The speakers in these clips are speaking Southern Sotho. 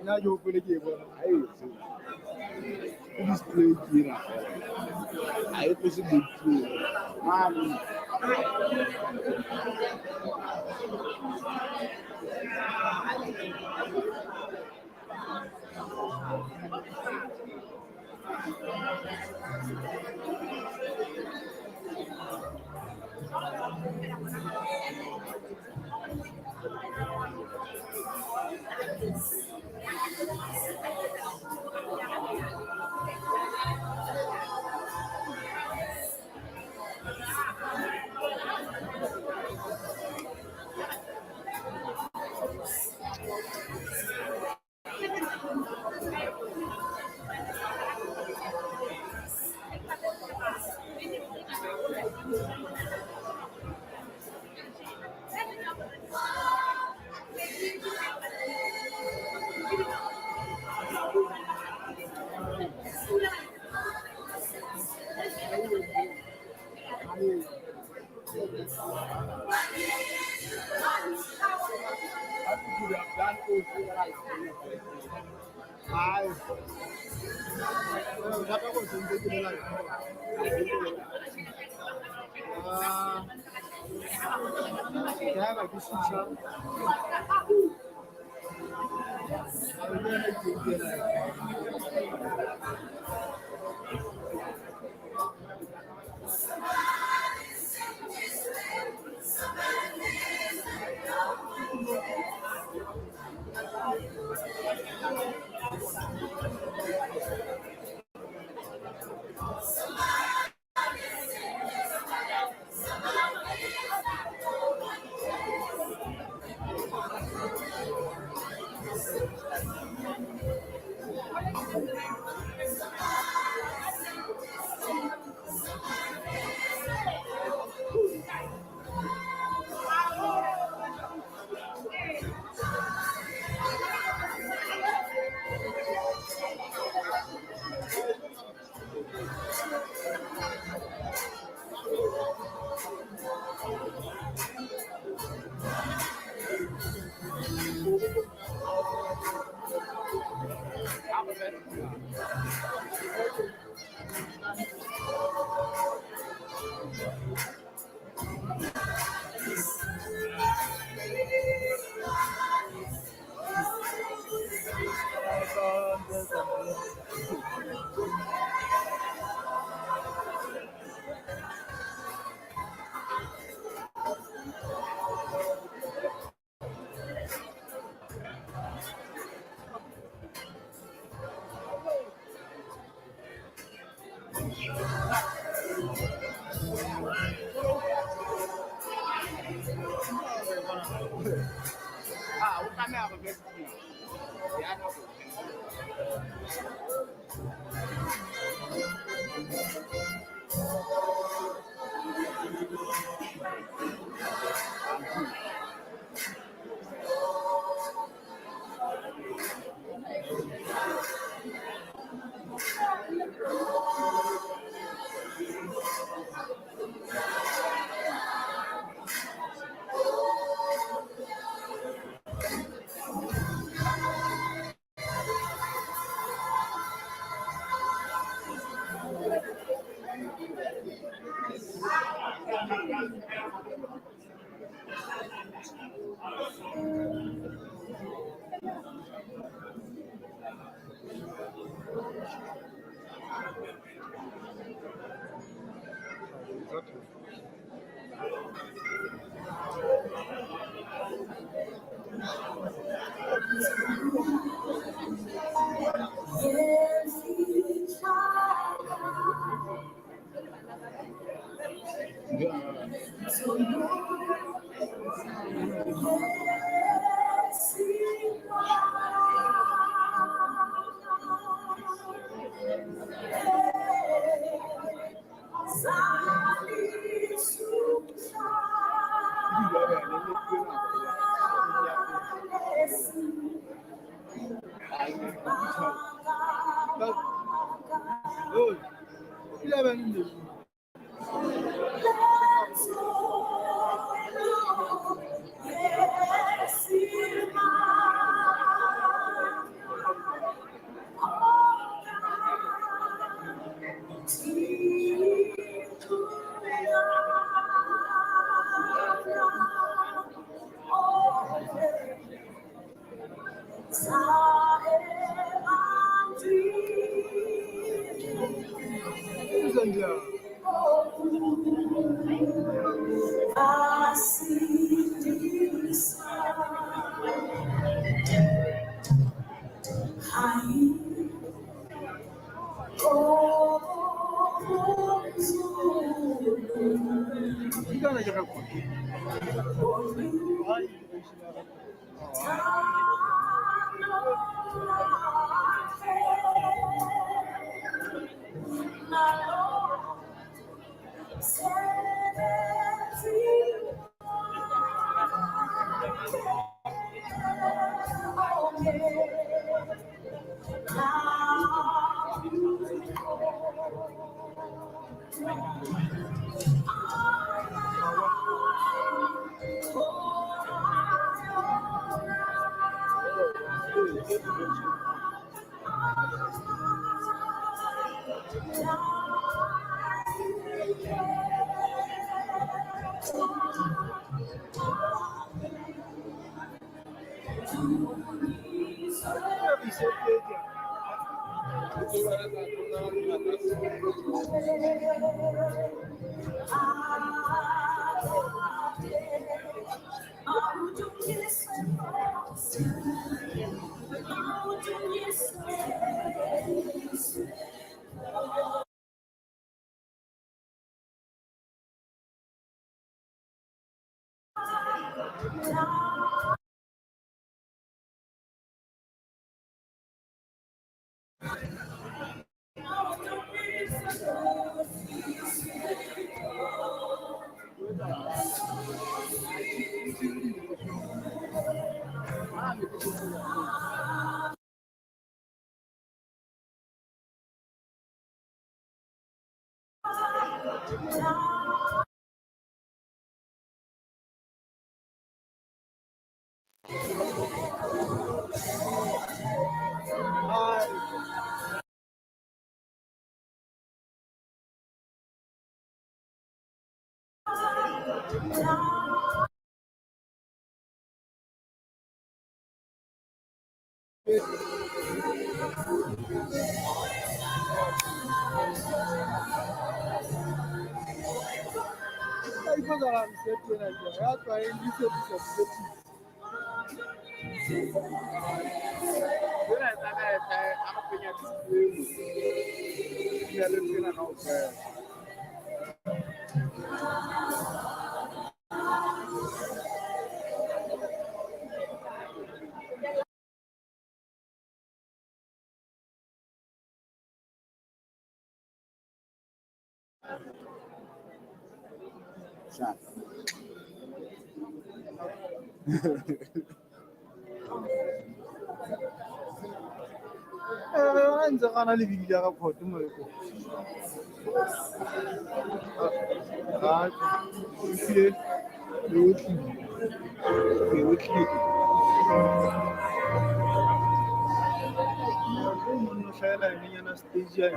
Nna ke hopole ke e bona display ke ena ha e tlose bodutu mane. Ntse gana le bidi ya ga mo le stage ya.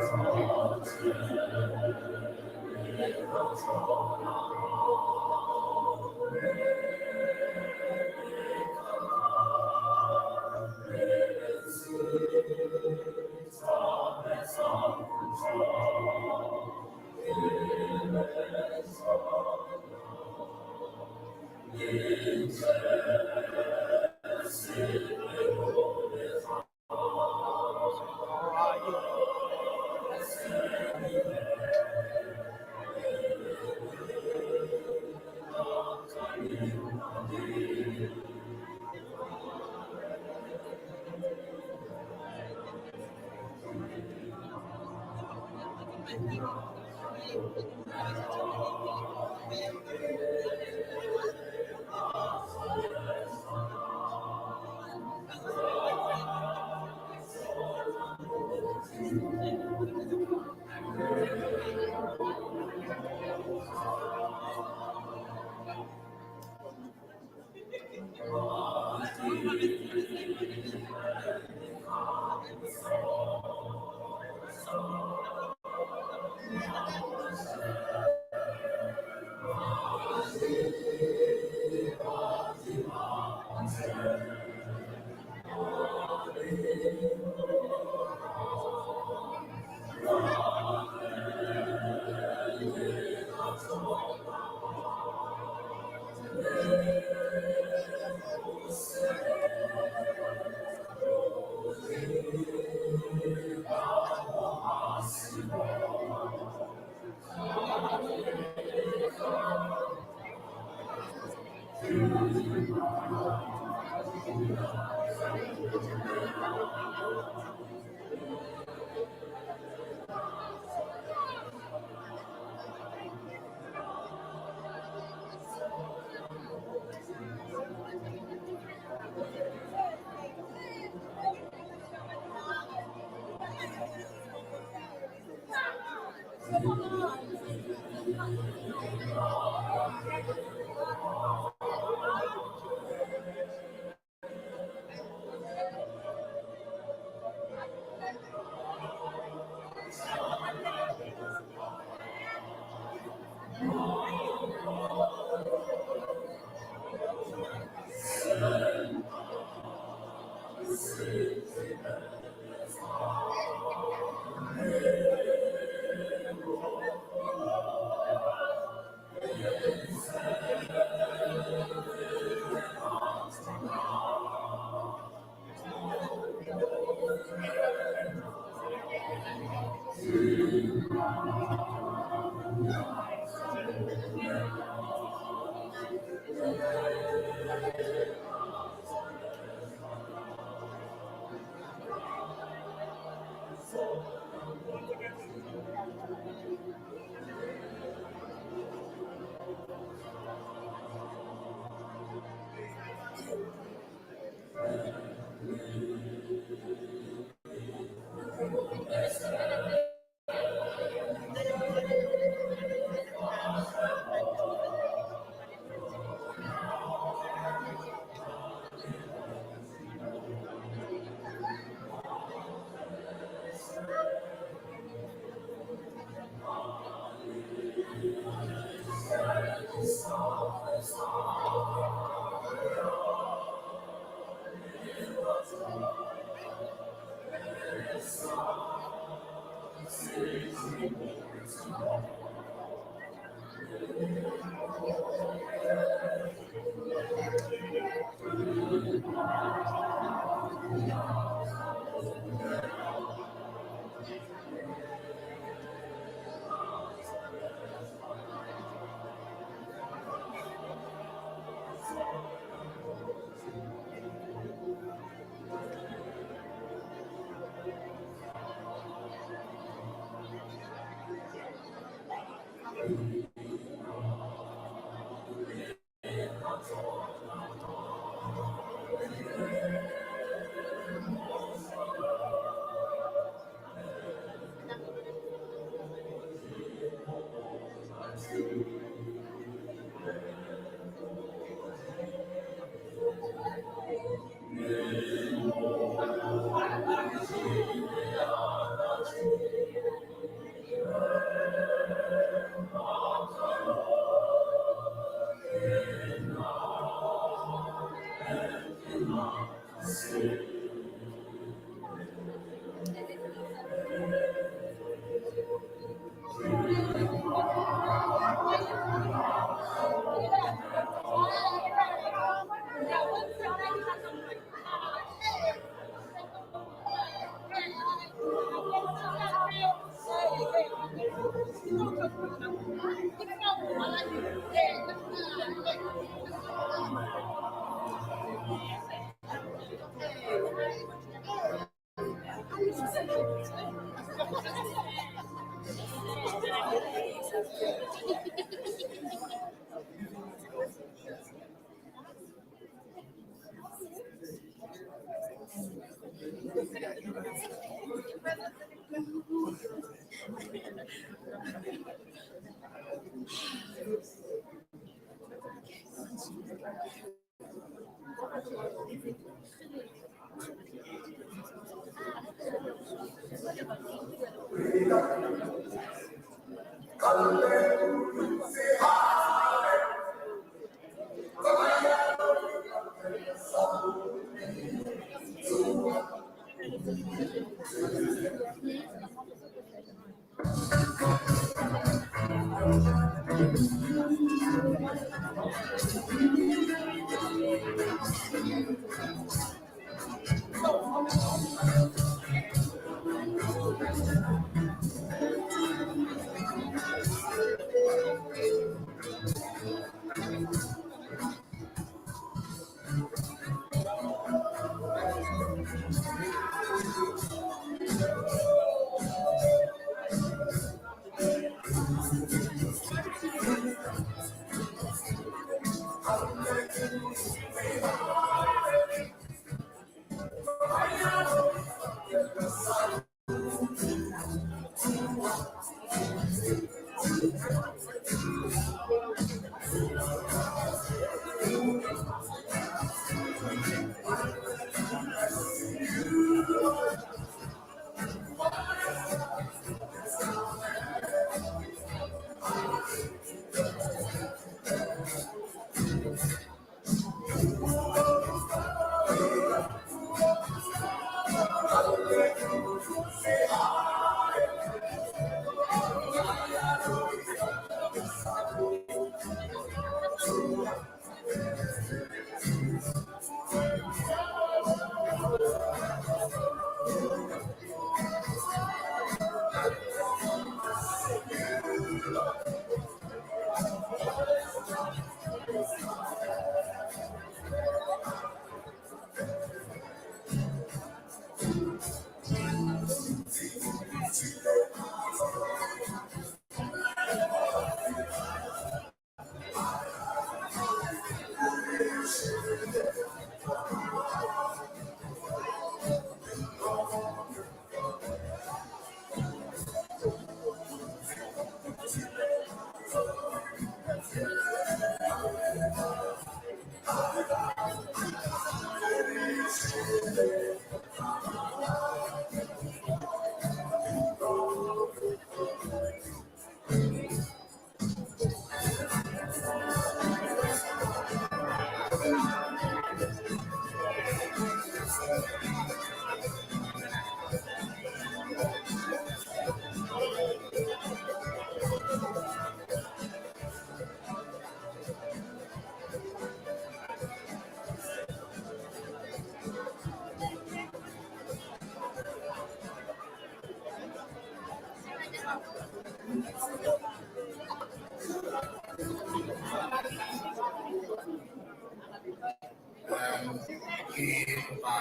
Ke kopa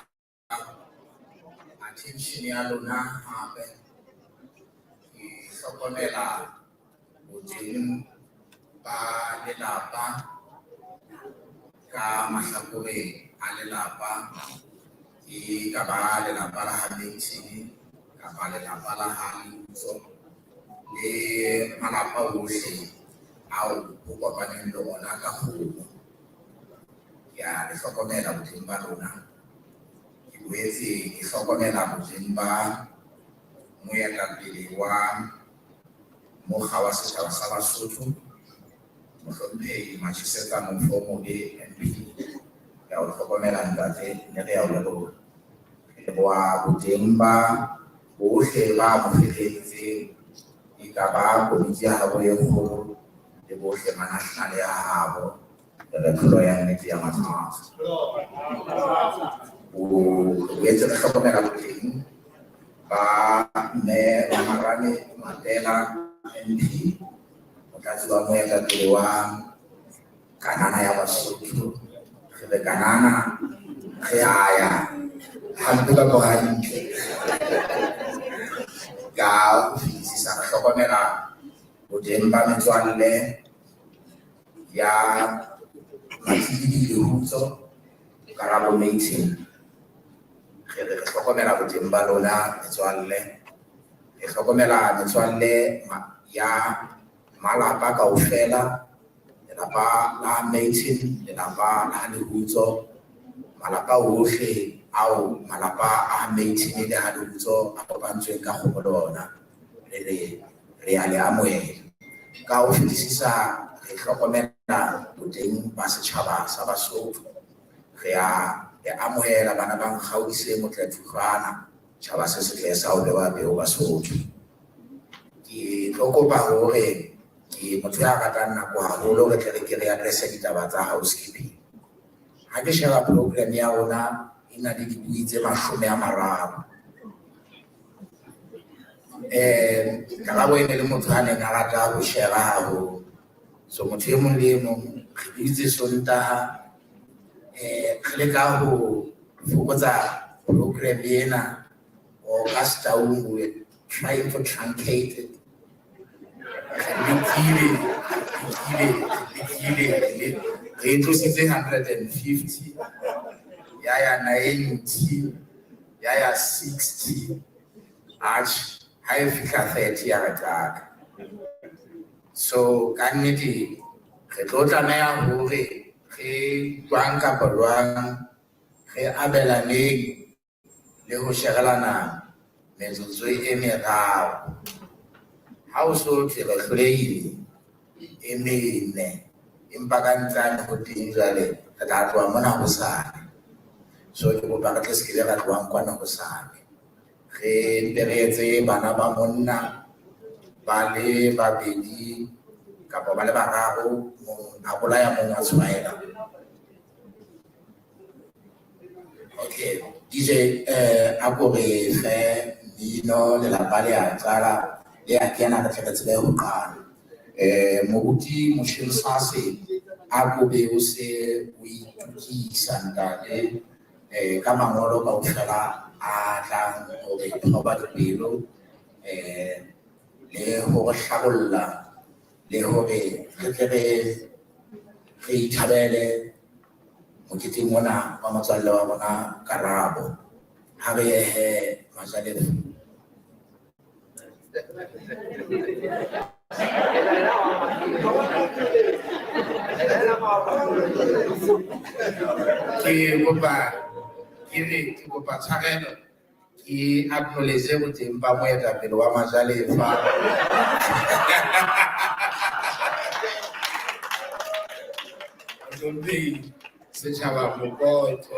attention ya lona hape. Ke hlokomela boteng ba lelapa ka mahlakoreng a lelapa, e ka ba lelapa la ha Benson kapa lelapa la ha Lutso le malapa ohle ao ho kopaneng le ona ka kgomo. Ke a le hlokomela boteng ba lona. Ke boetse ke hlokomela boteng ba moetapele wa mokga wa setjhaba sa Basotho, Mohlomphehi Matjhisetsa Mofomobe MP. Ke a o hlokomela ntate, mme re a o leboha. Re leboha boteng ba bohle ba mo feheditseng, e ka ba komiti ya habo e kgolo le bohle ma-national ya habo, re re tlholo ya nnete ya matsatsi. Bo boetse re hlokomela boteng ba mme Ramarane Matela MP, motlatsi wa moetapele wa Kanana ya Basotho. Re re Kanana re a ya hampe kapa hantle. Ka ho fetisisa re hlokomela boteng ba metswalle ya Matshidi Lehutso Karabo Mating. Re re hlokomela boteng ba lona metswalle. Re hlokomela metswalle ya malapa kaofela, lelapa la Mating, lelapa la Lehutso, malapa ohle ao malapa a Mating le ha Lehutso a kopantsweng ka kgomo le ona. Re re re a le amohela. Ka ho fetisisa re hlokomela boteng ba setjhaba sa Basotho. Re a le amohela bana ba Nkgaodise Motlathuhlwana, tjhaba se setle sa ho bewa peo Basotho. Ke tlo kopa hore ke motho ya ratang nako haholo, re tle re ke re address ditaba tsa housekeeping. Ha ke sheba program ya rona e na le dibui tse 30. Karabo e ne le motho a neng a rata ho shera haholo. So motho e mong le e mong re biditse Sontaha, re leka ho fokotsa program ena or ka Setaung we trying to truncate it. Re lekile, lekile, lekile, re tlositse 150, ya ya 90, ya ya 60, atjhe, ha e fihla 30 ya re qaka. So ka nnete re tlo tlameha hore re jwang kapa jwang re abelaneng le ho sherelana metsotso e meraro. Ha o so thwe re hlolehile e mene, empa ka ntsane ho teng jwale re tla tloha mona hosane. So ke kopa re tle se ke ra tlohang kwana hosane. Re mpe re etse bana ba monna ba le babedi kapa ba le bararo, mong a bolaya mong a tshwaela. Okay, DJ, a ko re fe mmino, lelapa le a qala, le a kena, re tle re tsebe ho qala. Moruti Mosheng Sase a ko be o se o itokisa ntate, ka mangolo kaofela a tlang hore thoba dipelo, le hore hlabolla, le hore re tle re ithabele moketeng ona wa motswalle wa rona Karabo. Ha re ye he Majalefa. Ke kopa, ke re, ke kopa tshwarelo, ke acknowledge boteng ba moetapele wa Majalefa. Mohlomphehi Setjhaba Mokoto.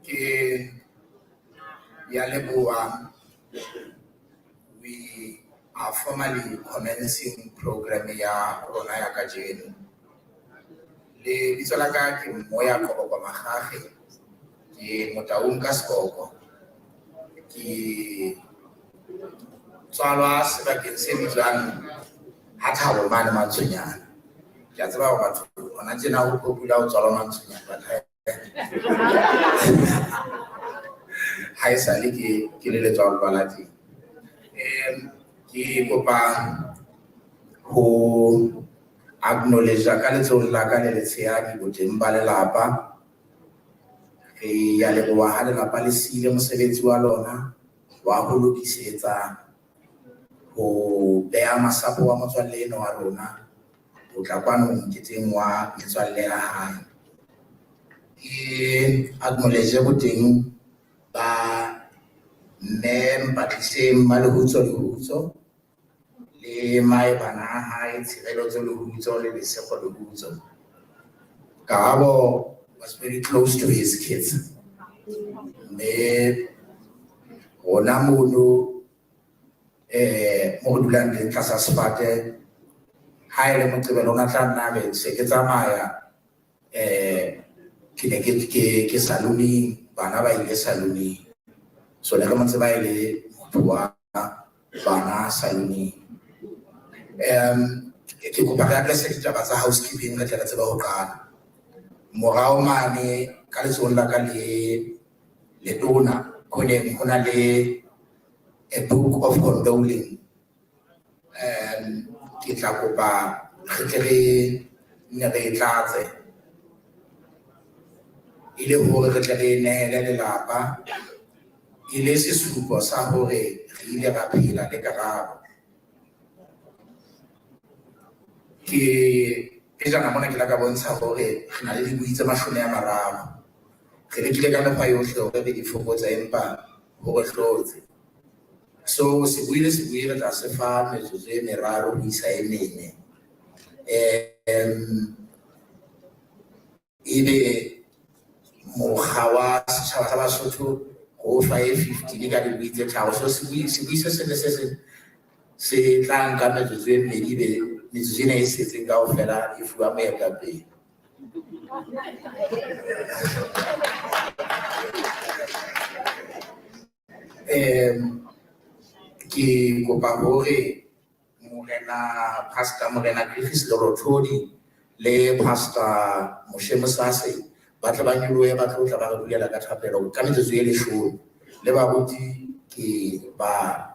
Ke ya leboha. We are formally commencing program ya rona ya kajeno. Lebitso la ka ke Moya Koboko Magage, ke Motaung ka Sekoko. Ke tswalwa sebakeng se bitswang Ha Thabo mane Mantsonyane. Ke a tseba hore batho hona tjena ho popular ho tswalwa Mantsonyane, but ha esale ke le letswalo la teng. Ke kopa ho acknowledge ka letsohong la ka le letshehadi boteng ba lelapa. Re ya leboha ha lelapa le siile mosebetsi wa lona wa ho lokisetsa ho beha masapo wa motswalle eno wa rona ho tla kwano moketeng wa metswalle ya hae. Ke acknowledge boteng ba mme Mpatliseng Malehutso Lehutso le mae bana a hae Tshireletso Lehutso le Lesego Lehutso. Karabo was very close to his kids. Mme rona mono mo re dulang teng tlasa sefate, ha e le Moqebelo o na tla nna re se ke tsamaya, ke ne ke saloneng, bana ba ile saloneng. So ne re mo tseba e le motho wa bana saloneng. Ke kopa re address ditaba tsa housekeeping re tle re tsebe ho qala. Morao mane ka letsohong la ka le letona khoneng ho na le a book of condoling. Ke tla kopa re tle re nne re e tlatse e le hore re tle re nehele lelapa e le sesupo sa hore re ile ra phela le Karabo. Ke pejana mona ke la ka bontsha hore re na le dibui tse 30. Re lekile ka mekgwa yohle hore re di fokotse empa ho re hlotse. So sebui le sebui re tla se fa metsotso e meraro ho isa e mene. Ebe mokga wa setjhaba sa Basotho ho fa e 15 ka dibui tse tharo. So sebui se seng le se seng se tla nka metsotso e mmedi, ebe metsotso ena e setseng kaofela e fuwa moetapele. Ke kopa hore Morena Pastor Morena Griffiths Lerothodi le Pastor Moshe Mosase ba tle ba nyolohe ba tlo tla ba re bulela ka thapelo ka metsotso e leshome. Le baruti ke ba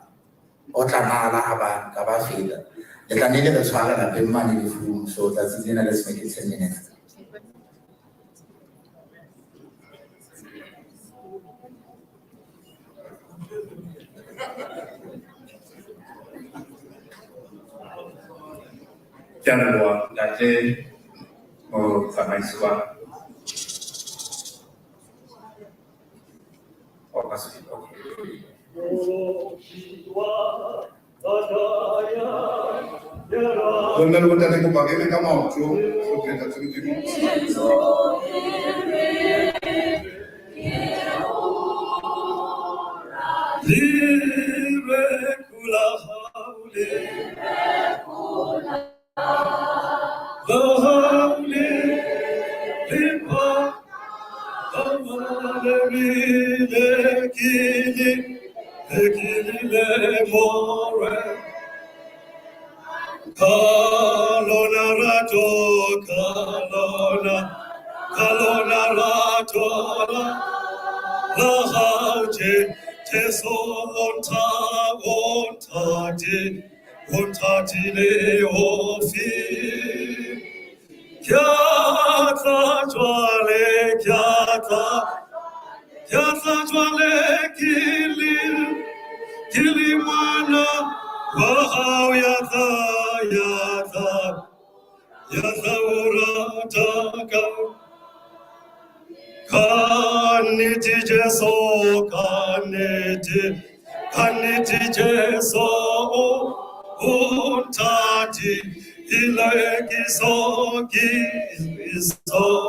otla nala ha ba ka ba feta. Le tla nne le re tshware lapeng mane lefung, so tsatsi lena let's make it 10 minutes. Ke a leboha ntate motsamaisi wa Oh, okay. Bomme le bontate kopa re eme ka maoto ho phetha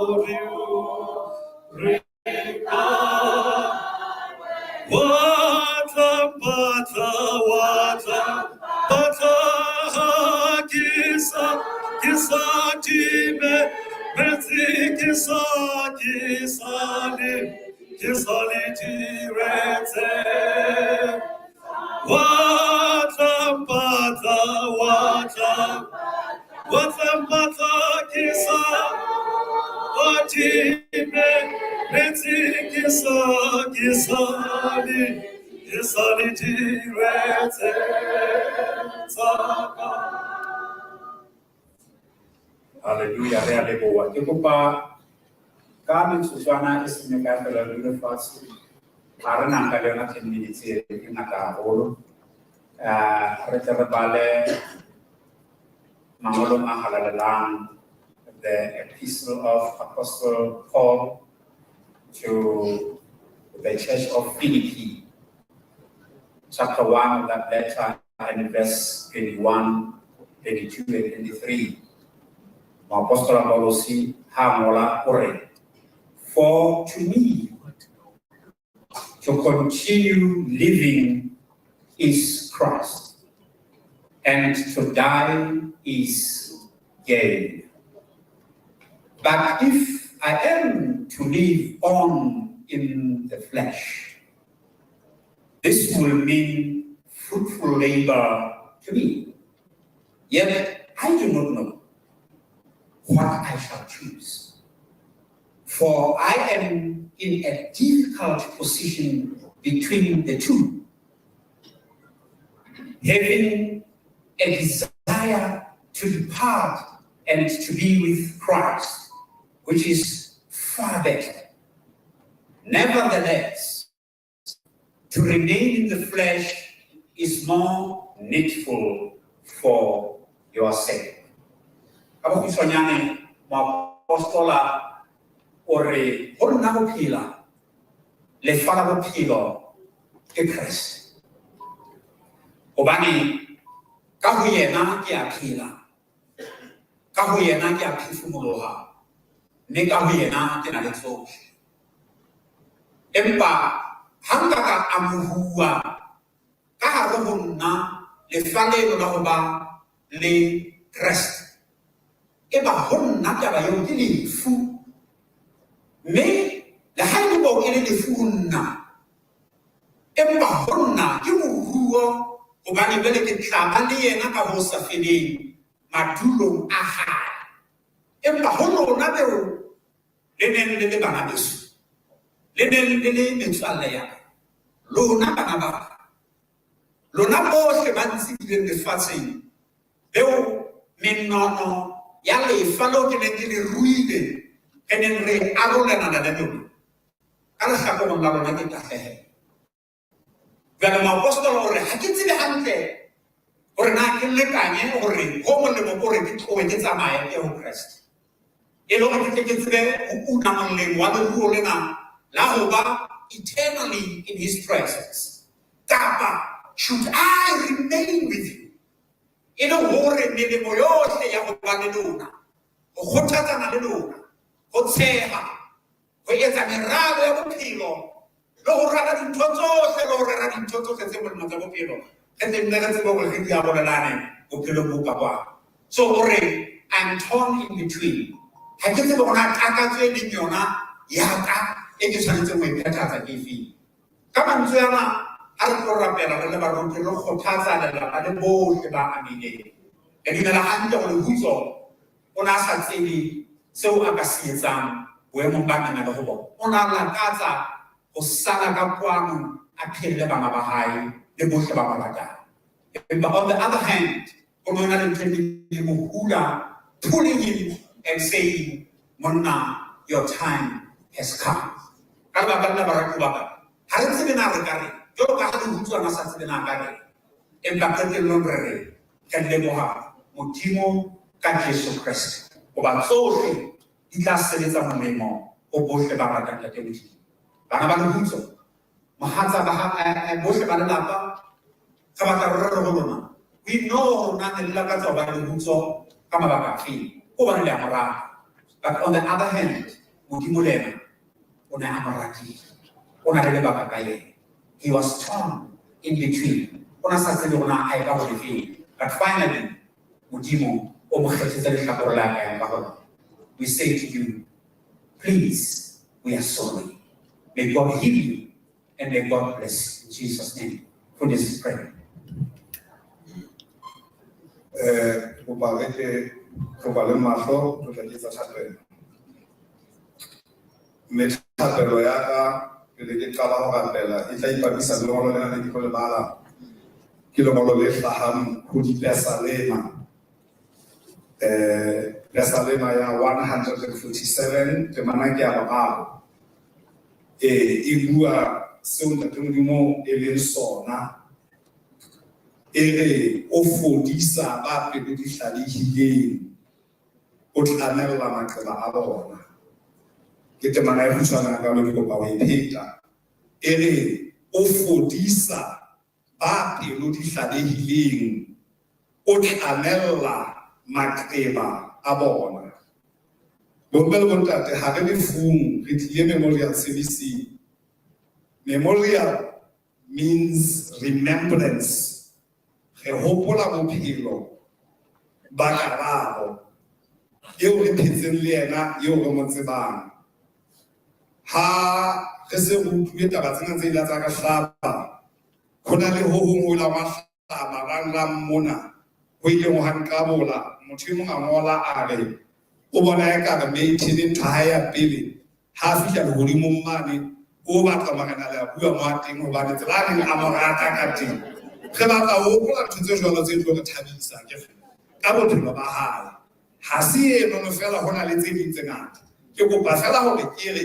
Modimo. Hallelujah, re a leboha. Ke kopa ka metsotswana e seng mekae fela re dule fatshe. Ha re na nka le yona 10 minutes e ke ngata haholo. Re tle re bale mangolong a halalelang, the epistle of Apostle Paul to the Church of Philippi, chapter 1 of that letter and verse 21, 22, and 23. Moapostola Paulosi ha ngola o re, For to me, to continue living is Christ, and to die is gain. But if I am to live on in the flesh, this will mean fruitful labor to me. Yet I do not know what I shall choose. For I am in a difficult position between the two, having a desire to depart and to be with Christ, which is far better. Nevertheless, to remain in the flesh is more needful for your sake. Ka bokgutshwanyane, moapostola o re ho nna ho phela, lefa la bophelo ke Kreste. Hobane ka ho yena ke a phela, ka ho yena ke a phefumoloha, mme ka ho yena ke na le tsohle. Empa ha nka ka amohuwa ka hare ho nna lefa leno la ho ba le Kreste, Eba ho nna taba eo ke lefu. Mme le ha e le moo e le lefu ho nna, empa ho nna ke moruo hobane jwale ke tla ba le yena ka ho sa feleng madulong a hae. Empa ho lona beo le neng le le bana beso, le neng le le metswalle ya ka, lona bana ba ka, lona bohle ba ntsebileng lefatsheng, beo menono ya lefa leo ke neng ke le ruile, re neng re arolelana le lona, ka lehlakoreng la lona ke tahlehelo. Jwale moapostola o re, ha ke tsebe hantle hore na ke lekanye hore ho molemo ke hore ke tlohe ke tsamaye ke ho Kreste. E le hore ke tle ke tsebe ho una molemo wa leruo lena la ho ba eternally in his presence. Kapa should I remain with you? E le hore melemo yohle ya ho ba le lona, ho kgothatsana le lona, ho tsheha, ho etsa meralo ya bophelo, le ho rala dintho tsohle, le ho rera dintho tsohle tse molemo tsa bophelo, re tle nne re tsebe hore re di arolelane bophelong bo ka kwano. So o re, I'm torn in between. Ha ke tsebe hore na takatso e leng yona ya ka e ke tshwanetseng ho e phethahatsa ke efeng. Ka mantswe ana, ha re tlo rapela re le baruti, re kgothatsa lelapa le bohle ba amehileng. Re dumela hantle hore Lehutso o ne a sa tsebe seo a ka se etsang boemong ba neng a le ho bona. O ne a lakatsa ho sala ka kwano a phelle bana ba hae le bohle ba mo ratang. Empa on the other hand, ho ne ho na le ntho e neng e mo hula, pulling him and saying, monna, your time has come. Ka lebaka lena baratuwa ba ka, ha re tsebe na re ka reng, jwalo ka ha Lehutso a na sa tsebe na ka reng. Empa qetellong re re, re leboha Modimo ka Jesu Kreste, hoba tsohle di tla sebetsa molemo ho bohle ba ratang Ntate Modimo. Bana ba Lehutso, mohatsa ba ha, bohle ba lelapa, re batla re re ho lona, we know hore na ne le lakatsa ho ba Lehutso ka mabaka afe, hobane le a mo rata. But on the other hand, Modimo le yena o ne a mo ratile. O na le lebaka ka yena. He was torn in between. O na sa tsebe hore na a ye ka ho lefeng. But finally, Modimo o mo kgethetse lehlakore la ka yang ka ho lona. We say to you, please, we are sorry. May God heal you and may God bless you. In Jesus' name, for this prayer. Kopa re ke re le mahlo, re tla ke etsa thapelo. Mme thapelo ya ka pele ke qala ho rapela e tla ipapisa le lengolo lena le ke tlo le bala. Ke lengolo le hlahang ho Dipesalema. Pesalema ya 147, temana ke ya boraro. E bua seo Ntate Modimo e leng sona. E re o fodisa ba pelo di hlalehileng, o tlamella maqeba a bona. Ke temana e kgutshwane hakalo, ke kopa ho e pheta. E re o fodisa ba pelo di hlalehileng, o tlamella maqeba a bona. Bomme le bontate, ha re lefung, re tlile memorial service. Memorial means remembrance. Re hopola bophelo ba Karabo eo re phetseng le yena, eo re mo tsebang. Ha re se re utlwile taba tsena tse ile tsa ka hlaba, ho na le ho hong ho la hwa hlaba marangrang mona, ho ileng hwa nqabola. Motho e mong a ngola a re o bona ekare Mayton ntho ha hae ya pele ha a fihla lehodimong mane, o batla morena le a bua mo a teng hobane tsela a neng a mo rata ka teng. Re batla ho hopola ntho tse jwalo tse tlo re thabisa ke ka bophelo ba hae. Ha se enono fela, ho na le tse ding tse ngata. Ke kopa fela hore ke re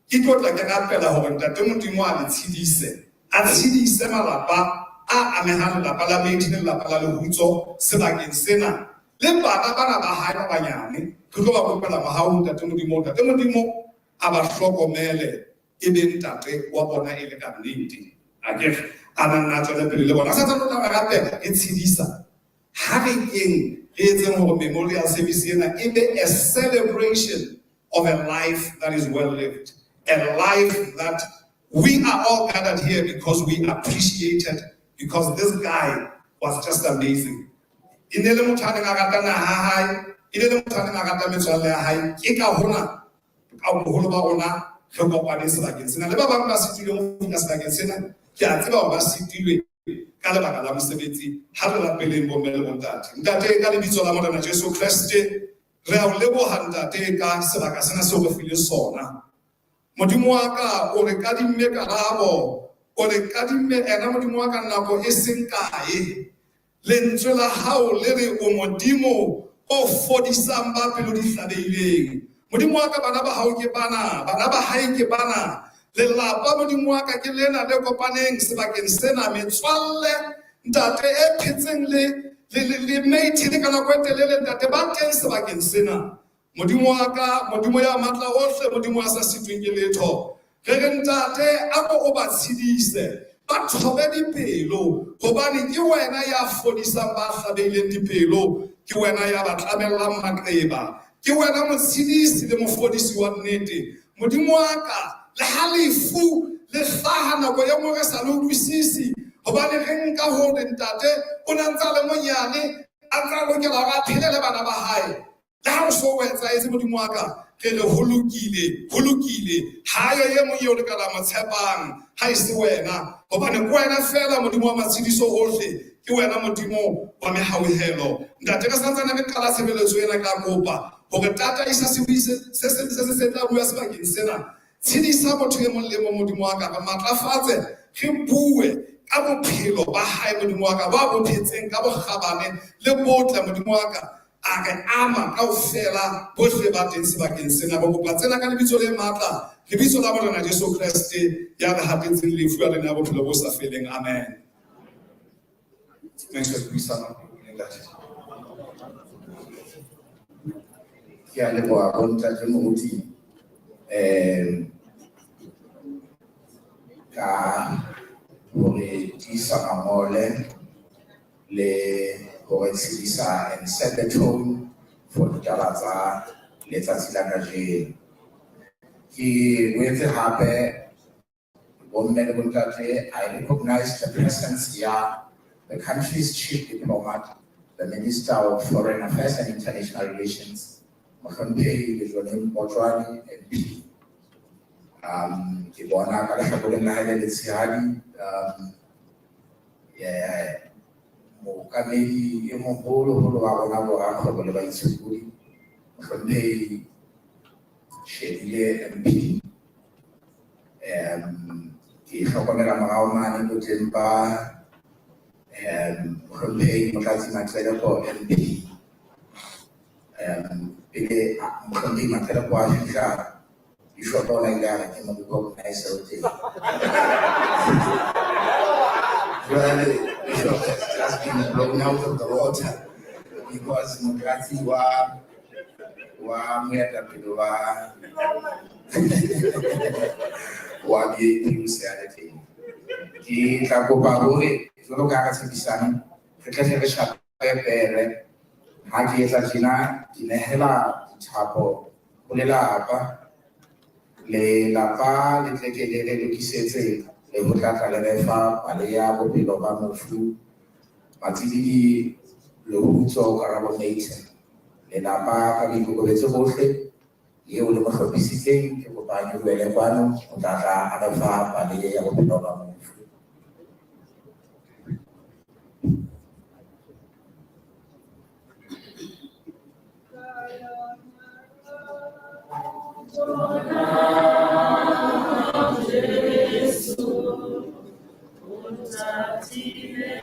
ke tlo tla ke rapela hore Ntate Modimo a le tshedise, a tshedise malapa a amehang, lelapa la Mayton le lelapa la Lehutso sebakeng sena, le bana bana ba hae ba banyane. Re tlo ba kopela mohau Ntate Modimo, Ntate Modimo a ba hlokomele, e be ntate wa bona e le ka nnete. A ke re a nna a tswele pele le bona. Sa tsane o tla ba rapela re tshedisa. Ha re keng re etseng hore memorial service ena e be a celebration of a life that is well lived, a life that we are all gathered here because we appreciated, because this guy was just amazing. E ne le motho a neng a rata naha hae, E le motho a neng a rata metswalle ya hae. Ke ka hona ka boholo ba rona re kopane sebakeng sena. Le ba bang ba sitilweng ho fihla sebakeng sena, ke a tseba hore ba sitilwe ka lebaka la mosebetsi. Ha re rapeleng bomme le bontate. Ntate, ka lebitso la Morena Jesu Kreste, re a o leboha ntate ka sebaka sena seo re file sona. Modimo wa ka, o re kadimme karabo, o re kadimme ena Modimo wa ka nako e seng kae. Lentswe la hao le re o Modimo o fodisang ba pelo di hlabehileng. Modimo wa ka, bana ba hao ke bana, bana ba hae ke bana. Lelapa Modimo wa ka ke lena le kopaneng sebakeng sena, metswalle ntate e phetseng le mate le ka nako e telele ntate ba teng sebakeng sena. Modimo wa ka, Modimo ya matla ohle, Modimo a sa sitweng ke letho. Re re ntate, a ko o ba tshedise, ba thobe dipelo, hobane ke wena ya fodisang ba hlabehileng dipelo, ke wena ya ba tlamellang maqeba, ke wena motshedisi le mofodisi wa nnete. Modimo wa ka, le ha lefu le hlaha nako e nngwe re sa le utlwisisi, hobane re nka hore ntate o ne a ntse a le monyane, a ntse a lokela hore a phele le bana ba hae. Le ha o so o etsahetse Modimo wa ka, re re ho lokile, ho lokile. Ha yo e mong eo re ka la mo tshepang ha e se wena, hobane ke wena feela Modimo wa matshediso ohle, ke wena Modimo wa mehauhelo. Ntate, re santsane re qala tshebeletso ena, ka kopa hore tataisa sebui se se tla bua sebakeng sena. Tshedisa motho e mong le mong Modimo wa ka, re matlafatse, re bue ka bophelo ba hae Modimo wa ka, ba bo phetseng ka bokgabane le botle Modimo wa ka. A re ama kaofela bohle ba teng sebakeng sena. Re kopa tsena ka lebitso le matla, lebitso la Morena Jesu Kreste ya re hatetseng lefu ya rena bophelo bo sa feleng. Amen. Thanks for puisano, ntate. Ke a leboha bo ntate moruti ka hore tiisa mangole le hore tshedisa and set the tone for ditaba tsa letsatsi la kajeno. Ke boetse hape bomme le bontate, I recognize the presence ya the country's chief diplomat, the Minister of Foreign Affairs and International Relations, Mohlomphehi Lejone Mpotjoane MP. Ke bona ka lehlakoreng la hae le letshehadi, mookamedi e moholoholo wa rona bo rakgwebo le baitshokodi, Mohlomphehi Shelile MP. Ke hlokomela morao mane boteng ba Mohlomphehi Motlatsi Maqelepo MP. Pele Mohlomphehi Maqelepo a fihla, Bishop o ile a re ke mo recognize o teng. Jwale Bishop has just been blown out of the water because Motlatsi wa moetapele wa BAP o se a le teng. Ke tla kopa hore jwalo ka ha re tshepisane, re tle re shape pere. Ha ke etsa tjena, ke nehela dithapo ho lelapa. Lelapa le tle ke le re lokisetse le ho tla tla le re fa pale ya bophelo ba mofu Matsididi Lehutso Karabo Mason. Lelapa ka boikokobetso bohle eo le mo hlophisitseng, ke kopa a nyolohele kwano o tla tla a re fa pale ya bophelo ba mofu. Jesu, o ntatile,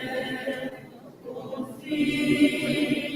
o fetisa.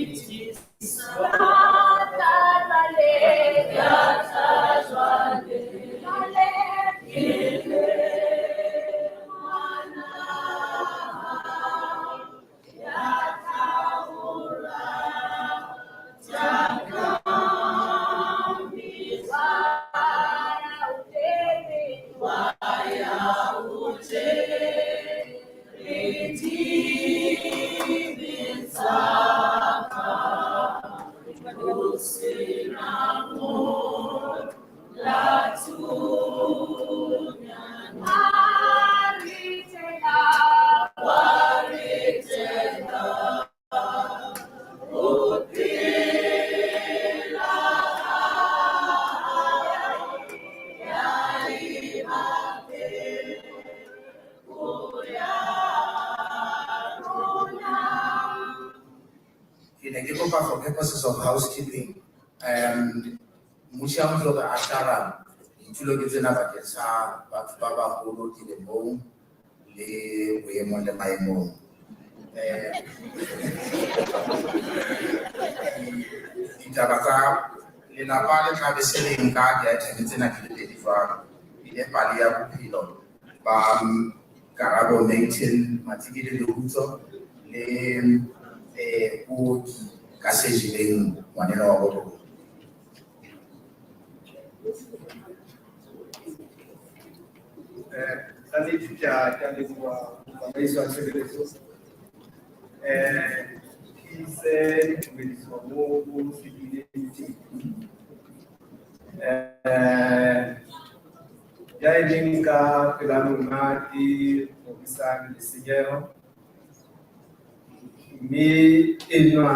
kopa for purposes of housekeeping, mmusi ha o tlo re ashara ditulo ke tsena bakeng sa batho ba baholo dilemong le boemong le maemong. Ditaba tsa lelapa le tla be se le nka di-item tsena di le pedi jwalo. E le pale ya bophelo ba Karabo Mayton Matsikile Lehutso le Booki ka se jeleng ngwanenwa wa bo rona. Ka nnete ke a leboha motsamaisi wa tshebeletso. Ke ise ditumediso mo fetileng teng. Ya e leng ka pela lona ke Rorisang Lesenyeho. Mme enwa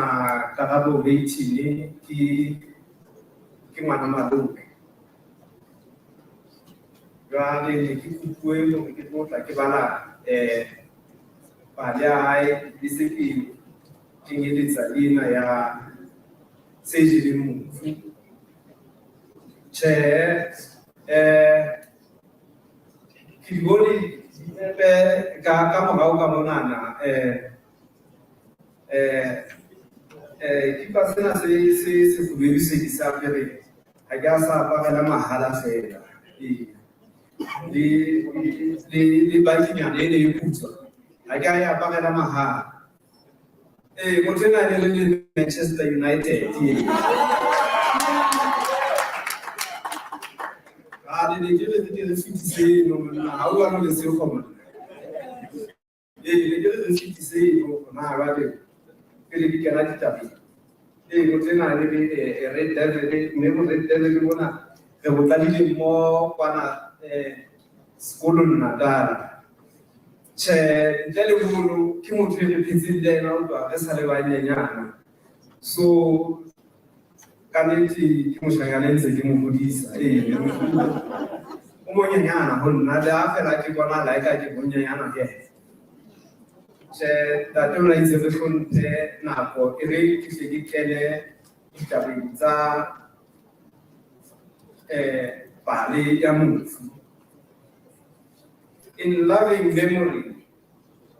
Karabo Mayton ke ngwana malome. Jwale ne ke kopuwe hore ke tlo tla ke bala pale ya hae le se ke kenyeletsa le ena ya se jeleng mofu. Tjhe, ke di bone dinepe ka morao ka monana, kipa sena se kgubedu se ke se apereng, ha ke a sa aparela mahala fela. Ee. Le bakinyana e ne e putswa, ha ke a e aparela mahala. Ee, motho enwa ne le Manchester United. Ah, ne ke re ke re fetise eno monna, ha o bana lesego monna. Ee, ne ke re re fetise eno na jwale pele ke kena ditabeng. Ee, motho enwa ne le Red Devil, mme bo Red Devil mona re bo qadile mo kwana sekolong Natal. Tjhe, ntle le mono ke motho e re phetseng le ena ho tloha re sa le banyenyana. So ka nnete ke moshanyana e ntse ke mo hodisa. Ee, o monyenyana ho nna, le ha fela ke bona like ke monyenyana ho yena. Tjhe, ntate o na itse re hlomphe nako e re ke hle ke kene ditabeng tsa pale ya mofu. In loving memory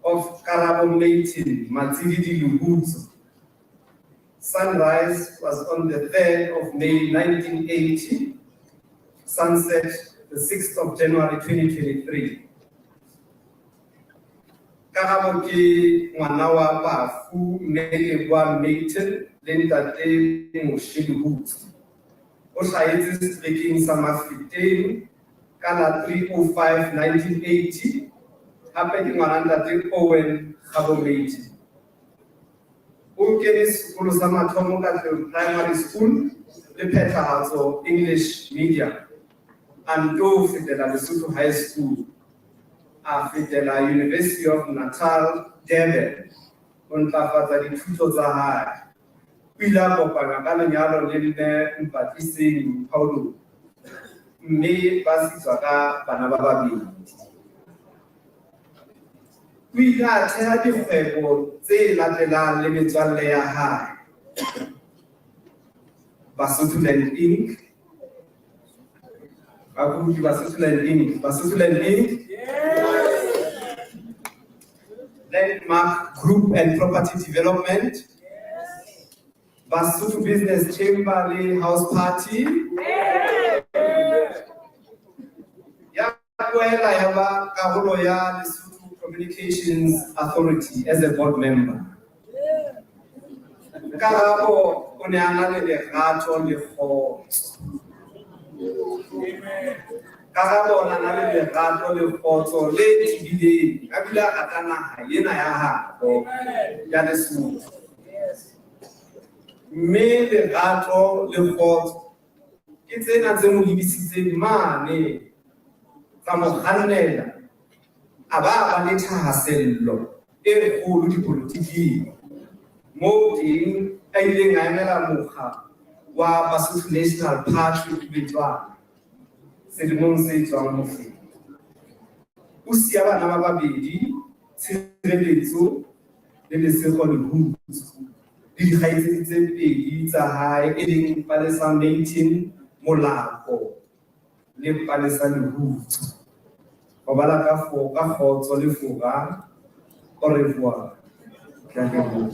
of Karabo Mayton Matsididi Lehutso, sunrise was on the 3rd of May 1980, sunset the 6th of January 2023. Karabo ke ngwana wa bafu mme Leboa Mayton le ntate Moshe Lehutso. O hlahetse seterekeng sa Mafeteng ka la 305 1980. Hape ke ngwana ntate Owen Kgabo Mayton. O kene sekolo sa mathomo Katlehong Primary School le Phethahatso English Medium. A nto fetela Lesotho High School. A fetela University of Natal, Durban, ho ntlafatsa dithuto tsa hae. O ile a kopana ka lenyalo le mme Mpatliseng Paulo, mme ba sitswa ka bana ba babedi. O ile a theha dikgwebo tse latelang le metswalle ya hae: Basotholand Inc. Bakuki Basotholand Inc. Basotholand Inc. Landmark Group and Property Development. Basotho Business Chamber le House Party. Ya boela ya ba karolo ya Lesotho Communications Authority as a board member. Karabo o ne a na le lerato le kgotso. Karabo o ne a na le lerato le kgotso le tebileng, a bile a rata naha ena ya habo ya Lesotho. Mme lerato le kgotso ke tsena tse mo lebisitseng mane tsa mo kgannela, a ba ba le thahasello e kgolo dipolotiking, moo teng a ileng a emela mokga wa Basotho National Party Khubetsoana selemong se tswang ho feta. O siya bana ba babedi, Tshireletso le Lesego Lehutso. le dikgaitsedi tse pedi tsa hae e leng Palesa Martin Molako le Palesa Lehutso. Robala ka ka kgotso le fora. Au revoir. Ke a leboha.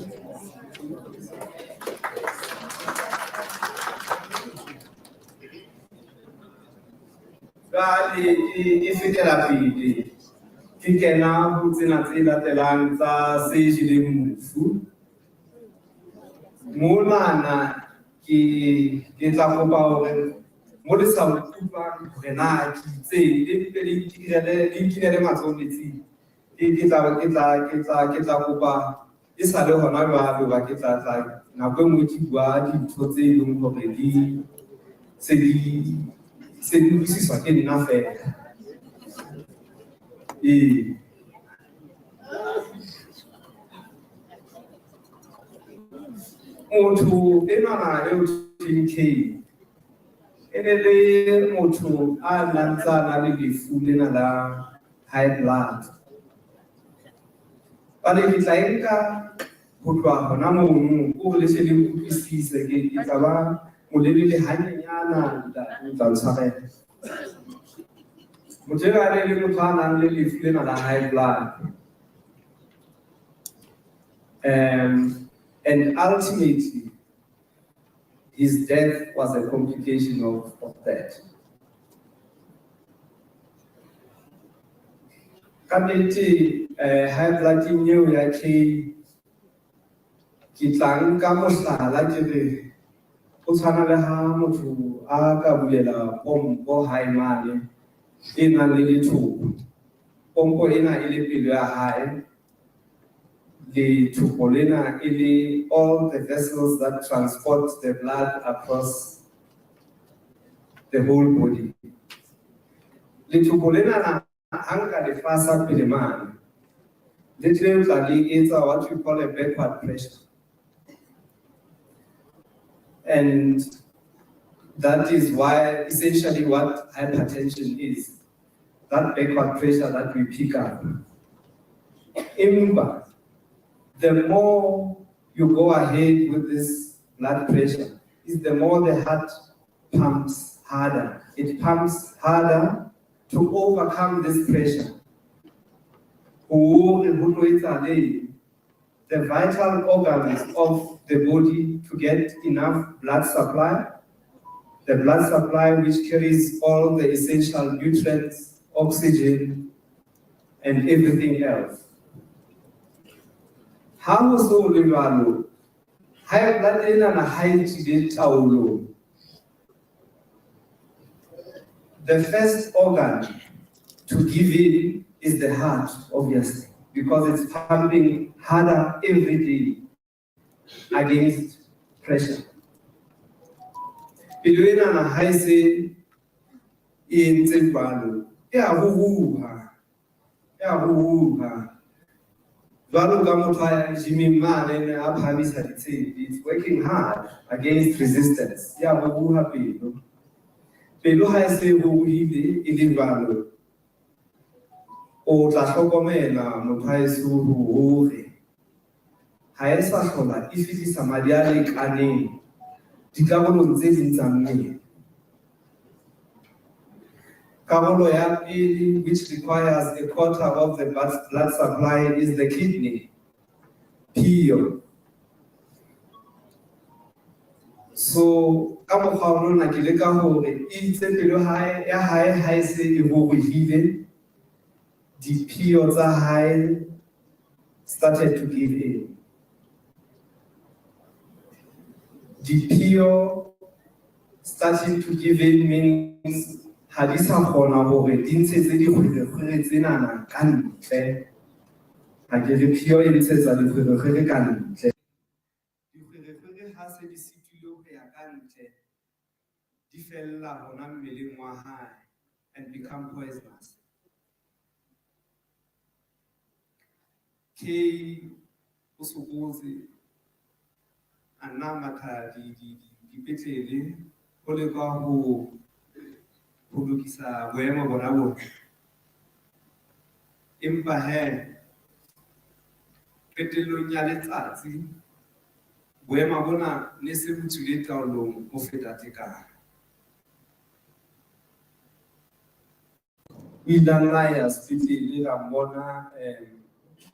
Jwale e fetela pele ke kena ho tsena tse latelang tsa se jeleng mofu. Monana ke tla kopa hore mo le sa nkutlwang hore na ke itseng, le mpe le nkinele matsoho metsing. Ke tla kopa e sale hona jwale hoba ke tla tla nako e nngwe ke bua dintho tse leng hore di se di utlwisiswa ke nna feela. Ee. Motho enwana eo thweng K e ne le motho a nang ntsa na le lefu lena la high blood. Jwale ke tla e nka ho tloha hona mono ko le se le nkutlwisise ke tla ba molelele hanyenyana ntate o tla ntshwarela. Motho enwa e ne le motho a nang le lefu lena la high blood. And ultimately, his death was a complication of that. Ka nnete, high blood eo ya K, ke tla nka mohlala ke re, ho tshwana le ha motho a ka bulela pompo hae mane e nang le lethopo. Pompo ena e le pelo ya hae, lethopo lena e le all the vessels that transport the blood across the whole body. Lethopo lena ha nka le fasa pele mane, le tle tla le etsa what we call a backward pressure. And that is why essentially what hypertension is, that backward pressure that we pick up. Empa, the more you go ahead with this blood pressure, is the more the heart pumps harder. It pumps harder to overcome this pressure. Hore ho tlo etsahale the vital organs of the body to get enough blood supply, the blood supply which carries all the essential nutrients, oxygen, and everything else. Ha ho so le jwalo, high blood enana ha e tswile taolong, the first organ to give in is the heart, obviously, because it's pumping harder every day against pressure. Pelo enana ha e se e entse jwalo, e a ruruha, e a ruruha. Jwalo ka motho a yang gym-ing mane ne a phahamisa ditshepe, it's working hard against resistance. E a ruruha pelo. Pelo ha e se e ruruhile e le jwalo, o tla hlokomela motho ha eso hore ha e sa hlola e fihlisa madi a lekaneng dikarolong tse ding tsa mmele. Karolo ya pele, which requires a quarter of the blood supply, is the kidney, phio. So, ka mokgwa ona ke leka hore e itse pelo hae ya hae ha e se e ruruhile, diphio tsa hae started to give in. Diphio starting to give in means ha di sa kgona hore di ntshetse dikgwerekgwere tsenana ka ntle. Ha ke re phio e ntshetsa dikgwerekgwere ka ntle. Dikgwerekgwere ha se di sitilwe ho ya ka ntle, di fella hona mmeleng wa hae and become poisonous. K o sokotse a nna matha dipetlele ho lekwa ho lokisa boemo bona bona. Empa he, qetellong ya letsatsi Boemo bona ne se bo tswile taolong ho feta tekano. O ile a nna ya sepetlele ra mmona,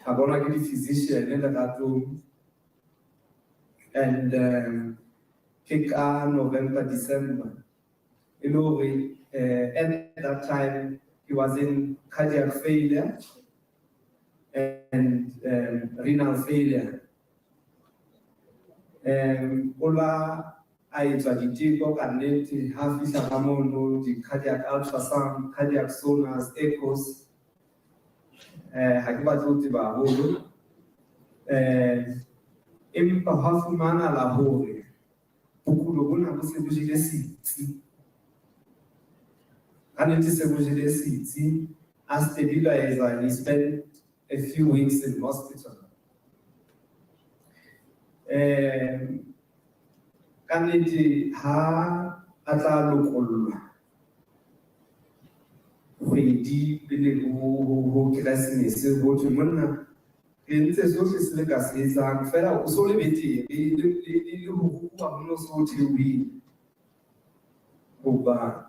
a bonwa ke di-physician leratong. And ke ka November, December. E le hore, at that time he was in cardiac failure and renal failure. O la a etswa diteko ka nnete, ha fihla ka mono, di-cardiac ultrasound, cardiac sonars, echoes. Ha ke batle ho tseba haholo. Empa hwa fumanahala hore bokulo bona bo se bo jele setsi. Ka nnete se bo jele setsi, a stabilize, he spent a few weeks in hospital. Ka nnete ha a tla lokollwa kgwedi pele ho Keresemese, ho thwe monna re entse sohle se le ka se etsang, feela o so le betere, le ho ruruha ho no se ho theohile. Hoba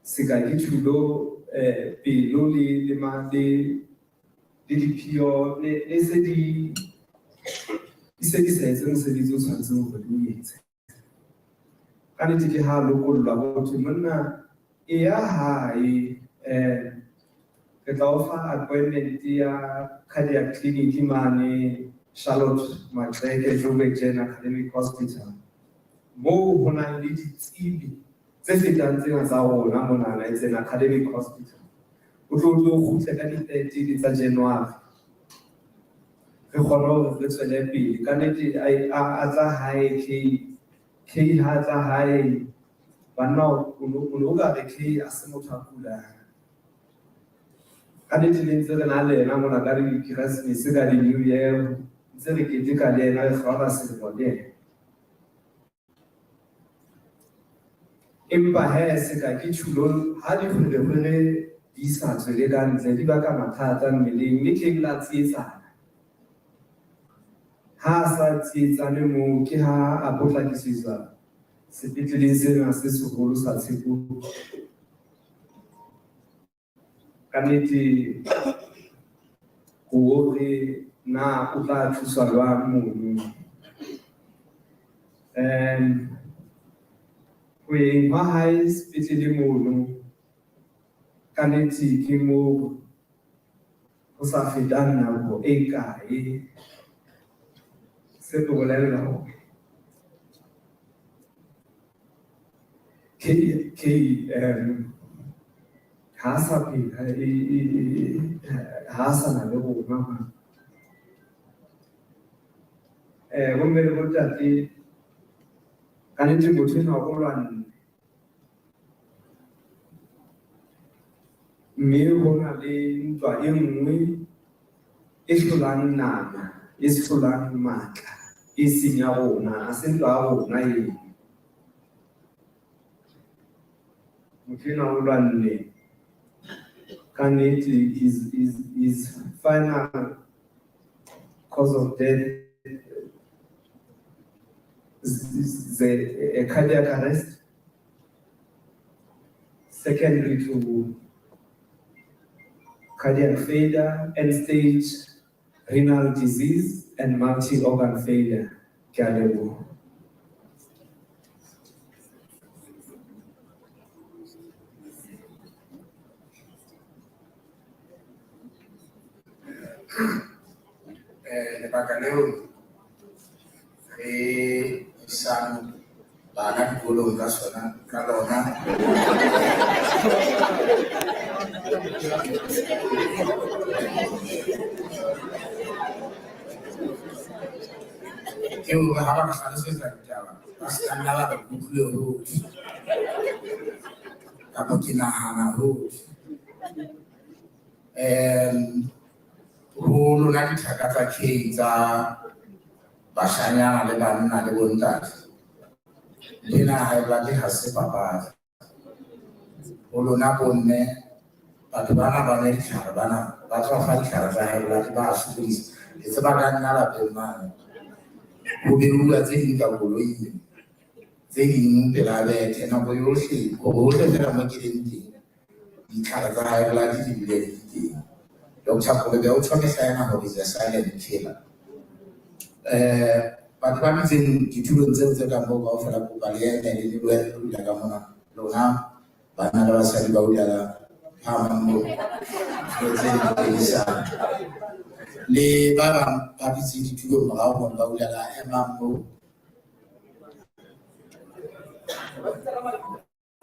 seka ke thulo, pelo le diphio, le se di, di se di sa etse mosebetsi o tshwanetseng hore di o etse. Ka nnete ke ha lokollwa, ho thwe monna e ya hae, re tla o fa appointment ya cardiac clinic mane Charlotte Maxeke Joburg General Academic Hospital, moo ho nang le ditsebi tse fetang tsena tsa rona monana, it's an academic hospital. O tlo kgutle ka di-13 tsa January, re kgone hore re tswele pele. Ka nnete a tla hae, K ha tla hae, banna o no ka re K a se motho a kulang. Ka nnete ne ntse re na le yena mona ka di-Keresemese, ka di-New Year, ntse re keteka le yena, re kgaola selemo le yena. Empa he seka ke tjhulo, ha dikgwerekgwere di sa tswele ka ntle, di baka mathata mmeleng, mme ke la tsietsana. Ha a sa tsietsane moo, ke ha a potlakisetswa sepetleleng sena se seholo sa Tshekong. Ka nnete hore na o tla thuswa jwang mono. Ho yeng hwa hae sepetlele mono, ka nnete ke moo ho sa fetang nako e kae, se tlo bolella hore K, ha sa phela, ha sa na le rona mane. Bomme le bontate, ka nnete motho enwa o lwanne. Mme ho na le ntwa e nngwe e hlolang nama, e hlolang matla, e seng ya rona, ha se ntwa ya rona eo. Motho enwa o lwanne. Ka nnete his final cause of death is a cardiac arrest, secondary to cardiac failure, end stage renal disease, and multi-organ failure. Ke a leboha. Lebaka leo re isang bana dikolong ka sona, ka lona. Ke hore ha ba re hlalosetsa ditaba, ba se ka nna ba re utlwile hohle. Kapa ke nahana hohle. Ho lona dithaka tsa K tsa bashanyana le banna le bontate, lena high blood ha se papadi. Ho lona bomme, batho bana ba nwe ditlhare bana, ba tswa fa ditlhare tsa high blood, ba a sokodisa. Ke tseba ka nna lapeng mane. Ho beuwa tse ding ka koloing, tse ding pela bethe nako yohle, hore hohle fela mo ke leng teng, ditlhare tsa high blood di dule di le teng. Dr. Kolobe o tjho mehla ena hore is a silent killer. Batho ba dutseng ditulong tseo tse kang moo kaofela, kopa le eme le nyolohe le dula ka mona. Lona banna le basadi ba dula phahamang moo, ditulo tse di. Le ba bang ba dutseng ditulong morao mono ba dula la emang moo.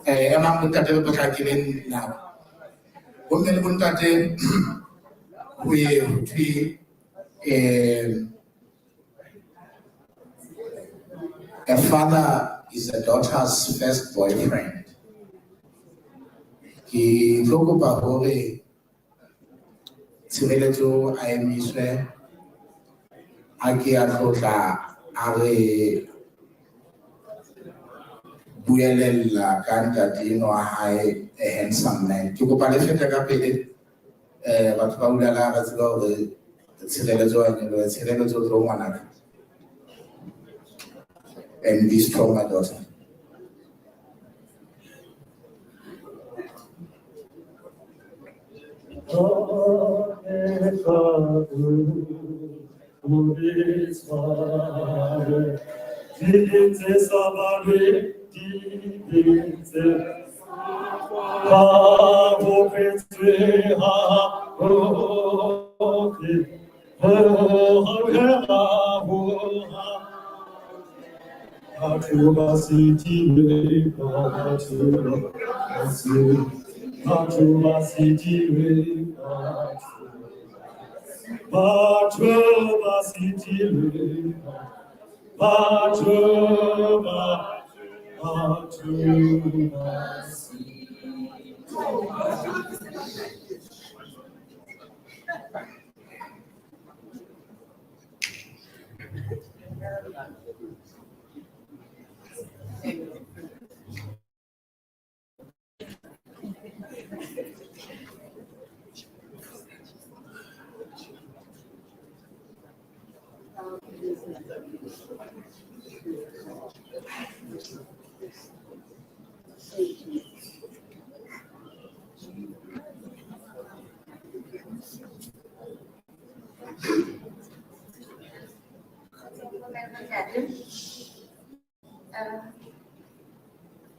Emang bontate le potlakeleng nako. Bomme le bontate ho ye ho thwe a father is a daughter's first boyfriend. Ke tlo kopa hore Tshireletso a emiswe a ke a tlotla a re buelella ka ntate enwa wa hae, a handsome man. Ke kopa le fete ka pele, batho ba ulala ba tseba hore Tshireletso wa nyoloha. Tshireletso tlo ngwanaka. And be strong, my daughter.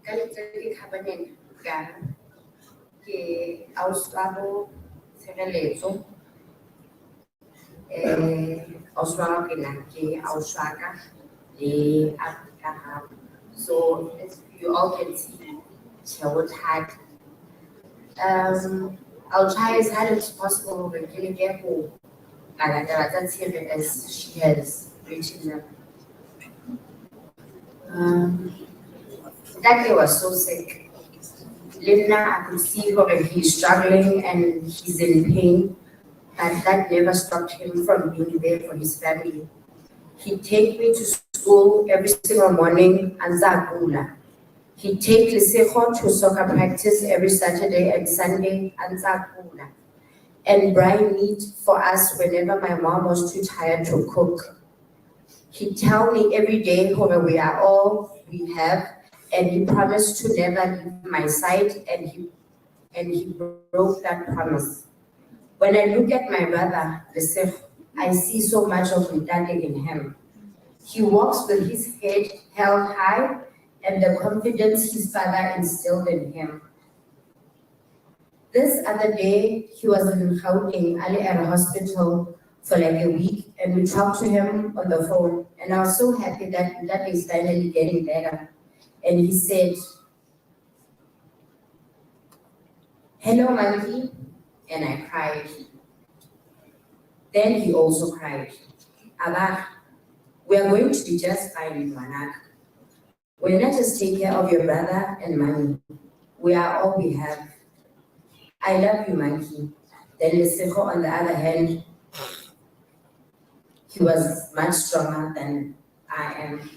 Ka lebitso ke Khabaneng ka ke ausi wa bo Tshireletso. Ausi wa ke nna ke ausi wa ka le abuti ka hao. So as you all can see, tjhe ho thata. I'll try as hard as possible hore ke leke ho bala taba tsa Tshire as she has written them. Ntate was so sick. Le nna, I could see hore he's struggling and he's in pain, but that never stopped him from being there for his family. He'd take me to school every single morning a ntsa kula. He'd take Lesego to soccer practice every Saturday and Sunday a ntsa kula. And buy meat for us whenever my mom was too tired to cook. He'd tell me every day hore we are all we have, and he promised to never leave my side, and he broke that promise. When I look at my brother, Lesego, I see so much of Ntate in him. He walks with his head held high and the confidence his father instilled in him. This other day, he was in Gauteng, Ali at a hospital for like a week, and we talked to him on the phone, and I was so happy that Ntate is finally getting better. And he said, "Hello, monkey," and I cried. Then he also cried. "Abba, we are going to be just fine, ngwanaka. We're not just take care of your brother and mommy. We are all we have. I love you, monkey." Then Lesego, on the other hand, he was much stronger than I am.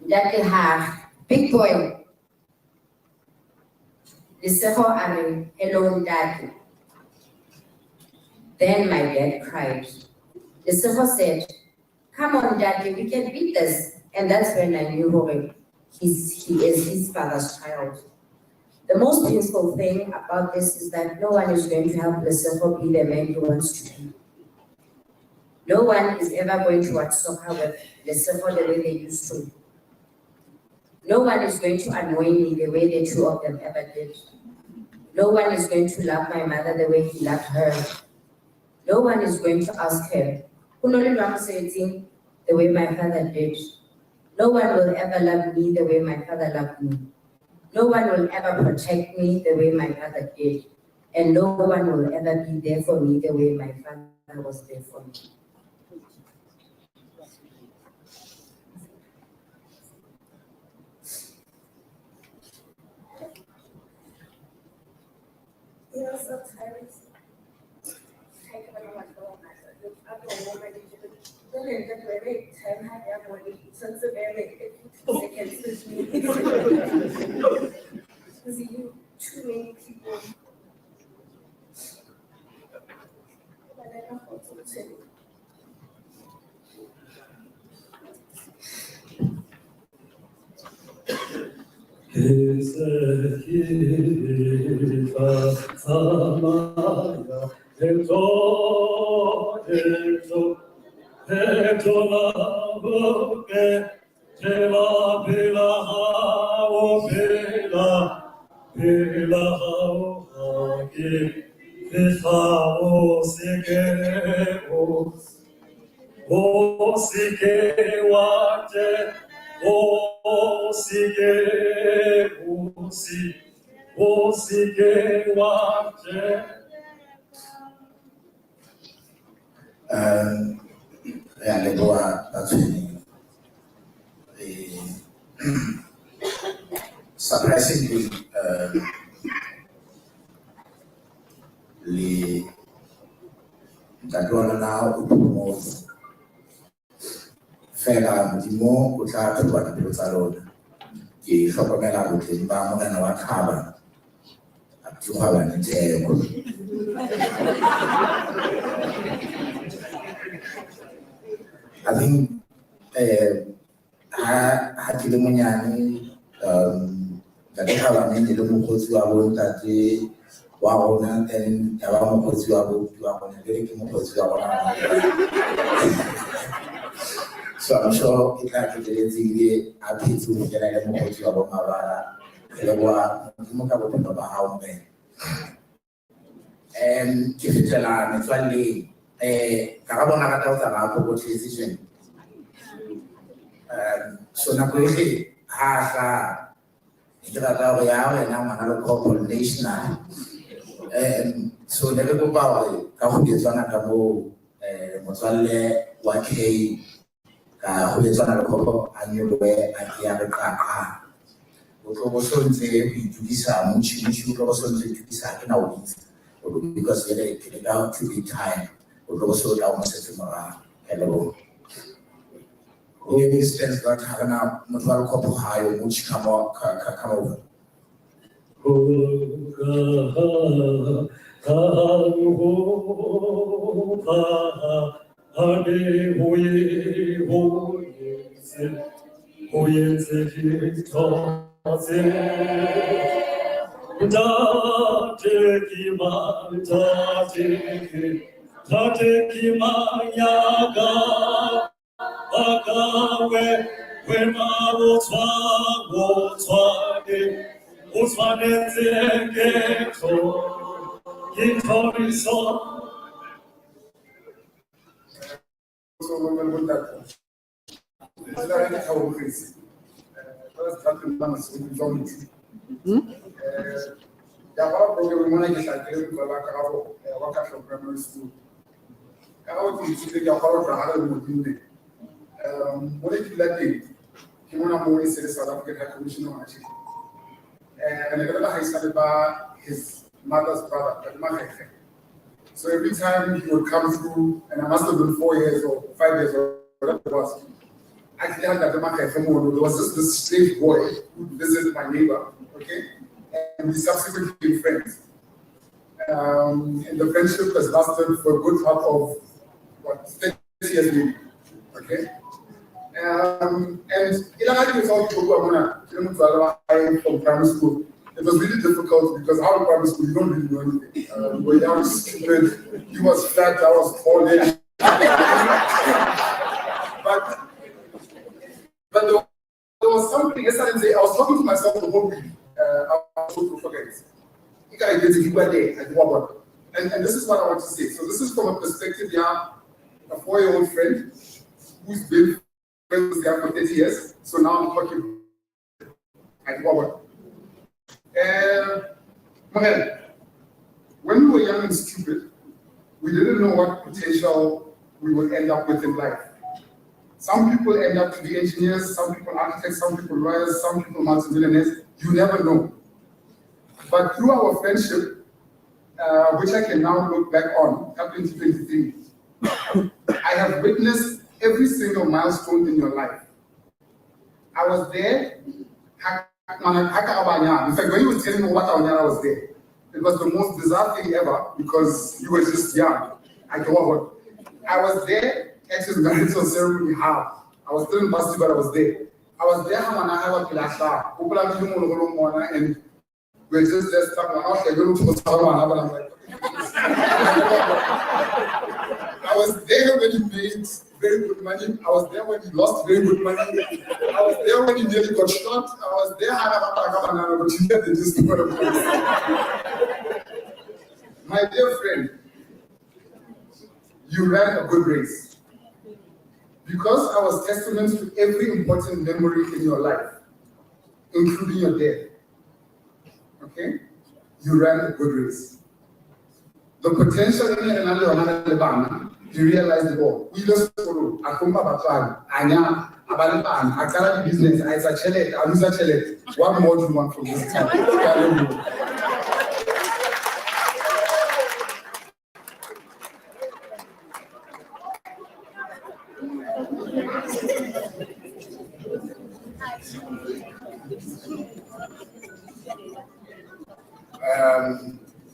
"Ntate ha, big boy." Lesego a re, "Hello, Ntate." Then my dad cried. Lesego said, Come on, Daddy, we can beat this. And that's when I knew hore he is his father's child. The most painful thing about this is that no one is going to help Lesego be the man he wants to be. No one is ever going to watch soccer with Lesego the way they used to. No one is going to annoy me the way the two of them ever did. No one is going to love my mother the way he loved her. No one is going to ask her, "Ho no le jwang mosebetsing?" the way my father did. No one will ever love me the way my father loved me. No one will ever protect me the way my father did. And no one will ever be there for me the way my father was there for me. Yes, that's Iris. Too many people. Re a leboha Batshweneng. Surprisingly, le ntate wa lona o phomotse. Fela Modimo o tla thoba dipelo tsa lona. Ke hlokomela botleng ba morena wa Thaba, Abuti Kgwabane Theko. I think ha ke le monyane, ntate Kgwabane ne le mokgotsi wa bo ntate wa rona, then ya ba mokgotsi wa bo wa rona, jwale ke mokgotsi wa rona. So I'm sure e tla qetelletse ebile a phetse ho fihlela le mokgotsi wa bo Mabala. Re leboha Modimo ka bophelo ba hao, morena. Ke fetela metswalleng. Karabo o rata ho tsamaya phokothetse. So nako yohle ha a hlaha, ne ke rata hore ya wena ngwana Lekhopho national. So ne re kopa hore ka kgubetswana ka moo, motswalle wa K ka kgubetswana Lekhopho a nyolohe a ke a re qaqa. O tlo bo so ntse ho itokisa motjhi, motjhi o tlo bo so ntse ho itokisa, ha ke na o bitsa. Because jwale ke leka to be time. O tlo bo so tla o mo setse morao. Ke a leboha. O explains that ha re na motho wa Lekhopho ha yo, motjhi come on, come over. His mother's brother, So every time he would come through, and I must have been 4 years or 5 years or whatever it was, actually had that there was just this strange boy who visited my neighbor, okay? And we subsequently became friends. And the friendship has lasted for a good part of, what, 30 years maybe, okay? Okay? And from primary school, it was really difficult because out of primary school, you don't really know anything. We were young, stupid. He was fat, I was tall. But there was something, yesterday, I was talking to myself the whole week. I was so forget. And this is what I want to say. So this is from a perspective, yeah, a 4-year-old friend who's been friends with for 30 years. So now I'm talking. When we were young and stupid, we didn't know what potential we would end up with in life. Some people end up to be engineers, some people architects, some people lawyers, some people multimillionaires. You never know. But through our friendship, which I can now look back on, 2023, I have witnessed every single milestone in your life. I was there. In fact, when he was telling me what I was there, it was the most bizarre thing ever because you were just young. I was there at his marital ceremony. How? I was still in Basti, but I was there. I was there and we're just there stuck. I was there when he made very good money. I was there when he lost very good money. I was there when he nearly got shot. I was there. My dear friend, you ran a good race. Because I was testament to every important memory in your life, including your death. Okay? You ran a good race. The potential in you realized it all. We just follow. Business. What more do you want from this time?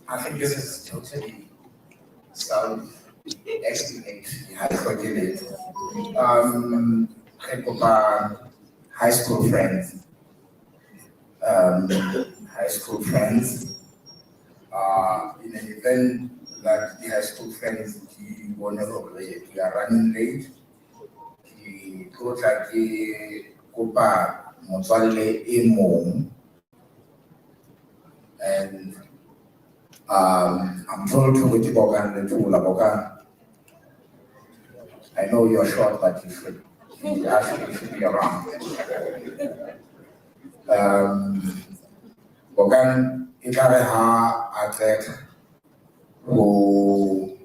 I think this is totally self-explanatory. I forgive it. High school friends. High school friends. In an event that the high school friends, we are running late. And I'm told to go to Bogan and to Bogan. I know you're short, but you should be actually should be around. Bogan Ikareha Atlet who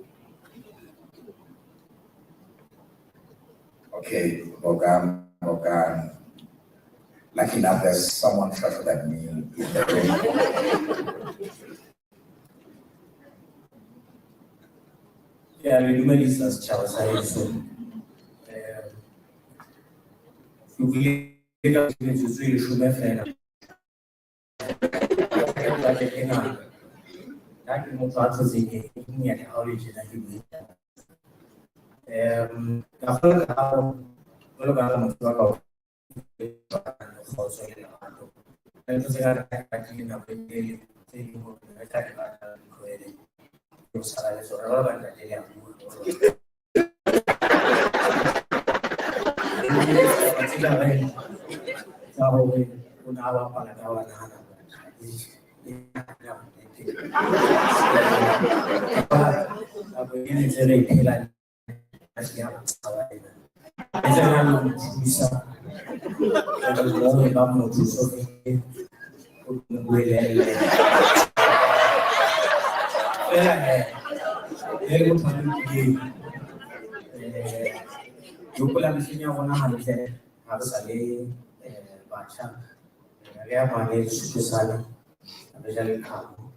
okay, Bogan. Lucky enough, there's someone shorter than me in the room. Yeah, we do setjhaba sa heso. Ke ka metsotso e leshome fela. Nna ke motho a tlotseng e nnyane ha o le tjena ke bue. Ka kgolwa ka jwalo ka motho wa ka kgotso le lerato. Ntho tse ka ratile nako e telele tse leng hore re tla di batla di tlohele. Ke sala le tsona ba ntate le a bua. Tsa hore o ne a bapala ka banana. Nako e ntse re phela a se ya tshaba ena. E tsena le ho thusa. Ba mo thuso o buelele. Fela e le motho a lokileng. Ke hopola mehleng ya rona hantle ha re sa le batjha. Re ya mane Lesotho sane, re ja leqhabo.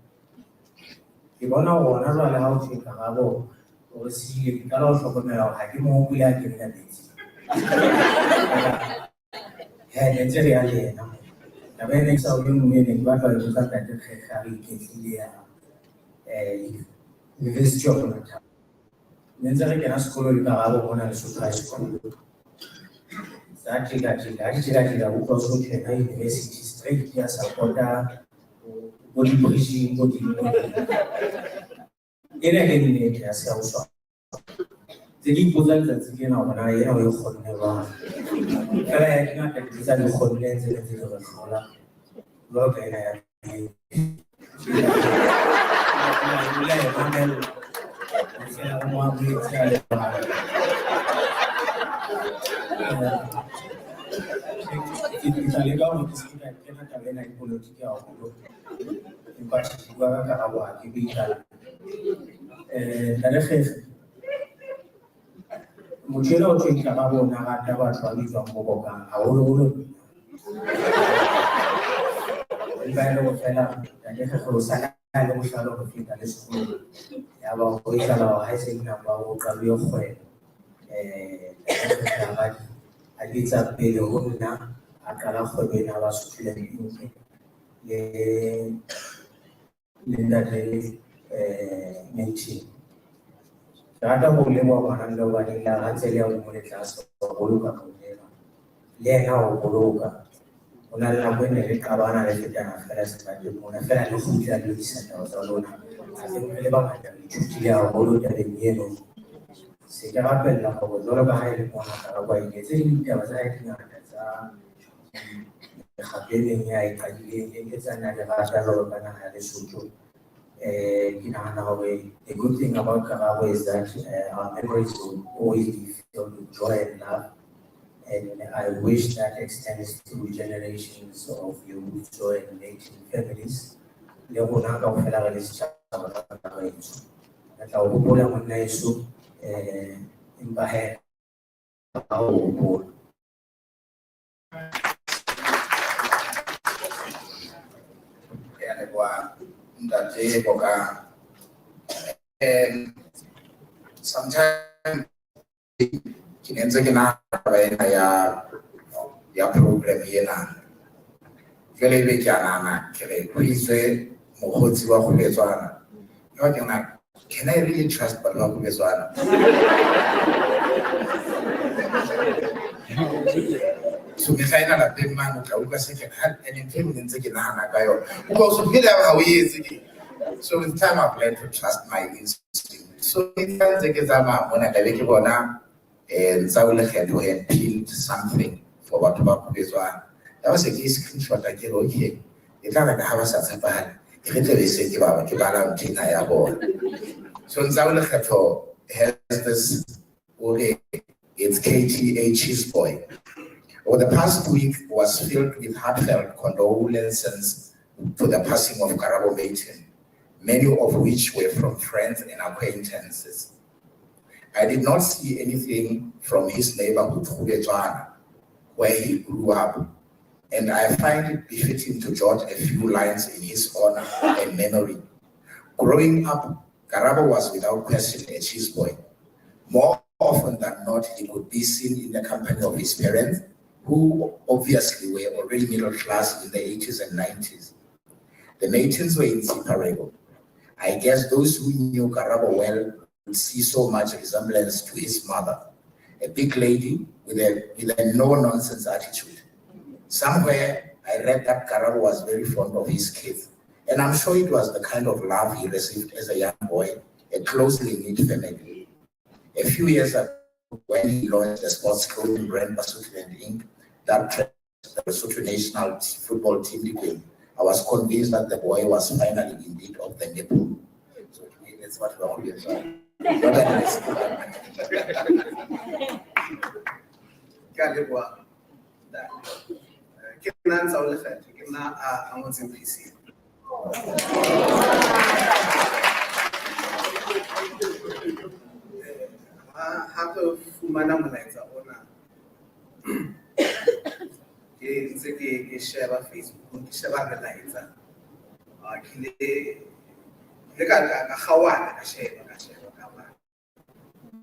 Ke bona hore hona jwale ha o thwe Karabo o re siile, ke qala ho hlokomela hore ha ke mo hopole ha ke nna metsi. Ne ntse re ya le yena. Taba ena e sa o le nngwe e ne ke batla ho e botsa Ntate Kgekge ha re iketlile ya University of Natal. Ne ntse re kena sekolo le Karabo mona Lesotho High School. Tsa tjeka-tjeka, ha di tjeka-tjeka utlwa so kena university straight ya support-a bo di-bridging bo di. Ena ke nnete ha se ya ho swaba. Tse ke ipotsa letsatsi lena hore na ena o e kgonne jwang. Fela ya di ngata dintho tsa di kgonneng tse ne ntse di re hlola. Jwalo ka ena ya pele. O ile a e mamella ho fihlela re mo amohetse a le jwalo. Ke tla leka hore ke se ke ka kena taba ena ya dipolotiki haholo. Empa tjhe, ke bua ka karabo ha ke bue ka Ntate Kgekge, motho enwa ho thweng Karabo o ne a rata batho ba bitswang bo Bokang haholoholo nna. Empa e le hore feela Ntate Kgekge o sa na le bohlale ho feta le sekolong. Ya ba ho etsahala hore ha e se le nako ya hore o qaluwe kgwebo, Ntate Kgekge a ba a di etsa pele ho nna, a qala kgwebo ena ya Basotho Land Inc. Le ntate Matin. Ke rata ho leboha ngwana mme hobane ile a ha ntse le ya hodimo le tlase ho boloka monna enwa. Le yena ho boloka. Ho na le nako e ne le qabana le fetana fela seterateng mona, fela le kgutla le lokisa taba tsa lona. I think re le bangata re ithutile haholo tabeng eno. Se ke rapella hore jwalo ka ha e le mona Karabo a ile, tse ding ditaba tsa hae di ngata tsa mekgatlo e meng ya e qadileng e tsa nna le rata jwalo ka naha ya Lesotho. Ke nahana hore the good thing about Karabo is that our memories will always be filled with joy and love. And I wish that extends through generations of Leutso and Native families. Le rona kaofela re le setjhaba ka kakaretso. Re tla o hopola monna heso, empa he, ha o hopola. Ke a leboha ntate Bokang. Sometimes ke ne ntse ke nahana taba ena ya program ena. Jwale ebe ke a nahana ke re ho itswe mokgotsi wa Kgobetswana. Jwale ke nahana, can I really trust batho ba Kgobetswana? So mehla ena lapeng mane o tla utlwa se ke re, and ntho e ne ntse ke nahana ka yona. Utlwa o so phela ha o etse ke. So with time I've learned to trust my instinct. So ke ntse ke tsamaya mona ka be ke bona Ntsao Lekgetho had pinned something for batho ba Kgobetswana. Ya ba se ke screenshot-a ke re okay, e tla re ka ha ba sa tshepahale, e re tle be se ke ba ke bala ntho ena ya bona. So Ntsao Lekgetho has this, okay, it's KTA Cheese Boy. Over the past week was filled with heartfelt condolences to the passing of Karabo Mayton, many of which were from friends and acquaintances. I did not see anything from his neighborhood, Kgobetswana, where he grew up, and I find it befitting to jot a few lines in his honor and memory. Growing up, Karabo was without question a cheese boy. More often than not, he could be seen in the company of his parents, who obviously were already middle class in the 80s and 90s. The Maytons were inseparable. I guess those who knew Karabo well would see so much resemblance to his mother, a big lady with a no-nonsense attitude. Somewhere I read that Karabo was very fond of his kids, and I'm sure it was the kind of love he received as a young boy, a closely knit family. A few years ago, when he launched the sports clothing brand Basotho Inc., that tracked the Lesotho national football team, I was convinced that the boy was finally indeed of the nipple. So that's what we're always saying. Not that it's- Ke a leboha. Ke nna Ntsao Lekgetho, ke nna a ngotseng piece ena. Ha re fumana molaetsa ona, ke ntse ke sheba Facebook, ke sheba melaetsa. Ke ile ka kgaohana, ka sheba, ka sheba, ka bala.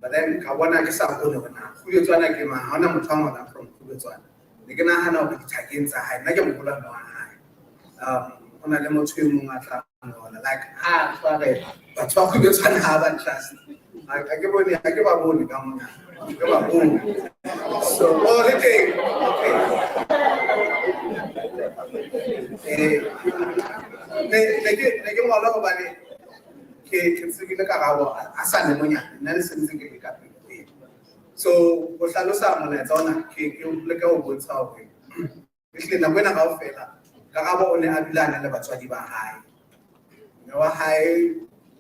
But then ka bona ke sa kgone hore na Kgobetswana ke mang, ha hona motho a ngolang from Kgobetswana. Ne ke nahana hore dithakeng tsa hae, nna ke moholwane wa hae. Ho na le motho e mong a tla ngola, like ha tshware batho ba Kgobetswana ha ba trust. Ha ke bone, ha ke ba bone ka mona. Re baholo. So, oh, le teng. Okay. Ne ke ngola hobane ke tsebile Karabo a sa le monyane, nna le sentse ke le ka pele ho yena. So, ho hlalosa molaetsa ona, ke leka ho bontsha hore ehlile nako ena kaofela Karabo o ne a dula a na le batswadi ba hae. Mme wa hae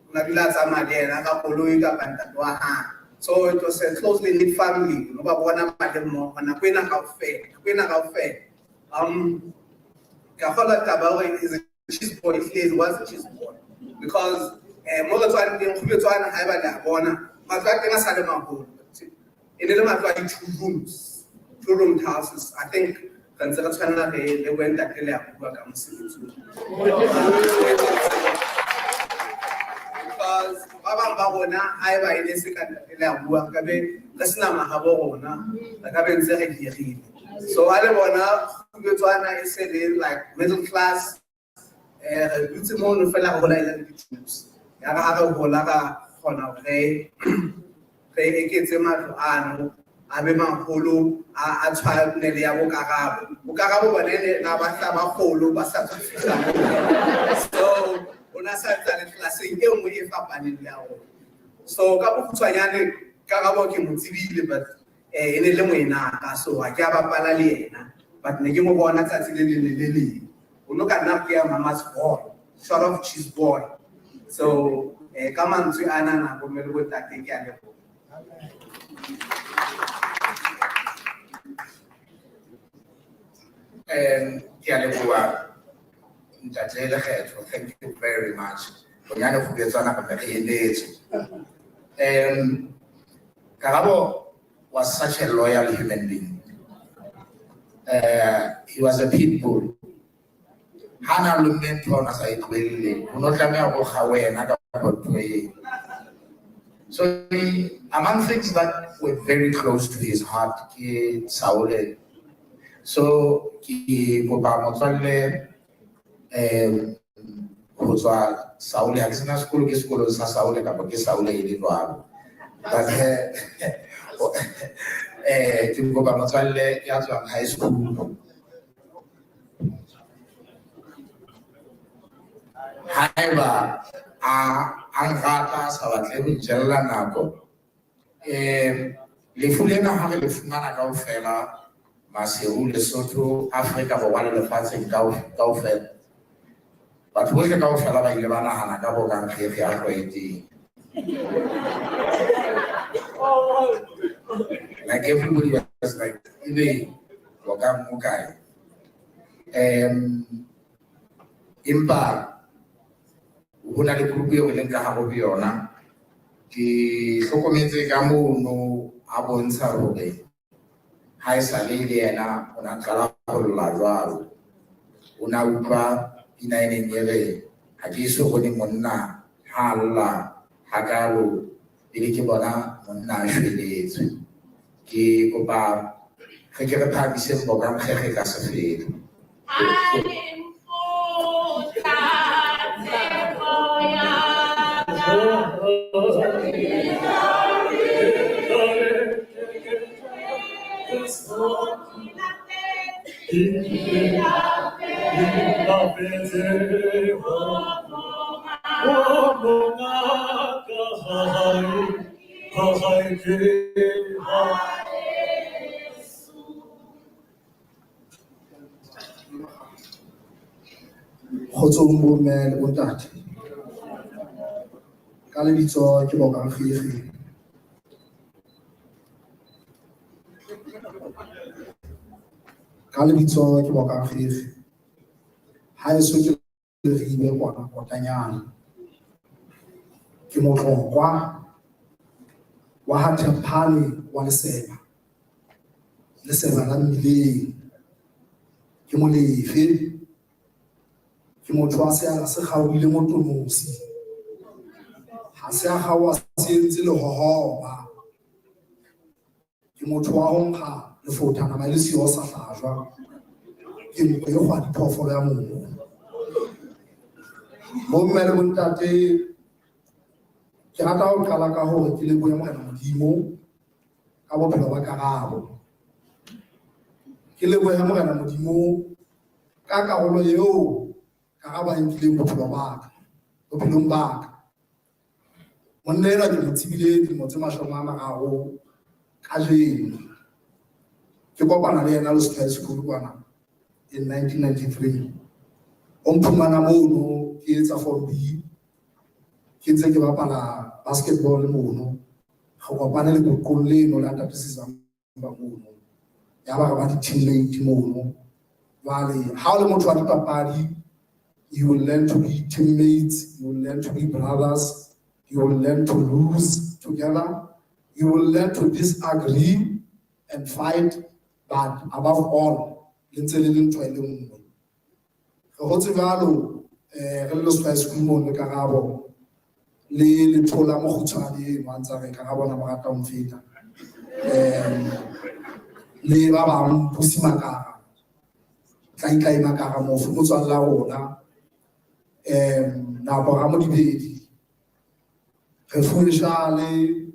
o ne a dula a tsamaya le yena ka koloi kapa ntate wa hae. So it was a closely knit family. No ba bona ba le mmoho nako ena kaofela, nako ena kaofela. Ka kgolwa taba hore is a cheese boy, ehlile was a cheese boy. Because mo re tswang teng, Kgubetswana haeba le a bona, matlo a teng a sa le maholo. E ne le matlo a di-two rooms, two roomed houses. I think re ntse re tshwanela re lebohe ntate le a bua ka mosebetsi ona. Because ba bang ba rona haeba e ne se ka ntate le a bua, nka be re sena mahabo rona, re ka be ntse re hirile. So ha le bona Kgubetswana e se le like middle class, re dutse mono fela re hola e le di-troops. Ya re ha re hola ra kgona hore re eketse matlo ano, a be maholo, a tshwane le ya bo Karabo. Bo Karabo bone ne na ba tla ba kgolo, ba sa tswa fihla moo. So, o na sa ntse a le class-eng e nngwe e fapaneng le ya rona. So, ka bokgutshwanyane, Karabo ke mo tsebile, but e ne le moenaka, so ha ke a bapala le yena. But ne ke mo bona tsatsi le leng le le leng. O no ka nna ke ya mama's boy, sort of cheese boy. So, ka mantswe ana na bo mme le bontate ke a leboha. Ke a leboha ntate Lekgetho, thank you very much. Bonyane Kgubetswana re re emetse. Karabo was such a loyal human being. He was a pit bull. Ha na lomme ntho ona sa e tlohelle, o no tlameha ho kga wena kapa ntho eo. So among things that were very close to his heart ke Saule. So ke kopa motswalle, ho tswa Saule, ha ke sena sekolo, ke sekolo sa Saule kapa ke Saule e le jwalo. But ke kopa motswalle ya tswang high school. Haeba a nrata a sa batle ho njella nako, lefu lena ha re le fumana kaofela, Maseru, Lesotho, Afrika Borwa le lefatsheng kaofela, batho bohle kaofela ba ile ba nahana ka Bokang Kgekge a tlwaetseng. Like everybody was like, ebe Bokang o kae? Empa ho na le group eo re leng ka hare ho yona. Ke hlokometse ka mono a bontsha hore ha e sa le le yena o na qala ho lla jwalo. O na utlwa pina e neng e re, ha ke eso bone monna ha lla hakalo, pele ke bona monna a shweletswe. Ke kopa re ke re phahamiseng Bokang Kgekge ka sefela. Kgotsong bomme le bontate. Ka lebitso ke Bokang Kgekge. Ka lebitso ke Bokang Kgekge. Haeso ke Leribe kwana Kotanyana. Ke motlokwa wa ha Thempane wa Leseba. Leseba la mmileng. Ke Molefe. Ke motho wa seala se kgaohile motomosi. Ha se a kgaoha se entse lehohoba. Ke motho wa ho nkga lefotha nama e le siyo sa hlajwa. Ke nko e kgwadi phoofolo ya mobu. Bomme le bontate, ke rata ho qala ka hore ke lebohe Morena Modimo Ka bophelo ba Karabo. Ke lebohe Morena Modimo ka karolo eo Karabo a nkileng bophelo ba ka, bophelong ba ka. Monna enwa ke mo tsebile dilemo tse 30 kajeno. Ke kopana le yena Lesotho High School kwana in 1993. O mphumana mono ke etsa form B, ke ntse ke bapala basketball mono. Re kopane leboqong leno la Ntate Sizamba mono. Ya ba re ba di-teammate mono. Jwale ha o le motho wa dipapadi, you will learn to be teammates, you will learn to be brothers, you will learn to lose together, you will learn to disagree and fight, but above all, le ntse le le ntho e le nngwe. Re hotse jwalo re le Lesotho High School mono le Karabo le Lethola mokgutshwane eno a ntsa re Karabo na mo rata ho mfeta. Le ba bang Pusi Makara, Tlaitlae Makara mofu motswalle wa rona, Nako Ramodibedi, re fuwe le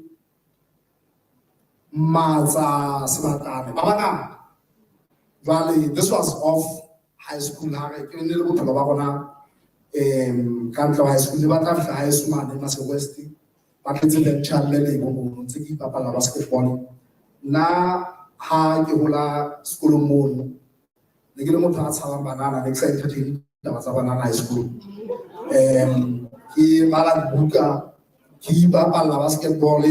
Matsa Sebatane ba bangata. Jwale this was off high school ha re ke ne le bophelo ba rona ka ntle ho high school, le batla fihla high school mane Mase West, ba tletse lecture le lebo mono ntse ke ipapalla basketball. Nna ha ke hola sekolong mono ne ke le motho a tshabang banana, ne ke sa entertain ditaba tsa banana high school. Ke bala dibuka, ke ipapalla basketball,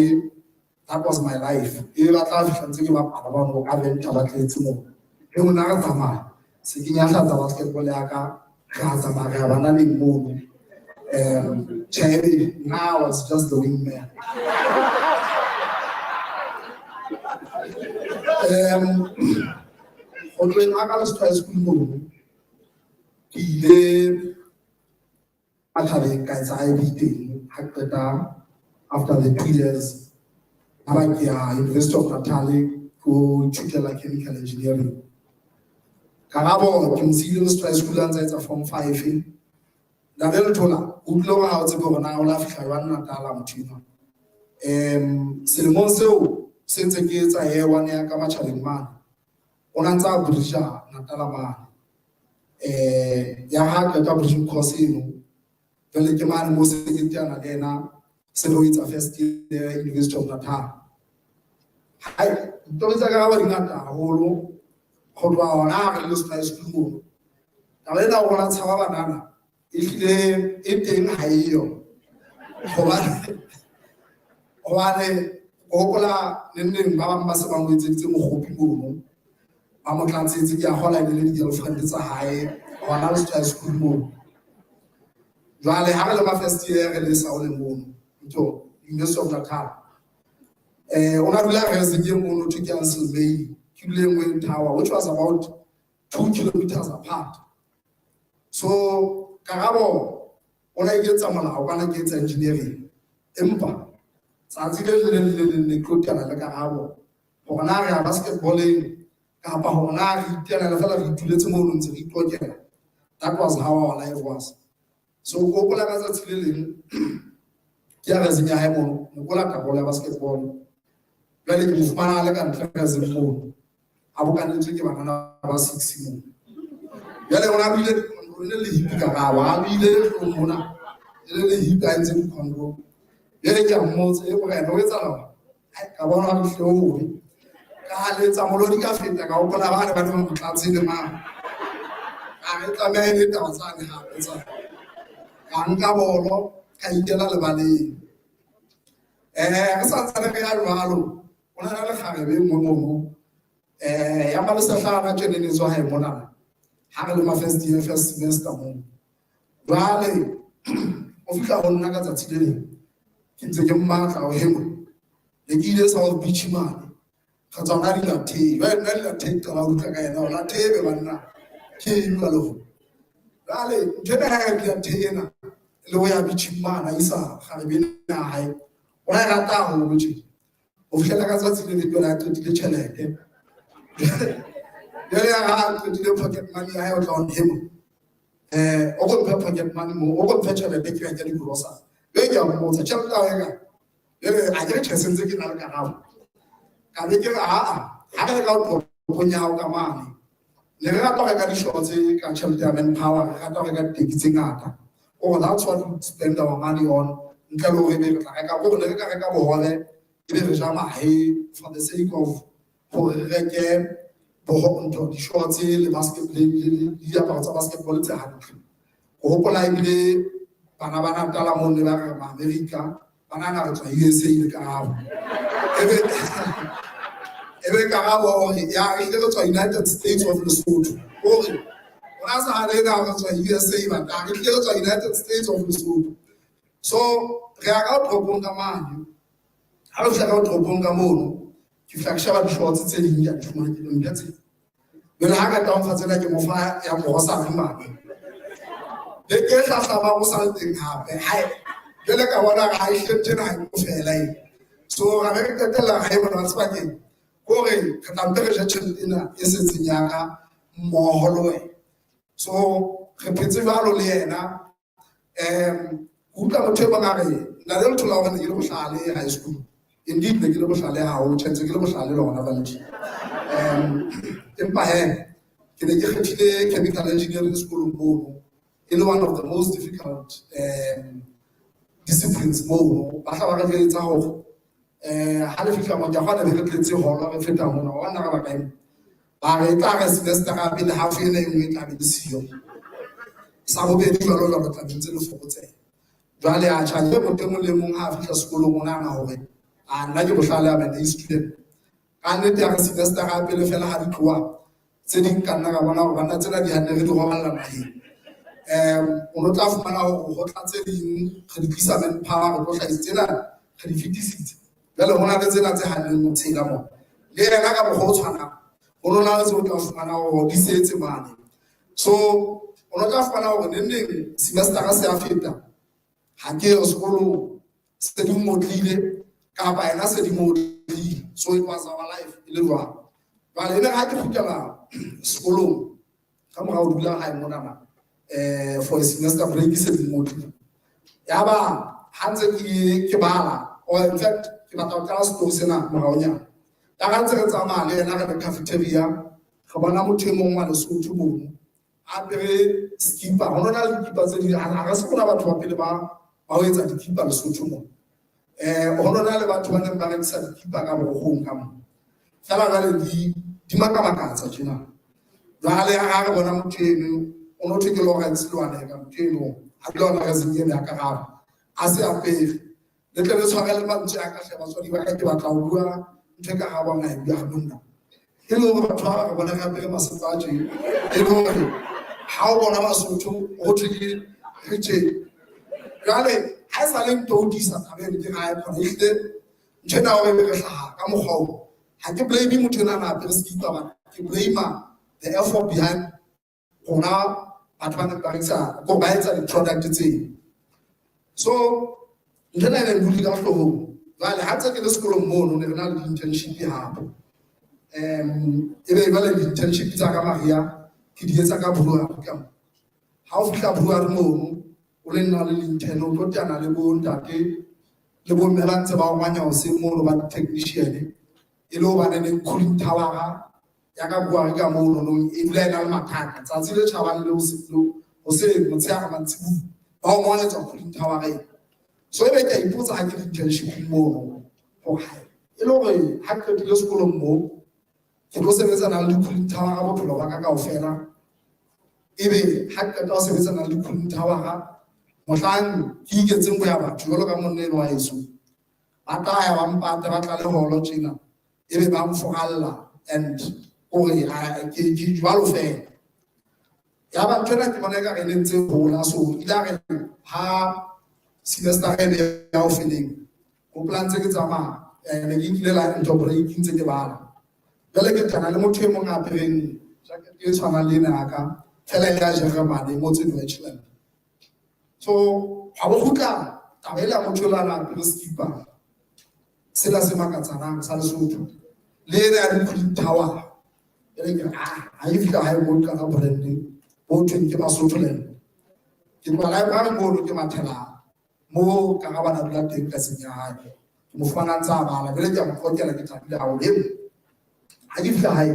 that was my life. E batla fihla ntse ke bapala bano ka venture ba tletse moo. E mona re tsamaya, se ke nyahlatsa basketball ya ka, re a tsamaya re ya bananeng mono. Tjhe, nna I was just the wingman. Ho tloheng ha ka Lesotho High School mono, ke ile Mathabeng ka etsa IB teng. Ha ke qeta after the 2 years, ha ba ke ya University of Natal ko ithutela chemical engineering. Karabo ke mo siile Lesotho High School a ntsa etsa form 5. Ntate Lethola, o utlwile hore ha o tsebe hore na o la fihla jwang Natal motho enwa. Selemong seo se ntse ke etsa year 1 ya ka Matjhabeng mane, o na ntsa bridge-a Natal mane. Ya ha qeta bridging course eno, jwale ke mane mo se ke teana le yena, se re o etsa first year University of Natal. Hai, ditori tsa Karabo di ngata haholo, ho tloha hona ha re le Lesotho High School mono. Taba ena ya rona tshaba banana, ehlile e teng ha eyo. Hobane ke hopola neng neng ba bang ba se ba mo etseditse mokgopi mono, ba mo tlatsetse, ke a kgolwa e ne le di-girlfriend tsa hae hona Lesotho High School mono. Jwale ha re le ma first year re le Saole mono, ntho University of Natal. O na dula residence mono thwe ke Ansel May, ke dule nngwe tower, which was about 2 kilometers apart. So Karabo o na iketsa molao kana ke etsa engineering. Empa tsatsi le leng le leng ne tlo teana le Karabo hore na re ya basketballeng kapa hore na re iteana le fela re ituletse mono ntse re itlokela. That was how our life was. So ke hopola ka tsatsi le leng ke ya reseng ya hae mono, ne ko lata bolo ya basketball. Jwale ke mo fumana a le ka ntle reseng mono, a bokanetswe ke banana ba 6 mono. Jwale o na buile dikhondro, le lehipi Karabo, a buile hloohong mona, le lehipi a entse dikhondro. Jwale ke a mmotsa, e morena, o etsahala? Hai, ka bona hore hloohong. Ka letsa molodi ka feta, ka hopola ba ne ba ne ba mo tlatse le mang. Ka re tlameha e le taba tsane hape tsane. Ka nka bolo, ka ikela lebaleng. Re sa ntsane re ya jwalo, ho na le kgarebe e nngwe mono. Ya Malesehla tjena e ne tswa hae monana. Ha re le ma first year, first semester moo. Jwale, o fihla ho nna ka tsatsi le leng, ke ntse ke mmatla ho hema. Ne ke ile South Beach mane. Re tswa hona di-latte. Jwale nna di-latte ke qala ho utlwa ka yena hore latte ebe banna ke eng jwale ho. Jwale ntho ena ya di-latte ena le ho ya beaching mane a isa kgarebe ena ya hae. O na e rata haholo tje. Ho fihlela ka tsatsi le leng jwale a qetile tjhelete. Jwale ya ha a qetile pocket money ya hae o tla ho hema. O ko mphe pocket money mo, o ko mphe tjhelete ke reke di-grocery. Jwale ke a mmotsa tjhelete ya hae e kae? Jwale a ke re tjhe se ntse ke na le Karabo. Ka be ke re aa, ha re reka toropong ya hao ka mane. Ne re rata ho reka di-shorts ka tjhelete ya manpower, re rata ho reka diteki tse ngata. Or that's what we spend our money on. Ntle le hore ebe re tla reka, hore ne re ka reka bohobe, ebe re ja mahe for the sake of hore re reke ntho di-shorts le basket le diaparo tsa basketball tse hantle. Ke hopola ebile bana ba Natala moo ne ba re ma America, ba nahana re tswa USA le Karabo. Ebe Karabo hore ya re ile re tswa United States of Lesotho. Hore o na sa hane na re tswa USA but re tlile re tswa United States of Lesotho. So re ya ka toropong ka mane. Ha re fihla ka toropong ka mono, ke fihla ke sheba di-shorts tse ding ke a di fumana ke mphe tse. Jwale ha ka tla mfa tsena ke mo fa ya grocery mane. Beke e hlahlamang o sa le teng hape. Hai, jwale ka bona ha e hle ntho ena ha e tlo fela ena. So ra be re qetella ha e bona sebakeng. Ke hore re tla mpe re je tjhelete ena e setseng ya ka mmoho le wena. So re phetse jwalo le yena. Ke utlwa motho e mong a re nna le letho la hore ne ke le bohlale high school. Indeed ne ke le bohlale haholo, tjhe ntse ke le bohlale le hona jwale tje. Empa he ke ne ke kgethile chemical engineering sekolong mono. E le one of the most difficult disciplines mono. Ba hla ba re jwetsa hore ha le fihla mo ke a kgona be re tletse holo re feta mona, wa nna re ba kae mo? Ba re e tla re semester ya pele half ena e nngwe e tla be le siyo. Sa bobedi jwalo jwalo tla be ntse le fokotseha. Jwale a tjha ke motho e mong le mong ha a fihla sekolong o nahana hore a nna ke bohlale a an A student. Ka nnete ya re semester ya pele fela ha di tloha tse ding ka nna ka bona hore banna tsena di hantle re di roballa naheng. O no tla fumana hore ho tla tse ding re di tlisa manpower re tlo hlahisa tsena re di fetisitse. Jwale ho na le tsena tse hanneng ho tshela mona. Le yena ka mokgwa o tshwanang ho no na le tseo o tla fumana hore di setse mane. So o no tla fumana hore neng neng semester se a feta ha ke ye sekolong se di ngotlile kapa yena se di ngotlile. So it was our life e le jwalo. Jwale e ne ha ke kgutlela sekolong ka mora ho dula hae monana for a semester break se di ngotlile. Ya ba ha ntse ke bala or in fact ke batla ho qala sekolo sena moraonyana. Ya ha ntse re tsamaya le yena re le cafeteria re bona motho e mong wa Lesotho mono a apere skipa. Ho no na le dikipa tse ding, ha re se rona batho ba pele ba ho etsa dikipa Lesotho mona. Ho no na le batho ba neng ba rekisa dikipa ka borokgong ka mona. Feela jwale di makamakatsa tjena. Jwale ha re bona motho eno, o no thwe ke Lawrence Loaneka motho eno, ha dula hona reseng eno ya Karabo, a se apere. Le tle le tshwarele mantswe a ka hle batswadi ba ka, ke batla ho bua ntho e ka rabang a e bua monna. E le hore batho ba re bona re apere masepa a tje, e le hore ha o bona Basotho ho thwe ke re tje. Jwale ha e sa le nto o tiisa taba eno ke re ha e kgona, ehlile ntho ena hore ebe re hlaha ka mokgwa oo. Ha ke blame motho ena a na apere sekipa, but ke blame the effort behind rona batho ba neng ba rekisa ko ba etsa di-product tseo. So ntho ena e ne dule ka hloohong. Jwale ha ntse ke le sekolong mono ne re na le di-internship hape. Ebe jwale di-internship tsa ka mariha ke di etsa ka brewery ka mo. Ha o fihla brewery mono o le nna le intern o tlo teana le bo ntate le bo mme ba ntse ba omanya hoseng mono ba di-technician e le hobane neng cooling tower ya ka brewery ka mono nong e dula e na le mathata. Tsatsi le tjhabang le hoseng motshehare mantsibuya ba omanyetsa cooling tower ena. So ebe ke a ipotsa ha ke le internship mono hore e le hore ha ke qetile sekolong moo ke tlo sebetsana le di-cooling tower bophelo ba ka kaofela. Ebe ha ke qeta ho sebetsana le di-cooling tower mohlang ke iketseng boya batho jwalo ka monna eno wa heso, ba tla ya ba mpata ba tla le holo tjena ebe ba mforalla and hore ke jwalo fela. Ya ba ntho ena ke bona ekare e ne ntse e hola. So ile a re ha semester ene ya ho feleng hopola ntse ke tsamaya ne ke nkile la ntho break ntse ke bala. Jwale ke tana le motho e mong a apereng jacket e tshwanang le ena ya ka fela e le ya Jeremane e ngotswe Deutschland. So ha bo kgutla taba ela motho ela a apere sekipa sena se makatsanang sa Lesotho le ena ya di-cooling tower. E re ke re, ha e fihla hae mo ka brand bo thweng ke Basotho le nna. Ke tloha library mono ke mathela mo Karabana dula teng tlaseng ya hae. Ke mo fumana a ntse a bala, jwale ke a mo qoqela, ke thabile haholo. Eo ha ke fihla hae,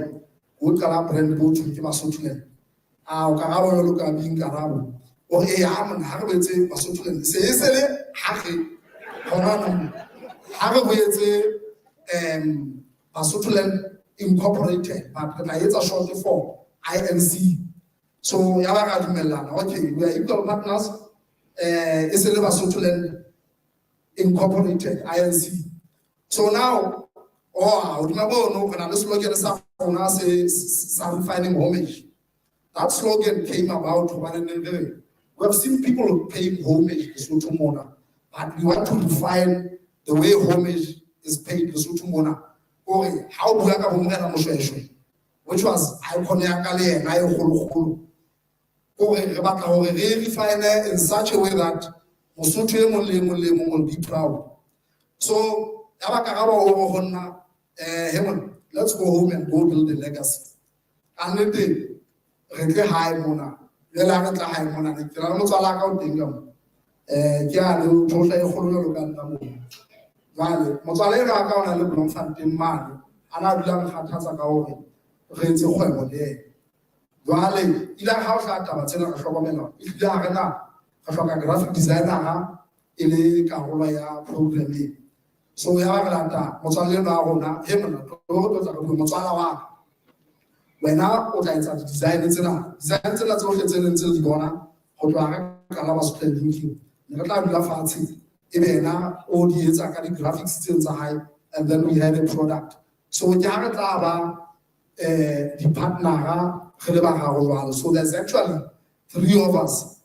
ho qala brand bo thweng ke Basotholand. A o Karabo jwalo ka bing Karabo. O re ee, ha monna, ha re boetse Basotholand. Se e se le ha re hona nou, ha re boetse Basotholand Incorporated, but re tla etsa short for INC. So ya ba ra dumellana, okay, we are equal partners. E se le Basotholand Incorporated, INC. So now, oh, hodima bono re na le slogan sa rona se sa refining homage. That slogan came about hobane ne re we have seen people paying homage Lesotho mona, but we want to refine the way homage is paid Lesotho mona. Hore ha o bua ka bo Morena Moshoeshoe, which was icon ya ka le yena e kgolokgolo, hore re batla hore re refine in such a way that Mosotho e mong le e mong le e mong will be proud. So ya ba Karabo o re ho nna, he monna, let's go home and go build a legacy. Ka nnete re tle hae mona, jwale ha re tla hae mona, ke na le motswala wa ka o teng ka mo. Ke a le tjotla e kgolo jwalo ka nna moo. Jwale motswala enwa wa ka o na le Bloemfontein mane, a na dula a nkgathatsa ka hore re etse kgwebo le yena. Jwale ile ha o hlaha taba tsena re hlokomela hore ehlile ha re na re hloka graphic designer e le karolo ya program ena. So ya ba re lata motswalle enwa wa rona, he monna, tlo re tlo tla re bue, motswala wa ka. Wena o tla etsa di-design tsena, design tsena tsohle tse leng tse di bona ho tloha re qala Basotho Linking. Ne re tla dula fatshe ebe yena o di etsa ka di-graphics tseo tsa hae, and then we had a product. So ke ha re tla ba di-partnera re le bararo jwalo. So there's actually three of us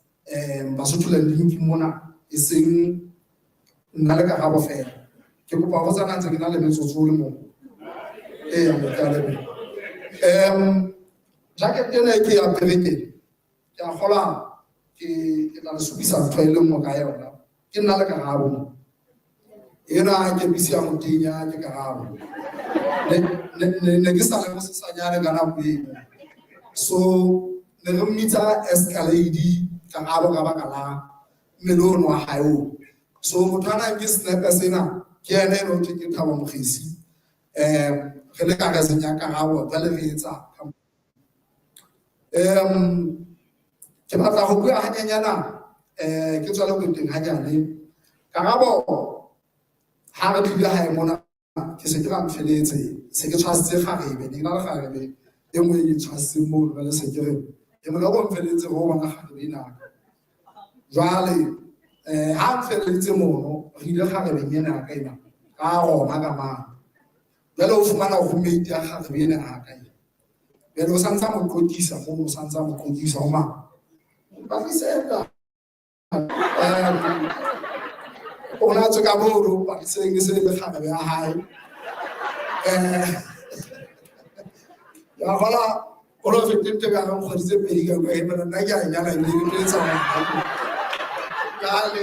Basotho Linking mona, e seng nna le Karabo fela. Ke kopa ho botsa na ntse ke na le metsotso o le mong. Eya, ke a leboha. Jacket ena e ke e apere ke, ke a kgolwa ke tla le supisa ntho e le nngwe ka yona. Ke nna le Karabo mo. Ena kepisi ya motenya ke Karabo. Ne ke sa le mosesanyane ka nako eno. So ne re mmitsa Escalade Karabo ka baka la mmele ono wa hae oo. So motho a nang ke senepe sena ke yena eno thwe ke Thabo Mokgesi. Re le ka reseng ya Karabo jwale re etsa. Ke batla ho bua hanyenyana, ke tswele kweteng hanyane. Karabo ha re tlile hae mona ke se ke ba mfeletse, se ke tshwasitse kgarebe, ne ke na le kgarebe e nngwe e ke tshwasitseng moo, jwale se ke re e mona ko mfeletse ho bona kgarebe ena. Jwale ha mfeleditse mono, re ile kgarebeng ena ya ka ena, ka roma ka mane. Jwale o fumana roommate ya kgarebe ena ya ka ena. Jwale o santsa mo qoqisa mono, o santsa mo qoqisa ho mang? Mpatliseta. O na tswe ka mono, mpatliseng e se le kgarebe ya hae. Ya hola, o lo fetile tebe ya kgwedi tse pedi ka kwa, emela nna ke a nyala ebile ke tlo etsa hore jwale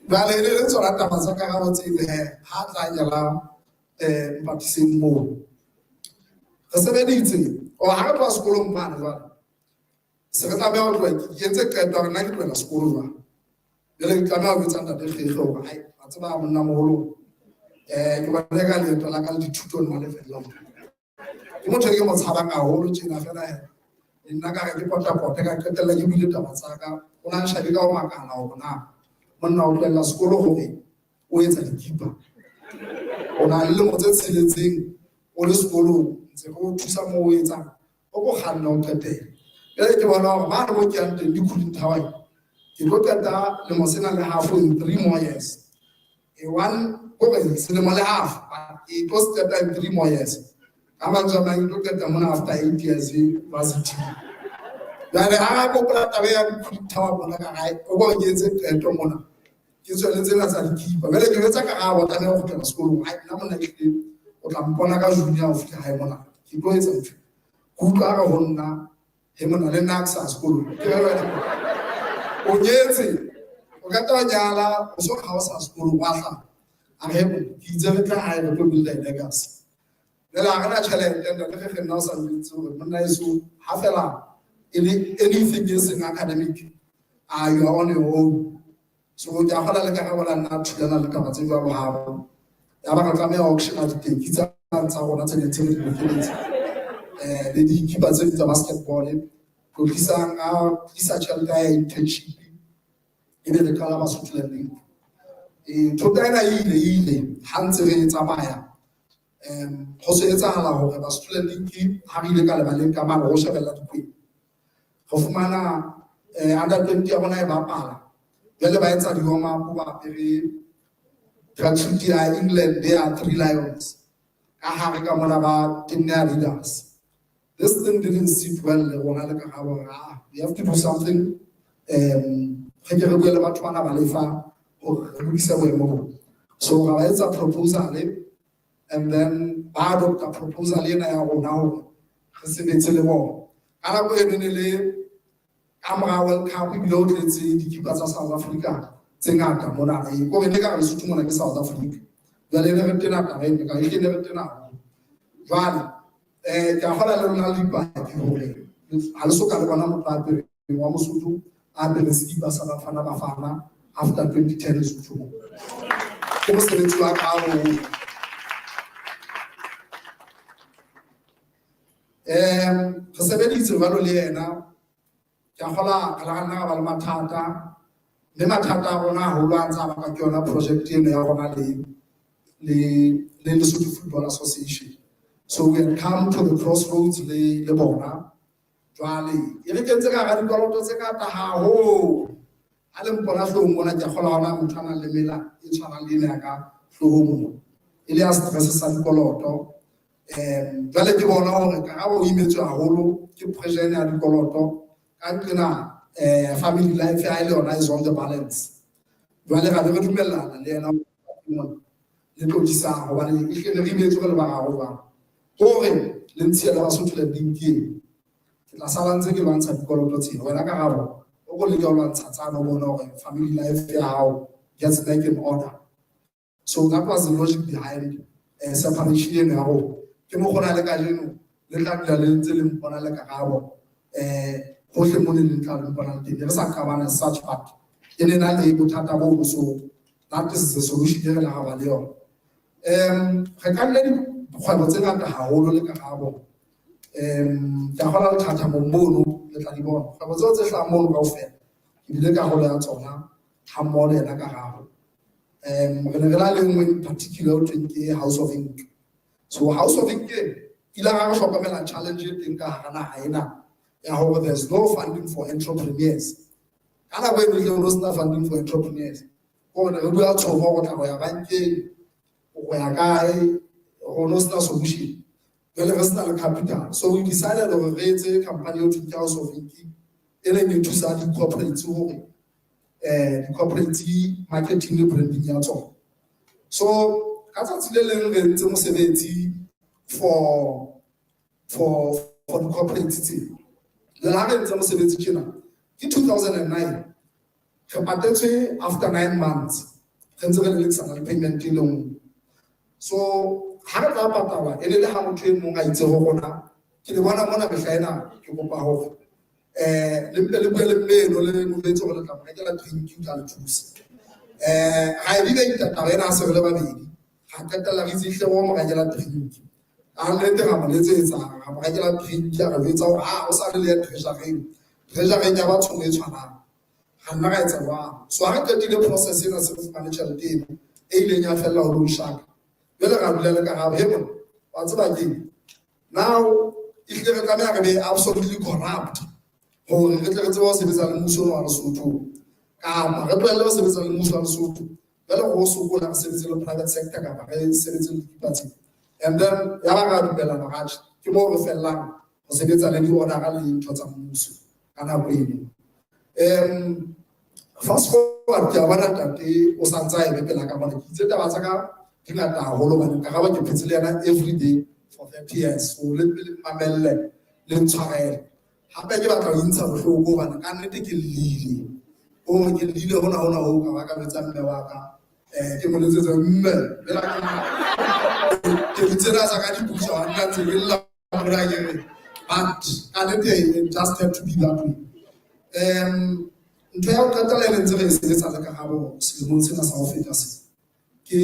jwale e le tsona taba tsa Karabo tseo he, ha tla nyala mpatliseng moo. Re sebeditse, o ha re tloha sekolong mane jwale, se re tlameha ho tloha, ke entse qeto ya hore nna ke tlohela sekolo jwale. Jwale ke tlameha ho jwetsa ntate Kgekge hore hai, wa tseba monnamoholo, ke bona ka leeto la ka le dithuto nna le fella mona. Ke motho e ke mo tshabang haholo tjena fela he. Le nna ka re ke potapote, ka qetella ke buile taba tsa ka. O na nshabe ka ho makala hore na monna o tlohella sekolo hore o etsa dikipa. O na le lemo tse tsheletseng o le sekolong, ntse re o thusa moo o etsang, o ko kganna o qetele. Jwale ke bona hore mane mo ke yang teng di-cooling tower, ke tlo qeta lemo sena le half in 3 more years. E one, kore selemo le half, but ke tlo qeta in 3 more years. Ka mantswe a mang, ke tlo qeta mona after 8 years varsity. Jwale ha re gopola taba ya di-cooling tower mona ka gae, o bo ke etse qeto mona. Ke tswele tsena tsa dikipa. Jwale ke jwetsa Karabo tlameha ho kgutlela sekolong. Hai, nna monna ke tlile, o tla mpona ka June ha o fihla hae mona. Ke tlo etsa ntho. Ke utlwa re ho nna, he monna le nna ke sa sekolong. Ke re wena, o nyetse, o ka tla nyala, o so ha o sa sekolong, wa hlaha. A re, he monna, ke itse re tla hae re tlo build-a legacy. Jwale ha re na tjhelete, ntate Kgekge nna o sa njwetse hore monna heso ha fela e le anything e seng academic, you are on your own. So ke a kgola le Karabo la nna thulana le taba tse jwalo habo. Ya ba re tlameha ho auctiona diteki tsa tsa rona tse neng tse re di bokeletse. Le dikipa tse ding tsa basketball. Tlotlisang a tlisa tjhelete ya internship. Ebe re qala Basotho Land League. Thota ena e ile ha ntse re tsamaya. Ho se etsahala hore Basotho Land League ha re ile ka lebaleng ka mane ho shebella dikwena. Re fumana under 20 ya rona e bapala. Jwale ba etsa di-warm up ba apere tracksuit ya England ya Three Lions. Ka hare ka mona ba tenne Adidas. This thing didn't sit well le rona le Karabo hore, we have to do something. Re ke re bue le batho bana ba lefa hore re lokise boemo bo. So ra ba etsa proposal and then ba adopta proposal ena ya rona hore re sebetse le bona. Ka nako eno ne le ka mora World Cup ebile ho tletse dikipa tsa South Africa tse ngata mona. Kore ne ka re Lesotho mona ke South Africa. Jwale ne re tena taba eno, ka e ne re tena haholo. Jwale ke a kgola le lona le dipaki hore ha le soka le bona motho a apereng wa Mosotho a apere sekipa sa Bafana Bafana after 2010 Lesotho mo. Ke mosebetsi wa ka oo. Re sebeditse jwalo le yena. Ke a kgola re la nna ra ba le mathata, mme mathata a rona haholo a ntse a bakwa ke yona project eno ya rona le Lesotho Football Association. So we had come to the crossroads le bona. Jwale e re kentse ka hara dikoloto tse ngata haholo. Ha le mpona hloohong mona, ke a kgolwa hona motho a nang le mela e tshwanang le ena ya ka hloohong mona. E le ya stress sa dikoloto. Jwale ke bona hore Karabo o imetswe haholo ke pressure ena ya dikoloto. Ka nqena family life ya hae le yona is on the balance. Jwale ra be re dumellana le yena le tlotlisang hobane e hle ne re imetswe re le bararo jwang. Hore le ntshiele Basotho Land League eno. Ke tla sala ntse ke lwantsha dikoloto tsena. Wena Karabo o ko leke ho lwantsha tsane o bone hore family life ya hao gets back in order. So that was the logic behind separation eno ya rona. Ke mo kgona le kajeno le tla dula le ntse le mpona le Karabo hohle mo le leng tla le mpona le teng. Re sa qabana as such, but e ne na le bothata bo so that is the solution e re la ba le yona. Re ka nne dikgwebo tse ngata haholo le Karabo. Ke a kgola lethathamong mono le tla di bona. Kgwebo tseo tse hlahang mono kaofela ke bile karolo ya tsona ha mmoho le yena Karabo. Re ne re na le nngwe in particular ho thweng ke House of Ink. So House of Ink e ile ra re hlokomela challenge e teng ka hara naha ena ya hore there's no funding for entrepreneurs. Ka nako eno hle ho no sena funding for entrepreneurs. Hore ne re bua tshomo go tla go ya bankeng, go ya kae, ho no sena solution. Jwale re sena le capital. So we decided hore re etse company eo thweng ke House of Ink e neng e thusa di-corporates hore di-corporates marketing le branding ya tsona. So ka tsatsi le leng re entse mosebetsi for di-corporates tse. Le ha re entse mosebetsi tjena ke 2009 re patetswe after 9 months re ntse re lelekisana le payment e le nngwe. So ha re tla patalwa e ne le ha motho e mong a itse ho rona ke le bona mona mehla ena ke kopa hore le mpe le bue le mme eno le mo jwetse hore le tla mo rekela drink o tla le thusa. Ra e debate taba ena ha se re le babedi. Ra qetella re itse hle o mo rekela drink. A nnete ra mo letsetsa ra mo rekela drink a re jwetsa hore o sa re le ya treasury. Treasury ya batho e tshwanang. Ra nna ra etsa jwalo. So ha re qetile process ena se re fumane tjhelete eno e ileng ya fella ho loan shark. Jwale ra dula le Karabo, he monna, wa tseba keng? Now ehlile re tlameha re be absolutely corrupt hore re tle re tsebe ho sebetsa le mmuso wa Lesotho. Kapa re tlohelle ho sebetsa le mmuso wa Lesotho. Jwale re o sokola re sebetse le private sector kapa re sebetse le dikipa. And then ya ba ra dumellana hore atjhe, ke moo re fellang ho sebetsa le di-order-a le dintho tsa mmuso ka nako eno. Fast forward ke a bona ntate o sa ntse a eme pela ka mona. Ke itse taba tsa ka di ngata haholo hobane Karabo ke phetse le yena every day for 30 years. So le mpe le mmamelle le ntshwarele. Hape ke batla ho intsha bohloko hobane ka nnete ke llile. Hore ke llile hona hona hoo ka ba ka jwetsa mme wa ka. Ke mo letsetse mme bela ke dutse na sa ka dipuso ha nna ntse ke lla mona ke re but ka nnete it just had to be that way. Ntho ya ho qetela e ne ntse re e sebetsa le Karabo selemong sena sa ho feta sena, ke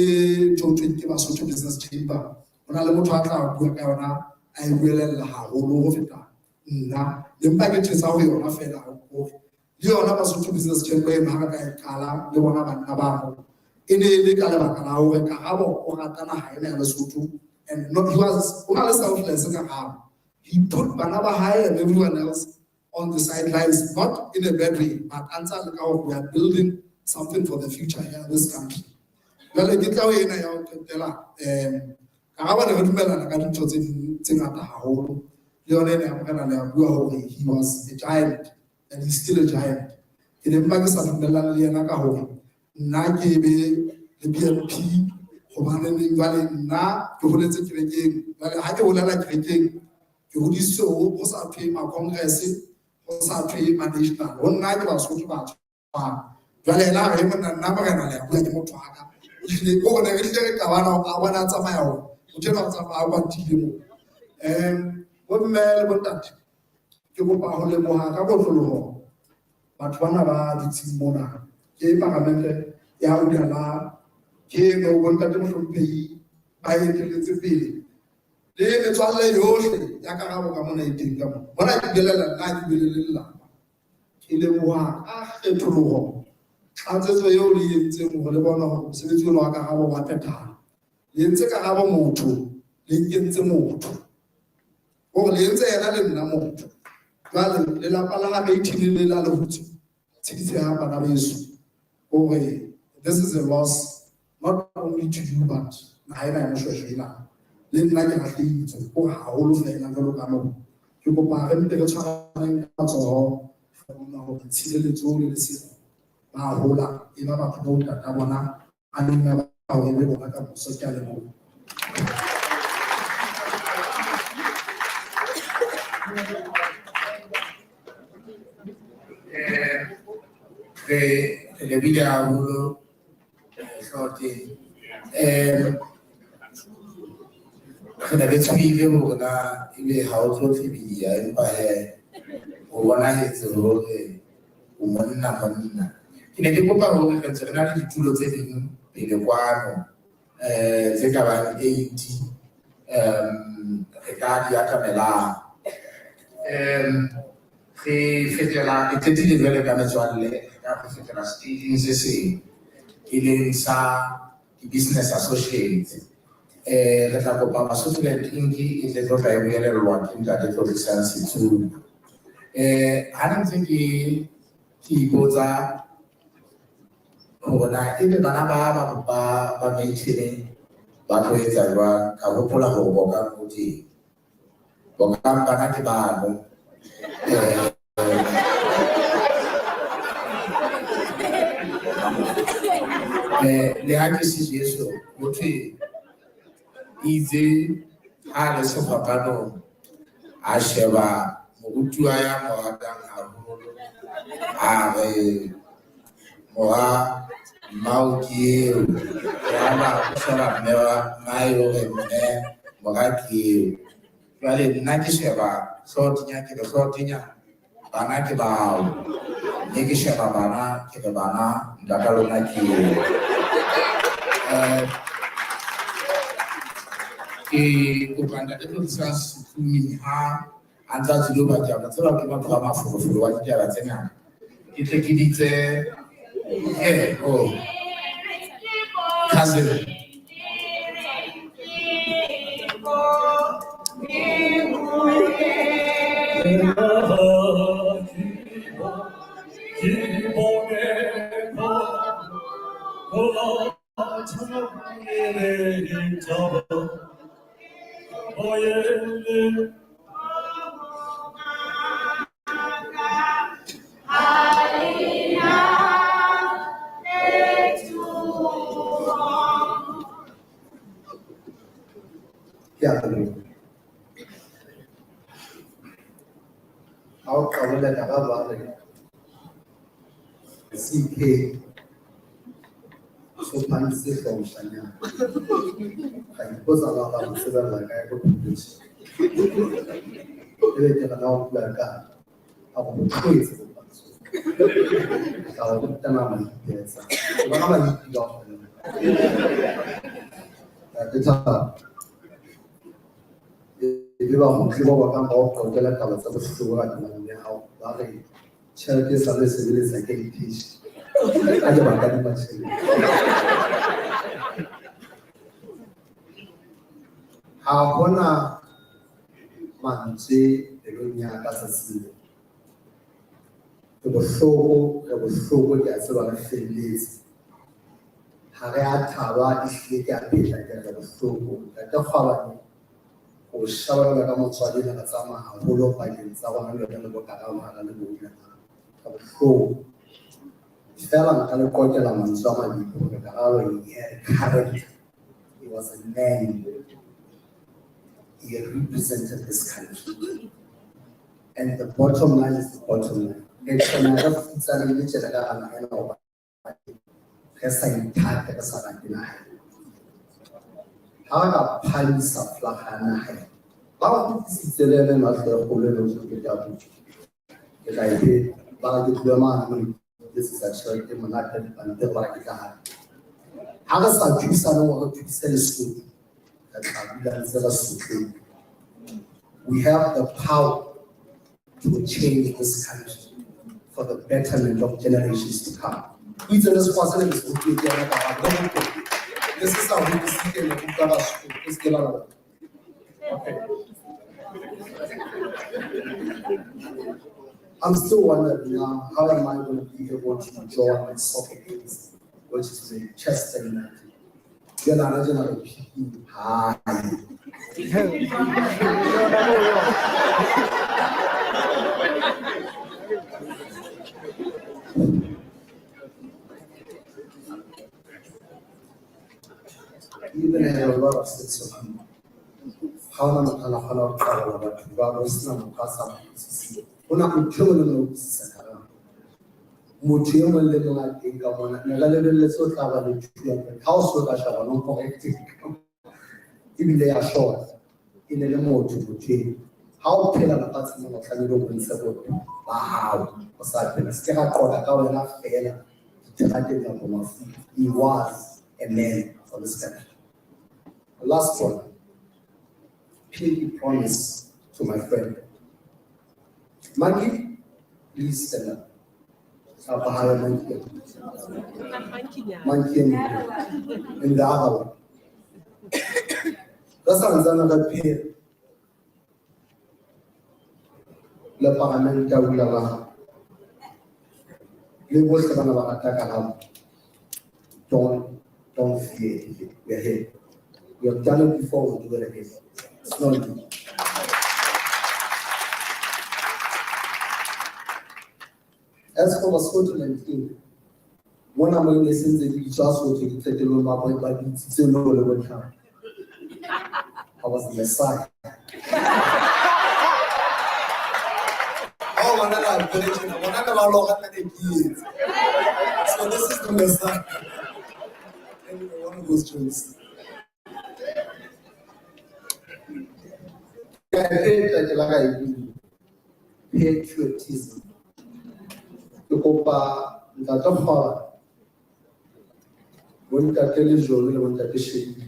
ntho ho thweng ke Basotho Business Chamber. Ho na le motho a tla bua ka yona, a e buelella haholo ho feta nna. Le mpa ke thetsa ho yona feela hore le yona Basotho Business Chamber eno ha re ka e qala le bona banna ba moo, e ne e le ka lebaka la hore Karabo o rata naha ena ya Lesotho and not, he was, o na le selfless Karabo. He put bana ba hae and everyone else on the sidelines, not in a bad way, but a ntse a leka hore we are building something for the future here in this country. Jwale ke tla ho ena ya ho qetela, Karabo ne re dumellana ka dintho tse ding tse ngata haholo. Le yona ena ya morena le a bua hore he was a giant and he's still a giant. Ke ne mpa ke sa dumellane le yena ka hore nna ke be le BNP hobane neng jwale nna ke holetse kerekeng. Jwale ha ke holela kerekeng, ke hodisitswe ho sa thwe ma-congress, ho sa thwe ma-national. Ho nna ke Basotho ba tshwana. Jwale yena a re, monna nna morena le a bua ke motho wa ka. Ehlile, ko re ne re hlile re qabana hore a bona a tsamaya hore motho enwa o tsamaya a kwatile moo. Bomme le bontate, ke kopa ho leboha ka kotloloho batho bana ba dutseng mona. Ke paramente ya Udala, ke eno bontate mohlomphehi ba etelletse pele le metswalle yohle ya Karabo ka mona e teng ka mona. Mona ke buelela nna, ke buelele lelapa. Ke leboha ka kgetholoho tlatsetso eo le entseng hore le bone hore mosebetsi ona wa Karabo wa phethahala. Le entse Karabo motho, le nkentse motho. Hore le entse yena le nna motho. Jwale lelapa la ha Maithin le la Lehutso, tshedisehang bana beso, hore this is a loss not only to you but naha ena ya Moshweshwe ena. Le nna ke lahlehetswe hore haholo feela jwalo ka lona. Ke kopa re mpe re tshwaraneng ka matsoho re bona hore tshireletso le lesedi ba hola e ba batho ba ntata bona a neng a ba hore le bona ka moso. Ke a leboha. Re lebile haholo Hlote. Re ne re tshohile hore na ebe ha o tlo tlebiya, empa he o bonahetse hore o monna monna. Ke ne ke kopa hore re ntse re na le ditulo tse ding pele kwano, tse ka bang 80, re ka di atamelang. Re fetela, re qetile jwale ka metswalle, re ka re fetela stageng se seng, e leng sa di-business associates. Re tla kopa Basotholand Inc e tle tlo tla e boelellwa ke ntate Tlotlisang Setsunya. Ha ne ntse ke ipotsa hore na ebe bana ba Maithin ba tlo etsa jwang, ka hopola hore Bokang o teng. Bokang bana ke bano. Le ha ke se Jesu, ho thwe itse ha le sefapanong a sheba morutuwa ya mo ratang haholo, a re mora mmao ke eo. Yaba o sheba mme wa mmae o re mme mora ke eo. Jwale nna ke sheba Hlotinya, ke re Hlotinya bana ke bao, mme ke sheba bana ke re bana ntata lona ke eo. Ke kopa ntate Tlotlisang Setsomi ha a ntse a tswile ho batla, tseba ke motho wa mafolofolo wa ditaba tse ngata. Ke tle ke bitse, oh, cousin. Ke a leboha. Ha o qabola ka ba re CK Sophan se hlomoshanyana. Ka ipotsa ba ba mo tsebella kae ko phuputso. Ebe ke re na o bua ka a go rotloetsa bopaki. tla o ruta nama ipetsa. Ke bona mahipi kaofela. Ntate Thabo, e be bakgutli ba bakang ba o qoqela taba tsa bohloko ka tumelong ya hao. Ba re tjhelete e sale e sebeletsa ke di-cash. Ha ke ba kadima tjhelete. Ha hona mantswe pelong ya ka tsatsing lena. Ke bohloko, re bohloko, ke a tseba re felletse. Ha re a thaba, ehlile ke a phetla ke re bohloko. Ntate Kgwabane, o shaba jwalo ka motswadi ne re tsamaya haholo pakeng tsa rona le wena le bo Karabo ha re le bo Una. Re bohloko. Feela nka le qoqela mantswe a mabedi hore Karabo he had a character. He was a man. He represented this country. And the bottom line is the bottom line. Re tjhena re futsanehile tjena ka hara naha ena hobane re sa ithate, re sa rate naha ena. Ha re ka phahamisa flaga ya naha ena, ba re kgutlisitse le ena enwa hlooho e kgolo eno ho thweng ke Tabuti. Ke tla e pheta. Ba re ke tlohe mane mo ke etsetsa tjhelete monate ya dipampiri, ba re ke tla hape. Ha re sa thusane hore re thuse Lesotho, re tla dula ntse re sotlehile. We have the power to change this country for the betterment of generations to come. O itse le sekgowa sena ke se rutile ke yena ka hare, le ho le se sa hodise ke le utlwa Basotho, le se ke la lona. Okay. I'm still wondering now, how am I going to be able to enjoy my soccer games, which is Manchester United? Jwale hana tjena re phikile hae. Even had a lot of sense of humor. Ha hona motho a na kgona ho qabola batho jwalo, ho sena motho a sa mo utlwisiseng. Ho na motho e mong le mong o utlwisisa Karabo. Motho e mong le mong a teng ka mona, ne re lebelletse o tla ba le 200. Ha o so ka sheba, no correct. Ebile ya short. E ne le motho, motho eo. Ha o phela lefatsheng mona, o tlamehile o bontshe botho ba hao. O sa phela. Se ke ra qoqa ka wena feela diterateng kapa mafung. He was a man for this country. The last one, pinky promise to my friend. Monkey, please stand up. Kapa ha monkey. Monkey and the other one. Re sa ntsane re phela le palamente ya bula ba le bohle bana ba rata Karabo. Don't fear it. We are here. We have done it before, we'll do it again. It's not new. As for Basotho King, mona mo ne se ntse di bitswa Sotho ke qetellong ba ba bitsitse lo le botlhano. I was the Messiah. Oh, bona la mpele tjena, bona le ba loga nna ne ke etse. So this is the Messiah. Anyway, one of those jokes. Ke a e pheta ke la ka e bua. Patriotism. Ke kopa ntate Kgwabane, bontate Lejolo le bontate Shedi.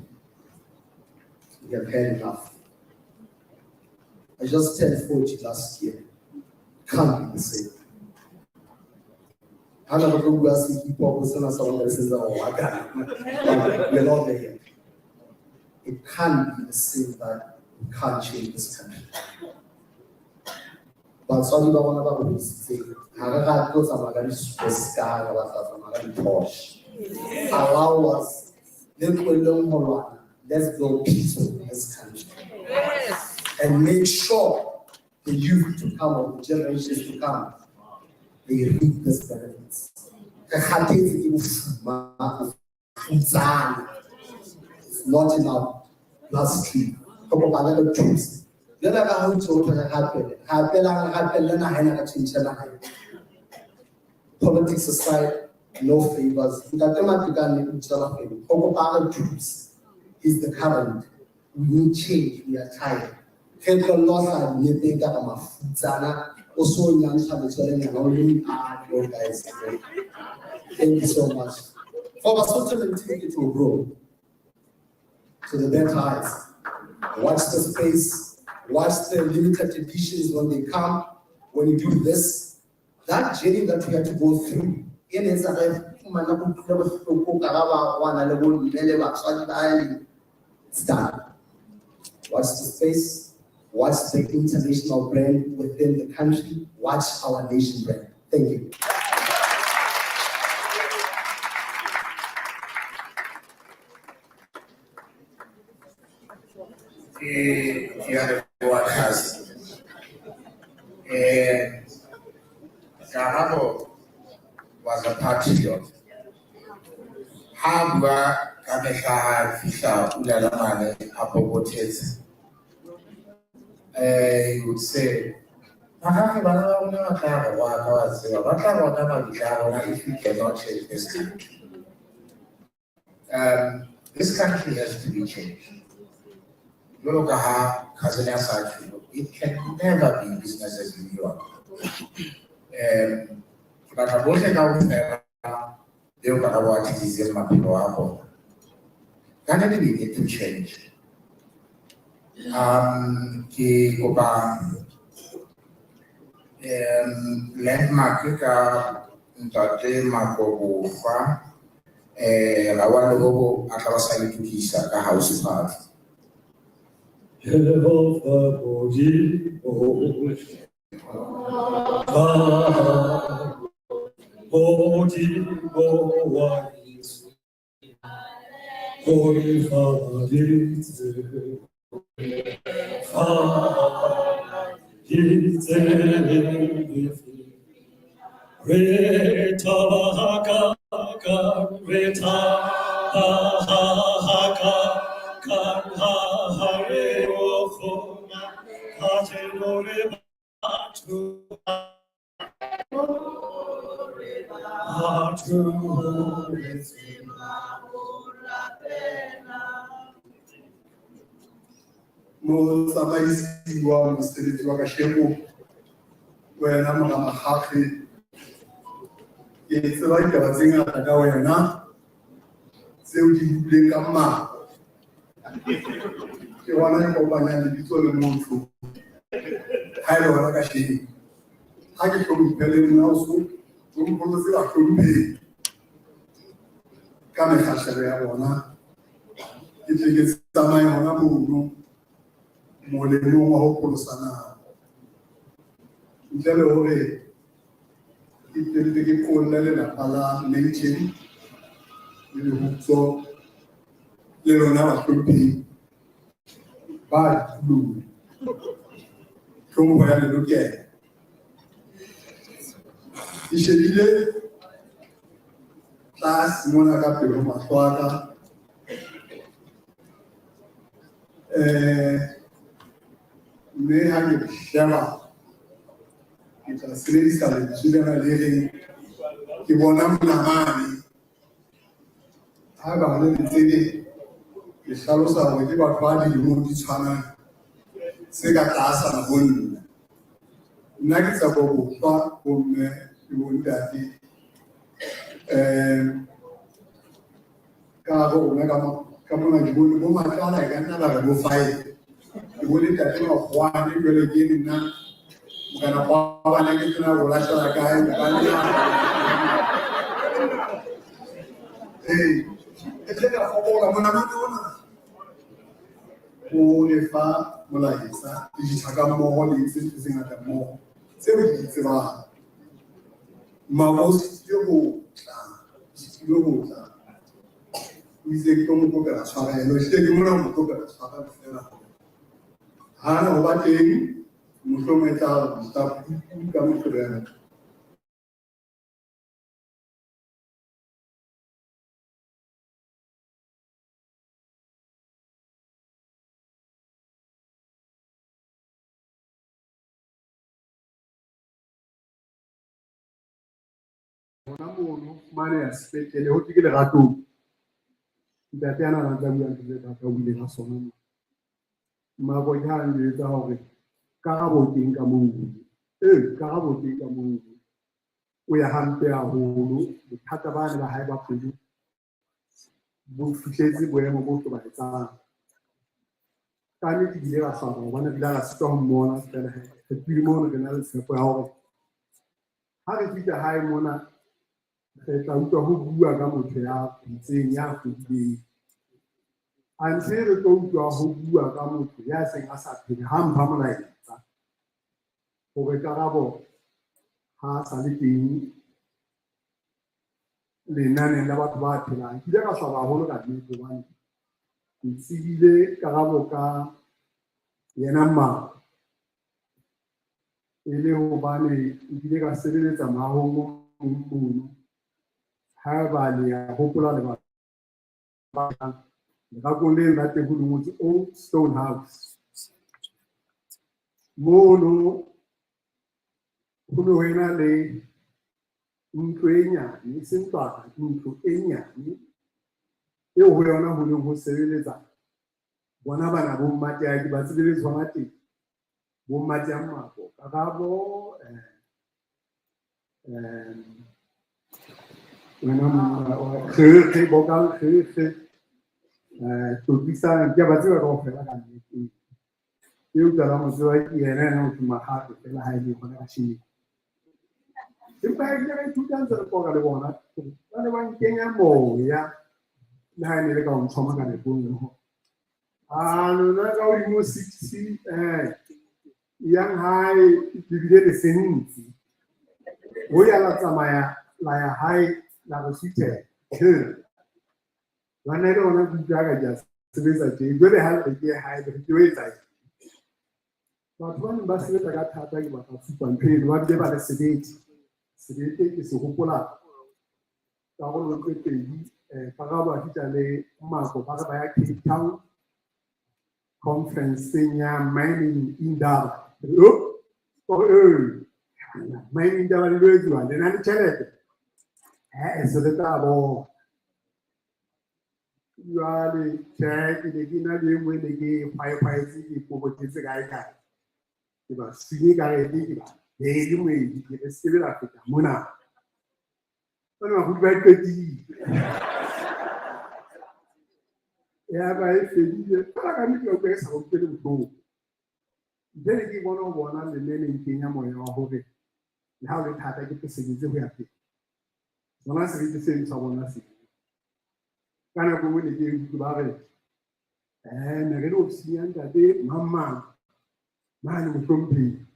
We have had enough. I just turned 40 last year. Can't be the same. Ha ne re tlo bua se hip hop sena sa rona re se etsa hore wa ka. We're not there yet. It can't be the same that we can't change this country. Batswadi ba rona ba re hodisitseng, ha re rate ho tsamaya ka di-superstar, re batla ho tsamaya ka di-Porsche. Allow us, le tlohelleng ho lwana. Let's build peace in this country. And make sure the youth to come or the generations to come, they reap these benefits. Re kgathetse ke bofuma, bofutsana. It's not in our bloodstream. Re kopa le re thuse. Jwale ka ha ho ntse ho thwe re rapele, rapelang, re rapelle naha ena, re tjhentjhe naha ena. Politics aside, no favors. Ntate Matekane o tswela kgwebo. Re kopa re thuse. Is the current. We need change. We are tired. Re tlohelle ho hlaha dinneteng ka re mafutsana, o so nyantsha letswelenyana, o le, ah, no, guys, no. Thank you so much. For Basotho it will grow to the better heights. Watch the space, watch the limited editions when they come. When you do this, that journey that we had to go through, e ne etsa re fumana kutlwelo bohloko ka ga bangwana le bo mme le batswadi ba le, it's done. Watch the space, watch the international brand within the country, watch our nation brand. Thank you. Ke a leboha Tlhase. Karabo was a patriot. Ha bua ka mehla ha fihla pula la mane a pokothetse. He would say, Mahage bana ba rona ba tla re wa ka wa tseba, ba tla bona mabitla a rona if we cannot change this country. This country has to be changed. Jwalo ka ha cousin ya sa tjho, it can never be business as usual. Ke batla bohle kaofela beo Karabo a tlisitseng maphelo a bona. Ka nnete we need to change. Ke kopa landmark ka ntate Makobofa, Rawa Lobo a tla ba sa itokisa ka house party. Jehova Modimo, Modimo wa Jesu, go fa ditse, re thaba ka ka, re thaba ka ka, ha ha re o kgona, ka tshelo re batho, batho re tseba Motsamaisi wa mosebetsi wa kasheko, wena mora Makgakge, ke tseba ditaba tse ngata ka wena tseo di utlwileng ka mmako. Ke bona ke kopanyang lebitso le motho ha e le hona kasheko. Ha ke hlomphe le nna o so mpolotse bahlomphehi ka mekgahlelo ya bona, ke tle ke tsamaye hona mono molemong wa ho pholosa nako. Ntle le hore ke tle ke qolle lelapa la Leighton le Lehutso le lona bahlomphehi ba ditulong, hlompho ya le lokela. Ke shebile tlase mona ka pele ho mahlo a ka, mme ha ke sheba ke tla sebedisa lentswe lena le reng ke bona monamane. Haeba ha le le tsebe, ke hlalosa hore ke batho ba dilemong di tshwanang tse ka tlasana ho nna. Nna ke tsa bohlwa bomme le bontate. Ka hare ho rona ka mona ke bone bo Matlala e ka nna ba re bo 5. Ke bone ntate Makgoane jwale ke nna morena wa bana ke tsena ho lahlela kae, hobane ee, e tle ka fokola monamane ona o lefa molaetsa le dithaka mmoho le tse tse ngata mmoho tseo ke di tsebang. Mama o sitile ho tla, sitile ho tla. O itse ke tlo mo kopela tshwarelo, ehlile ke mona ho mo kopela tshwarelo feela. Hana ho ba teng, mohlomong e tla mohla ka Moqebelo. Hona mono fumaneha sepetlele ho thwe ke leratong. Ntate ana a ntse a bua ntho tse thata o buileng ka sona mona. Mmako ke ha a njwetsa hore karabo teng ka moo. Karabo teng ka moo. o ya hampe haholo, bothata bane ba hae ba pelo bo fihletse boemo bo hlobaetsang. Ka nnete ke ile ka swaba hobane re ile ra sitwa ho mmona feela hee. Re tlohile mono re na le tshepo ya hore ha re fihla hae mona re tla utlwa ho bua ka motho ya phetseng, ya fodileng. Anthe re tlo utlwa ho bua ka motho ya seng a sa phele ha mpha molaetsa hore Karabo ha a sa le teng lenaneng la batho ba phelang. Ke ile ka swaba haholo ka nnete hobane ke tsebile Karabo ka yena mmao e le hobane nkile ka sebeletsa moahong o mong mono. Haeba le ya hopola le ba lerakong le la teng ho le ngotswe Old Stone House. Mono ho ne ho ena le ntlo e nyane, e seng ntlwana, ntlo e nyane eo ho yona ho neng ho sebeletsa bona bana bo mmateaki ba tsebeletse hona teng. Bo Mmatea Mako, Karabo, wena monna wa Kgekge, Bokang Kgekge, Tlotlisang, ke a ba tseba kaofela ka nnete. Eo ka mo tseba ke yena yena motho Makgato fela ha e le hona kasheno. Empa ha ke re ithuta ntse re qoqa le bona, ba ne ba nkenya moya le ha e ne le ka ho ntshoma ka nako e nngwe. A lona ka hodimo 60 yang hae le bile le sentse. Ho ya la tsamaya la ya hae la re suthela. Bana le ona ke utlwa ka ke a sebetsa tje. Jwale ha re ke hae re ke o etsa eng? Batho ba neng ba sebetsa ka thata ke batla supa ntho eno, ba bile ba le sebete. Sebete ke se hopola karolong tse pedi, Karabo a fihla le Mako ba re ba ya Cape Town conference-eng ya Mining Indaba. Oh, oh, Mining Indaba le lo etsuwa, le na le tjhelete? Se re tla bona. Jwale tjhe, ke ne ke na le e nngwe ne ke e kgwaekgwaetse, ke pokotetse kae kae. Ke ba swine ka rete, ke ba beele moedi, ke re se ke be la feta mona. Bana bakgodi ba e qetile. Ya ba e fedile. Fela ka nnete ka utlwa ke sa utlwele bohloko. Jwale ke bona ho bona le le nkenya moya wa hore le ha o le thata ke sebetse ho ya pele. Sona sebete seno sa bona se. Ka nako e nngwe ne ke utlwe ba re ne re le ofising ya ntate mang mang mane mohlomphehi.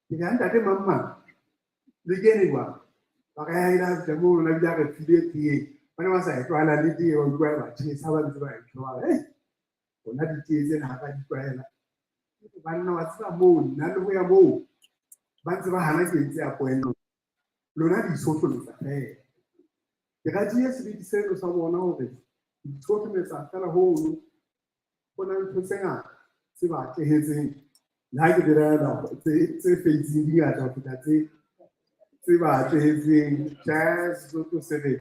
Ke re ntate mang mang le kene jwang? Ba re ha ile a fihla moo lona bile a re file tee. Ba ne ba sa e tlwaela le tee ba utlwa e ba tjhesa ba ntse ba e tshwara. Rona ditee tsena ha ra di tlwaela. Banna wa tseba moo nna le ho ya moo ba ntse ba hana ke entse appointment. Lona di itshohlometsa feela. Ke ratile sebete seno sa bona hore itshohlometsa feela hono ho na ntho tse ngata tse ba atlehetseng. Le ha ke belaela tse feitseng di ngata ho feta tse ba atlehetseng. Tjhe, Sesotho se re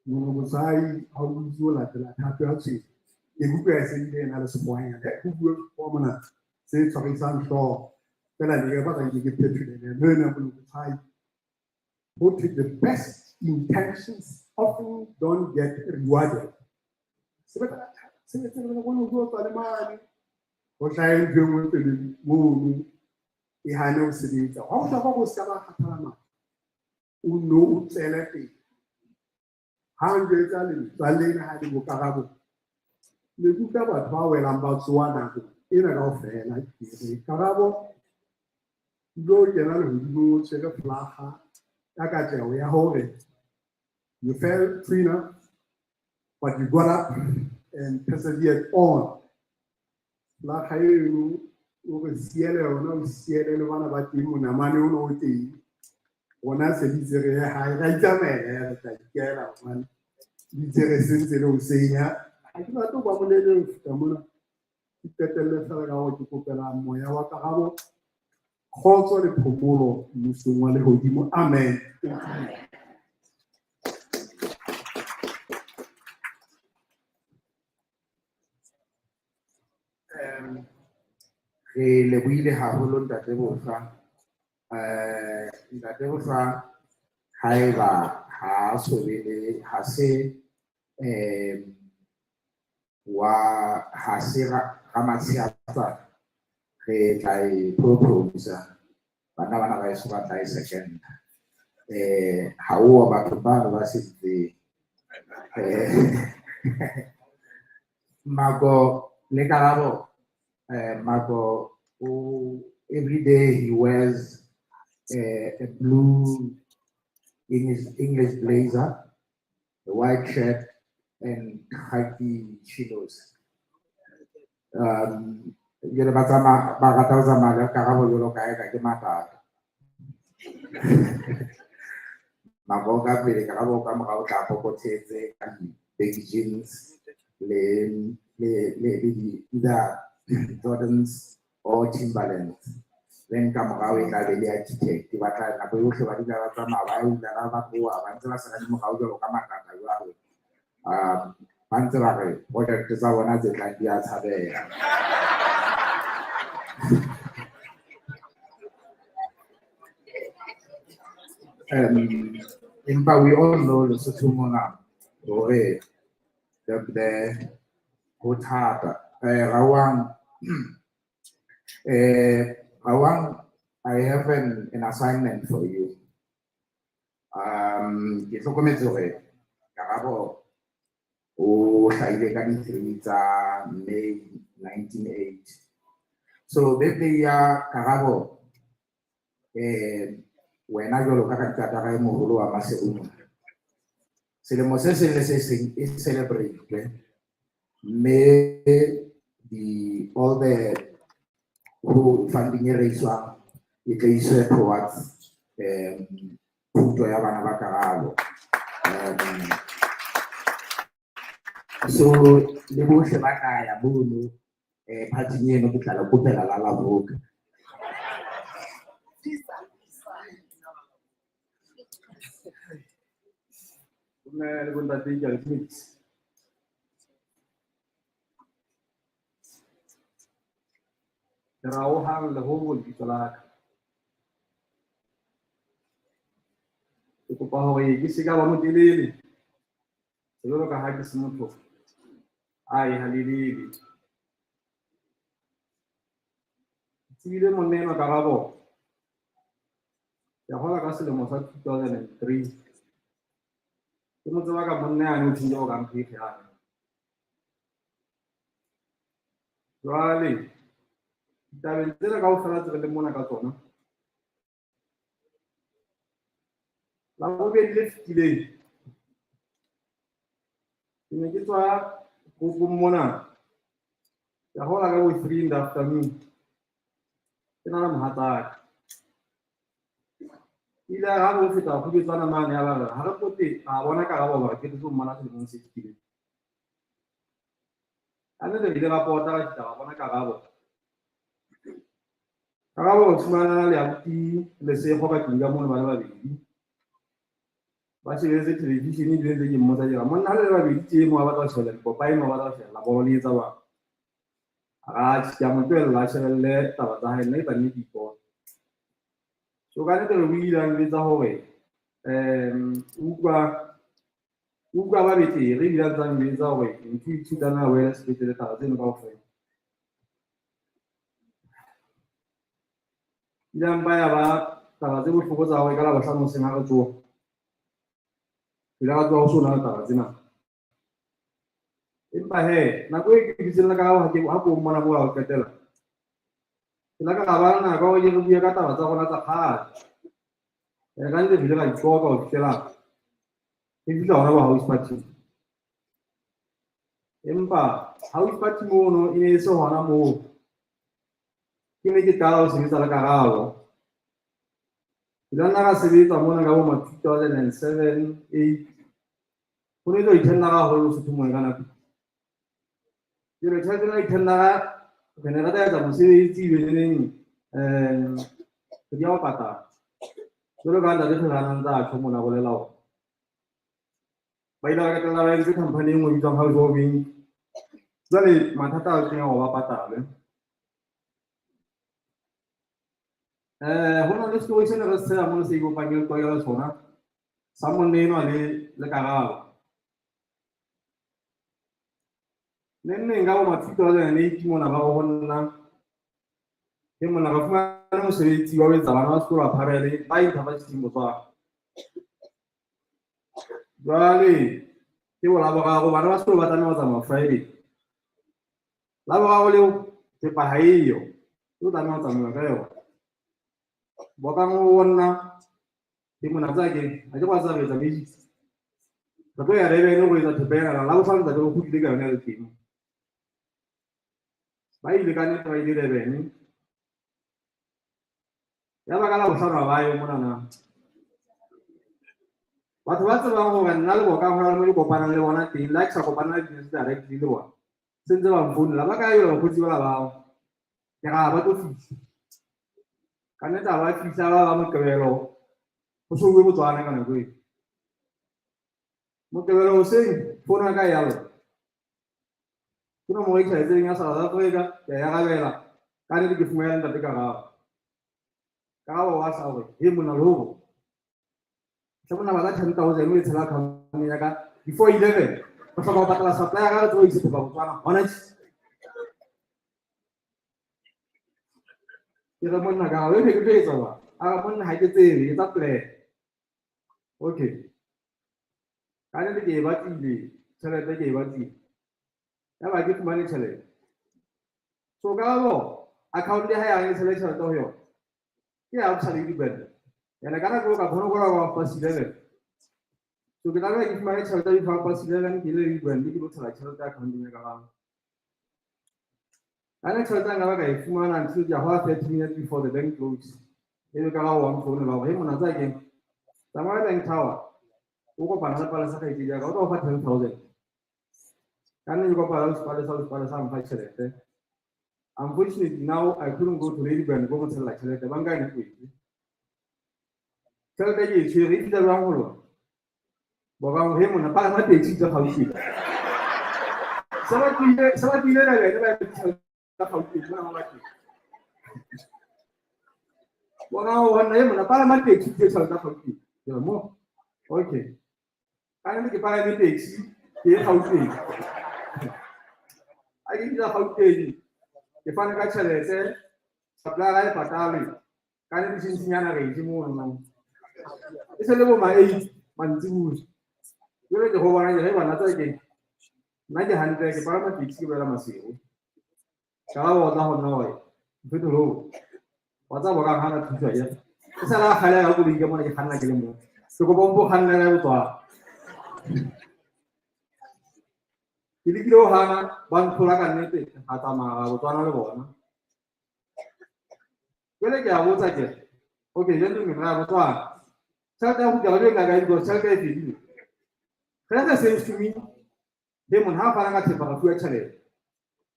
mongomotswai ha o dutse o latela thato ya tshwene. Ke utlwa e se bile e na le sekgoanyana. Ho bue sekgowa mona se tshwarisang hlooho. Feela ne ke batla ke phetholele lena mongomotswai. Ho thwe the best intentions often don't get rewarded. Sebetsa ka thata, sebetsa ka thata, o tlo tswa le mane. Ho hlahe ntho e nngwe pele mono e hane ho sebetsa. Ha o hlokwa ho se ka ba kgathala matla, o nno o tswele pele. Ha njwetsa le metswalle ena ha le bo Karabo, ne ke utlwa batho ba welang ba tsoha nako ena kaofela. Ke re Karabo lo kena lehodimong o tshwere flaga ka katleho ya hore you fell Trina, but you got up and persevered on. Flaga eno o re siele yona, o siele le bana ba teng, monamane ono o teng. Rona se ditse re ye hae, ra itsamaela, re tla ikela hobane ditse re sentse le ho senya. Ha ke batle ho ba molele ho feta mona. Ke qetelle fela ka hore ke kopela moya wa Karabo kgotso le phomolo mmusong wa lehodimo. Amen. Re lebohile haholo Ntate Bohlwa. Ntate Bohlwa Haeba ha so be le ha se wa ha se Ramatshiatsa re tla e propose bana bana ba eso ba tla e second. Ha o batho ba ba setse Marco le Karabo, Marco every day he wears a blue English blazer, a white shirt, and khaki chinos. Jwale ba tsamaya ba rata ho tsamaya le Karabo jwalo ka eka ke matata. Marco ka pele, Karabo ka morao tla pokothetse ka di-baggy jeans le le le le di either Jordans or Timberlands. Then ka morao e tla be le architect ba tla nako yohle ba dula ba tsamaya ba ula ba tloha ba ntse ba sala le morao jwalo ka matata jwalo. Ba ntse ba re project tsa bona tse tlang di a tshabeha. Empa we all know Lesotho mona hore the ho thata. Rawang, Rawang, I have an assignment for you. Ke hlokometse hore Karabo o hlahile ka di-3 tsa May 1980. So birthday ya Karabo, wena jwalo ka ntatara e moholo wa Maseru mona, selemo se seng le se seng e celebrate mme the all the who funding e raiswang e tla iswe towards thuto ya bana ba Karabo. So le bohle ba ka ya mono party eno ke tla le kopela la Lavoka. Bomme le bontate, ke a le dumedisa. Ke Raohang Lehoho lebitso la ka. Ke kopa hore ke se ka ba motelele jwalo ka ha ke se motho a e halelele. Ke tsebile monna enwa Karabo ke a hola ka selemo sa 2003. Ke mo tseba ka monna yane o thile o ka mphekge yane. Jwale ditabeng tsena kaofela tse re leng mona ka tsona, la bobedi le fetileng ke ne ke tswa toropong mona, ke a hola ka bo 3 in the afternoon, ke na le mohatsaka. Ile ha re feta kgubetswana mane ya ba re ha re pote ra bona Karabo hore ke tlo mmona selemong se fetileng. Ka nnete re ile ra pota ra fihla ra bona Karabo. Karabo o fumana le abuti Lesego ka tlung ka mono ba le babedi. Ba shebeletse television ebile ntse ke mmotsa ke re monna ha le le babedi tje mo ba batla ho shebella dipopae mo ba batla ho shebella bolo le etsa jwang. Atjhe, ke a mo tlohella a shebelle taba tsa hae, nna ke tla nne ke ipone. So ka nnete re buile a njwetsa hore utlwa ba betere ebile a ntse a njwetsa hore ntho ithuta na wele sepetlele taba tseno kaofela. Ile a mpa ya ba taba tse bohloko tsa hore ka Labohlano hoseng ha re tsoha, ile ra tsoha ho so na le taba tsena. Empa he, nako e ke dutseng le Karabo ha ke o mmona moo la ho qetela, ke la ka ra ba le nako ya hore ke re bue ka taba tsa rona tsa kgale. Ka nnete re ile ra iqoqa ho fihlela re fihla hona bo house party. Empa house party mono e ne e se hona moo ke ne ke qala ho sebetsa le Karabo. Ke la nna ka sebetsa mona ka bo ma 2007, 8. Ho ne tlo ithendara haholo Lesotho mona ka nako. Jwale tjhelete ena ithendara re ne re tla etsa mosebetsi ebe le neng re di ya ho patala. Jwalo ka ntate Thelana ntse a tjho mona bolela hore ba ile ba qetella ba entse company e nngwe e bitswang House of Inc. Jwale mathata a teng a hore ba patalwe. Ho na le story se ne re se tsheha mono se ikopanyang le sona. Sa monna enwa le Karabo. Neng neng ka bo ma 2008 mona ba go nna ke mona ka fumana mosebetsi wa ho etsa bana ba sekolo apparel ba InterVarsity Botswana. Jwale ke bo Laboraro, bana ba sekolo ba tlameha ho tsamaya Friday. Laboraro leo thepa ha eyo, o tlameha ho tsamaya ka yona. Bokang o nna ke mona tsa ke ha ke kwa tsa re etsa magic. Re tlo ya Durban ho etsa thepa ena, Labohlano tsatsi le kgutlile ka yona le teng. Ba ile ka nnete ba ile Durban. Ya ba ka Labohlano ha ba yo monana. Batho ba tsebang hore nna le Bokang hona le mo ke kopanang le bona teng, le ha ke sa kopana le business directly le bona. Se ntse ba mfounela, ba kae jwale bakgotsi bana bao? Ke ra ba tlo fihla. Ka nnete ha ba fihla ba ba Moqebelo, ho so bue Botswana ka nako eo. Moqebelo hoseng, fono ya ka e ya lla. Ke nomoro e ke sa e tsebeng ya South Africa, ke a e arabela. Ka nnete ke fumana ntate Karabo. Karabo wa sa hore, he monna lehoko. Hle monna batla 10,000 o e tshela account ya ka before 11. Re hloka ho patala supplier ka re tsebe ho isa thepa Botswana hona tje. Ke re monna Karabo e ne ke tlo etsa jwang? A re monna ha ke tsebe, etsa plan. Okay. Ka nnete ke e batlile, tjhelete ke e batlile. Ya ba ke fumane tjhelete. So Karabo, account ya hae a e tshele tjhelete ho yona. Ke ya Absa Lady Bank. Ene ka nako eo ka kgona go half past 11. So ke tlameha ke fumane tjhelete before half past 11 ke le Lady Bank ke lo tshela tjhelete account-eng ya Karabo. Ka nna tjhelete nka ba ka e fumana until ke ya ho 30 minutes before the bank close. Ebe Karabo wa mfounela hore, hey monna tsa keng. Tsamaya Bank Tower. O kopana le Palesa kgaitsedi ya ka, o tla o fa 10,000. Ka nne ke kopana le Palesa, Palesa a mpha tjhelete. Unfortunately now I couldn't go to Lady Bank go mo tshella tjhelete, banka e ne kwetse. Tjhelete ke e tshwere, e fihla jwang ho lona? Bokang he monna, palama taxi tsa Gauteng. Se ba tlohile Durban ba emetse tjhelete tsa Gauteng, mona ba bateng. Bokang ho nna, he monna, palama taxi tse tjhelete tsa Gauteng. Ke re mo, okay. Ka nnete ke palame taxi ke ye Gauteng. Ha ke fihla Gauteng, ke fane ka tjhelete, supplier e patalwe. Ka nnete tjhentjhinyana re je mono no. E se le bo ma 8 mantsibuya. Jwale ke ho bona ke re bana tsa ke. Nna ke hantle ke palama taxi ke boela Maseru. Karabo o tla ho nna hore mfetolo wa tsa Bokang hana thuso ya. E sala kgale ka koloi ka mona ke kganna ke le mong. Ke kopa o mpo kgannela ya Botswana. Ke lekile ho hana ba nthola ka nnete ga tsamaya Botswana le bona. Jwale ke a botsa ke re, okay gentlemen ra Botswana. Tjhelete ya kgutla jwale ka kae because tjhelete e fedile. Ge re says to me, he monna ha fana ka thepa ra fuwa tjhelete.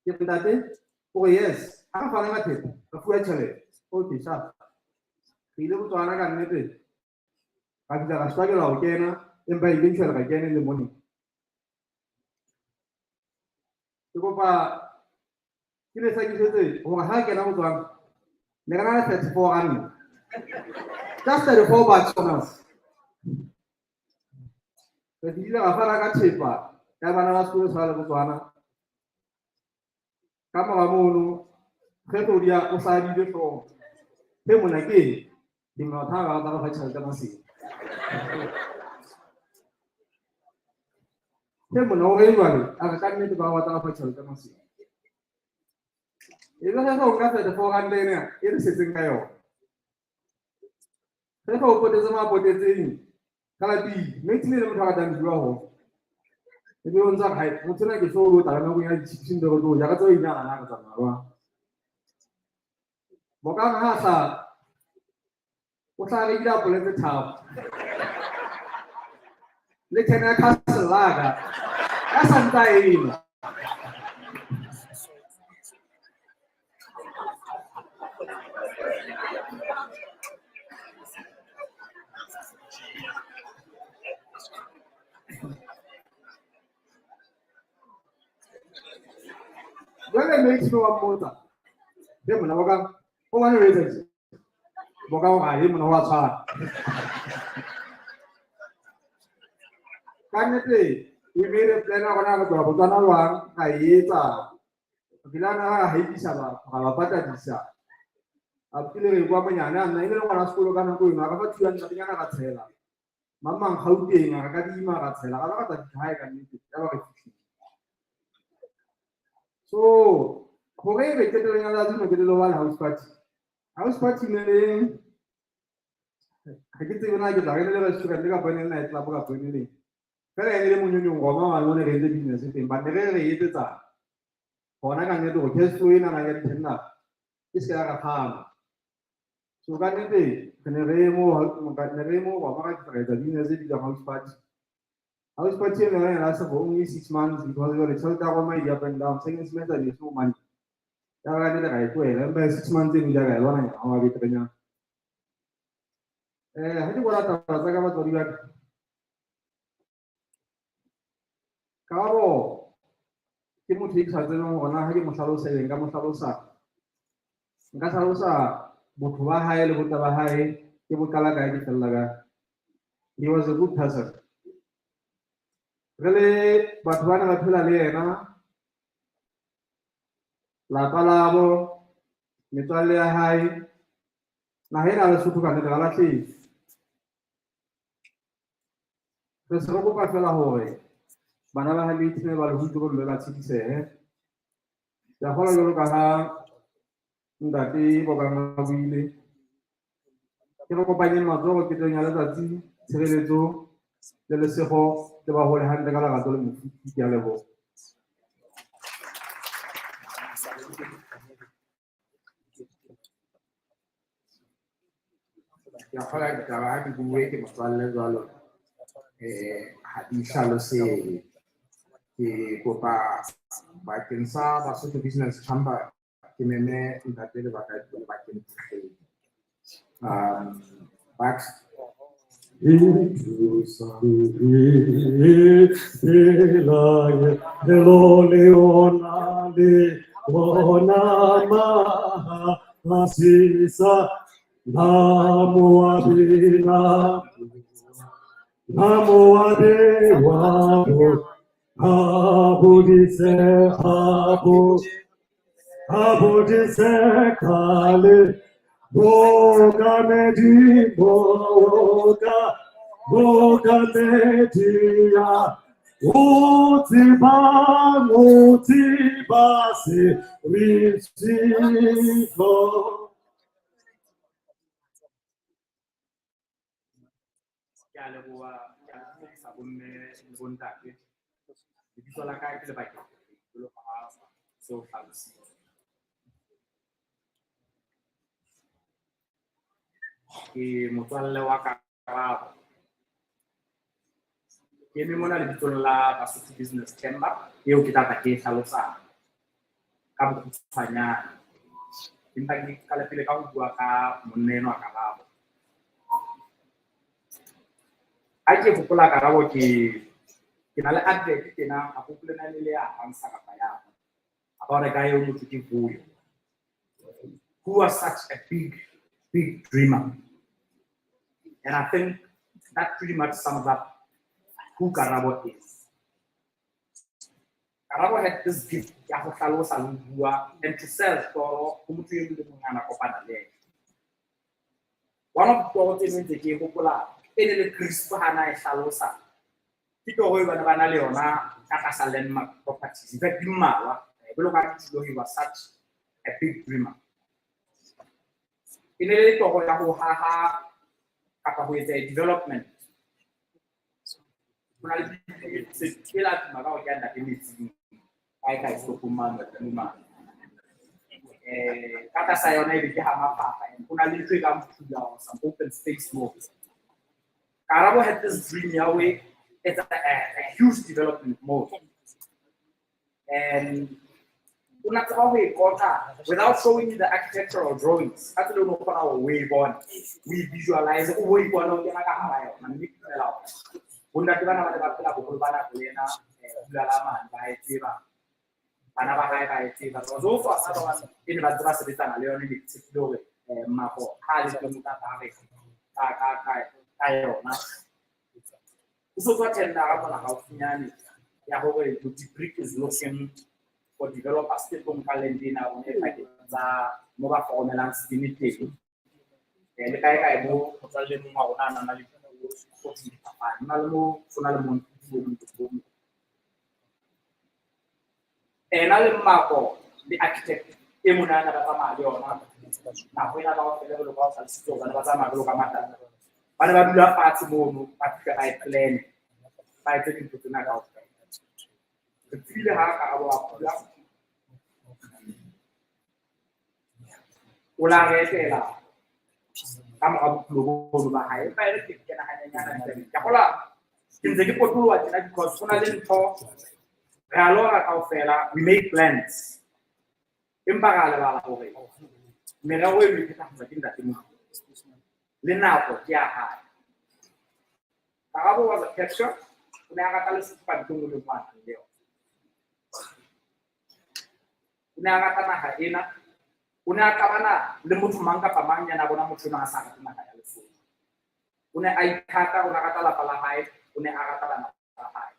Ke re ntate, o re yes, ha fana ka thepa ra fuwa tjhelete. Okay, sharp. Re ile Botswana ka nnete. Ra fihla ra struggle ho kena, empa eventually ra kena in the morning. Ke kopa ke le hlakisetse hore ha kena Botswana ne re na le 34 rand. Just 34 bucks on us. Re fihlile ra fana ka thepa ya bana ba sekolo sa le Botswana. Ka mora mono ge Claudia o hladile hlooho. He monna ke eng? Ke motho a rata go fa tjhelete Maseru. He monna o reng jwale? A re ka nnete ba batla go fa tjhelete Maseru. E be ge o nka 34 rand ena e re setseng ka yona. Ge o potetse mo a potetseng ka lapile, mme tshile le motho a ratang dijo haholo. E be o ntse a re, hai, motho ena ke so o tla ka nakong ya di-chips ntse re tlo ja, re tsebe inyana na re tsamaya jwang. Bokang ha sa o tla rekile apole tse tharo le thene ya Castle Lager ya sa ntse a enwa. Jwale Max wa mmotsa, he monna Bokang, o bane o etsa tje? Bokang o re, he monna wa tshwana. Ka nnete we made a plan ya rona re tloha Botswana jwang, ra e etsa. Re ile ra haipisa batho, ra ba patadisa. A pele re kwa monyane a nna e ne le ngwana sekolo ka nako eno, a re fa 200 nyana ra tshela. Mang mang Gauteng, a re kadima ra tshela, ra ba ra tla fihla hae ka nnete, ya ba re fihlile. So hore ebe qetellong ya letsatsi no ke le ba le house party. House party ne le ha ke tsebe na ke tla re le restaurant kapa e ne le night club kapa e ne le eng. Fela e ne le monyonyong roma mane mo ne re entse business teng, but ne re re etsetsa hona ka nnete hore cash flow enana ya di-tender e se ke ya re kgama. So ka nnete re ne re mo ne re mo roma ra fihla ra etsa business e bitswang house party. House party eno yona e lasted for only 6 months because jwale tjhelete ya Roma e di up and down. Second semester there's no money. Ya ba ka nnete ra e tlohela, empa 6 months eno ile ka e bona nyana wa beterenyana. Ha ke bona taba tsa ka batswadi ba ka. Karabo ke motho e ke sa tsebeng hore na ha ke mo hlalosa ebe nka mo hlalosa. Nka hlalosa botho ba hae le botle ba hae ke bo qala kae ke fella kae. He was a good person. Re le batho ba ne ba phela le yena, lapa labo, metswalle ya hae, naha ena ya Lesotho ka nnete ra lahlehetswe. Re se re kopa feela hore bana ba hae le ba le bomme ba tshedisehe. Ke a kgolwa jwalo ka ha ntate Bokang a buile, ke re kopanyeng matsoho ketong ya letsatsi, tshireletso le lesego le ba hole hantle ka lerato le mofuthu. Ke a leboha. Ke a kgolwa ditaba ha di bue ke motswalle jwalo ha di hlalosehe. Ke kopa bakeng sa Basotho Business Chamber ke meme ntate Lebaka Lebakeng Thekgedi. Bucks. Ke a leboha, ke a dumedisa bomme le bontate. Lebitso la ka ke Lebakeng jwalo ka ha se o hlalositse. Ke motswalle wa Karabo. Ke eme mona lebitsong la Basotho Business Chamber eo ke tla tla ke e hlalosa ka bokgutshwanyane. Empa ke qale pele ka ho bua ka monna enwa Karabo. Ha ke hopola Karabo ke na le advert tjena, ha ke hopole na e ne le ya Hansa kapa ya about a guy eo motho ke Vuyo, who was such a big, big dreamer. And I think that pretty much sums up who Karabo is. Karabo had this gift ya ho hlalosa le ho bua and to sell toro ho motho e mong le mong a na kopana le yena. One of the toro tse ding tse ke e hopola e ne le Crisp ha na e hlalosa. Ke toro eo ba ne ba na le yona ka tlasa Landmark Properties. In fact, di mmalwa. Jwalo ka ha ke tjho, he was such a big dreamer. E ne le toro ya ho haha kapa ho etsa a development. Ho na le e la tuma ka hore ke ya ntate metsing kae kae setopong mane hodimo mane. Ka tlasa yona ebe ke ha mafapha and ho na le ntho e kang phula or some open space moo. Karabo had this dream ya ho etsa a huge development moo. And o na tseba ho e qoqa without showing you the architectural drawings. Ka tsela eo o no kgona hore o e bone, o e visualize, o bo ipone o kena ka hara yona. Mme ke dumela hore bontate bana ba ne ba phela boholo ba nako le ena dula la mane ba e tseba. Bana ba hae ba e tseba. There was also another one e ne ba ntse ba sebetsana le yona, ne ke tshepile hore Mako ha a le teng o tla tla re ka yona. Ho so tswa tendera mona haufinyane ya hore Brick is looking for developers tse tlo nka land ena ya rona e pakeng tsa mo ba foromelang sebini teng. Le kae kae mo motswalle e mong wa rona a nang le dipapadi. Ho na le mo ho na le mo ena le Mmako le architect e mona ba tsamaya le yona nako ena kaofela jwalo ka ha o hlalositse hore ba ne ba tsamaya jwalo ka matata. Ba ne ba dula fatshe mono ba fihla ba e plan ba etse dintho tsena kaofela. Re tsebile ha Karabo a kula o la re etela ka mora bophelo bono ba hae. Empa e re ke kena hanyenyana ditabeng. Ke a kgolwa ke ntse ke potoloha tjena because ho na le ntho re a lora kaofela, we make plans. Empa ra lebala hore merero eno e phethahatswa ke Ntate Modimo. Le nako ke ya hae. Karabo was a capture. O ne a rata Lesotho ka ntho e nngwe le e nngwe a nang le yona. O ne a rata naha ena. O ne a qabana le motho mang kapa mang ya na bona motho enwa a sa rate naha ya Lesotho. O ne a ithata, o ne a rata lapa la hae, o ne a rata bana ba hae.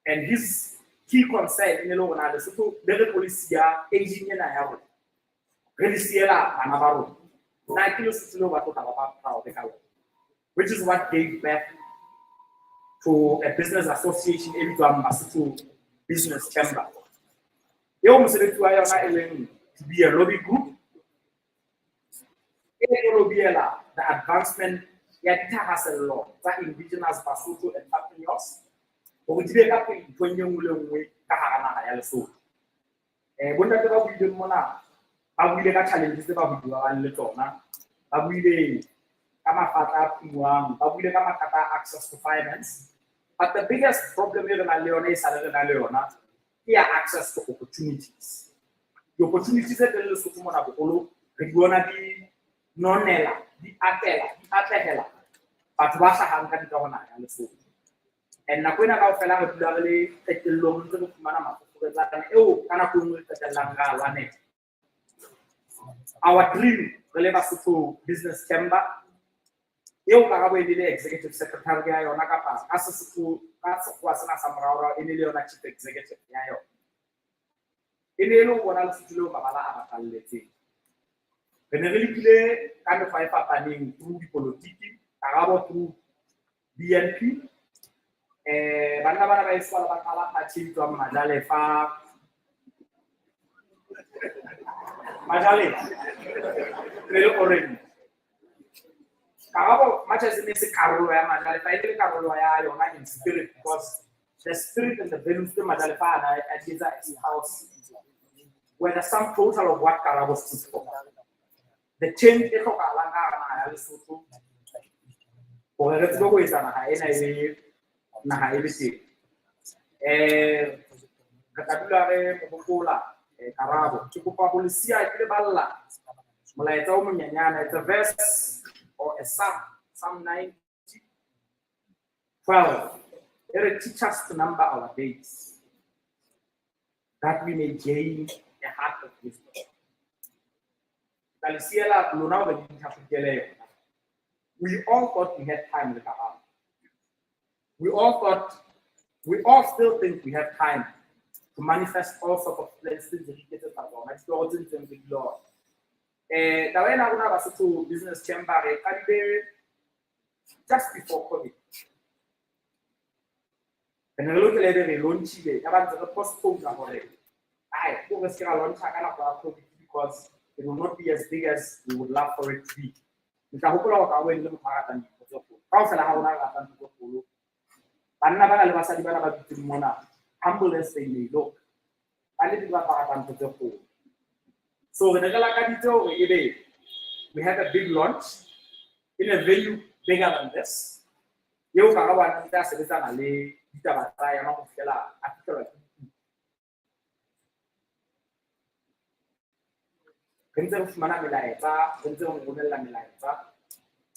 And his key concern e ne le hore na Lesotho le re tlo le siya aging ena ya rona, re le siela bana ba rona. Na ke Lesotho leo ba tlo tla ba ba proud ka lona. Which is what gave birth to a business association e bitswang Basotho Business Chamber. Eo mosebetsi wa yona e leng to be a lobby group e tlo lobbyela the advancement ya dithahasello tsa indigenous Basotho entrepreneurs hore di be ka pele nthong e nngwe le nngwe ka hara naha ya Lesotho. Bontate ba buileng mona ba buile ka challenges tse bahwebi ba bang le tsona, ba buile ka mafatla a phumuang, ba buile ka mathata a access to finance. But the biggest problem e re nang le yona e sale re na le yona ke ya access to opportunities. Di-opportunities tse teng Lesotho mona boholo re di bona di nonela, di atela, di atlehela batho ba hlahang ka ntle ho naha ya Lesotho. And nako ena kaofela re dula re le qetellong ntse re fumana mafoforetsane eo ka nako e nngwe re qetellang re a lwanela. Our dream re le Basotho Business Chamber eo Karabo e le executive secretary ya yona kapa ka Sesotho ka sekgowa sena sa moraorao e ne le yona chief executive ya yona. E ne e le ho bona Lesotho leo mabala a bapalletseng. Re ne re lekile ka mekgwa e fapaneng through dipolotiki, Karabo through BNP. Banna bana ba heso ba qala party e bitswang Majalefa. Majalefa ne le orange. Karabo Machas e ne se karolo ya Majalefa, e ne le karolo ya yona in spirit because the spirit and the values tse Majalefa a na a di etsa espouse were the sum total of what Karabo stood for. The change e hlokahalang ka hara naha ya Lesotho hore re tsebe ho etsa naha ena e be naha e be teng. Re tla dula re mo hopola Karabo. Ke kopa ho le siya ke le balla molaetsa o monyenyana. It's a verse or a psalm, Psalm 90, 12. E re, teach us to number our days, that we may gain a heart of wisdom. Ka le siela lona hore le itlhahlokele yona. We all thought we had time le Karabo. We all thought, we all still think we have time to manifest all sorts of plans tse ntse re iketsetsa tsona, ditoro tse ntseng re di lora. Taba ena ya rona Basotho Business Chamber re qadile just before COVID. Re ne re lokela ebe re launchile, ya ba ntse re postpone hore ai, ko re se ke ra launcha ka nako ya COVID because it will not be as big as we would love for it to be. Ke tla hopola hore Karabo e ne le motho a ratang dintho tse kgolo. Kaofela ha rona re ratang ntho tse kgolo. Banna bana le basadi bana ba dutseng mona, humble as they may look, ba le ba ratang ntho tse kgolo. So re ne re lakaditse hore ebe we have a big launch in a venue bigger than this. Eo Karabo a ntse a sebetsana le ditaba tsa yona ho fihlela a fihlelwa ke re ntse re fumana melaetsa, re ntse re mo romella melaetsa.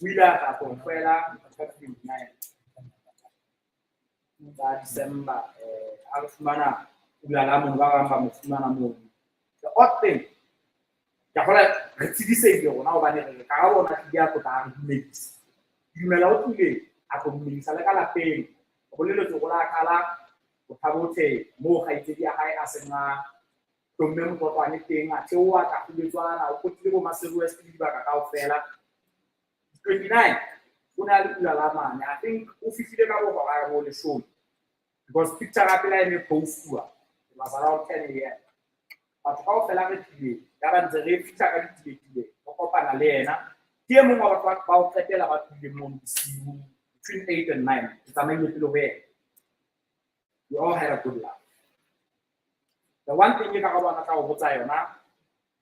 O ile a tla tlo hlwela ka 29 tsa December, a re fumana pula la mono, ba bang ba mo fumana mono. The odd thing, ke a kgolwa re tsebisehile rona hobane re Karabo ona tlile a tlotla a re dumedisa. Ke dumela o tlile a tlo dumedisa le ka lapeng. Boleletswe hore la qala Botha moo kgaitsedi ya hae a seng a hlomme motlotlwane teng, a theoha ka Kguletswana, o potile bo Maseru West le dibaka kaofela. 29 o ne a le Ulala mane. I think o fihlile ka bo hora ya bo leshome because picture ya pele ha e ne postuwa it was around 10 a.m. Batho kaofela re tlile ya ba ntse re fihla ka ditiletile re kopana le yena. Ke e mong wa batho ba ho qetela ba tlileng mono bosiu between 8 and 9. Ke tsamaile pele ho yena. We all had a good laugh. The one thing e ka ga bona tla o botsa yona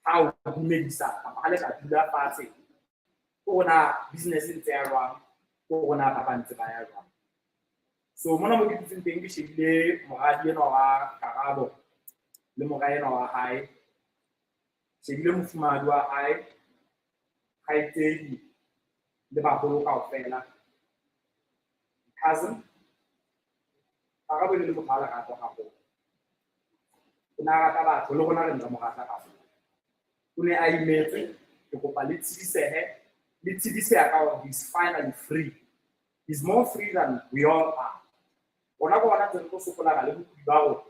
ha o dumedisa kapa ha le ka dula fatshe, ke hore na business e ntse ya jwang, ke hore na ba ba ntse ba ya jwang. So mona mo ke dutseng teng ke shebile moradi enwa wa Karabo le mora enwa wa hae, shebile mofumahadi wa hae, kgaitsedi le baholo kaofela, cousin. Karabo e ne le motho a lerato haholo. O ne a rata batho le rona re ntse mo rata haholo. O ne a imetswe, ke kopa le tsedisehe, le tsediseha ka hore he's finally free. He's more free than we all are. Rona ke hona ntse re tlo sokolana le bokudi ba rona.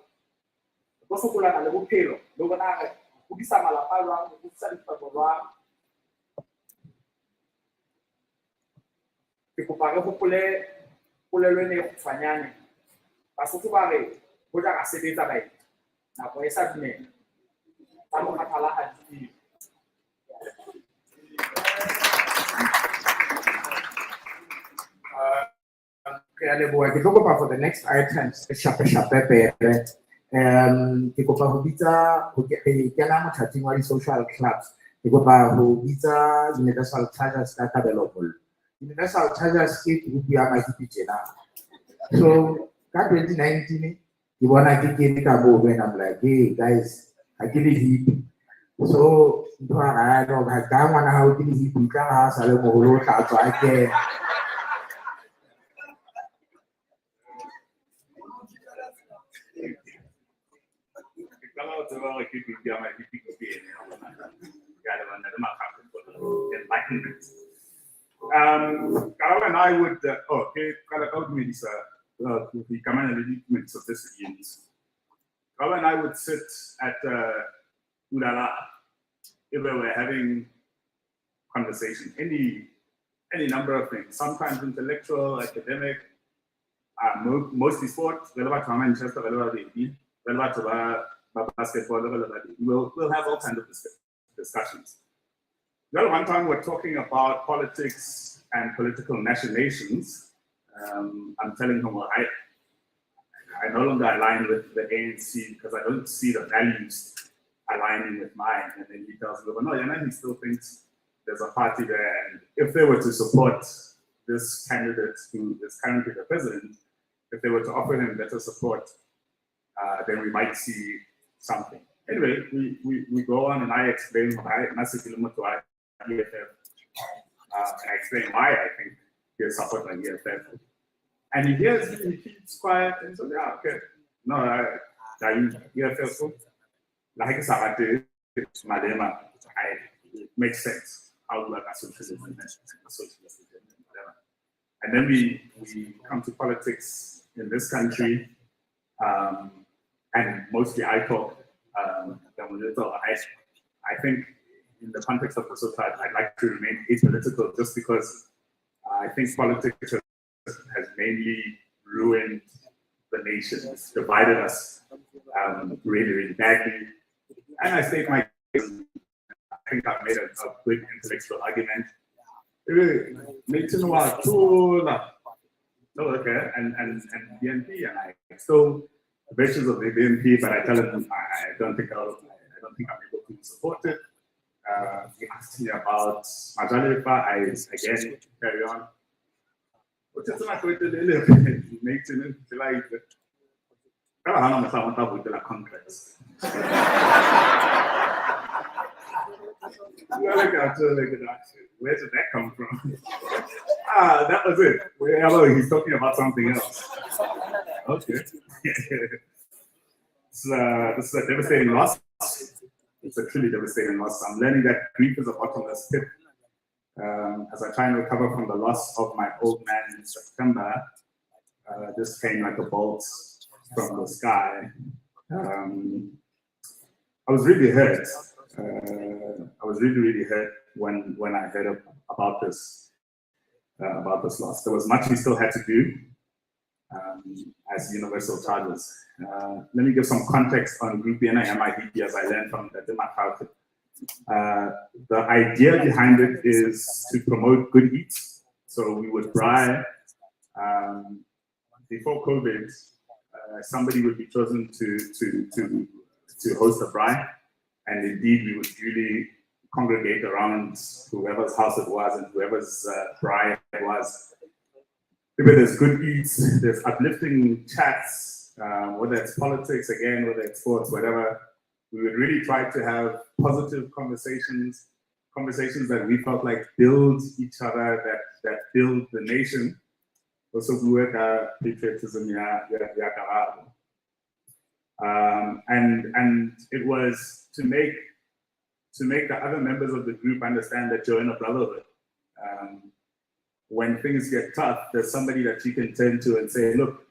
Re tlo sokolana le bophelo, le hore na re hodisa malapa jwang, re hodisa dikgwebo jwang. Ke kopa re hopole polelo ena e kgutshwanyane. Basotho ba re hoja ra sebetsa baeti, nako e sa dumela. Tsa mokgathala ha di tsejwe. Ke a leboha. Ke tlo kopa for the next items, re shape shape pere. Ke kopa ho bitsa, ho re kena mothating wa di-social clubs. Ke kopa ho bitsa Universal Chargers ka Kabelo Mollo. Universal Chargers ke group ya mahipi tjena. So ka 2019 ke bona ke kene ka moo and I'm like, hey guys, ha ke le hippie. So ntho a raya no, ka ngwana hao ke le hippie, tla ha sa le moholo o tla tswa a kena. Ke qala ho tseba hore ke group ya mahipi ke ene ya rona. Ke a leboha, Ntate Makgakgo, for the enlightenment. Karabo and I would, oh, ke qala ka ho dumedisa, ho ikamanya le ditumediso tse seng. Karabo and I would sit at Ulala if we were having conversation, any number of things, sometimes intellectual, academic, mostly sport. Re le batho ba Manchester, re le babedi, re le batho ba basketball, re le babedi. We'll have all kinds of discussions. Well, one time we're talking about politics and political machinations. I'm telling him, well, I no longer align with the ANC because I don't see the values aligning with mine. And then he tells me, well, no, he still thinks there's a party there. And if they were to support this candidate who is currently the president, if they were to offer him better support, then we might see something. Anyway, we go on and I explain why EFF, and I explain why I think he'll support my EFF. And he hears me, he keeps quiet and says, yeah, okay. No, I EFF, like Malema, it makes sense. How do I socialism and socialism and whatever. And then we come to politics in this country, and mostly I talk. I think in the context of the society, I'd like to remain apolitical just because I think politics has mainly ruined the nation. It's divided us really, really badly. And I state my case. I think I've made a good intellectual argument. No, okay, and BNP, and I still versions of the BNP, but I tell him I don't think I'm able to support it. He asked me about Majalifa. I again carry on. Congress. Where did that come from? That was it. Hello, he's talking about something else. Okay. This is a devastating loss. It's a truly devastating loss. I'm learning that grief is a bottomless pit. As I try and recover from the loss of my old man in September, This came like a bolt from the sky. I was really hurt. I was really, really hurt when I heard about this loss. There was much we still had to do as Universal Chargers. Let me give some context on Group Ena ya Mahipi as I learned from Ntate Makgakge. The idea behind it is to promote good eats. So we would braai. Before COVID, somebody would be chosen to host a braai, and indeed we would duly congregate around whoever's house it was and whoever's braai it was. There's good eats, there's uplifting chats, whether it's politics again, whether it's sports, whatever. We would really try to have positive conversations, conversations that we felt like build each other, that build the nation. Also, patriotism, and it was to make the other members of the group understand that you're in a brotherhood. When things get tough, there's somebody that you can turn to and say, look,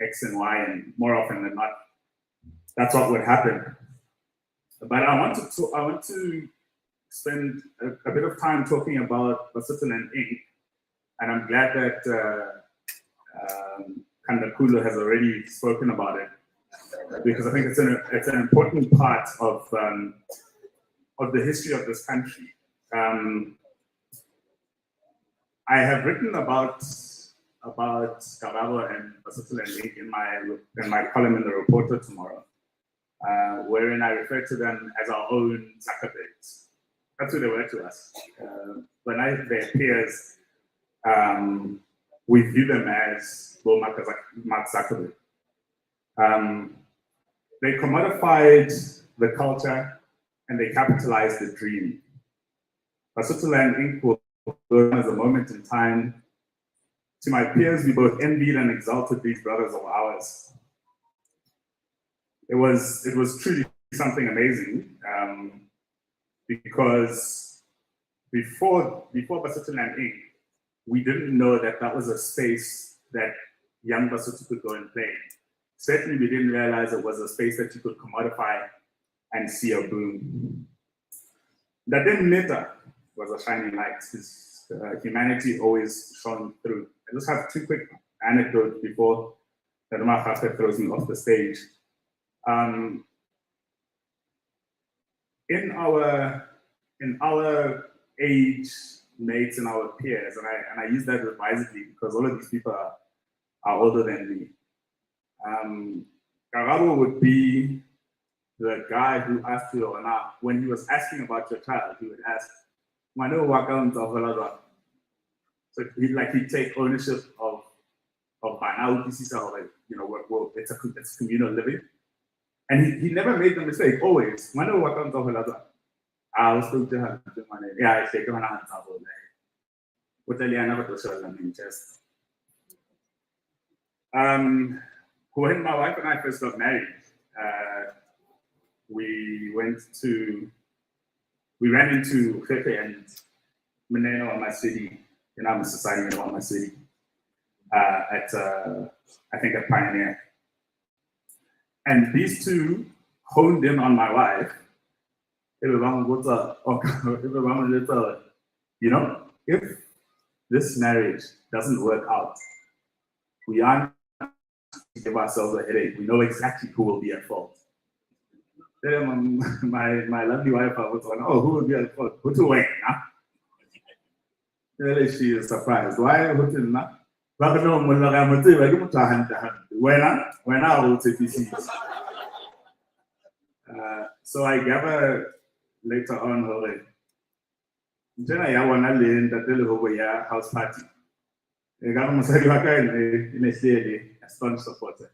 X and Y, and more often than not, that's what would happen. But I want to spend a bit of time talking about Basutoland Inc., and I'm glad that Kandakulu has already spoken about it, because I think it's an important part of the history of this country. I have written about Karabo and Basutoland Inc. in my column in the Reporter tomorrow, wherein I refer to them as our own Zuckerbergs. That's who they were to us. When their peers, we view them as Mark Zuckerberg. They commodified the culture and they capitalized the dream. Basutoland Inc. will go as a moment in time. To my peers, we both envied and exalted these brothers of ours. It was truly something amazing, because before Basutoland Inc., we didn't know that that was a space that young Basotho could go and play. Certainly, we didn't realize it was a space that you could commodify and see a boom. Ntate Mneta was a shining light. His humanity always shone through. I just have two quick anecdotes before Ntate Makgakge throws me off the stage. In our age mates and our peers, and I use that advisedly because all of these people are older than me. Karabo would be the guy who asked you, or not, when he was asking about your child, he would ask, so he'd take ownership of you know, it's communal living. And he never made the mistake, always. When my wife and I first got married, we ran into Pepe and Meneno Amasidi, in our society in Amasidi, at I think at Pioneer. And these two honed in on my wife. You know, if this marriage doesn't work out, we aren't to give ourselves a headache. We know exactly who will be at fault. Then my lovely wife was like, oh, who will be at fault? Who to wait? Really, she is surprised. Why? So I gather later on, house party. A staunch supporter.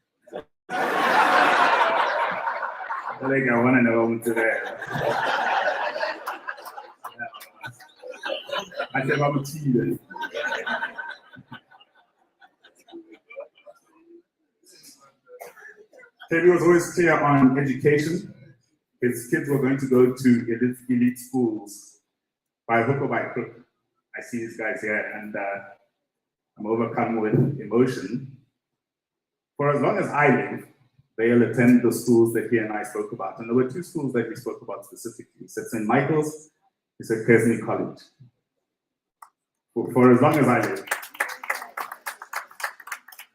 Like I want to know today. I said, I'm a tea. Terry was always clear on education. His kids were going to go to elite schools by hook or by crook. I see these guys here and I'm overcome with emotion. For as long as I live, they'll attend the schools that he and I spoke about. And there were two schools that he spoke about specifically. He said St. Michael's, he said Kearsney College. For as long as I live.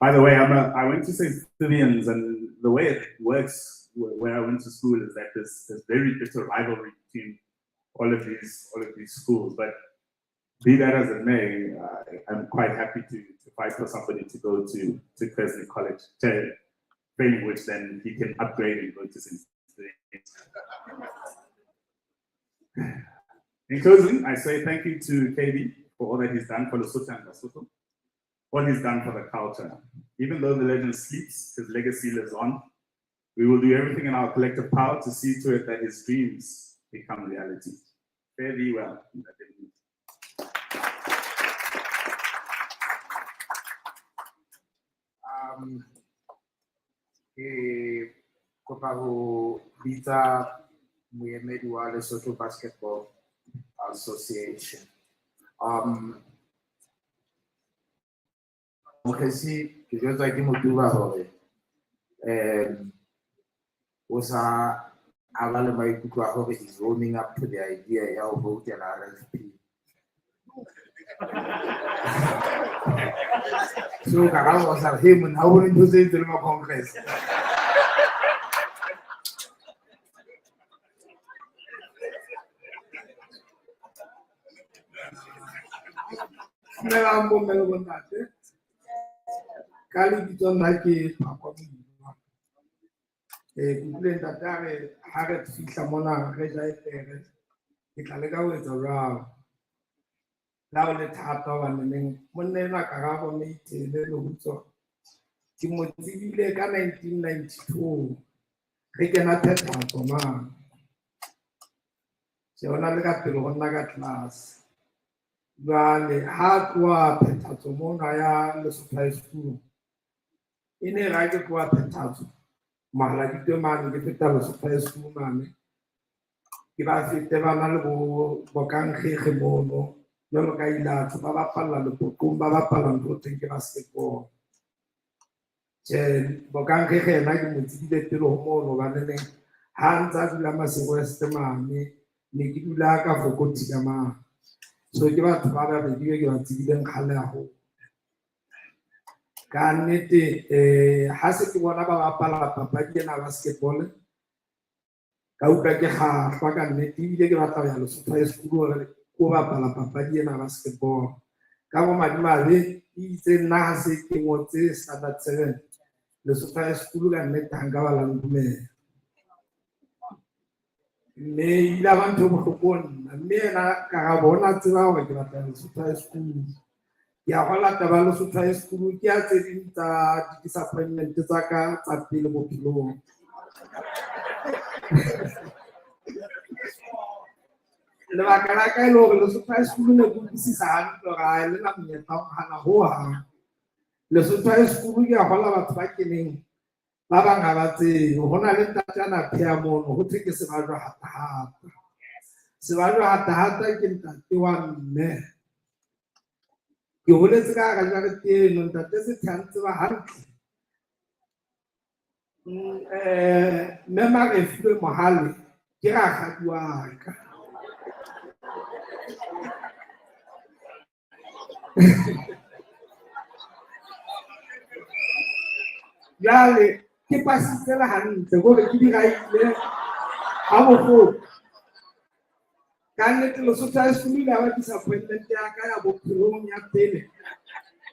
By the way, I went to St. Stithians, and the way it works where I went to school is that there's very bitter rivalry between all of these schools. But be that as it may, I'm quite happy to fight for somebody to go to Kearsney College, failing which then he can upgrade and go to St. Stithians. In closing, I say thank you to KB for all that he's done for Lesotho and Basotho, all he's done for the culture. Even though the legend sleeps, his legacy lives on. We will do everything in our collective power to see to it that his dreams become reality. Fare thee well. Ke kopa ho bitsa moemedi wa Lesotho Basketball Association. Mokgesi, ke jwetswa ke Motuba hore o sa a ba le maikutlo a hore he's warming up to the idea ya ho voutela RFP. So ka ra o sa re, hey monna, ha o bone ntho tse entseng ma congress. Dumelang bomme le bontate. Ka lebitso nna ke Phakwa Moiloa. Ke utlwile ntate a re ha re fihla mona re ja epere, ke tla leka ho etsa jwalo. Le ha ho le thata hobane neng monna enwa Karabo Meitele Lehutso, ke mo tsebile ka 1992 re kena Phethahatso mane. Tjhe, o na le ka pele ho nna ka class. Jwale ha tloha Phethahatso mona ya Lesotho High School, e ne re ha ke tloha Phethahatso Mahaladitwe mane, ke feta Lesotho High School mane, ke ba fete ba na le bo Bokankgekge mono, jwalo ka Ilatho, ba bapalla lepoqong, ba bapalla ntho ho thweng ke basketball. Tjhe, Bokankgekge yena ke mo tsebile pele ho mono, hobane neng ha ntsa dula Maseru West mane, ne ke dula ka Fokothi ka mane. So ke batho ba babedi be ke ba tsebileng kgale haholo. Ka nnete, ha se ke bona ba bapala papadi ena ya basketball, ka utlwa ke kgahlwa ka nnete, ebile ke batla ho ya Lesotho High School hore ko bapala papadi ena ya basketball. Ka bomadimabe, e itse nna ha se ke ngotse standard 7, Lesotho High School ka nnete ha nka ba la ntumela. Mme e ile ya ba ntho e bohloko ho nna. Mme yena Karabo o na tseba hore ke batla Lesotho High School. Ke a hola taba ya Lesotho High School, ke ya tse ding tsa di-disappointment tsa ka tsa pele bophelong. Lebaka la ka e le hore Lesotho High School ne ke utlwisisa hantle hore ha le na monyetla wa ho hana hohang. Lesotho High School ke a hola batho ba keneng, ba bang ha ba tsebe. Ho na le ntate a na pheha mono, ho thwe ke Sebajwa Hatahata. Sebajwa Hatahata ke ntate wa mme. Ke holetse ka hara jarete eno, ntate Sethe a ntseba hantle. Mme Marefilwe Mohale ke rakgadi wa ka. Jwale ke pasitse le hantle, hore ke di raile ha bohloko. Ka nnete Lesotho High School ile ya ba disappointment ya ka ya bophelong ya pele.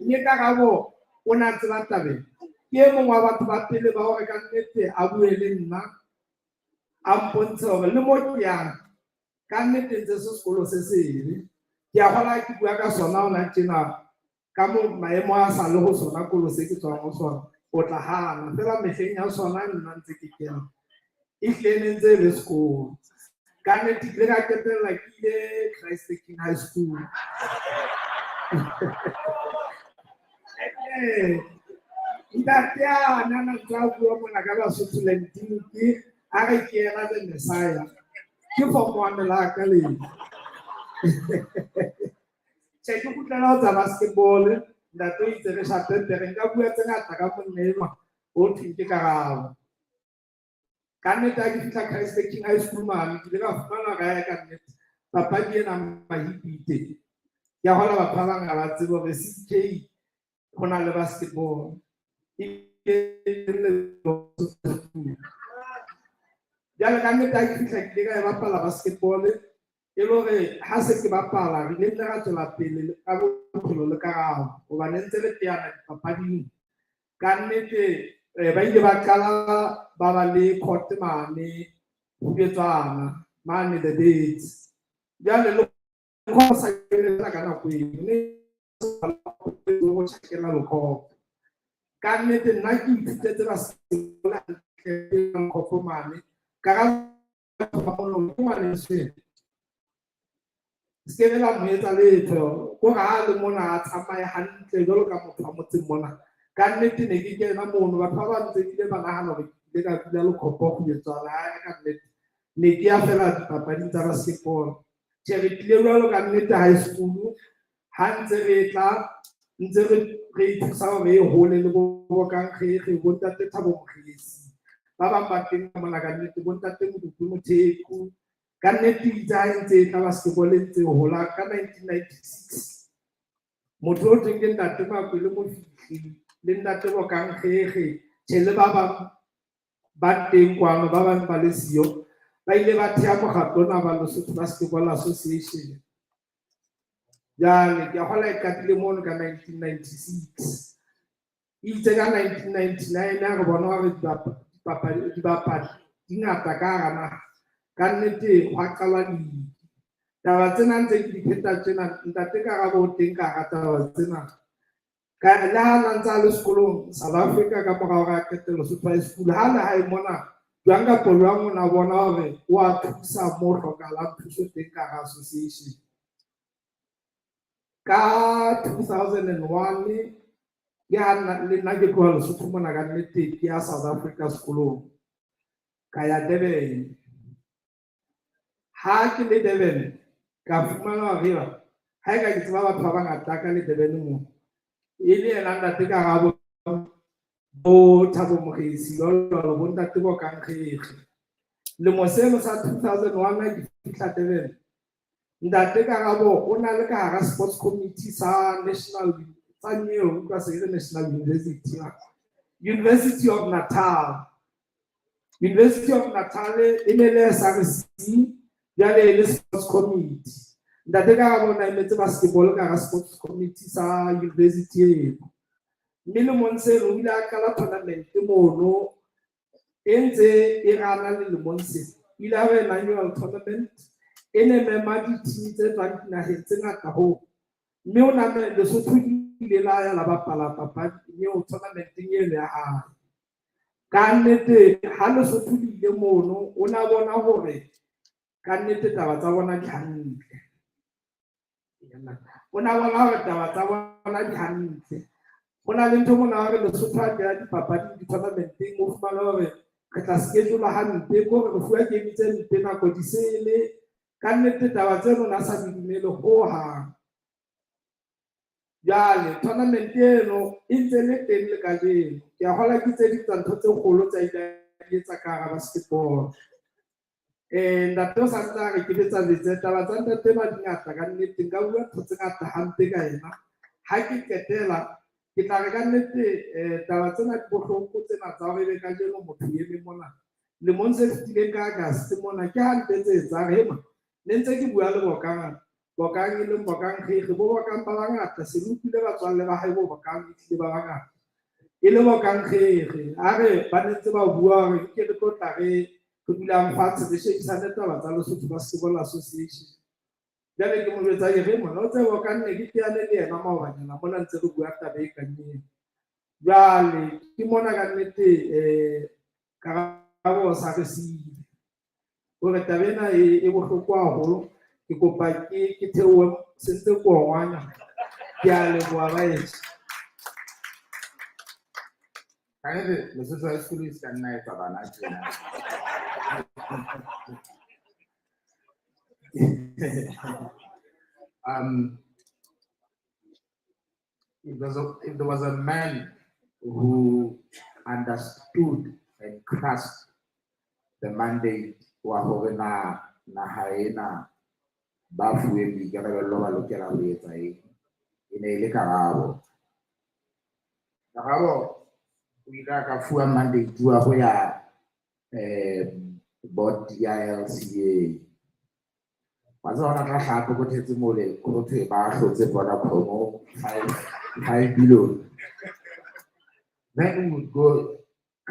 Mme Karabo o na tseba tabeng. Ke e mong wa batho ba pele ba hore ka nnete a bue le nna, a mpontshe hore le mo ke yang, ka nnete ntse se sekolo se sebe. Ke a hola ke bua ka sona hona tjena, ka mo maemo a sa le ho sona kolo se ke tswang ho sona, o tla hana. Feela mehleng ya sona nna ntse ke kena, e hlile ne ntse e le sekolo. Ka nnete ke ile ka qetella ke ile Christ the King High School. Ntate a na na ntse a bua mona ka Basotho Landing, ke a re ke yena the Messiah. Ke form 1 la ka le. Tjhe, ke kgutlela ho tsa basketball. Ntate o itse re shape pere, nka bua tse ngata ka monna enwa ho thweng ke Karabo. Ka nnete ha ke fihla Christ the King High School mane, ke ile ka fumana kae ka nnete papadi ena mahipite. Ke a hola batho ba bang ha ba tsebe hore CK ho na le basketball. Jwale ka nnete ha ke fihla ke ile ka e bapala basketball, e le hore ha se ke bapala re ile ra tswela pele ka bophelo le Karabo, hobane ntse re teana dipapading. Ka nnete ba ile ba qala ba ba le court mane Hubetswana mane the Dates. Jwale le sa ka nako eo ne go tjhakela lekgopo. Ka nnete nna ke ithutetse basketball hantle lekgopo mane. Karabo ke ngwaneso ena. Se ke la mo etsa letho, kore ha le mona a tsamaye hantle jwalo ka motho wa motseng mona. Ka nnete ne ke kena mono, batho ba bang ntse bile ba nahana hore ke ile ka dula lekgopo Hubetswana. Ha ka nnete ne ke ya fela dipapading tsa basketball. Tjhe, re tlile jwalo ka nnete high school, ha ntse re tla ntse re ithusa hore e hole le bo Bokang Kgekge, bo ntate Thabo Mokgesi. Ba bang ba teng ka mona ka nnete, bo ntate Modupi Motheku. Ka nnete itse ha e ntse e tla basketball e ntse e hola ka 1996. Motho o teng ke ntate Makwele Mofihli le ntate Bokang Kgekge, tjhe le ba bang ba teng kwano, ba bang ba le siyo, ba ile ba theha mokgatlo ona wa Lesotho Basketball Association. Jwale ke a kgolwa e qadile mono ka 1996. Itse ka 1999 ha re bona hore dibapadi di ngata ka hara naha, ka nnete hwa qalwa league. Taba tsena ntse ke di pheta tjena, ntate Karabo o teng ka hara taba tsena. Ka le ha na ntse a le sekolong South Africa ka mora hore a qete Lesotho High School, ha le hae mona jwang kapa jwang o na bona hore o a thusa mo hlokahalang thuso teng ka hara association. Ka 2001 ke ha le nna ke tloha Lesotho mona ka nnete ke ya South Africa sekolong, ka ya Durban. Ha ke le Durban ka fumana hore ha e ka ke tseba batho ba bangata ka le Durban mo, e le yena ntate Karabo, bo Thabo Mokgesi jwalo jwalo, bo ntate Bokang Kgekge. Lemo seno sa 2001 ha ke fihla Durban, ntate Karabo o na le ka hara sports committee sa National, sa Neo, utlwa se re National University, University of Natal. University of Natal e ne le SRC, jwale e le sports committee. Ntate Karabo o na emetse basketball ka hara sports committee sa university eno. Mme lemong seno o ile a qala tournament mono e ntse e rana le lemong sena. O ile a ba annual tournament e ne mema di-team tse tswang dinaheng tse ngata hoo. Mme o na Lesotho ile la ya la bapala papadi eo tournamenteng eno ya hae. Ka nnete ha Lesotho le ile mono, o na bona hore ka nnete taba tsa bona di hantle. O na bona hore taba tsa bona di hantle. Ho na le ntho mona hore Lesotho ha kena dipapading di-tournamenteng, o fumane hore re tla schedule hampe, ke hore re fuwa game tse mpe nako di sele. Ka nnete taba tseno na sa di dumele hohang. Jwale tournament eno e ntse le teng le kajeno. Ke a kgolwa ke tse ding tsa ntho tse kgolo tsa ile a di etsa ka hara basketball. Ntate o sa ntse a re ke betsa letse, taba tsa ntate ba di ngata ka nnete, nka bua ntho tse ngata hampe ka ena. Ha ke qetela, ke tla re ka nnete taba tsena di bohloko tsena tsa hore ebe kajeno motho eme mona. Lemong se fetileng ka August mona, ke ha ntse etsang hema, ne ntse ke bua le Bokang, Bokang e leng Bokang Kgekge, bo Bokang ba bangata, se le utlwile batswalle ba hae bo Bokang e tlile ba bangata. E le Bokang Kgekge, a re ba ne ntse ba bua hore ke re tlo tla re dulang fatshe re shebisane taba tsa Lesotho Basketball Association. Jwale ke mo jwetsa ke re mona o tsebe Bokang ne ke teane le yena maobanyana mona ntse re bua taba e kang eo. Jwale ke mona ka nnete Karabo sa re siile. Hore taba ena e bohloko haholo, ke kopa ke theohe se ntse ke ongwana. Ke a leboha baheso. Ka nnete Lesotho High School e se ka nna etsa bana tjena. If there was a man who understood and grasped the mandate wa hore na naha ena ba fuweng boikarabello ba lokela ho etsa eng, e ne e le Karabo. Karabo o ile a ka fuwa mandate wa ho ya board ya LCA. Wa tseba hona tla hlaha phokothetse mole ho thwe ba hlotse Vodacom 5 billion. Then we would go,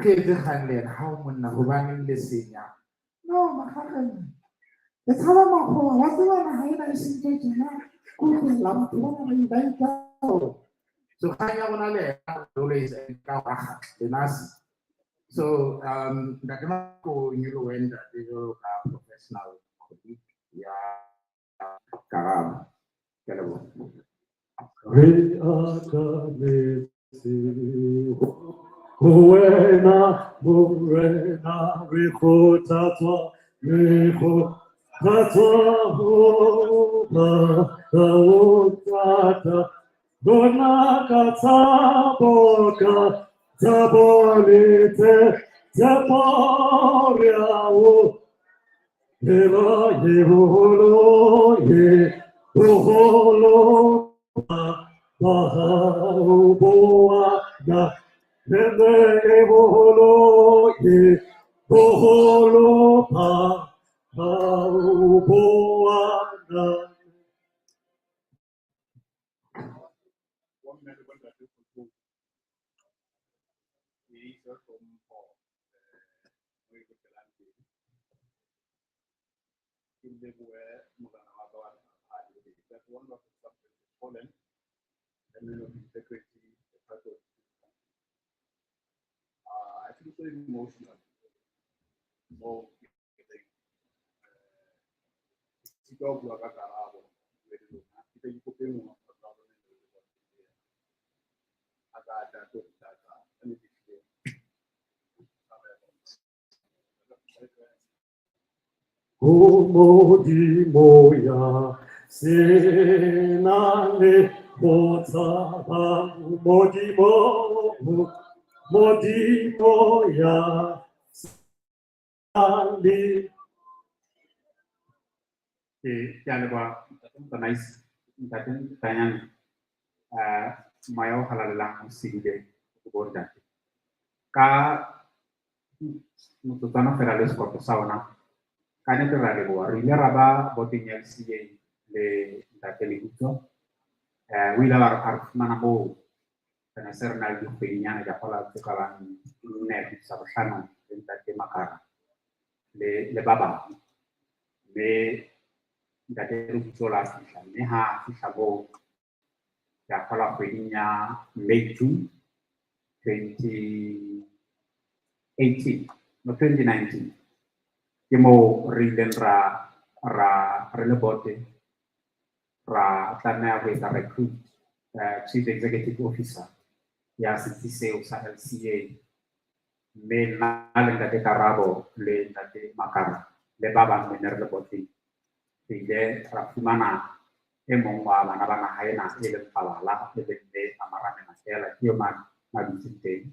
re etse kgang le yena, hao monna, hobaneng le senya? No, makgakgeng. Le tshaba makgowa, wa tseba naha ena e sentswe tjena, ke ho tlohella batho bana ba itaola. So kgang ya rona le yena always ka hore le nasi. So Ntate Mako nyolohe ntate jwalo ka professional colleague ya Karabo. Ke a leboha. Re atametse ho wena Morena, re kgothatswa, re kgothatswa ho ba ka o thata. Rona ka tshabo, ka tshabo le tshepo re a o phela ye boholo, ye boholo ba hao bo ana. Ene e boholo, ye boholo ba hao bo ana. I feel so emotional. Mo ke sitwa ho bua ka Karabo le lona. Ke tle ke kope e mong wa rona a ka tla tlo re tlatsa ka nnete ehlile. Ho Modimo ya senang le ho tshaba, Modimo, Modimo ya senang le. Ke a leboha, ntate motsamaisi, ntate Ntanyane. Moya o halalelang o sedile ho bo ntate. Ka motsotswana fela le sekopo sa ona, ka nnete re a leboha. Re ile ra ba boteng ya LCA le ntate Lebitso. O ile a re fumana moo re ne se re na le dikgwedinyana di a kgola tse ka bang nne ho isa bohlanong le ntate Makara le ba bang. Mme ntate Lebitso la fihla, mme ha a fihla moo ke a kgolwa kgweding ya May June 2018, no 2019, ke moo re ileng ra re le bote ra tlameha ho etsa recruit Chief Executive Officer ya setsi seo sa LCA. Mme nna le ntate Karabo le ntate Makara le ba bang ne re le boteng, re ile ra fumana e mong wa bana ba naha ena e leng Pabala, e leng mme Amaramena fela, ke eo ma dutseng teng.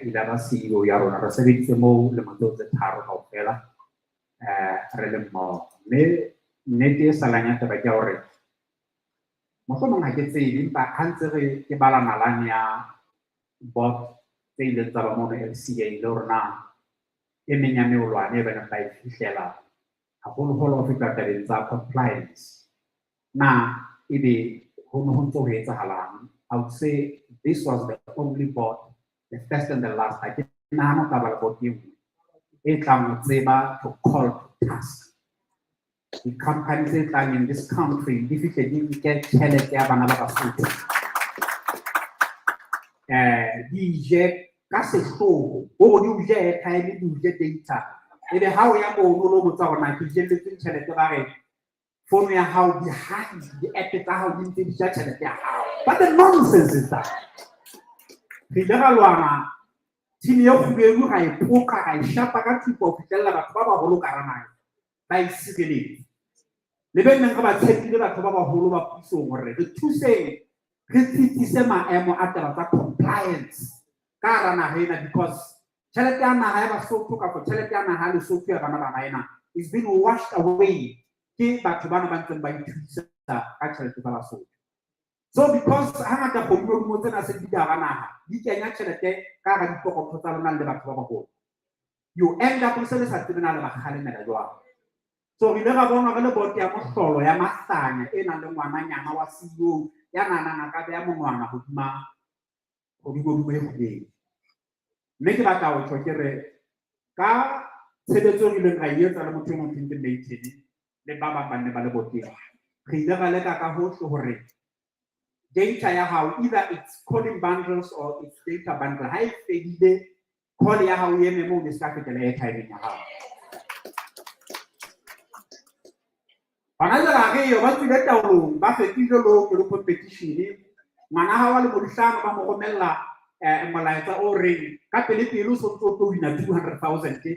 Ile ba CEO ya rona, re sebeditse moo lemo tseo tse tharo kaofela, re le mmoho. Mme nnete e salang ya taba ke ya hore mohlomong ha ke tsebe, empa ha ntse re ke bala nalane ya board tse ileng tsa ba mono LCA le hore na e meng ya meolwane e ba neng ba e fihlela haholoholo ho feta tabeng tsa compliance, na ebe ho ne ho ntso ho etsahalang. I would say this was the only board, the first and the last. Ha ke nahana ho ka ba le board e nngwe e tlang ho tseba to call to task di-company tse tlang in this country di fihle di nke tjhelete ya bana ba Basotho, di je ka sehloho, hore di o je airtime, di o je data, ebe ha o ya mono o lo botsa hore na ke jelletseng tjhelete, ba re fono ya hao behind di-app tsa hao di ntse di ja tjhelete ya hao. What the nonsense is that? Re ile ra lwana team e kgubedu, ra e poka, ra e shapa ka thipa ho fihlella batho ba baholo ka hara naha ba e sireletse. Le be neng re ba tshepile batho ba baholo ba pusong hore re thuseng Re tsitsise maemo a taba tsa compliance ka hara naha ena, because tjhelete ya naha ya Basotho kapa tjhelete ya naha ya Lesotho ya bana ba naha ena is being washed away ke batho bana ba ntseng ba ithuisa ka tjhelete tsa Basotho. So because hangata kgodumodumo tsena se di ka hara naha di kenya tjhelete ka hara dipokotho tsa lona le batho ba baholo, you end up le se le sa tsebe na le ba kgalemela jwang. So re ile ra bona re le boto ya mohlolo ya mahlanya e nang le ngwananyana wa CEO ya nahanang a ka beha monwana hodima kgodumodumo e kgubedu. Mme ke batla ho tjho ke re ka tshebetso e re ileng ra e etsa le motho e mong ke Nathan le ba bang ba ne ba le boteng, re ile ra leka ka hohle hore data ya hao, either it's calling bundles or it's data bundle, ha e fedile call ya hao e eme moo, le ska fetela airtime ya hao. Hona jwale ha re yo, ba tswile taolong, ba fetile lo competition. Ngwana hao wa lemo di hlano ba mo romella molaetsa o reng ka pele pele o so ntso o tlo wina 200,000,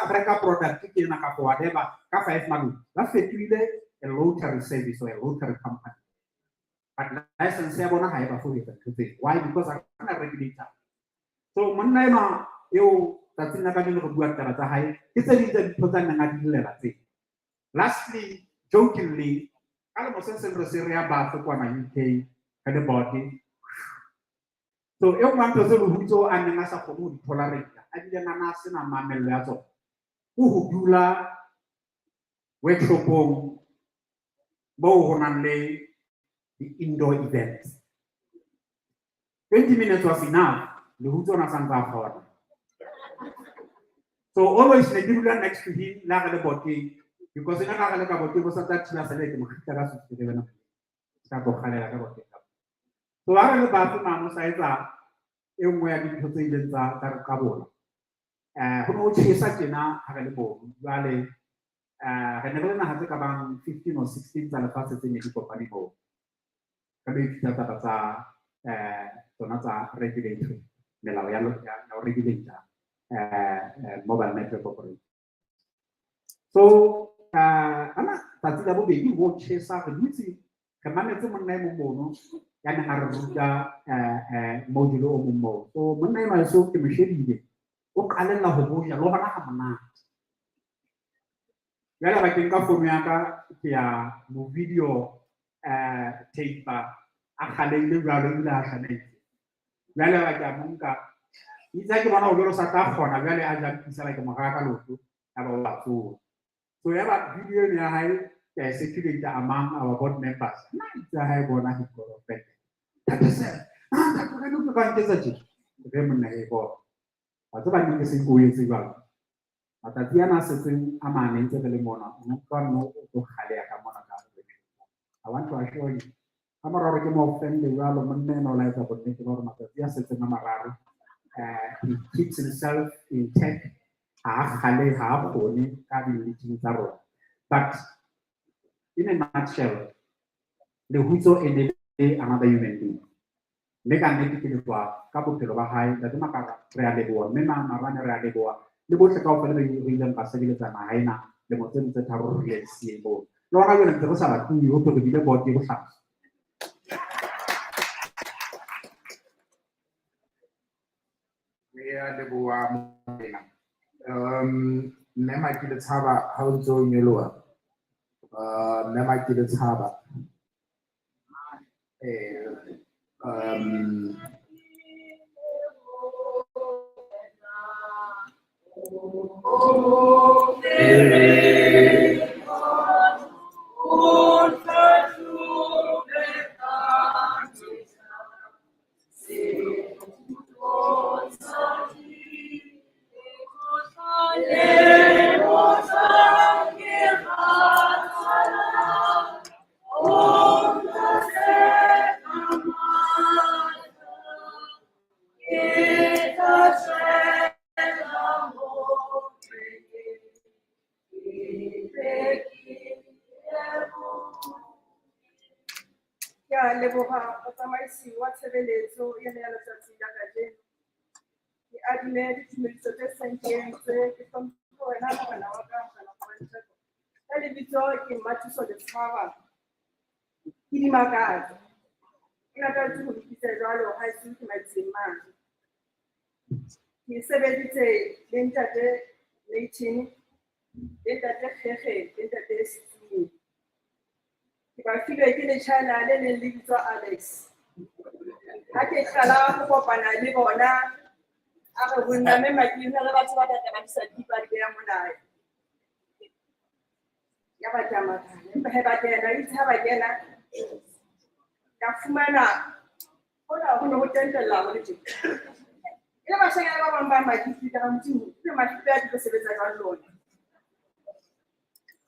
reka product ke ena kapa whatever ka 5 malome. Ba fetohile a lottery service or a lottery company, but license ya bona ha e ba fo etsa ntho tseo. Why? Because ha re na regulator. So monna enwa eo tsatsing la kajeno re bua ditaba tsa hae, ke tse ding tsa dintho tsa neng a di llela tse. Lastly, jokingly, ka lemo se seng re se re ya Bath kwana UK re le board. So e nngwe ya ntho tse Lehutso a neng a sa kgone ho di tolerate, a bile a na sena mamello ya tsona, ke ho dula workshopong moo ho nang le di-indoor events. 20 minutes was enough. Lehutso o na sa ntse a kgona. So always ne ke dula next to him le ha re le boteng, because ne ha re le ka boteng bo sa tla thiba sele ke mo kgitla ka sutu ke bena ka tlo kgalela ka boteng. So ha re le batho mamo sa etsa e nngwe ya dintho tse ileng tsa re qabola. Ho ne ho tjhesa tjena ha re le mono. Jwale re ne re le naha tse ka bang 15 or 16 tsa lefatshe tse ne di kopane moo. Re lo ithuta taba tsa tsona tsa regulatory, melao ya ho regulate mobile network operator. So ana tsatsi la bobedi ho tjhesa, re dutse re mametse monna e mong mono ya neng a re ruta module o mong moo. So monna enwa heso ke mo shebile, o qalella ho boja le hona ha monate. Jwale ba ke nka founu ya ka ke ya mo video tape a kgaleile jwalo ebile a hlametse. Jwale ba ke a mo nka, itse ha ke bona hore jwale o sa tla kgona, jwale a jampisa ba ke mo raya ka leoto, ya ba o a tsoha. So ya ba video eno ya hae ke a e circulate among our board members. Nna itse ha e bona he got offended. Ntate Sam, ntate ka no ka nketsa tje. Re monna e bona. Wa tseba nne ke se ke o etse jwalo. Matsatsi ana a setseng a mane ntse re le mona, o utlwa no o tlo kgaleha ka mona ka hore. I want to assure you, ka mora hore ke mo offende jwalo, monna ena o laetsa bonnete ba hore matsatsi a setseng a mararo, he keeps himself intact, ha a kgalehe, ha a kgone ka di-meeting tsa rona. But in a nutshell, Lehutso e ne le another human being. Mme ka nnete ke leboha ka bophelo ba hae, Ntate Makara, re a leboha, mme Marane re a leboha, le bohle kaofela ba re ileng ra sebeletsa naha ena lemo tseno tse tharo re le siye moo. Le hona jwale ntse re sa batluwe, ho thwe re bile board e bohlaswa. Re a leboha morena. Mme Makile Tshaba, ha o ntse o nyoloha. Mme Makile Tshaba. Ke a leboha motsamaisi wa tshebeletso ena ya letsatsi la kajeno. Ke adime ditumediso tse seng ke entse, ke hlomphe wena morena wa ka, morena wa Ntsheko. Ka lebitso ke Mmathuso Letshaba. Ke Ke Dimakatso. O ne a tlwaetse ho mpitsa jwalo ha e ke Matsieng mane. Ke sebeditse le ntate Leighton, le ntate Kgekge, le ntate Setsume. Ke ba filwe ke letjhana le leng le bitswa Alex. Ha ke qala ho kopana le bona, a re ho nna mme Maki, ho na le batho ba tla ba tlisa dikipa di beha mona. Ya ba ke a makala, empa he ba kena, itse ha ba kena, ka fumana hona ho ne ho tentella ho le tje. E le bashanyana ba bang ba makifi ka Modimo, ke makifi a di tlo sebetsa jwang lona.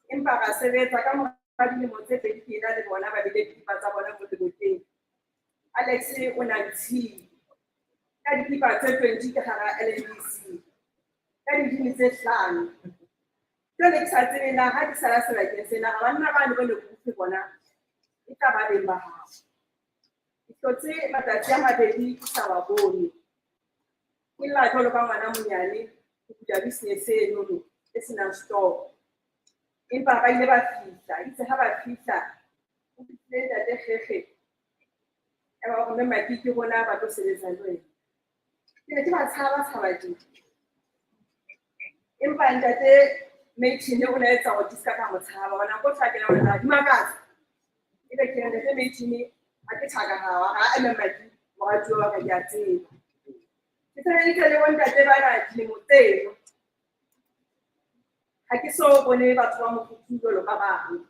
Empa ra sebetsa ka mora dilemo tse pedi ke ena le bona ba bile dikipa tsa bona mo leboteng. Alex o na ntshile ka dikipa tse 20 ka hara LNBC, ka didini tse 5. Jwale ke sa tsebe na ha ke sala sebakeng sena, ga banna bane ba ne ke utlwe bona e tla ba beng ba hao. Ke hlotse matsatsi a mabedi ke sa ba bone. Ke lla jwalo ka ngwana monyane, ke bula business enono e senang stock. Empa ba ile ba fihla, itse ha ba fihla, ho fihlile ntate Kgekge. Ya ba hore mme Maki ke rona ba tlo sebetsa le wena. Ke ne ke ba tshaba tshaba tje. Empa ntate Maithin o ne a etsa hore ke ska ka mo tshaba. Hobane nako tla kena hore Dimakatso. Ebe ke re ntate Maithin ha ke thaka ha ha eme Maki moratuwa wa ka ke a tseba. Ke sebeditse le bontate bana dilemo tseno. Ha ke so bone batho ba mofuthu jwalo ka bang.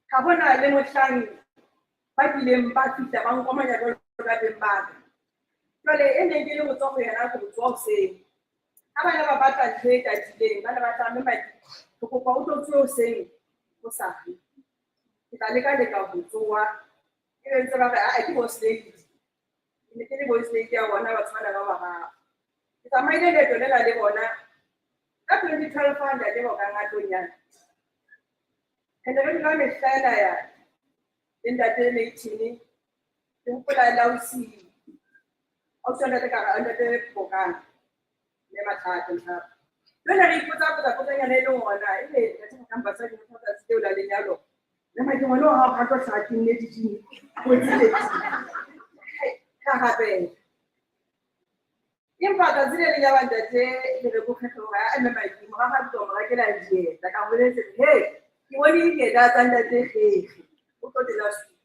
Ha hona le mohlang ba kileng ba fihla ba nkomanya jwalo ka beng ba ka. Jwale e neng ke le ho tswa ho yena ke ho tswa hoseng. Ha ba ne ba batla ntho e tatileng, ba ne ba tla mme Maki, re kopa o tlo tsohe hoseng hosane. Ke tla leka leka ho tsoha. Ebe ntse ba re, aa, ke boss lady. Ke ne ke le boss lady ya bona batho bana ba bararo. Ke tsamaile leeto lena le bona ka 2012 ha ntate Bokang a tlo nyala. Re ne re dula mehla ena ya le ntate Maithin. Ke hopola le ausi, ausi wa ntate ka ntate Bokang, mme Mathata ntlha. Jwale re ipotsa potsa potsanyana e leng hona, ebe ntate Bokang basadi motho tsatsi leo la lenyalo. Le Maki ngwana wa hao ha tlo hlaha ke nnete ke kotsi le ka rapela. Empa tsatsi le leng ya ba ntate le re bokgetho hore a mme Maki mora ha tlo mo rekela dieta. Ka boletse he ke bone dieta tsa ntate Kgekge, o tlo tela sutu.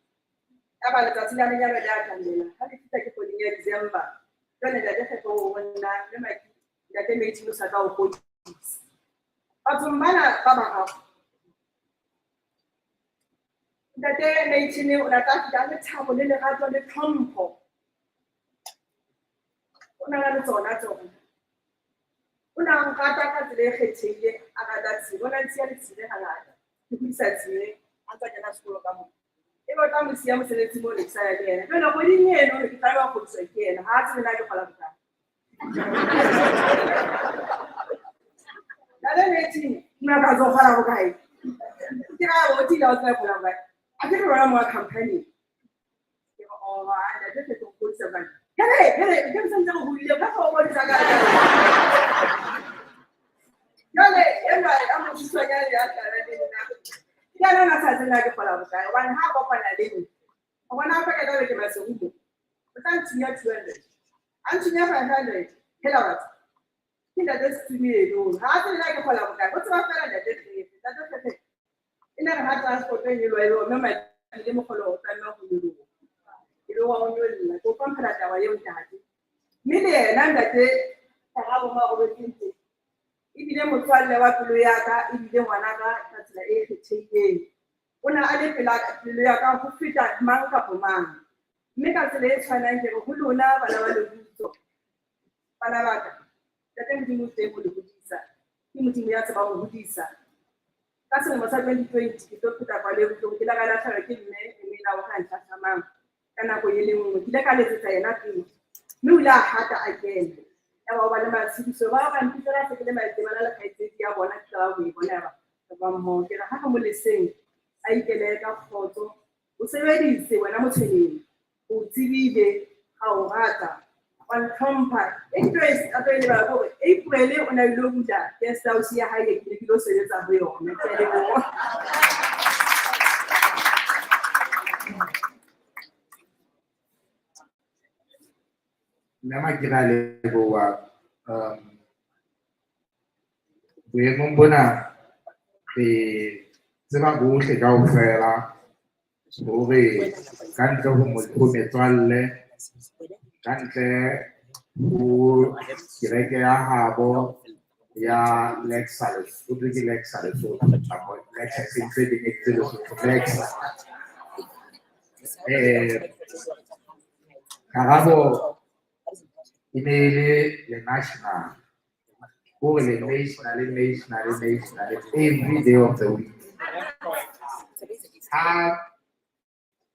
Ya ba letsatsi la lenyalo le atamela. Ha le fihla ke kgweding ya December. Jwale ntate Kgekge o ho nna mme Maki ntate Maithin o sa tla o kgodisa. Bathong bana ba bararo. Ntate Maithin o ne a tla fihla le thabo le lerato le tlhompho. O na le tsona tsona. O ne a nrata ka tsela e kgethehileng, a rata Tshile. O ne a ntshiya le Tshile hangata. Ke hodisa Tshile, a ntsa kena sekolo ka mona. Ebe o tla mo siya mosebetsing moo ne ke sa ya le yena. Jwale kgweding eno ne ke tlameha ho kgodiswa ke yena. Ha a tsebe na ke kgola bokae. Ntate Maithin, Dimakatso o kgola bokae? Ke ra o tila o tseba kgola bokae. A ke re rona mo company. Ke re, oh, ha ntate ke tlo kgodisa bokae. Hele, hele, ke sentse re hodile, ka fa o bontsha ka. Jwale enwa ya motshwanyane ya tla le nna. Ke yena a sa tsebe na ke kgola bokae, hobane ha a kopana le nna, o bona a paketa beke maserumo. O tla nthunya 200. A nthunya 500. Hela batho. Ke ntate Setsume eno. Ha a tsebe na ke kgola bokae. O tseba fela ntate Kgekge. Ntate Kgekge e ne re ha transport e nyoloha e le mme Maki le mokgolo o tlameha ho nyoloha. E le wa o nyolla. Ke o hlompela taba eo ntate. Mme le yena ntate Karabo mo a robetseng teng. Ebile motswalle wa pelo ya ka, ebile ngwanaka ka tsela e kgethehileng. O ne a le pela pelo ya ka ho feta mang kapa mang. Mme ka tsela e tshwanang ke re ho lona bana ba lebitso, bana ba ka, ntate Modimo o teng ho le hodisa. Ke Modimo ya tsebang ho hodisa. Ka selemo sa 2020 ke tlo pheta pale e bohloko, ke ile ka lahlehelwa ke mme Emela wa ka ntlhahlamang ka nako e le nngwe. Ke ile ka letsetsa yena pele, mme o ile a hata a kena. Ya ba o ba le matshediso, ba ba mpitsela se ke le maetebana le kgaitsedi ya bona, ke tla ho e bona ya ba ba mmoho. Ke re ha re mo leseng a ikele ka kgotso, o sebedise wena motshweneng, o tsebile, ha o rata, wa ntlhompha. E ntho e a tlo e lebala ke hore April o ne a ilo bula guest house ya hae, ke ne ke lo sebetsa ho yona. Ke a leboha. Mme Makira a leboha. Boemong bona re tseba bohle kaofela hore ka ntle ho metswalle, ka ntle ho kereke ya habo ya Lexa Lesotho, ke Lexa Lesotho, Lexa e sentse e kenyeditse Lesotho, Lexa. Karabo e ne e le le national, hore le national, le national, le national every day of the week. Ha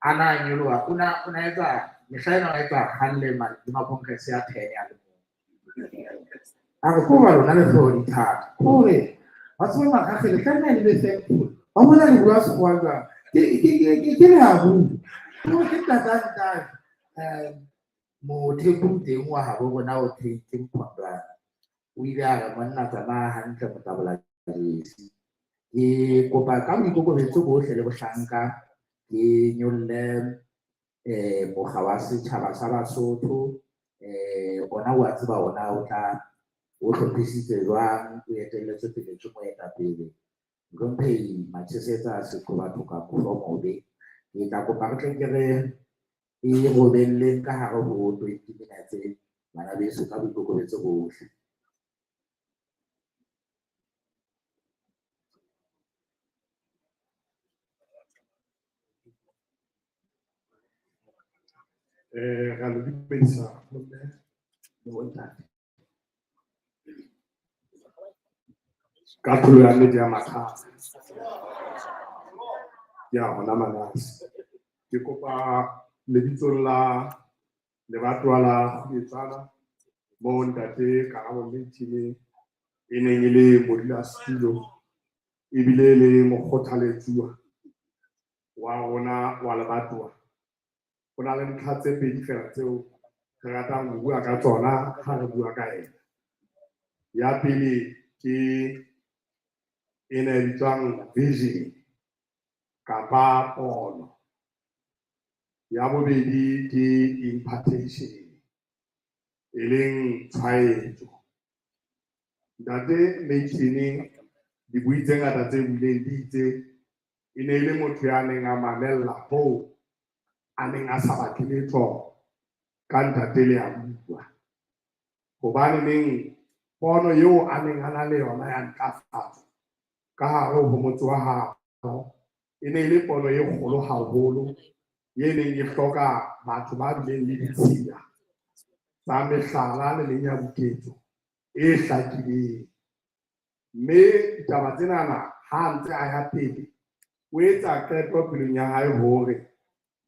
a na nyoloha, o na etsa mehla ena o etsa kgang le le ma congress ya 10 ya le mong. A re ko ba lona le hlooho di thata. Hore ba tseba Makgakge le tlameha le be thankful. Ba bona le bua Sekgowa jwang? Ke le a bua. Hore ke ntata ntate, Motheko teng wa habo rona o theng ke Mphondwana. O ile a re monna tsamaya hantle motabola jesi. Ke kopa ka boikokobetso bohle le bohlanka ke nyolle mokga wa setjhaba sa Basotho, ona wa tseba ona o tla o hlophisitse jwang, o etelletse pele ke moetapele Mohlomphehi Machesetsa Seqobatho ka Mofomobe. Ke tla kopa re tle ke re e robelleng ka hare ho 20 minutes bana beso ka boikokobetso bohle. Ra le dumedisa bomme le bontate. Ka tlholo ya nnete ya mathata ya hona Manase. Ke kopa lebitsong la lebatowa la Kgubetsana moo ntate Karabo Methini e neng e le modulasetulo ebile le mokgothaletsuwa wa rona wa lebatowa. Ho na le ntlha tse pedi fela tseo re ratang ho bua ka tsona ha re bua ka ena. Ya pele ke ena e bitswang vision kapa pono. Ya bobedi ke impartation e leng tshwaetso. Ntate Methini dibui tse ngata tse buileng di itse e ne e le motho ya neng a mamella hoo a neng a sa batle letho ka ntate le a bua. Hobane neng pono eo a neng a na le yona ya ntlafatso ka hare ho motse wa habo e ne e le pono e kgolo haholo e neng e hloka batho ba bileng le ditshiya tsa mehlala le menyabuketso e hlakileng. Mme ditaba tsenana ha a ntse a ya pele o etsa qeto pelong ya hae hore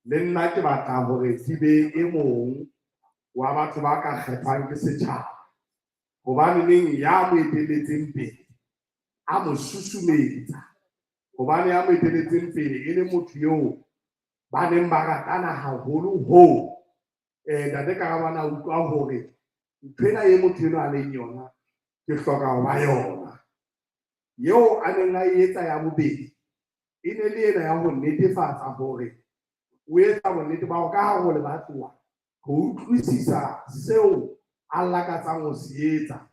le nna ke batla hore ke be e mong wa batho ba ka kgethwang ke setjhaba. Hobane neng ya mo etelletseng pele a mo susumetsa, hobane ya mo etelletseng pele e le motho eo ba neng ba ratana haholo hoo ntate Karabo a utlwa hore nthwena e motho enwa a leng yona ke hloka ho ba yona. Eo a neng a e etsa ya bobedi e ne le ena ya ho netefatsa hore o etsa bonnete ba hore ka hare ho lebatowa ho utlwisisa seo a lakatsang ho se etsa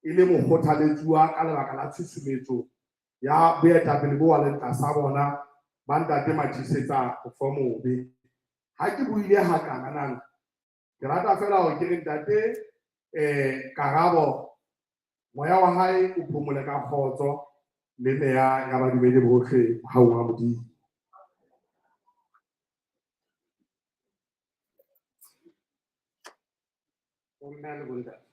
e le mokgothaletsuwa ka lebaka la tshusumetso ya boetapele bo a leng tlasa bona ba ntate Machesetsa Mofomobe. Ha ke buile hakana nana, ke rata fela hore ke re ntate Karabo moya wa hae o phomole ka kgotso le meya ya badumedi bohle mohaung wa Modimo. Bomme le bontate,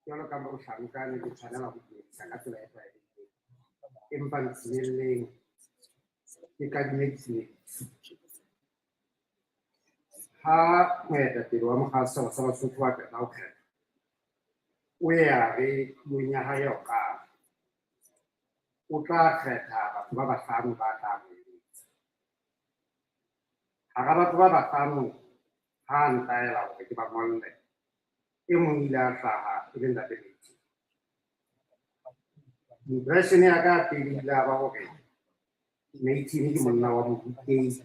jwalo ka mohlanka ne ke tshwanela ho dumedisa ka tsela e tlwaelehileng, empa ntshinyelleng ke kadime ditshimediso. Ha moetapele wa mokga wa setjhaba sa Basotho wa qeta ho kgetha, o ya re puong ya hae ya ho qala o tla kgetha batho ba bahlano ba tla mo eletsa. Hara batho ba bahlano ha a ntaela hore ke ba ngolle, e mong ile a hlaha e le ntate Methini. Impression ya ka pele ile ya ba hore Methini ke monna wa morutehi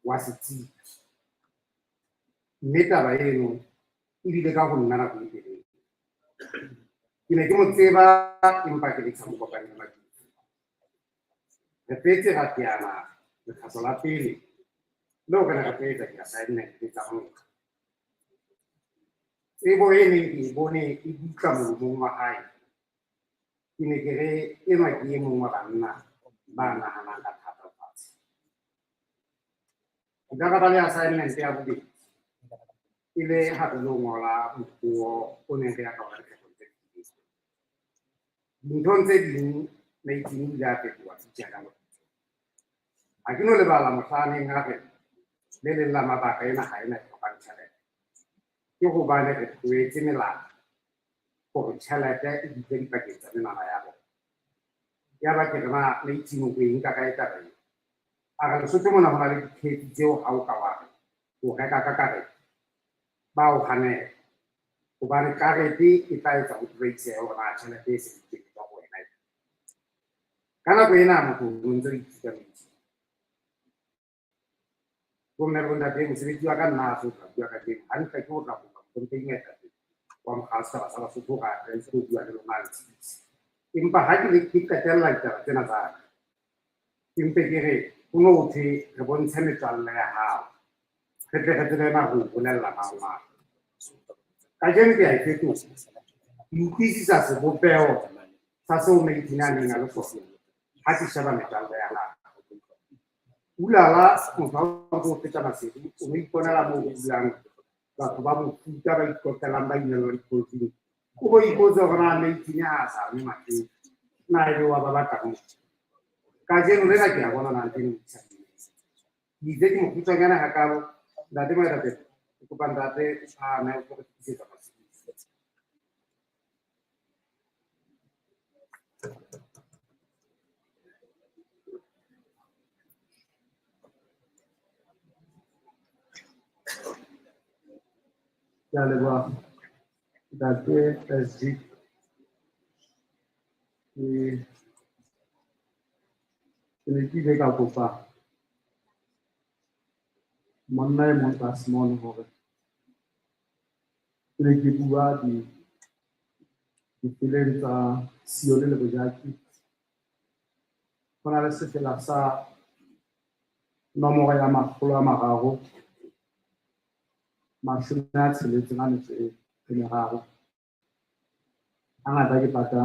wa setsebi, mme taba eno Ebile ka ho nna nako e telele. Ke ne ke mo tseba empa ke ne ke sa mo kopane le mabitso. Re fetse ra teana lekgetlo la pele leo re ne re tlo etsa di-assignment tsa mokga. Tsebo e neng ke e bone e dutla molomong wa hae, ke ne ke re enwa ke e mong wa banna ba nahanang ka thata lefatshe. Nka ka ba le assignment ya bobedi e le ha re lo ngola mopuo o neng re ya ka ona dikgethong tse fetileng. Dinthong tse ding Maitini o ile a fetoha titjhere ka mabitso. Ha ke no lebala mohla a neng a re le leng la mabaka ena ha ena e hlokang tjhelete. Ke hobane re tlohetse melata hore tjhelete e dule dipakeng tsa menwana ya bona. Yaba ke re na Maitini o e nka kae taba eo? A re Lesotho mona ho na le dikgetsi tseo ha o ka wa re o reka ka karete, ba o hanela. Hobane karete e tla etsa ho trace hore na tjhelete e sebeditswe ke tswa ho wena. Ka nako ena motho o ntse o ithuta metsi. Bomme le bontate, mosebetsi wa ka nna ha se o tla bua kajeno. Hantle ke ho tla kopa mohlomphehi moetapele wa mokga wa setjhaba sa Basotho hore a tle a tlo bua le lona a le tsebise. Empa ha ke le ke qetella ditaba tsena tsa ka, ke mpe ke re ho no thwe re bontshe metswalle ya hao, re tle re tsebe na ho bolella mang mang. Kajeno ke a e fetola, ke utlwisisa sebopeho sa seo Maitini a neng a le sona ha ke sheba metswalle ya hae. Ulala motho ha o ntso o feta Maseru, o no iponela moo ho dulang batho ba mofuta ba iqoqelang ba inellang di-cold-drink. O bo ipotse hore na Maitini ha a sa nwe mathe, na ebe wa ba batla moo. Kajeno lena ke a bona na ntho e mo isa. Ke itse ke mokgutshwanyane hakalo, ntate moetapele, ke kopa ntate o phahame o tlo re fetisetsa Maseru. Ke a leboha ntate SG. Ke ne ke ile ka kopa monna e mong tlase mono hore ke ne ke bua dipeleng tsa Sione le Bojaki. Ho na le sefela sa nomoro ya 363. Hangata ke pata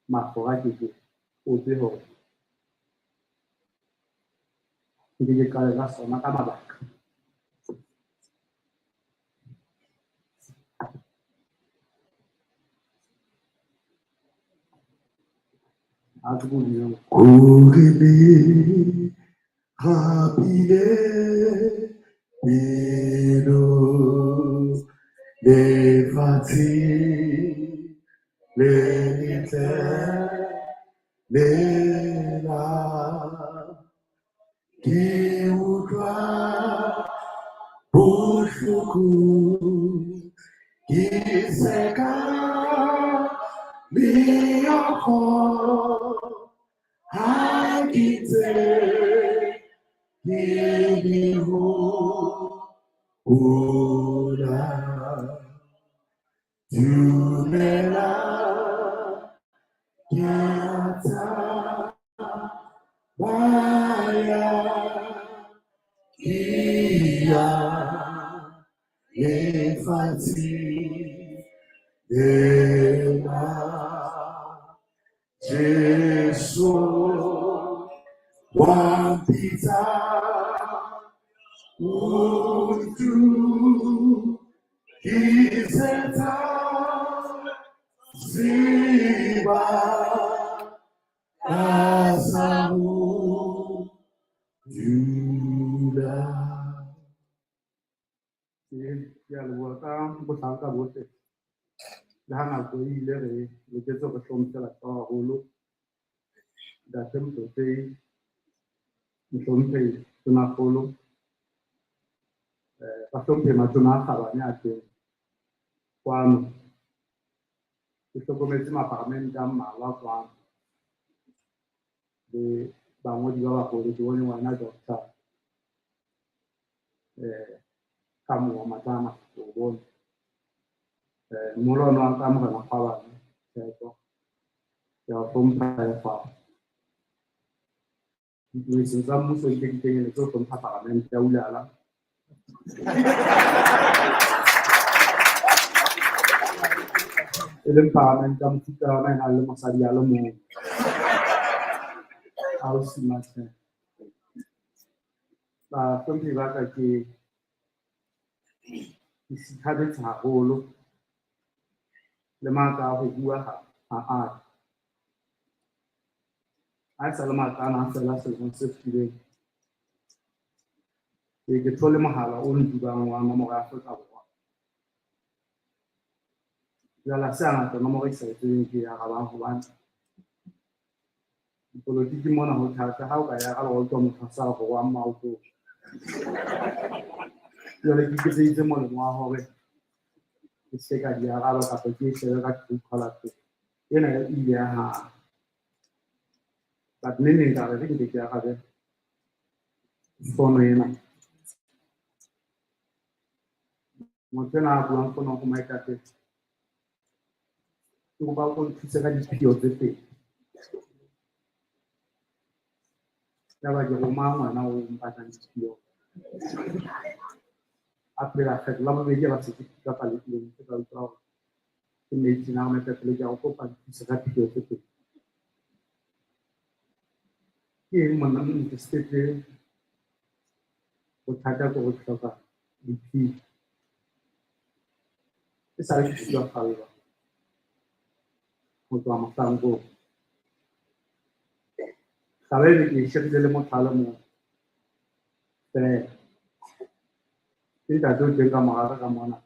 mafura ke ke kope hore nke ke qale ka sona ka mabaka. Ha ke bone. Hore le hapile pelo lefatshe le letle lela ke utlwa bohloko ke seka meokgo ha ke ntse ke le hopola. Dumela ke a tsamaya ke ya lefatsheng lena. Jesu wa mpitsa o ntukisetsa sebaka sa ho dula. Ke a leboha ka bohlanka bohle. Le ha nako e ile re loketse hore hlomphe batho ba baholo. Ntate Motlotlehi, Mohlomphehi Tonakgolo, bahlomphehi matona a kgabane a teng kwano. Ke hlokometse maparamente a mmalwa kwano le bangodi ba baholo. Ke bone ngwana Doctor Kamoa Matlama Ke o bone. Molwana wa ka Morena Kgwabane, Tshepo. Ke a o hlompha le fa. Ditumediso tsa mmuso di ke di kenyeletse ho hlompha palamente ya Ulala. E leng palamente ya mofuta wa yona e nang le mosadi a le mong. Ausi Mathe. Bahlomphehi ba ka, ke sithabetse haholo le matla a ho bua ha a ata. Ha e sa le matla ana a fela selemong se fetileng, ke thole mohala o ntubang wa nomoro ya Afrika Borwa. Jwale ha se hangata nomoro e ke sa e tsebeng ke e arabang hobane dipolotiki mona ho thata. Ha o ka e araba wa utlwa motho a sa re wa maoto. Jwale ke iketseditse molemo wa hore ke se ka di araba kapa ke e shebe ka Truecaller teng. Ena e ile ya hana. But neng neng ka re re nke ke arabe fono ena. Motho enwa a buang fono ho maetapele, ke kopa o nthuse ka diphio tse pedi. Yaba ke roma ngwana o mpatlang diphio. A phela kgetlo la bobedi a ba se ke kapa le tleng, ke ka utlwa hore ke metsi na maetapele, ke a o kopa nthuse ka phio tse pedi. Ke eng monna ke sepetlele, bothata ke ho hloka diphio. E sale ke sulafallwa ho tloha mohlang oo. Taba eno ke e shebile le motho a le mong feela. Ke ntate o teng ka mora ka mona,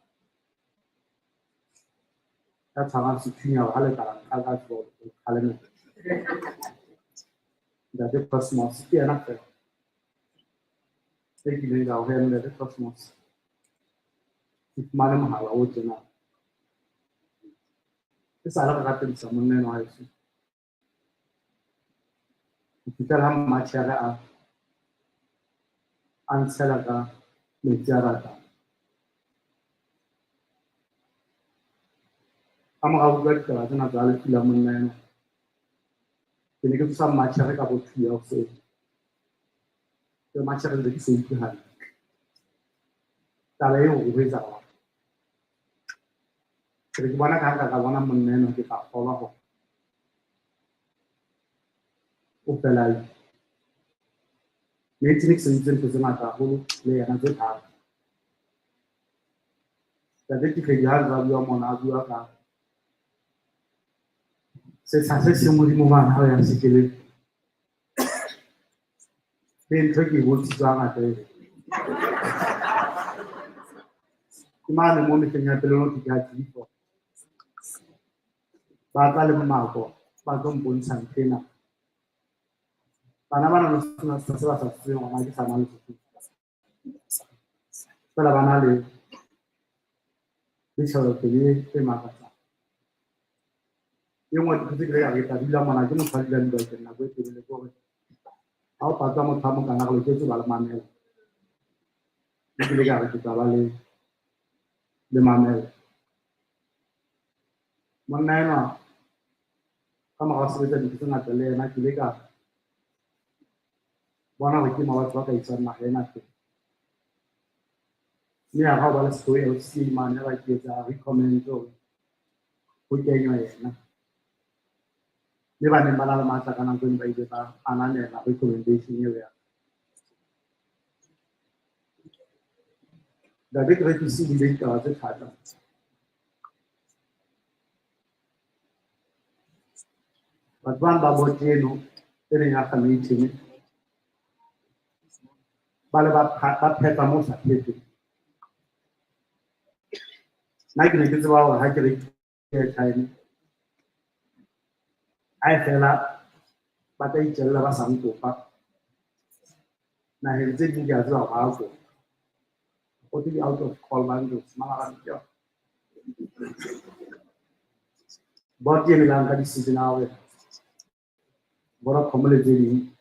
ya tshwarang sethunya hore ha le ka la nka ka tsebo ho kgalemela. Ntate Cosmos ke yena feela e kileng ka ho yena. Ntate Cosmos, ke fumane mohala o tjena. E sale re rapedisa monna enwa wa heso ho fihlela ha mmatjhere a ntshela ka metsi a batang. Ka mora ho utlwa ditaba tsena tsa lefu la monna enwa, ke ne ke tsosa mmatjhere ka bo 2 ya hoseng. Ke mmatjhere ntse ke sa utlwe hantle. Taba eo ho etsahala. Ke re ke bona ka nka ka bona monna enwa, ke tla kgolwa hore o fela ile. Mme ke sebeditse ntho tse ngata haholo le yena tse thata. Ntate Tikgedi ha ntse a bua mona, a bua ka setsha se seng hodimo mane ha o ya sekeleng. Ke ntho ke e bontshitswe hangata eo. Ke mane mo mehleng ya pele ho thwe ke ha Clifford. Ba tla le mmako, ba tlo mpontsha ntho ena. Bana bana ba sena se ba sa tsebeng hore na ke sa mang le sefeng. Feela ba na le tjhelete e makatsang. E nngwe dintho tse ke ile ka re ke tla dula mona, ke motho a dulang dibakeng nako e telele, ke hore ha o patwa motho a mokana re loketse ho ba le mamelo. Mme ke ile ka re ke tla ba le mamelo. Monna enwa ka mora ho sebetsa dintho tse ngata le yena, ke ile ka bona hore ke mo batho ba ka isang naha ena teng. Mme ya ha o ba le sekolo LC mane, ba ke etsa recommend hore ho kenywa yena. Mme ba neng ba na le matla ka nako eno ba ile ba ananela recommendation eo ya. Ntate Kerekisi o buile ditaba tse thata. Batho bano ba bote eno e leng ya Gauteng, ba le ba phetha mo sa phete. Nna ke ne ke tseba hore ha ke rekile airtime, ha e fela ba tla itjella ba sa nkopa. Naheng tse ding ke a tseba hore ba a kopa. Ho thwe di-out of call bundles, mara ke yona. Board e melang ka decision ya hore Vodacom le tse ding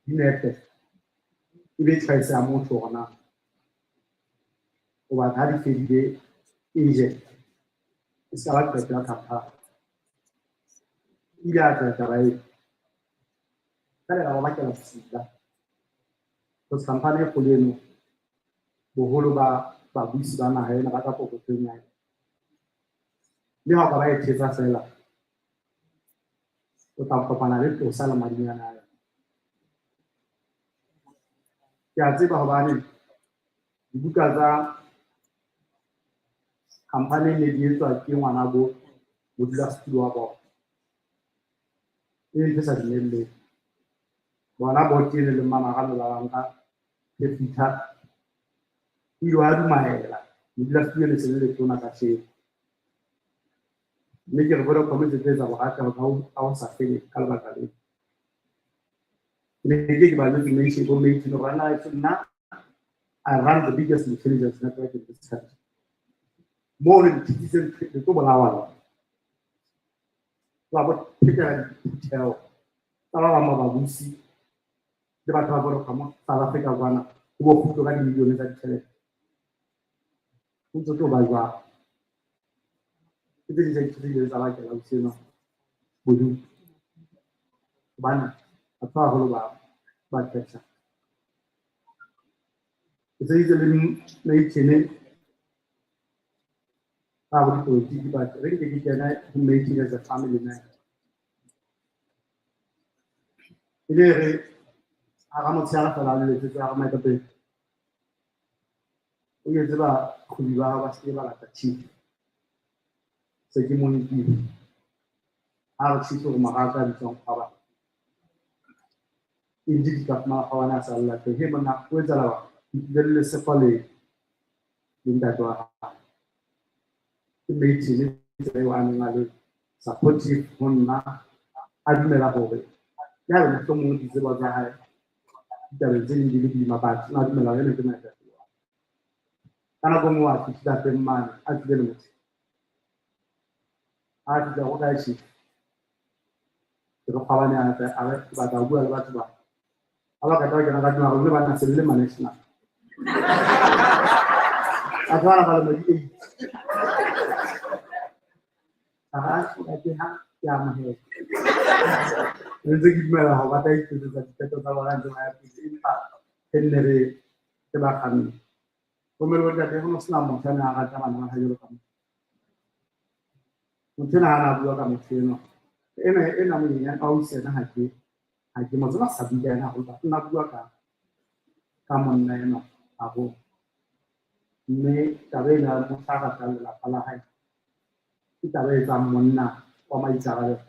di nepe, e be choice ya motho hore na O batla ha di fedile e je. E se ka ba qeto ya khampani. Ile a tla taba eo. Jwale ra ba bakela bosula. Because khampani e kgolo eno, boholo ba babusi ba naha ena ba ka pokothong ya yona. Mme ha o ka ba e thetsa feela, o tla kopana le tosa le madinyane a yona. Ke a tseba hobane dibuka tsa khampani ne di etswa ke ngwanabo modulasetulo wa bona. E ntho e sa dumelleng. Bona boto eno le Mmamarano ba banka Pefita o ile wa dumela modulasetulo ne se le letona kasheno. Mme ke re Vodacom e tse etsa borata ka ho sa feleng ka lebaka leo. Ke ne ke ke ba jwetse Mason bo Mason hore na nna I run the biggest intelligence network in this country. Moo le dithitse le tlo bolawa lona. Wa bo phetela diphutheho tsa ba bang ba babusi le batho ba Vodacom South Africa kwana ho bo kgutlo ka dimilione tsa ditjhelete. Ho ntso tlo ba jwang? Ke tse ding tsa dintho tse ileng tsa bakela ausi enwa bodutu. Hobane batho ba baholo ba capture. Ke sebeditse le Maitene ka bo dipolotiki, but re nke ke kena ho Maitene as a family man. E le re hara motshehare feela a leletsetse a re moetapele, o jwetse baqhobi ba hao ba se ke ba lata chief. Se ke mo nkile. A re chief hore mora ka a bitswang Kgwabane. Indeed ka fumana Kgwabane a sa lla teng. He monna, o etsahala jwang? Ke tlile le lesefo le ntate wa hae. Ke Maitene tsela eo a neng a le supportive ho nna, a dumela hore le haeba mohlomong ditsebo tsa hae ditabeng tse ding di le boima, but o ne a dumela hore ena ke moetapele wa ka. Ka nako e nngwe a fihlile lapeng mane, a tlile le motho. A fihla ho kae chief? Ke re Kgwabane a tle a re ke batla ho bua le batho ba. Ha ba qeta ho kena ka tlung, a re lona banna se le le ma-national. Batho bana ba lemo di 8. A re, "Atjhe, ke ha ke amohela." Re ntse ke dumela hore ba tla iketsetsa diqeto tsa bona ntse ba ya pele, empa re nne re ba kganne. Bomme le bontate, ho no sena motho a neng a rata bana ba hae jwalo ka motho. Motho enwa ha na bua ka motho enwa. Ena monyenyane ausi ena ha ke mo tseba, sa bue ka yena haholo, but nna bua ka monna enwa haholo. Mme taba ena ya motho a ratang lelapa la hae ke taba e etsang monna wa maikarabelo.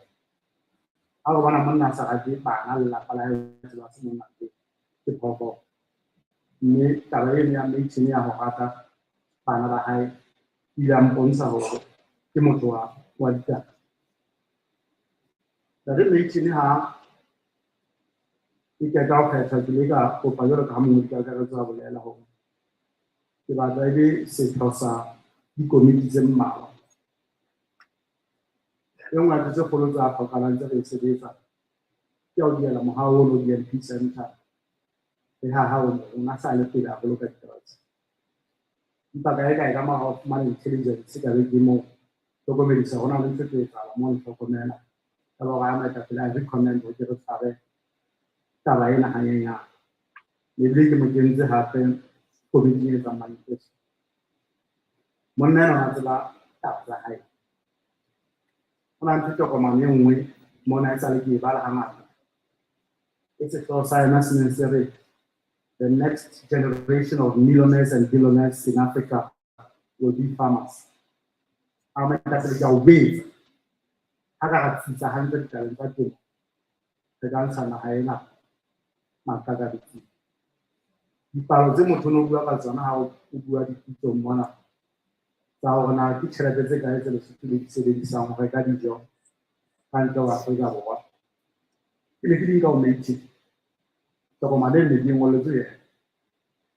Ha o bona monna a sa rate bana le lelapa la hae, o tseba ha se monna ke phoofolo. Mme taba eno ya Maitene ya ho rata bana ba hae e ile ya mpontsha hore ke motho wa ditaba. Ntate Maitene ha ke qeta ho kgethwa, ke ile ka kopa jwalo ka ha mongodi kakaretso a bolela hore ke batla e be setho sa dikomiti tse mmalwa. E nngwe ya ntho tse kgolo tsa hlokahalang tse re e sebetsa ke ya ho dihela mohaho ono DNP Center. Re haha ono, rona sa le pele haholo ka ditaba tse. Empa kae kae ka mora ho fumana intelligence ka be ke mo hlokomedisa hona le ntho e tlo etsahala mo ntlhokomela. Ka ba hore ha moetapele a recommend hore ke re tshware taba ena hanyenyane. Ebile ke mo kentse hape komiting e etsang manifesto. Monna enwa wa tseba taba tsa hae. Ho na le ntho tokomane e nngwe mona esale ke e bala hangata. E sehlooho sa yona se neng se re the next generation of millionaires and billionaires in Africa will be farmers. A moetapele ke a o betsa. Ha ka ra tsitsa hantle ditabeng tsa temo, re ka ntsha naha ena maqakabetsing. Dipalo tse motho o no bua ka tsona ha o bua dipitsong mona tsa hore na ke tjhelete tse kae tse Lesotho le di sebedisang ho reka dijo ka ntle ho Afrika Borwa. Ke ne ke di nka ho Maitene. Tokomane e ne ke ngolletswe yena.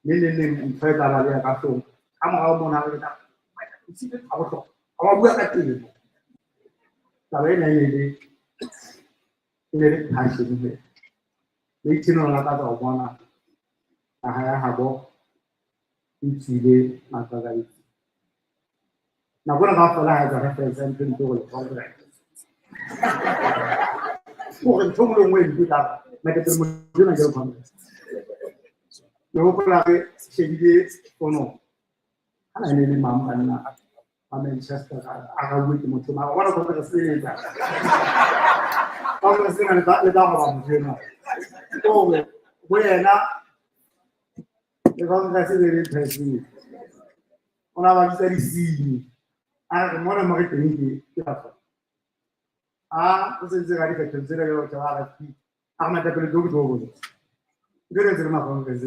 Mme neng neng ntho e tla ba beha ka hloohong. Ka morao mona re tla ha bohlokwa. Ha wa bua ka temo. Taba ena e ne le passion ho yena. Maitene o lakatsa ho bona naha ya habo e tswile maqakabetsi. Nako ena kaofela ha etsa reference ya ntho e ntse hore congress. Hore ntho e nngwe le nngwe e mpe tla moetapele motho enwa ke le congress. Ke hopola re shebile fono. Ha na e ne le mang banna wa Manchester a rauwe ke motho mara wa bona congress e etsa. Congress ena le tla roba motho enwa. Ke hore ho yena le congress e le impressive. O na ba bitsa disenyi. A re mona mo re teng ke batho. A o sentse ka dikgetho tsena jwalo ka ba RFP. A re moetapele jo ke tlo botsa. Ntho ena tse le ma-congress.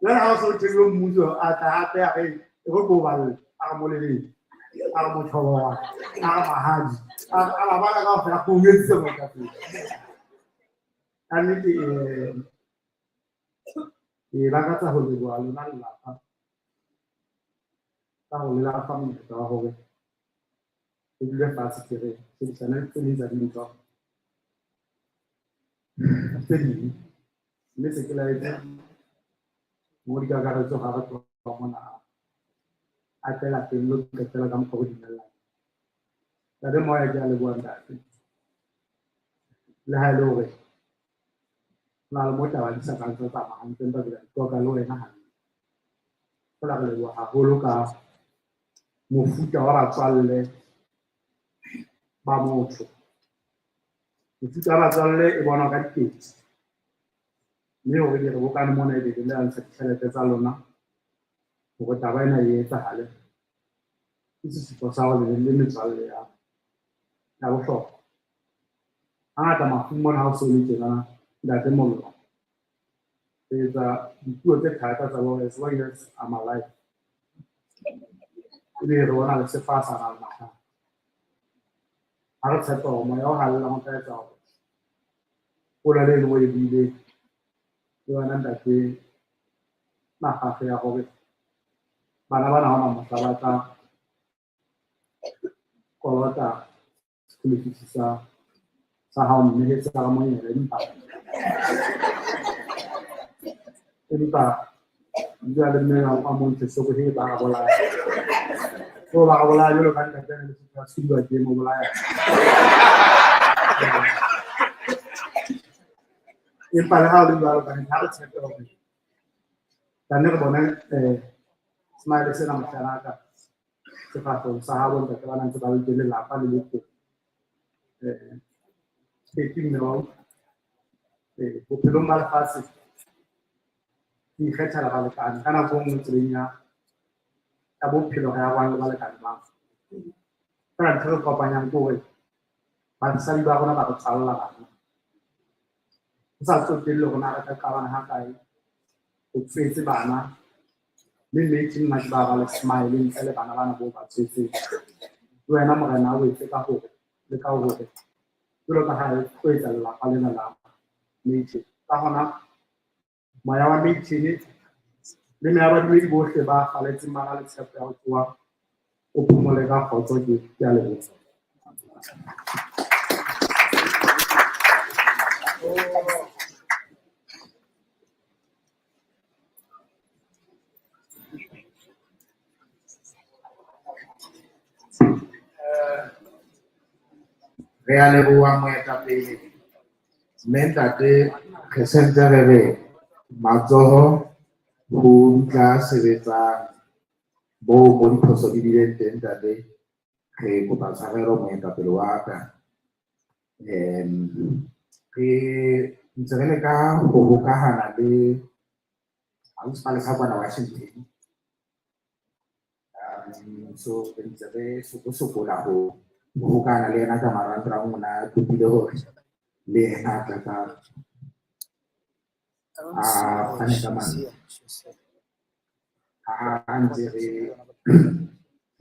Jwale ha o so theilwe mmuso a tla hape a re e re ko balle a re moleleng a re motjhobowa a re mahadi a ba bala kaofela ko o moetapele. Ka nnete ke lakatsa ho leboha lona lelapa ka ho le fa monyetla wa hore re dule fatshe ke re shebisane tse ding tsa dintho tse ding mme se ke laetse mongodi-kakaretso ha re tloha mona a tle lapeng lo qetela ka mokgwa o dumellana. Ntate Moya ke a leboha ntate. Le ha e le hore ho na le mo taba di sa kang tsa tsamaya hantle empa ke tla di qoqa le wena hantle. Feela re leboha haholo ka mofuta wa batswalle ba motho. Mofuta wa batswalle e bonwa ka diketso. Mme hore ke re bokane mona ebe le ntsha ditjhelete tsa lona hore taba ena e etsahale. Ke sesupo sa hore le metswalle ya bohlokwa. Hangata mafung mona ha o so le tjena ntate Mollo, re etsa dipuo tse thata tsa hore as long as I'm alive. Ebe re bona le sefa sa na le mahlano. Ha re tshepa hore moya o halalelang o tla etsa hore polelo eno o e buileng le wena ntate Makgakge ya hore bana bana ha hona mohla ba tla kolota school fees sa hao mme sa ga monyela empa jwale mme a montshe soko he ba ga bolaya. So ba ga bolaya jwalo ka ntate le se tshudiwa ke mo bolaya. Empa le ha o le jwalo ka ha re tshepe hore tla nne re bone smile sena mohlanaka sefahlehong sa habo ntate ba ntse ba le lelapa le le teng. Ke mme wa bophelong ba lefatshe ke ikgethela balekane ka nako e nngwe tseleng ya bophelo re ya le balekane ba. Feela ntho e re kopanyang ke hore basadi ba rona ba re tswalla bana. Ho sa tsotelle hore na re ka qabana ha kae, o tswetse bana mme nnete nna ke ba le smile ntle le bana bana bo ba tswetseng. Le wena morena o etse ka hore le ka hore jwalo ka ha e tlo etsa lelapa lena la Meichen. Ka hona moya wa Meichen le meya badumedi bohle ba faletseng ba na le tshepo ya ho tsoha o phomole ka kgotso ke a leboha. Re a leboha moetapele. Mme ntate re sentse re re matsoho ho tla sebetsang bo mo diphoso di bileng teng ntate re kopa tshwarelo moetapele wa ka. Re ntse re leka ho hokahana le ausi Palesa kwana Washington. So re ntse re sokosokola ho hokahana le yena ka marangrang o na kopile hore le yena a tla ka a fane ka mantswe. Ha ntse re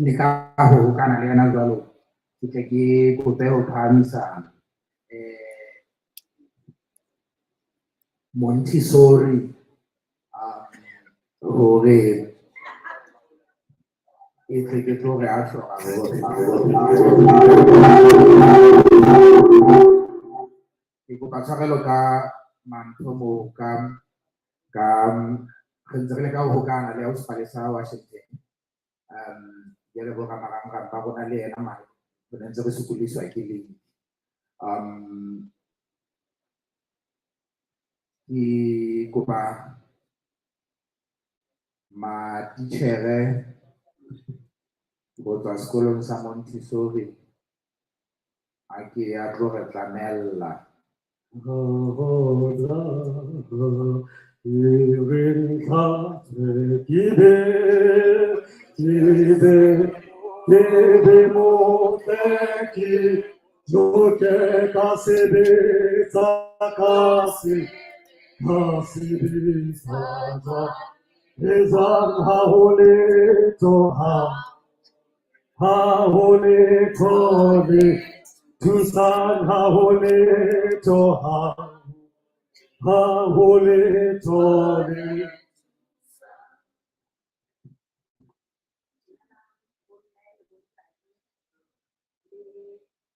leka ho hokahana le yena jwalo, ke tle ke kope ho phahamisa Montessori hore e tle ke tlo re a hloka hore ke kopa tshwarelo ka mantho mo ka Re ntse re leka ho hokahana le ausi Palesa Washington. Jwale bo ramarangrang ba rona le yena mare re ne ntse re sokodiswa ke link. Ke kopa matitjhere ho tswa sekolong sa Montessori a ke a tlo re tlamella. Thusang ha ho letho ha ho letho le.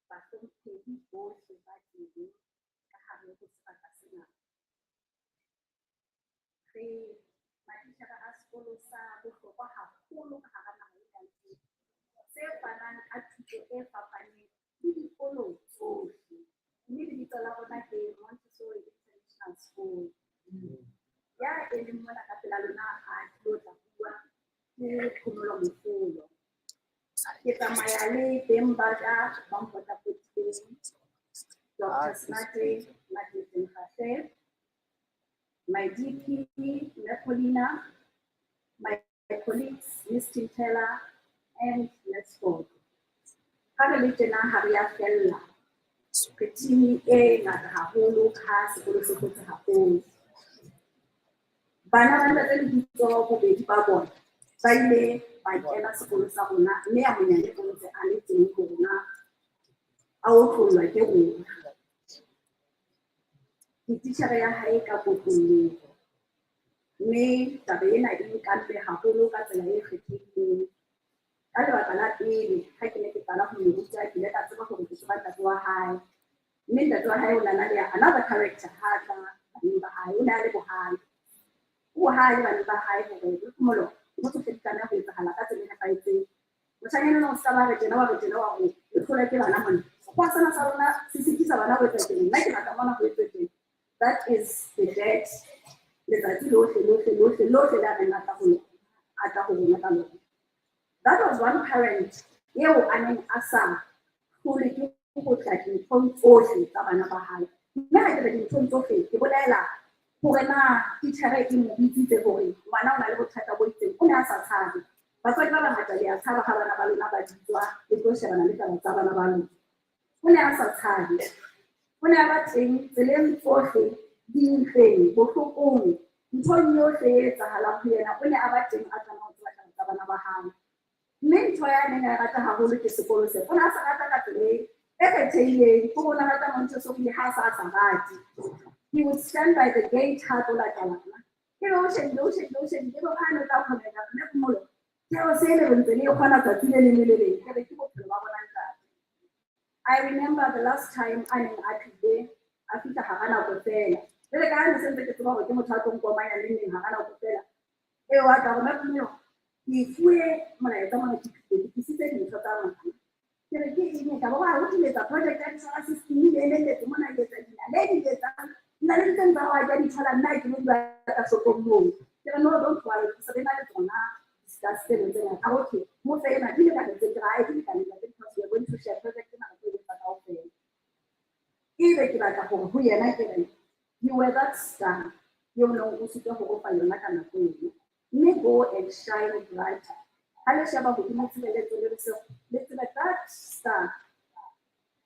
Bahlomphehi bohle ba teng ka hare ho sebaka sena. Re matitjhere a sekolo sa bohlokwa haholo ka hara naha ena ya se fanang ka thuto e fapaneng le dikolo tsohle. Mme lebitso la rona ke Montessori International School. Ya emeng mona ka pela lona a tlilo tla bua ke Phomolo Mofolo. Ke tsamaya le beng ba ka ba mpotapotileng, Dr. Snate Matete Kgahle, my DP, Mme my colleagues, Ms. Tintela and Ms. Ford. Ha re le tjena ha re a fella, re team e ngata haholo ka sekolo se kotsi haholo. Bana ba ntate lebitso bobedi ba bona ba ile ba kena sekolo sa rona, mme a monyane o ntse a le teng ho rona, a otlollwa ke rona. Ke titjhere ya hae ka kotloloho, mme taba ena e nkamme haholo ka tsela e kgethehileng. Ka lebaka la pele, ha ke ne ke qala ho mo ruta, ke ile ka tseba hore ke tseba ntate wa hae. Mme ntate wa hae o na le another character ha a tla baneng ba hae, o ne a le bohale. O bohale baneng ba hae hore le Phomolo, ntho tsohle di tlameha ho etsahala ka tsela e nepahetseng. Moshanyana ona o ska ba re tjena, wa re tjena, wa re le hlolwa ke bana mona. Sekgowa sena sa rona se sitisa bana ho etsa tjena, nna ke batla mona ho etswe tjena. That is the dad. Letsatsi lohle, lohle, lohle, lohle le a neng a tla ho lona, a tla ho rona ka lona. That was one parent eo a neng a sa hlolwe ke ho tla dinthong tsohle tsa bana ba hae. Mme ha ke re dinthong tsohle, ke bolela hore na titjhere e mo bitsitse hore ngwana o na le bothata bo itseng, o ne a sa tshabe. Batswadi ba bangata le a tshaba ha bana ba lona ba bitswa le tlo shebana le taba tsa bana ba lona. O ne a sa tshabe. O ne a ba teng tseleng tsohle, dintleng, bohlokong, nthong yohle e etsahalang ho yena, o ne a ba teng a tlameha ho tseba taba tsa bana ba hae. Mme ntho ya neng a e rata haholo ke sekolo se. O ne a sa rata ka tsela e kgethehileng, ke hore o ne a rata Montessori ha a sa rate. He would stand by the gate ha tlo lata bana. Ebe o shebile, o shebile, o shebile, ebe ha ne o tla kgona mme Phomolo, theo se le re ntse le e kgona tsatsi le leng le le leng. Ke re ke bophelo ba rona ntate. I remember the last time a neng a tlile, a fihla hara nako feela. Jwale ka ha ne se ntse ke tseba hore ke motho a tlo nkomanya neng neng hara nako feela. Eo a tla re, Mme Phomolo, ke fuwe molaetsa mona ke tlile, ke tlisitse dintho tsa ngwana. Ke re ke eng e ka ba wa ho etsa project ya solar system e elelletse mona e etsa dinaledi di etsang. Dinaledi tse ntse wa ja di thola nna ke no di batla shopong moo. Ke re no, don't worry, ke se re na le tsona discuss tseno tse ngata. Okay, mo fe ena di lekane tse ke re, ai di lekane ntate, because we are going to share project ena re tlo e etsa kaofela. Ebe ke batla hore ho yena ke re, you were that star eo neng o sitwa ho o fa yona ka nako eno. Mme go and shine brighter. Ha le sheba hodimo tshireletso le lesego, le tsebe that star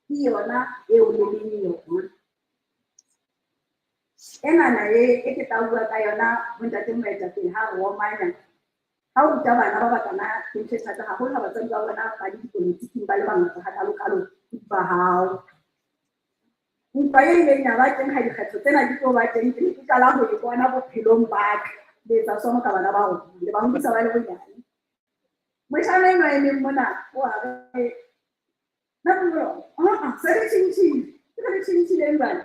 ke yona eo le leng yona. Enana e ke tla bua ka yona bontate moetapele ha re omanya. Ha o ruta bana ba bakana ke ntho e thata haholo ha batswadi ba bona ba le dipolotiking ba le bangata hakalo-kalo ba hao. Ntwa e ileng ya ba teng ha dikgetho tsena di tlo ba teng, ke ne ke qala ho e bona bophelong ba ka. Le etsa sono ka bana ba rona, le ba hodisa ba le bonyane. Moshana enwa a emeng mona, o a re, nna Phomolo, se re tjhentjhile, ke re re tjhentjhileng jwale.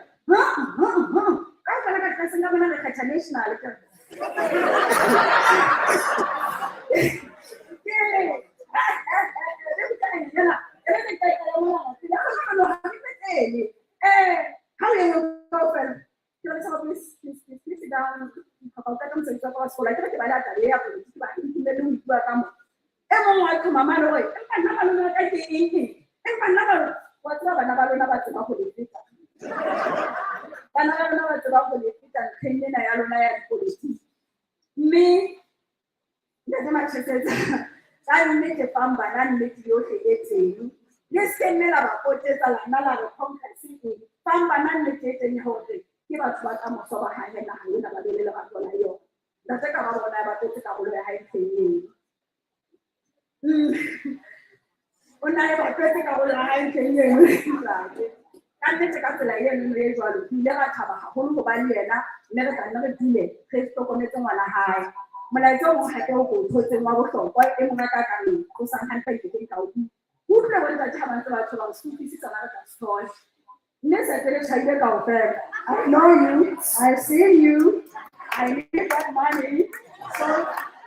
Kaofela ka tlelaseng ka mona re kgetha national, ke re, Ke re, le buka ena, e re ke ka ya mona, ke la no ha ke petele. Ha o ye kaofela. Ke re sa please, please, please, please sit down. Ka o ka mosebetsi wa ka wa sekolo, akere ke ba le taba ya polotiki, ba ntumelle ho bua ka mo. E mong wa qhoma mane hore, empa nna malome wa ka ke eng eng? Empa nna malome, wa tseba bana ba lona ba tseba ho le feta. Bana ba lona ba tseba ho le feta ntlheng ena ya lona ya dipolotiki. Mme Ntate Machesetsa, ka nnete fang bana nnete yohle e teng. Le se mme la ba potetsa la nna la re congress eng. Fang bana nnete e teng ya hore ke batho ba ka moso ba hahe naha ena ba be le lerato la yona. Ntate ka ba bona ya bapetse karolo ya hae ntlheng eo. O na e bapetse karolo ya hae ntlheng eno, ntate. Ka nnete ka tsela eno e jwalo, ke ile ra thaba haholo ho ba le yena, mme re tla nne re dule re hlokometse ngwana hae. Molaetsa o mong hape o ko o thotseng wa bohlokwa, e mong a ka ka o tlosang hantle ke teng ka o utlwa. Ke utlwile bo ntate ha ba ntse ba tjho ba o se utlwisisa ba re ka se thole. Mme se pele tjhaile kaofela. I know you, I've seen you, I need that money. So,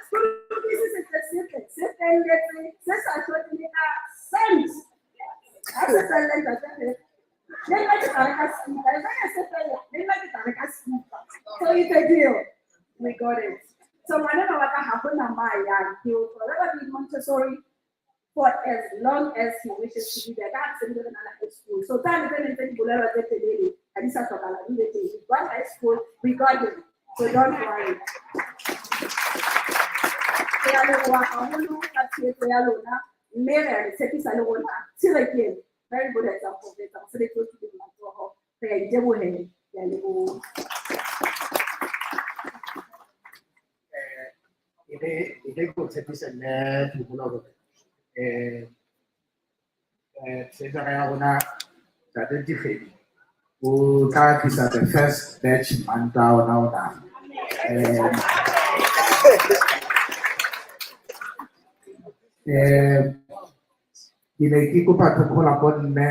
school fees se tle setle, se felletse, se sa hlokeng le ka cent. Ha se felle ntate he. Le nna ke tla reka speaker. E fela se fella, le nna ke tla reka speaker. So it's a deal. We got it. So ngwanenwa wa ka ha hona ma yang. He will forever be in Montessori for as long as he wishes to be there. Ka se ntse re na le high school. So tsane tse neng tse di bolelwa tse telele, ha di sa hlokahala di be teng. We got high school, we got him. So don't worry. Ke a leboha haholo ka tshehetso ya lona, mme re a le tshepisa le rona Tshirekeng. Very good example, re etsa mosebetsi o tswileng matsoho. Re a itebohela. Ke a leboha. E re ke o tshepise mme Phumula hore, treasurer ya rona Ntate Dikgedi o tla tlisa the first batch Mantaha ona ona. Ke ne ke kopa to call upon Mme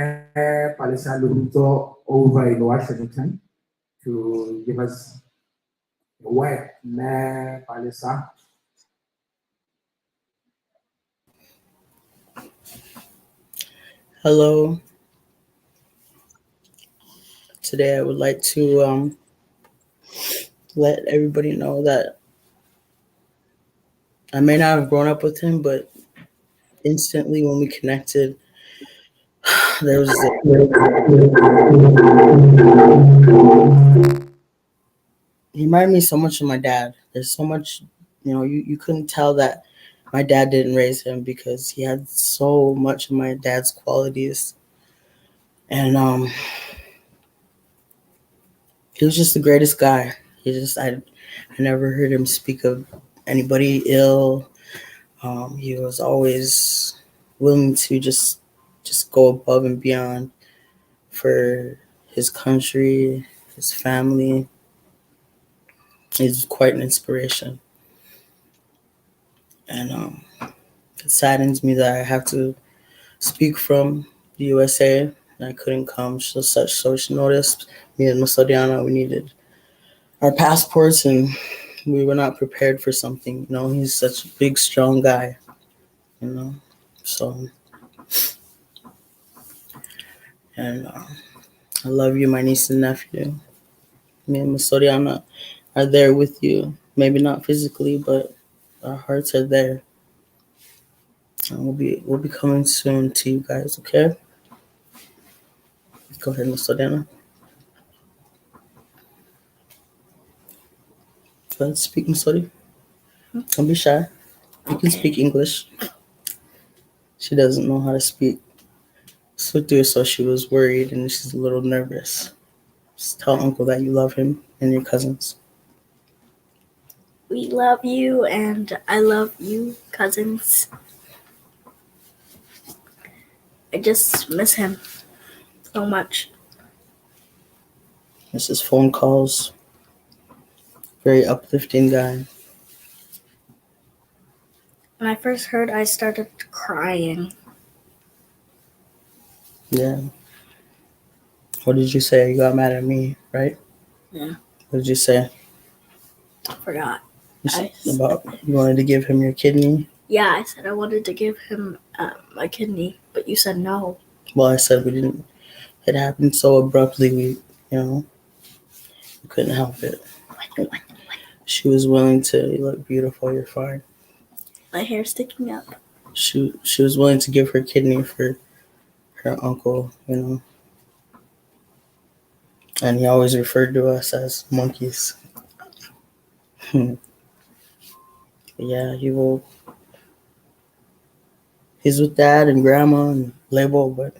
Palesa Lerutso over in Washington to give us a word. Mme Palesa. Hello. Today I would like to let everybody know that I may not have grown up with him, but instantly when we connected, there was a he reminded me so much of my dad. There's so much, you know, you couldn't tell that my dad didn't raise him because he had so much of my dad's qualities. And he was just the greatest guy. I never heard him speak of anybody ill. He was always willing to just go above and beyond for his country, his family. He's quite an inspiration. And it saddens me that I have to speak from the USA and I couldn't come. So such social notice. Me and Masodiana, we needed our passports and we were not prepared for something. You know, he's such a big, strong guy, you know. So, and I love you, my niece and nephew. Me and Masodiana are there with you. Maybe not physically, but our hearts are there. And we'll be coming soon to you guys, okay? Go ahead, Masodiana. Go ahead, speak, Masodi. Don't be shy. You can speak English. She doesn't know how to speak Sotho, so she was worried and she's a little nervous. Just tell Uncle that you love him and your cousins. We love you, and I love you, cousins. I just miss him so much. Misses phone calls. Very uplifting guy. When I first heard, I started crying. Yeah. What did you say? You got mad at me, right? Yeah. What did you say? Forgot. You said about you wanted to give him your kidney. Yeah, I said I wanted to give him my kidney, but you said no. Well, I said we didn't. It happened so abruptly. We, you know, we couldn't help it. She was willing to. You look beautiful. You're fine. My hair's sticking up. She was willing to give her kidney for her uncle, you know. And he always referred to us as monkeys. Yeah, he will. He's with Dad and Grandma and Lebo, but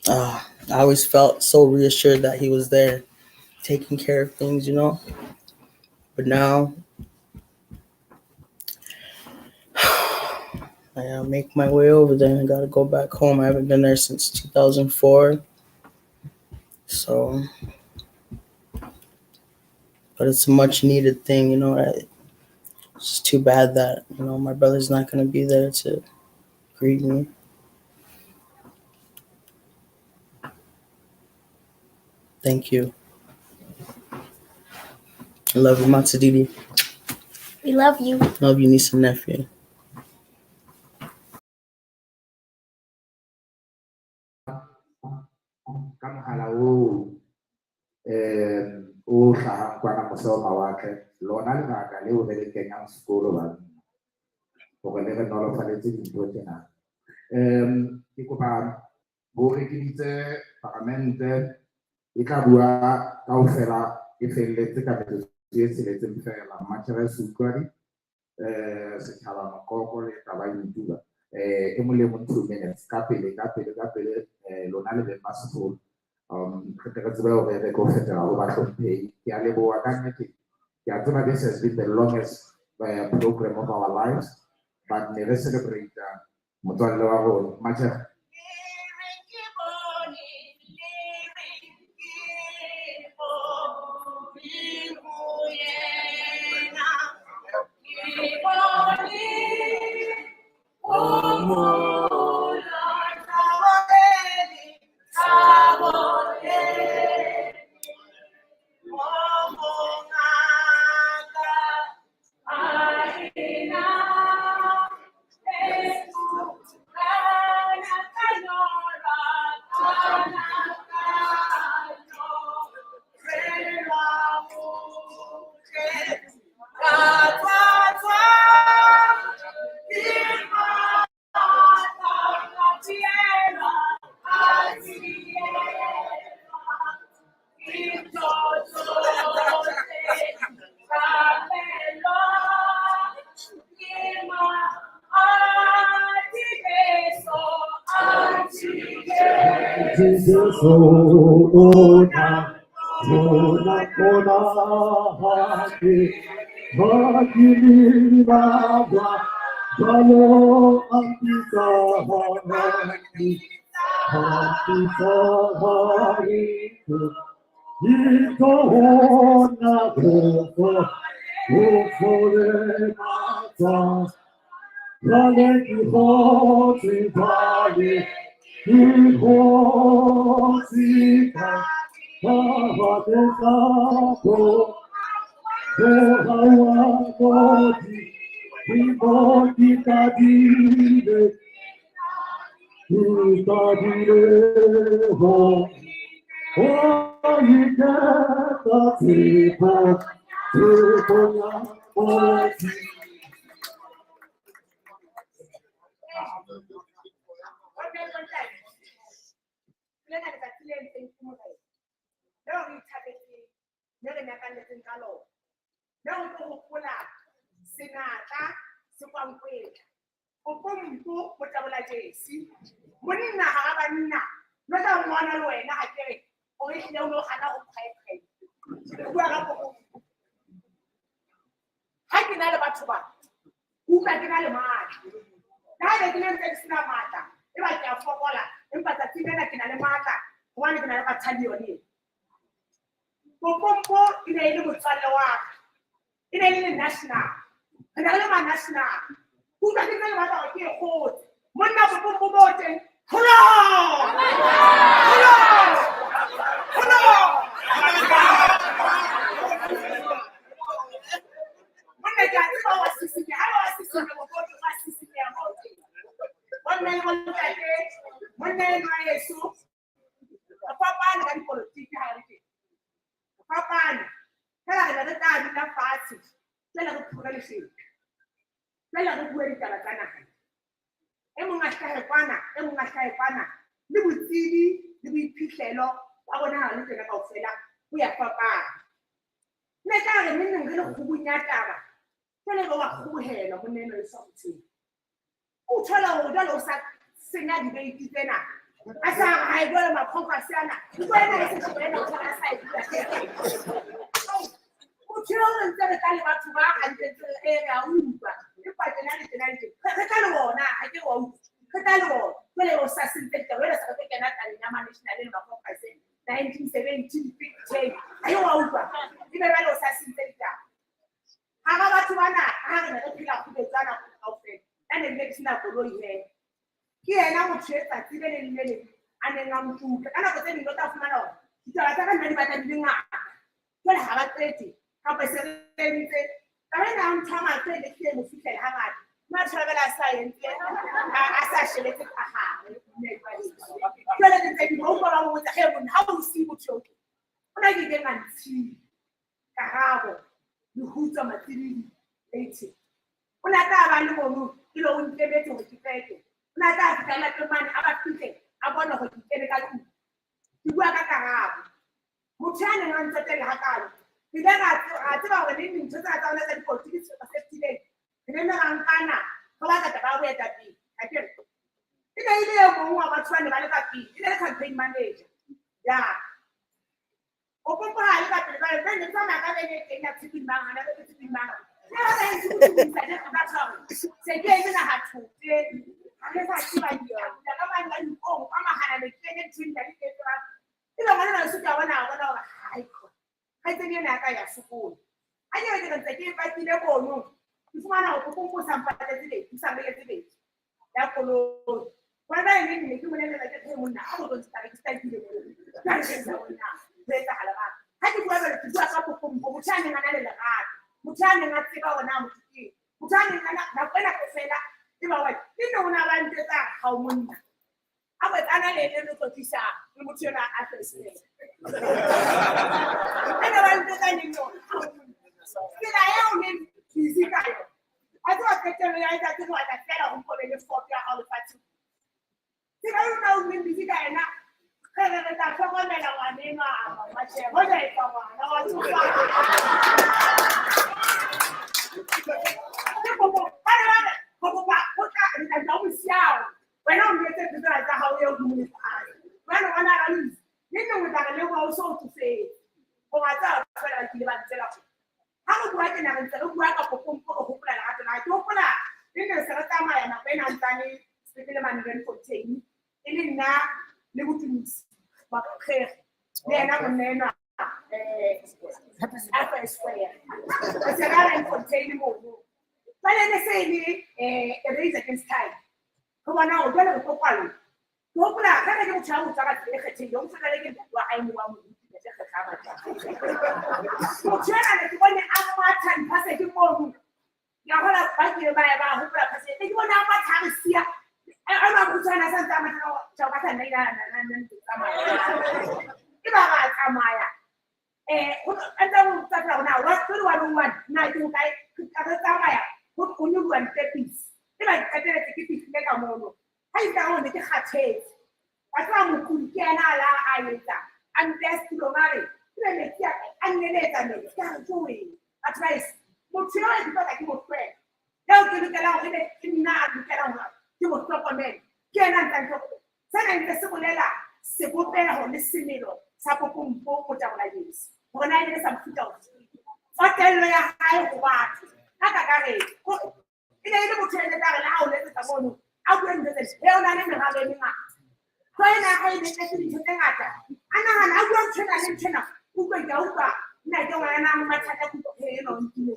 I always felt so reassured that he was there taking care of things, you know. But now I gotta make my way over there. I gotta go back home. I haven't been there since 2004. So, but it's a much needed thing, you know. It's just too bad that, you know, my brother's not gonna be there to greet me. Thank you. I love you, Matsadidi. We love you. Love you, niece and nephew. Ka mohala oo o hlahang kwana mose wa mawatle, lona lebaka leo re le kenyang sekolo banna hore le re nolofaletse dintho tsena. Ke kopa bo re ke bitse paramente e tla bua kaofela e felletse ka metsotso e tsheletseng fela. Mmatjhere Seutlwadi, Setjhaba Mokoko le Taba Ntuba. E mong le mong 2 minutes ka pele ka pele ka pele, lona le beng ba sekolo. Re tle re tsebe hore re tlo fetela ho bahlomphehi. Ke a leboha ka nnete. Ke a tseba this has been the longest program of our lives, but ne re celebrate motswalle wa rona. Mmatjhere. Monna Popompo mo teng. Holo! Holo! Holo! Monna ke a tseba wa sisinya, ha wa sisinya mokoto wa sisinya moo teng. Bomme le bontate, monna enwa heso, re fapane ka dipolotiki ha re teng. Re fapane. Fela re ne re tla dula fatshe, jwale re phure lefeka. Jwale re bue ditaba tsa naha. E mong a hlahe kwana, e mong a hlahe kwana, le botsebi le boiphihlelo ba rona ha re le tjena kaofela ho ya fapana. Nne tla re neneng re le kgubung ya taba, jwale re wa kgobohelwa monna enwa heso wa motho. O thola hore jwale o sa senya dibate tsena. A sa re hae jwale ma-congress ana. Ntho ena e se tjho ena o thola a sa e bua. Motho eo re ntse re tla le batho ba hantle ntse re re a utlwa. Empa tjena le tjena le tjena. Re tla le bona, ha ke re wa utlwa. Re tla le bona. Jwale o sa sentse ditaba, jwale se re tlo kena tabeng ya ma-national le ma-congress 1917, 15. Ha e wa utlwa. Ebe jwale o sa sentse ditaba. Hara batho bana, ha re ne re phela kgubetsana kaofela. Ka ne bile ke sena koloi he. Ke yena motho e tsatsi le leng le leng a neng a nkutlwa. Ka nako tse ding o tla fumana hore ditaba tsa ka nna di batla di le ngata. Jwale ha ba qete, kapa se re entse. Taba ena ya ntho ya mahlo e ne ke e mo fihlela hangata. Mme a thola jwale a sa entse, a sa shebetse ka hare. Jwale ke ntse ke mo utlwa ba mo botsa, "He monna, ha o siye motho eo." O na ke ileng a ntshiya. Karabo, Lehutsa Matsididi, 80. O ne a tla ba le mono, e le o nkemetse hore ke qete. O ne a tla fihla lapeng mane, a ba fihle, a bone hore ke kene ka tlung. Ke bua ka karabo. Motho ya neng a ntsotella hakalo, re ile ra tseba hore neng dintho tsena tsa rona tsa dipolotiki se fetileng, re ne ra nkana, re batla taba ya boetapele. Ha ke re? E ne e le e mong wa batho ba ne ba le ka pele, e ne le campaign manager. Ya. O popo ha le ka pele, ba re, "Nna ne ke tsamaya ka bene teng ya Tshiping Mang, hana ke Tshiping Mang." Se ke eme naha thote, ha ke sa tseba dikgapula ka mane ka dikong, ka mahana ne ke kene nthong ya diketso ba. Ebe ngwana ena ke a bona, a bona hore hai khona. Kgaitsedi ena ya ka ya sokola. Ha ke re ke ntse ke e pakile mono, ke fumana hore popong o sa mpatetse beke, o sa mbeketse beke ya koloi. Hona jwale neng ne ke molelela ke re, monna, ha o tlo ntshita ke stakile mona. Jwale ke etsa hore na ho etsahala mang. Ha ke bua jwalo, ke bua ka popong, motho a neng a na le lerato. Motho a neng a tseba hore na motho ke eng. Motho a neng a na, nako ena kaofela, e ba wa, ke nne o ne a ba ntjwetsa ha o monna. A boetse a na le le tlotlisa le motho enwa a hlwesele. A ne ba ntjwetsa neng yona, ha o monna. Tsela eo neng busy ka yona. A tseba qetello ya letsatsi re batla feela ho mpo be le foto ya hao lefatsheng. Tsela eo na o neng busy ka yena, re re re tla hlokomela ngwana enwa, Matjhe, hoja e tswa ngwana wa tsofala. Ke kopo, ba ne ba re, re kopa ho tla, re tla tla ho mosiao. Wena o ntse ntse tsa hao eo ke mo lefatshe. Wena ngwana a le le nne o tla re leboha o so o tsofetse. Hoba tsa fela ba kile ba ntsela go. Ha re bua tjena re ntse re bua ka popong re hopola lerato la. Ke hopola le ne se re tsamaya nako ena ntsane sepetlele mane Randfontein. E le nna le Botumisi Makgere. Le yena monna enwa Alpha Square. Re se ra Randfontein mono. Jwale ne se e le a race against time. Re bona hore jwale re tlo kwalla. Ke hopola ka re ke motho ya motho ka tsela e kgethehileng, o tshwana le ke ntate wa hae wa moruti, ntate Kgetha Matla. Motho enwa ne ke bone a matha diphaseke mono. Ke a hola ba kile ba ya ba hopola phaseke. Ne ke bone a matha a re siya. A ba mokgutshwane a sa ntse a matha ka hore tjho, ka sa nna ina, na, na, tsamaya. E ba ba tsamaya. Ho a ntse a mo botsa feela hore na wa 2101, na ke hokae? Re tsamaya, ho nyoloha ditepisi. E ba ke qetelletse ke fihlile ka mono. Ha ke tla ne ke kgathetse. Wa tseba mokudi ke yena a la a etsa. A mpeha setulong a re, ke be metsi a ka, a nneletsa metsi. Ka re, jowe, batho ba heso, motho eo ke batla ke mo hlwela. Eo ke lokelang hore ebe ke nna a lokelang hore ke mo hlokomele. Ke yena a ntsang hlokomela. Sena ntse se bolela sebopeho le semelo sa Popompo Motabola Jesu. Hore na e ne le sa mofuta ofe. Tsotelo ya hae ho batho. Ka kakaretso. E ne e le motho e ne tla re le ha o letsetsa mono, a bue ntho tse, he o na le meralo e mengata. Hlooho ena ya hae e ne tletse dintho tse ngata. A nahana, a bua ntho ena le ntho ena. Utlwa, ke a utlwa, nna ke ngwana a mathata, ke utlwa, he, enwa o nkile.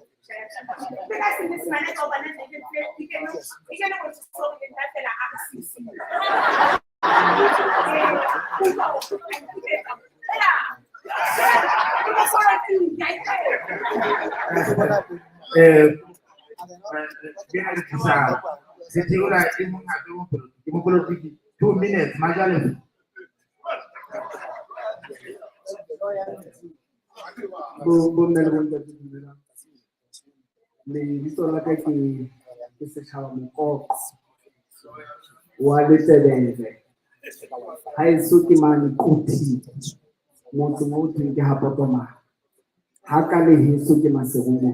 Ke ka senyesemane ka hobane ne ke ntse, ke kene, ke kene Montessori le nna fela a re sisi. Utlwa, o nkiletsa. Fela. Ke a le thusang. Setheola e mongata ke mopolotiki 2 minutes majalefa. Bo mme le bontate dumelang. Lebitso la ka ke Setjhaba Mokoqo wa Letebele. Haeso ke mane Quthing, motseng o thweng ke ha Potomane. Ha ka le heso ke Maserumo.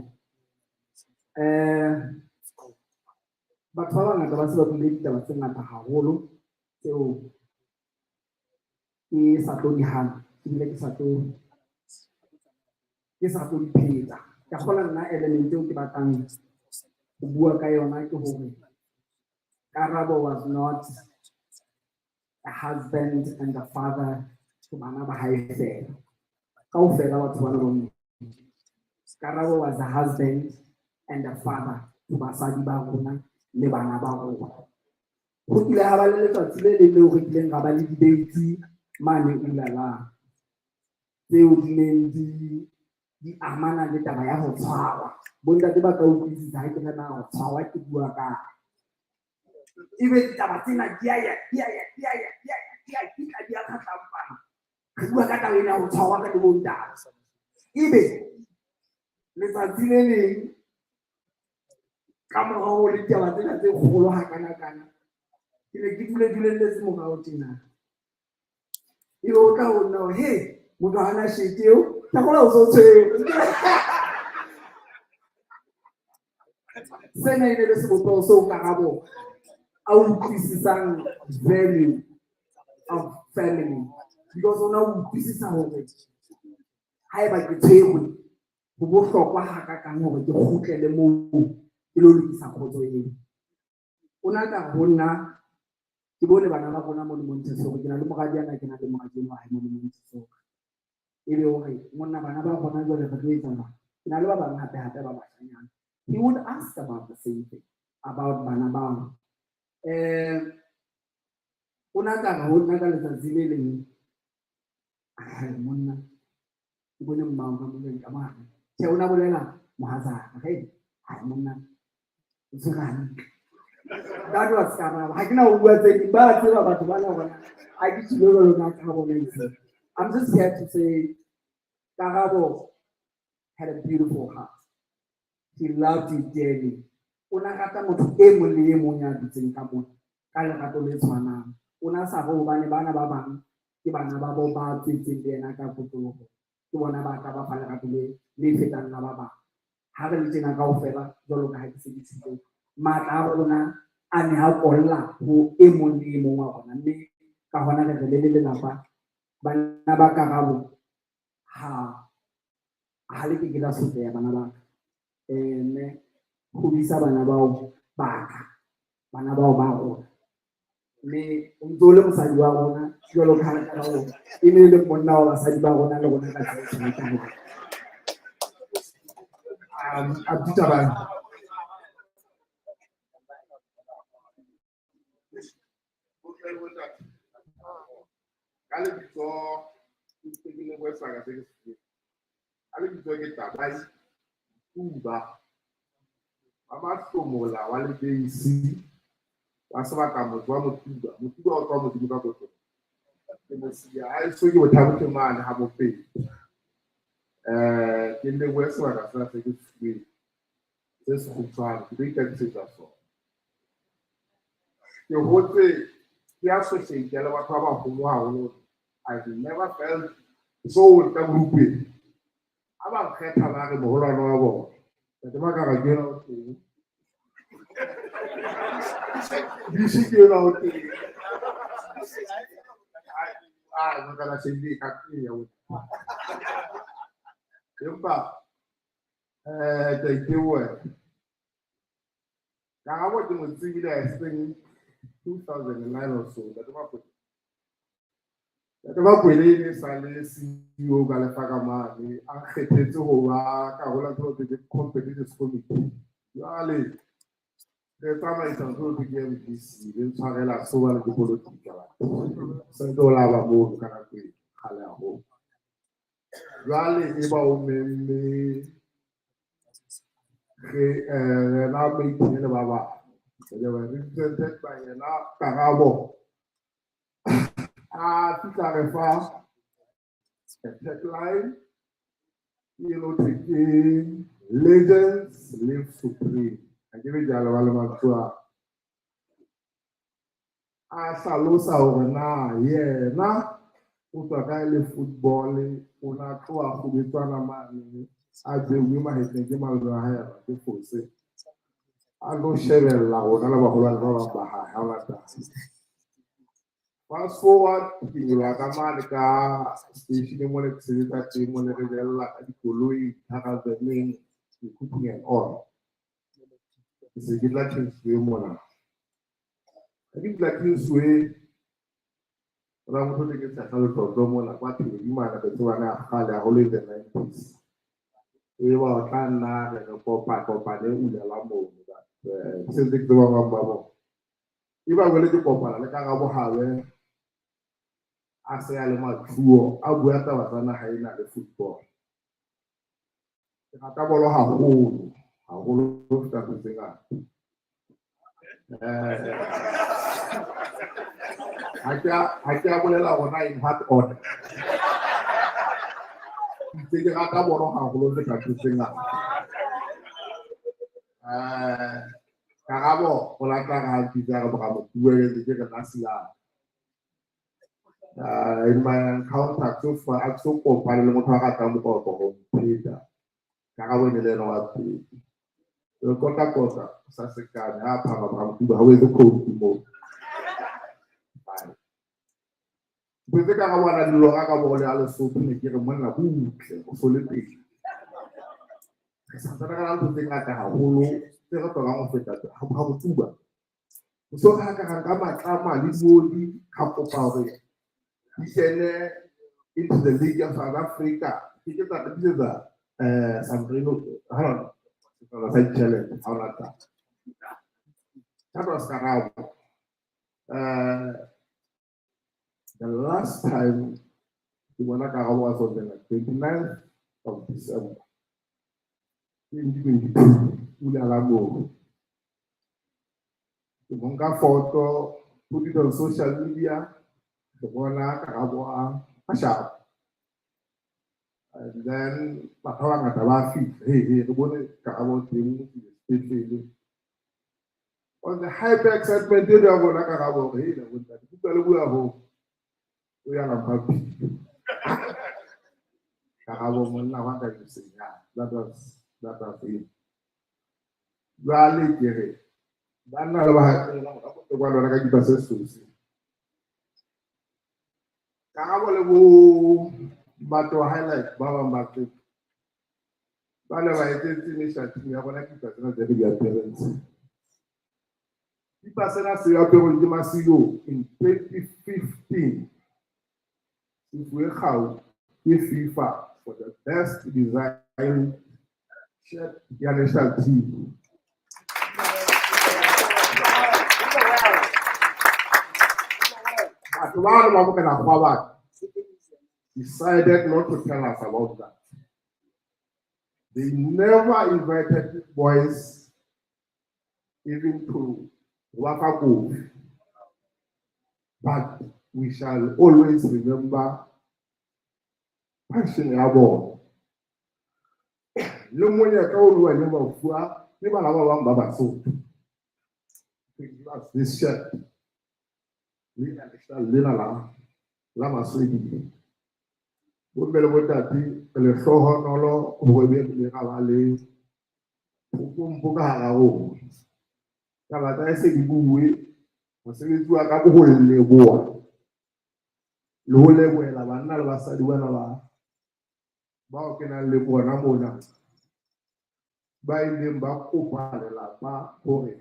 Batho ba bangata ba se ba buile ditaba tse ngata haholo tseo ke sa tlo di hana, ebile ke sa tlo di pheta. Ke kgolwa nna element eo ke batlang ho bua ka yona ke hore Karabo was not a husband and a father to bana ba hae fela. Kaofela batho bana ba mme. Karabo was a husband and a father to basadi ba rona le bana ba rona. Ho kile ha ba le letsatsi le leng leo re kileng ra ba le debate mane Ulalang tseo di neng di amana le taba ya ho tshwarwa. Bontate ba ka utlwisisa ha ke re na ho tshwarwa ke bua ka. Ebe ditaba tsena di a ya, di a ya, di a ya, di a ya, di a fihla, di a kgatlampana. Re bua ka taba ena ya ho tshwarwa ka le bontate. Ebe letsatsi le leng ka morao le ditaba tsena tse kgolo hakanakana, ke ne ke dule-dulelletse morao tjena. Ebe o tla ho nna hore, he, motho ha ana shete eo, ke a kgolwa o so tshwerwe. Sena e ne le sebopeho seo Karabo a utlwisisang value of family. Because ona o utlwisisa hore haeba ke tshwerwe, ho bohlokwa hakakang hore ke kgutlele moo ke lo lokisa kgotso eo. O na ka ho nna ke bone bana ba rona mono Montessori, ke na le moradi ana, ke na le moradi enwa hae mono Montessori. Ebe hore monna bana ba rona jwale re tlo etsa jwang? Ke na le ba bang hape hape ba bashanyana. He would ask about the same thing, about bana bao. O na ka re ho nna ka letsatsi le leng, hai monna, ke bone mmao ka moleng ka mane. Tjhe, o na bolela mohatsaka, hey, hai monna, o tshwere hantle. That was Karabo. Ha ke na ho bua tse ding, ba tseba batho bana hore ha ke tshilo jwalo ka Karabo Maitse. I'm just here to say Karabo had a beautiful heart. He loved you dearly. O na rata motho e mong le e mong ya dutseng ka mona ka lerato le tshwanang. O na sa re hobane bana ba bang ke bana ba bo ba tswetseng le yena ka kotloloho, ke bona ba tla ba fa lerato le fetang la ba bang. Ha re le tjena kaofela jwalo ka ha ke se ke tjhilo, matla a rona a ne a kolla ho e mong le e mong wa rona, mme ka hona re re le le lelapa bana ba Karabo ha le ke ke la sotleha bana ba ka. Mme hodisa bana bao ba ka, bana bao ba rona. Mme o ntso le mosadi wa rona jwalo ka ha Karabo e ne e le monna wa basadi ba rona le rona ka tsela e tshwanang. Abdi Tabane. Ka lebitso ke le bue sebaka se ke se fuweng. Ka lebitso ke Tabai Tuba wa Mahlomola wa Lebeisi wa sebaka motho wa Motuba. Motuba o tswa Modimo ka kotlo. Ke mosiya ha eso ke bothabothe mane ha Mopedi. Ke lebohe sebaka sena se ke se fuweng se sekgutshwane, ke tlo itakisetsa sona. Ke hotse ke associate le batho ba baholo haholo. I've never felt so ka group-eng. Ha ba nkgetha ba re moholwane wa bona. Ntate Makara ke enwa o teng. Bishi ke enwa o teng. Ai, Makara shebile ka teng ya o. Empa ke a iteboha. Karabo ke mo tsebile I think 2009 or so. Ntate Makwele. Ntate Makwele e ne sa le CEO ka lefa ka mane, a nkgethetse ho ba karolo ya ntho e ke competitive committee. Jwale re tsamaisa ntho e ke MDC, le ntshwarela so ba le dipolotiki ba. Se ntse o laba mono ka nako e kgale haholo. Jwale e ba o memme re rena meeting le ba bang. They were represented by yena Karabo. A fihla re fa a tagline e no thwe ke Legends Live Supreme. Ha ke be jalo ba le mantswe a. A hlalosa hore na yena o tswa kae le football, o na tloha kgubetswana mane, a beuwe mahetleng ke malome wa hae a ke fose. A lo shebella rona le baholwane ba bang ba hae, ha hona taba. Fast forward, ke nyoloha ka mane ka station mone ke sebetsa teng mone re jella ka dikoloi, caravaneng, cooking and all. Ke se ke tla Kingsway mona. Ha ke tla Kingsway, ra motho le ke tshehla letlotlo mona kwa Thedi mane re tsebane a kgale haholo in the 90s. E ba o tla nna re re kopa kopane o lela mono, but se ntse ke tseba bang ba bona. E ba jwale ke kopana le Karabo Habe a se a le mathuo a bua taba tsa naha ena le football. Ke rata bolo haholo, haholo ho feta ntho tse ngata. Ha ke a bolela hore in what order. Ntse ke rata bolo haholo ho feta ntho tse ngata. Karabo o lata re ha mpitsa re bora motuwe ke re nna Silane. In my encounter so far, a so kopane le motho a ratang moqoqo ho mpheta. Karabo e ne le ena wa pele. Re kota kota sa sekane ha phama bora motuwe ha o etse khoutu moo. Bye. Boetse Karabo a na le lora ka bolo ya Lesotho ne ke re monna butle o so le pele. Re sa ntsane re na le ntho tse ngata haholo tse re hlokang ho feta ha motuba. O so re ka nka matlama le dioli ka kopa hore di kene into the League of South Africa. Ke ke tsa rekisetsa, Sandrino, ha ona, sa ditjhelete, ha ona taba. That was Karabo. The last time ke bona Karabo was on the 29th of December 2022, o ile a la moo. Ke mo nka photo, put it on social media, ke bona Karabo a sharp. And then batho ba bangata ba fihla, hey, hey, re bone Karabo teng sepetlele. On the hyper excitement e ya bona Karabo hore, hey, le bontate, ke utlwa le bua ho, o ya la mpha philo. Karabo monna wa ka ke senya. That was it. Jwale ke re, banna le bahatsela ba kwa lona ka kipa se sose. Karabo le bo batho highlight ba bang ba teng. Ba ne ba etetse national team ya rona kipa tsena tse re di apereng tse. Kipa sena se aperweng ke Masilo in 2015. Se fuwe kgau ke FIFA for the best design shirt ya national team. Batho ba re ba bokela kgwa batho decided not to tell us about that. They never invited boys even to Waka Cove. But we shall always remember passion ya bona. Le monyetla o le wa ileng wa fuwa ke bana ba bang ba Basotho. This shirt. Lena la Maswedi. Bomme le bontate, re lehlohonolo hore be re ile ra ba le phopompo ka hara rona. Taba tsa e se di bue, mosebetsi wa ka ke ho leboha le ho lebohela banna le basadi bana ba bao ke nang le bona mona, ba ileng ba kopa lelapa hore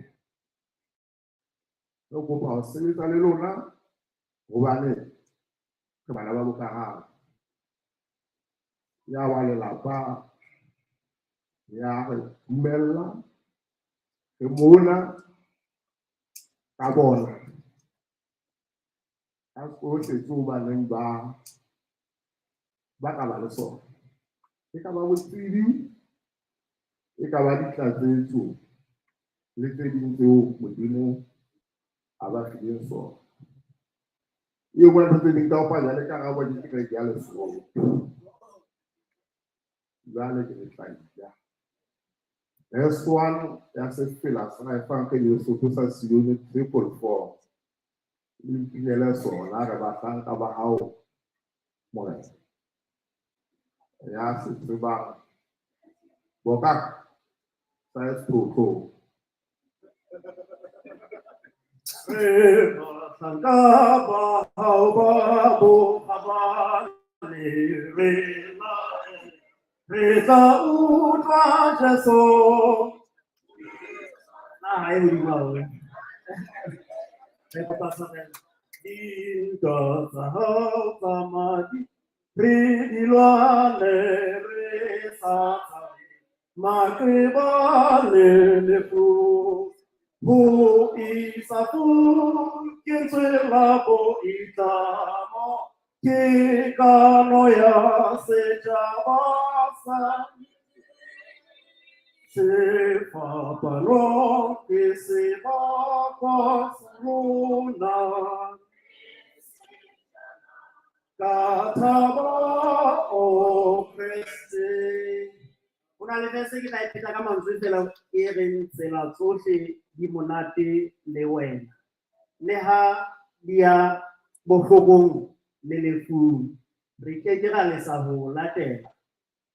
re kopa ho sebetsa le lona hobane re bana ba bokarabo. Ya wa lelapa ya re dumella re mona ka bona ka tsohle tseo ba neng ba ba ka ba le sona. E ka ba botsebi, e ka ba ditlatsetso le tse ding tseo Modimo a ba fileng sona. E nngwe ya ntho tse ding tsa ho panya le karabo ke kereke ya Lesotho. Jwale ke le tla ja. Verse 1 ya sefela sa Efangeli Lesotho sa Sione 444. Le mpinele sona re bahlanka ba hao Morena. Ya se tsebang. Boka sa Sesotho. Re bahlanka ba hao ba bokgabane, re re tla utlwa Jesu. Naha e hodimo haholo. Re kopa tshwarelo. Dintwa tsa hao tsa madi re di lwane re sa tshabe maqeba le lefu. Ho isa fung ke ntswe la boitlamo, ke kano ya setjhaba sa sefapano ke sebaka sa rona. Ka thaba o Kreste. Ho na le verse ke tla e pheta ka mantswe fela e reng tsela tsohle di monate le wena. Le ha di ya bohlokong le lefung, re ke ke ra lesa ho o latela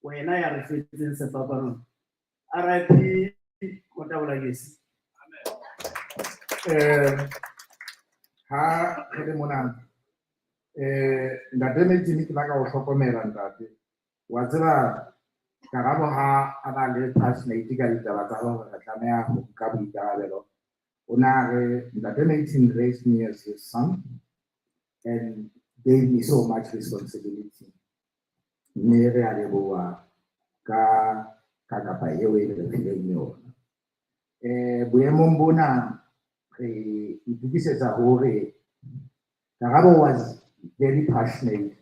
wena ya re shwetseng sefapanong. RIP Motabola Gesi. Ha re le mona, ntate Metjini ke batla ho hlokomela ntate. Wa tseba Karabo ha a na le passionate ka ditaba tsa hore re tlameha ho nka boikarabelo. O na re ntate Martin raised me as his son and gave me so much responsibility. Mme re a leboha ka kapa eo e re fileng yona. Boemong bona re itokisetsa hore Karabo was very passionate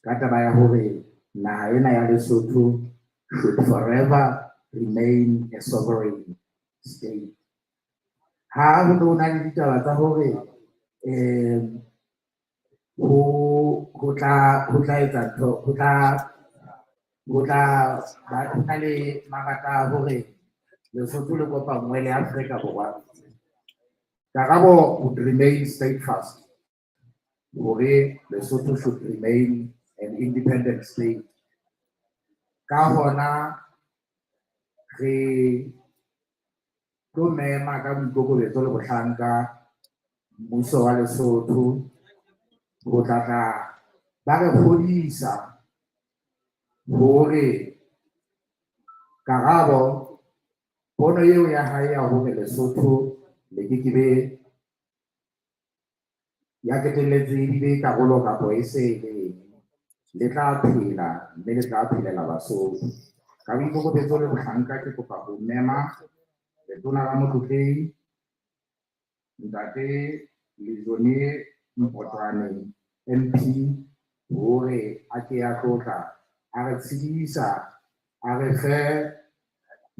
ka taba ya hore naha ena ya Lesotho should forever remain a sovereign state. Ha ho no na le ditaba tsa hore ho tla etsa ntho, ho tla ba ho na le mabaka a hore Lesotho le kopanngwe le Afrika Borwa. Karabo would remain steadfast hore Lesotho should remain an independent state. Ka hona re tlo mema ka boikokobetso le bohlanka mmuso wa Lesotho ho tla tla ba re kgodisa hore Karabo pono eo ya hae ya hore Lesotho le ke ke be ya qetelletse ebile karolo kapo e se e le le tla phela mme le tla phelela Basotho. Ka boikokobetso le bohlanka ke kopa ho mema letona la Motlotlehi ntate Lejone Mpotwane MP hore a ke a tlotla a re tshedisa a re fe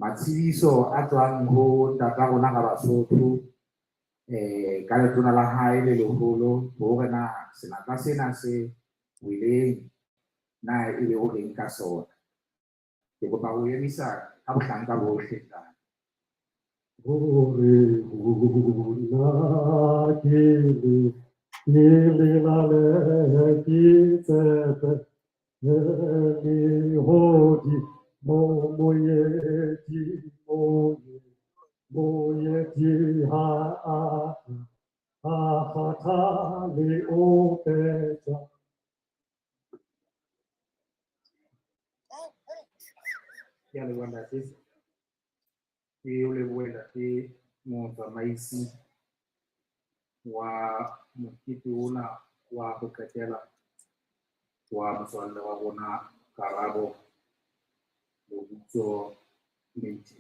matshediso a tswang ho ntata rona ra Basotho ka letona la hae le leholo hore na senatla sena se weleng na ebe o reng ka sona. Ke kopa ho emisa ka bohlanka bohle ntate. Hore hona ke le lale ke tshepe lehodimo moyedi moyedi ha a kgathale o petsa. Ke a leboha ntate. Ke o lebohe ntate motsamaisi wa mokete ona wa ho qetela wa motswalle wa rona Karabo Lobutso Meiti.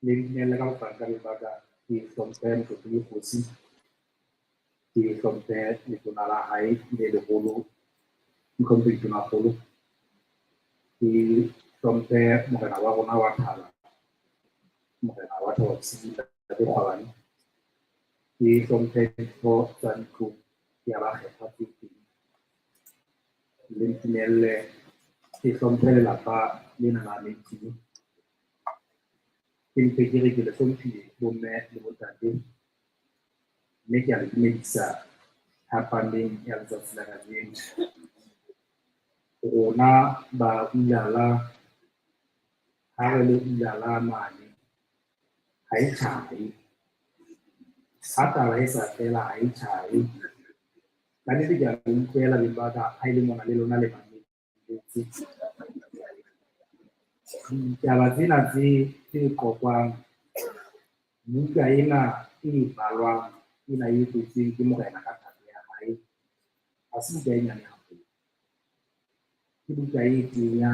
Le dumelle ka bohlanka le ba ka ke hlomphe Motlotlehi Kgosi, ke hlomphe letona la hae le leholo, Mohlomphehi Tonakgolo, ke hlomphe morena wa rona wa Thaba, morena wa Thaba Bosiu Ntate Kgwabane. Ke hlomphe ditho tsa ntlo ya bakgethwa tse teng. Le ntumelle ke hlomphe lelapa lena la Maitini. Ke mpe ke re ke le hlomphile bomme le bontate, mme ke a le dumedisa thapameng ya letsatsi la kajeno. Rona ba Ulala, ha re le Ulala mane, ha e tjhahe. Ha taba e sa fela ha e tjhahe. Ka nnete ke a le utlwela beng ba ka ha e le mona le lona le mamelletse. Ditaba tsena tse qoqwang, buka ena e balwang, ena e kwetsweng ke morena ka thato ya hae, ha se buka e nyane haholo. Ke buka e tenya,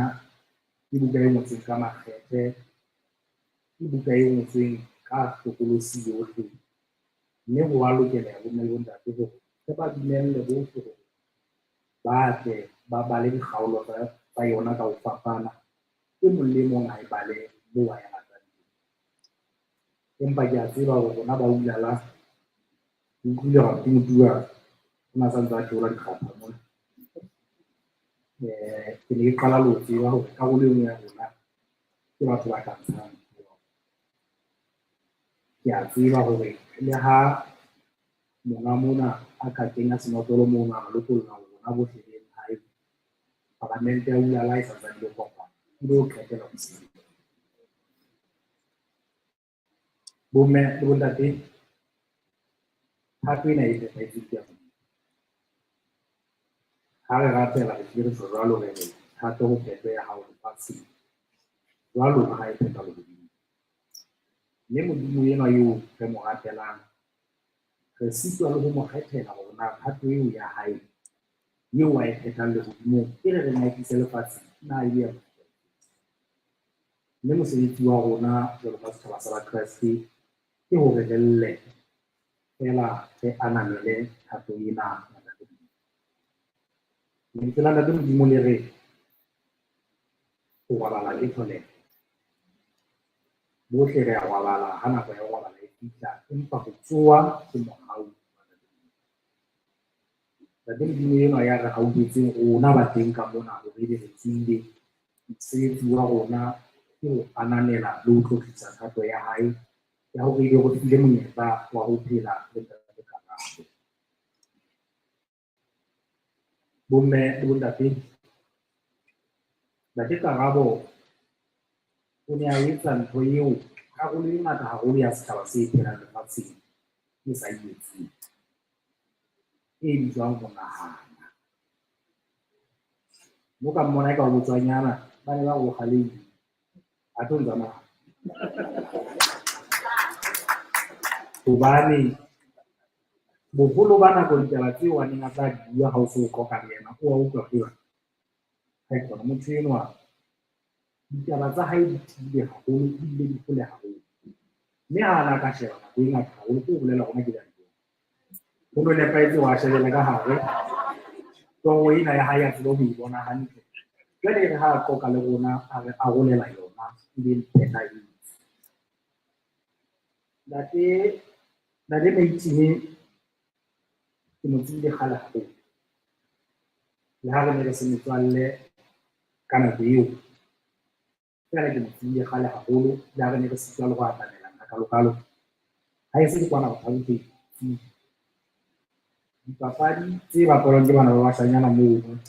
ke buka e ngotsweng ka makgethe, ke buka e ngotsweng ka hlokolosi yohle. Mme ho a lokela bomme le bontate hore re ba dumelle bohle hore ba tle ba bale dikgaolo tsa yona ka ho fapana. E mong le mong a e bale moo a e ratang teng. Empa ke a tseba hore rona ba Ulala, ke utlwile hore Motuwa o na sa ntse a theola dikgapha mona. Ke ne ke qala le ho tseba hore karolo e nngwe ya rona ke batho ba tantshang. Ke a tseba hore le ha monga mona a ka kenya senotlolo mono a re lokolla rona bohle re yeng hae, palamente ya Ulala e sa ntsane e le kopana, e lo qetela mosebetsi. Bomme le bontate, thato ena e phethahetseng ke ya Modimo. Ha re rapela re hlile re tjho jwalo, re re thato ho phethwe ya hao lefatsheng jwalo ka ha e phethwa lehodimong. Mme Modimo enwa eo re mo rapelang, re sitwa le ho mo kgethela hore na thato eo ya hae eo a e phethang lehodimong e re reng a e tlise lefatsheng, na e ya mofuta ofe. Mme mosebetsi wa rona jwalo ka setjhaba sa Bakreste ke hore re lle feela re ananele thato ena ya Ntate Modimo. Lentswe la Ntate Modimo le re ho robala ke tlholeho. Bohle re a robala ha nako ya ho robala e fihla, empa ho tsoha ke mohau wa Ntate Modimo. Ntate Modimo enwa ya re hauhetseng rona ba teng ka mona hore ebe re tsohile, mosebetsi wa rona ke ho ananela le ho tlotlisa thato ya hae ya hore ebe re file monyetla wa ho phela le Ntate Karabo. Bomme le bontate, Ntate Karabo o ne a etsa ntho eo karolo e ngata haholo ya setjhaba se phelang lefatsheng e sa e etseng, e bitswang ho nahana. Mo ka mmona eka o botswanyana, ba ne ba re o kgalehile, athe o ntsa nahana. Hobane boholo ba nako ditaba tseo a neng a tla di bua ha o so o qoqa le yena, o a utlwa feela. Haekona motho enwa ditaba tsa hae di tiile haholo ebile di hole haholo. Mme ha a na ka sheba nako e ngata haholo, ke ho bolela hona ke jang. Ho no nepahetse wa shebella ka hare. Toro ena ya hae a tsebe ho e bona hantle. Jwale e re ha a qoqa le rona, a re arolela yona ebe e phethahetse. Ntate Maitini ke mo tsebile kgale haholo. Le ha re ne re se metswalle ka nako eo, feela ke mo tsebile kgale haholo, le ha re ne re sitwa le ho atamelana hakalo-kalo. Ha e se ke kwana Bothaboteng, dipapadi tse bapalwang ke bana ba bashanyana mono,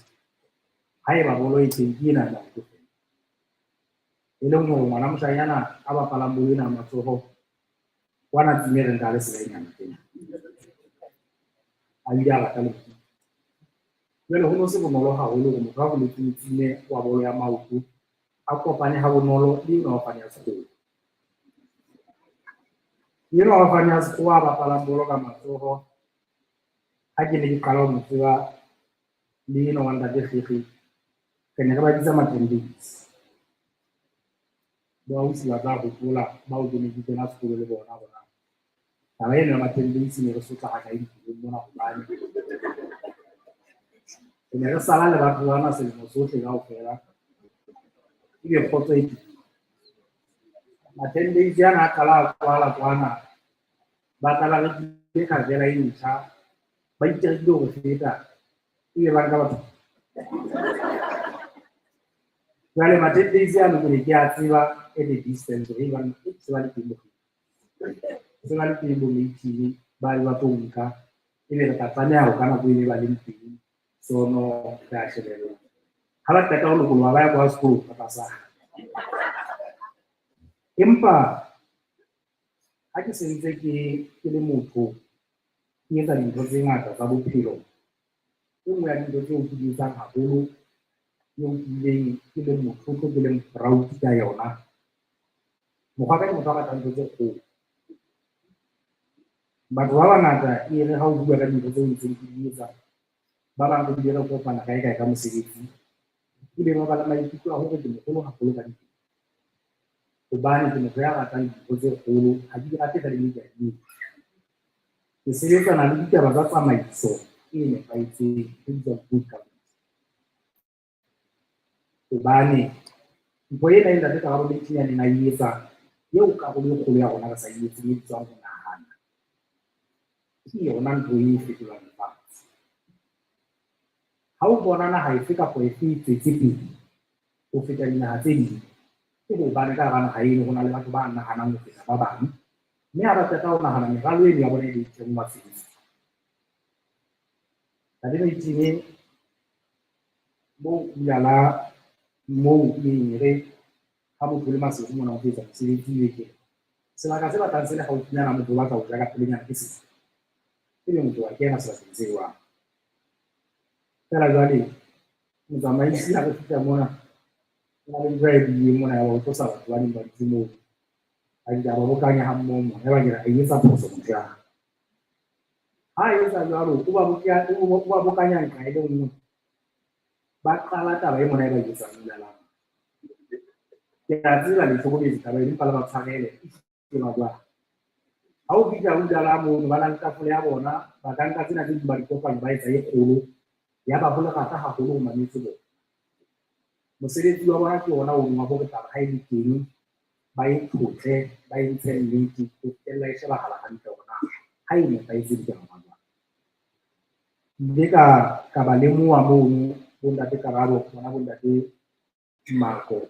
haeba bolo e teng ke ena ya maoto feela. E leng hore ngwana moshanyana a bapalang bolo ena ya matsoho, kwana tsime re nka le selenyana tena. A bile a rata le ho. Jwale ho no se bonolo haholo hore motho a holetseng tsime wa bolo ya maoto a kopane ha bonolo le enwa wa fane ya sekgowa. Enwa wa fane ya sekgowa a bapalang bolo ka matsoho, ha ke ne ke qala ho mo tseba le enwa wa Ntate Kgekge, re ne re ba bitsa ma-candidates. Bo ausi ba tla hopola bao ke ne ke kena sekolo le bona hore taba ena ya ma-candidates ne re sotla ha kae dikolong mona, hobane Re ne re sala le batho bana selemo sohle kaofela. Ebe kgotso e teng. Ma-10 days ana a qala a kwala kwana, ba tla ba rekile khavela e ntjha, ba iterekile ho re feta, ebe ba nka batho. Jwale ma-10 days ano ke ne ke a tseba at a distance hore ebang se ba le teng bo se ba le teng bo meeting ba le ba tlo nka, ebe re tla tlameha ho ka nako e ne ba leng teng sono re a shebella. Ha ba qeta ho lokoloha ba ya kwa sekolong ba tla sala. Empa ha ke sentse ke le motho, ke etsa dintho tse ngata tsa bophelo, e nngwe ya dintho tseo ke di etsang haholo, eo ke bileng ke leng motlotlo, ke leng proud ka yona, mokgwa ka ke motho a ratang ntho tse kgolo. Batho ba bangata e re ha o bua ka dintho tseo ntseng ke di etsa, ba bang re bile re kopana kae kae ka mosebetsi, ebe ba ba le maikutlo a hore ke moholo haholo ka dintho. Hobane ke motho ya ratang dintho tse kgolo, ha ke di rate feela ebile ke a di etsa. Ke sebetsana le ditaba tsa tsamaiso e nepahetseng, e bitswang good governance. Hobane ntho ena e ntate Karabo Methini a neng a e etsa, eo karolo e kgolo ya rona re sa e etseng, e bitswang ho nahana, ke yona ntho e fetolang lefatshe. Ha o bona naha efe kapa efe e tswetse pele ho feta dinaha tse ding, ke hobane ka hara naha eno ho na le batho ba nahanang ho feta ba bang, mme ha ba qeta ho nahana meralo eno ya bona e be e kenngwa tshebetsong. Ntate Methini, moo Ulala, moo e neng e re ha motho o le Maseru mona o tlo etsa mosebetsi ebe ke sebaka se batlang se le haufinyana, motho o batla ho ja ka pelenyana ke sefe, ebe motho wa kena sebakeng se jwang. Feela jwale motsamaisi ha re fihla mona, ho na le ntho a e buileng mona ya ba ho tlosa batho ba neng ba dutse moo, a ke a ba bokanya ha mmoho mona, yaba ke re a etsa phoso motho ya. Ha a etsa jwalo, o ba bokanya nqa e le nngwe, ba qala taba e mona e ba etsang Ulala. Ke a tseba le hlokometse taba eno, empa le ba tshwarele, e ba jwang. Ha o fihla Ulala mono, ba na le tafole ya bona, ba ka nka tsena tse ding ba di kopanya, ba etsa e kgolo, ya ba ho lerata haholo ho mametse bona. Mosebetsi wa bona ke ona ono wa hore taba ha e le teng, ba e tlhotle, ba e ntshe nnete, ho fihlella e shebahala hantle hore na ha e nepahetse ditaba ba jwang. Ke ile ka ba lemoha mono, bo ntate Karabo, bona bo ntate Mako.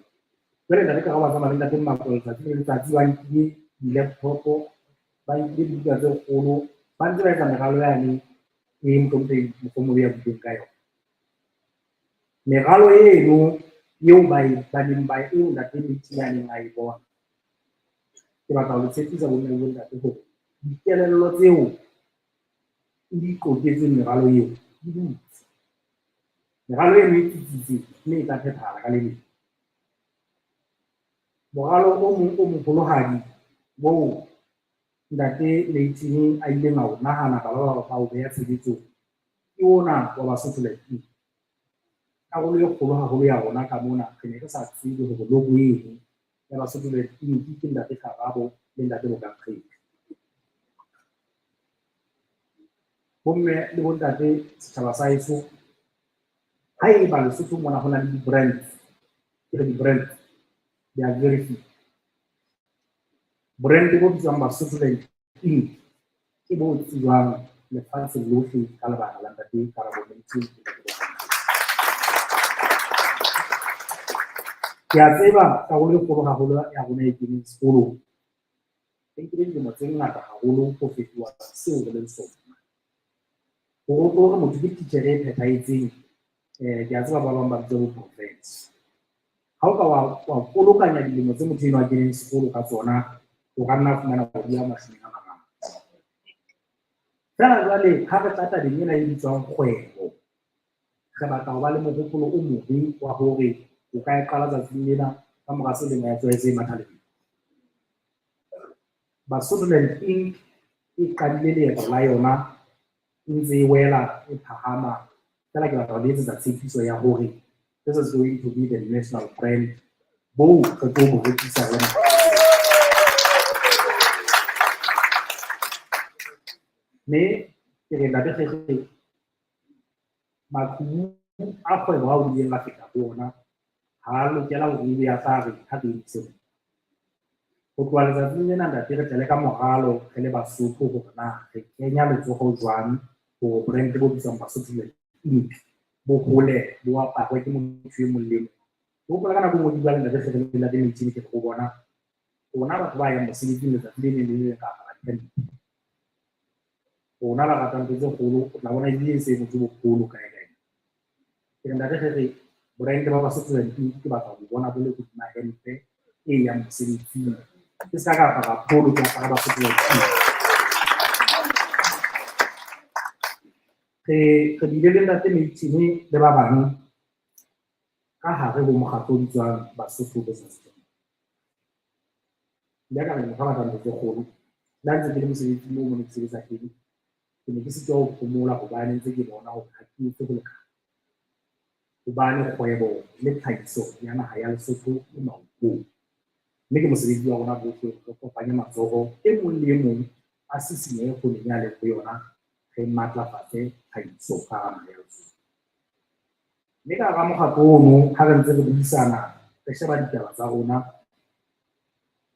Jwale ntate Karabo a tsamaya le ntate Mako letsatsi le letsatsi, ba nkile di-laptop, ba nkile dibuka tse kgolo, ba ntse ba etsa meralo yane e mohlomphehi Mofomobe a buileng ka yona. Meralo eno eo ba e ba neng ba eo ntate Methini a neng a e bona, ke batla ho le tshepisa bo mme le bo ntate hore dikelello tseo e di qoketseng meralo eo di dutse. Meralo eno e tsitsitse mme e tla phethahala ka le leng. Moralo o mong o moholohadi moo ntate Methini a ileng a o nahana ba ba o beha tshebetsong ke ona wa Basotho Land Inc. Karolo e kgolo haholo ya rona ka mona re ne re sa tsebe hore logo eno ya Basotho Land Inc ke ntate Karabo le ntate Bokang. Bomme le bontate setjhaba sa heso, haeba Lesotho mona ho na le di-brands, ke re di-brands, they are very few. Brand bo bitswang Basotho Land Inc ke bo tsejwang lefatshe lohle ka lebaka la ntate Karabo Methini le ntate Bokang. Ke a tseba karolo e kgolo haholo ya rona e keneng sekolong, e nkile dilemo tse ngata haholo ho fetoha seo re leng sona. Hore o re motho ke titjhere e phethahetseng, ke a tseba ba bang ba bitsa bo professor. Ha o ka wa kolokanya dilemo tse motho eno a keneng sekolo ka tsona, o ka nna fumana hore di ya 30. Feela jwale ha re tla tabeng ena e bitswang kgwebo, re batla ho ba le mohopolo o mobe wa hore o ka e qala tsatsing lena, ka mora selemo ya tswa e se e matha lebelo. Basotho Land Inc e qadile leeto la yona e ntse e wela e phahama. Feela ke batla ho le etsetsa tshepiso ya hore this is going to be the national brand boo re tlo bo rekisa hona. Mme ke re ntate Kgekge, maqhubu a kgwebo ao re ileng ra feta ho ona ha a lokela hore ebe a tla re ha re emise. Ho tloha letsatsing lena ntate re tlele ka moralo re le Basotho hore na re kenya letsoho jwang hore brand bo bitswang Basotho Land Inc bo hole bo aparwe ke motho e mong le mong. Ke hopola ka nako e nngwe ke bua le ntate Kgere le ntate Maitshini ke re ho bona, rona batho ba yang mosebetsing letsatsi le leng le le leng re apara dihempe. Rona ba ratang ntho tse kgolo o tla bona ebile e se e ngotswe bokgolo kae kae. Ke re ntate Kgere brand ba Basotho Land Inc ke batla ho bona bo le hodima hempe e yang mosebetsing. Ke se ka ka apara polo, ke apara Basotho Land Inc. Re bile le ntate Maitshini le ba bang ka hare ho mokgatlo o bitswang Basotho Business Journal. Ke ile ka re motho a batlang ntho tse kgolo, le ha ntse ke le mosebetsing moo mo ne ke sebetsa teng, ke ne ke sitwa ho phomola hobane ntse ke bona hore ha ke etse ho lekana. Hobane kgwebo le tlhahiso ya naha ya Lesotho e maotong. Mme ke mosebetsi wa rona bohle re kopanye matsoho, e mong le e mong a sisinyehe kgoneng ya leng ho yona, re matlafatse tlhahiso ka hara naha ya Lesotho. Mme ka hara mokgatlo ono, ha re ntse re buisana, re sheba ditaba tsa rona,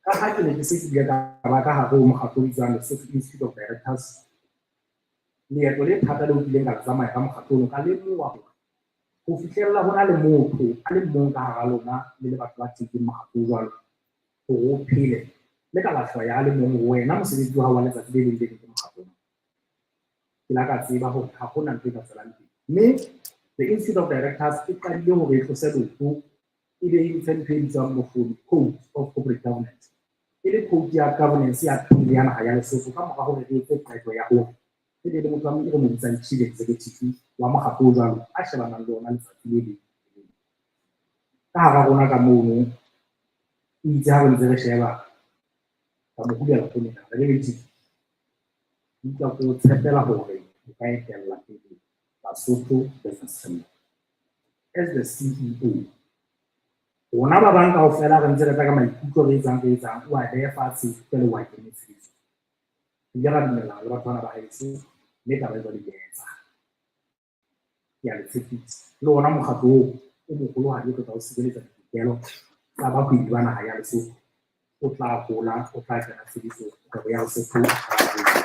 ka ha ke ne ke se ke ile ka ba ka hare ho mokgatlo o bitswang Lesotho Institute of Directors, leeto le thata leo ke ileng ka le tsamaya ka mokgatlo ono, ka lemoha hore ho fihlella ho na le motho a le mong ka hara lona le le batho ba thehileng mokgatlo o jwalo, hore o phele, le ka lahlwa ya a le mong hore wena mosebetsi wa hao wa letsatsi le leng le leng ke mokgatlo ona. Ke la ka tseba hore ha hona ntho e ka tswelang pele. Mme the Institute of Directors e qadile hore e tlose leoto e be e ntshe ntho e bitswang Mohlodi Code of Corporate Governance. E le code ya governance ya pele ya naha ya Lesotho ka mora hore re etse qeto ya hore re be le motho e re mo bitsang Chief Executive wa mokgatlo o jwalo a shebanang le ona letsatsi le leng le le leng. Ka hara rona ka mono, e itse ha re ntse re sheba, ka mo hulela foneng, re le Chief, ke utlwa ke o tshepela hore o ka etella pele Basotho Business Chamber as the CEO. Rona ba bang kaofela re ntse re tla ka maikutlo re etsang re etsang, o a behe fatshe jwale o a kenye tshebetsong. Re ile ra dumellana le batho bana ba haeso mme taba e jwale e a etsahala. Ke a le tshepisa. Le ona mokgatlo oo o moholohadi o tlo tla o sireletsa ditokelo tsa bahwebi ba naha ya Lesotho o tla hola, o tla kena tshebetsong, kgwebo ya Lesotho e tla hola.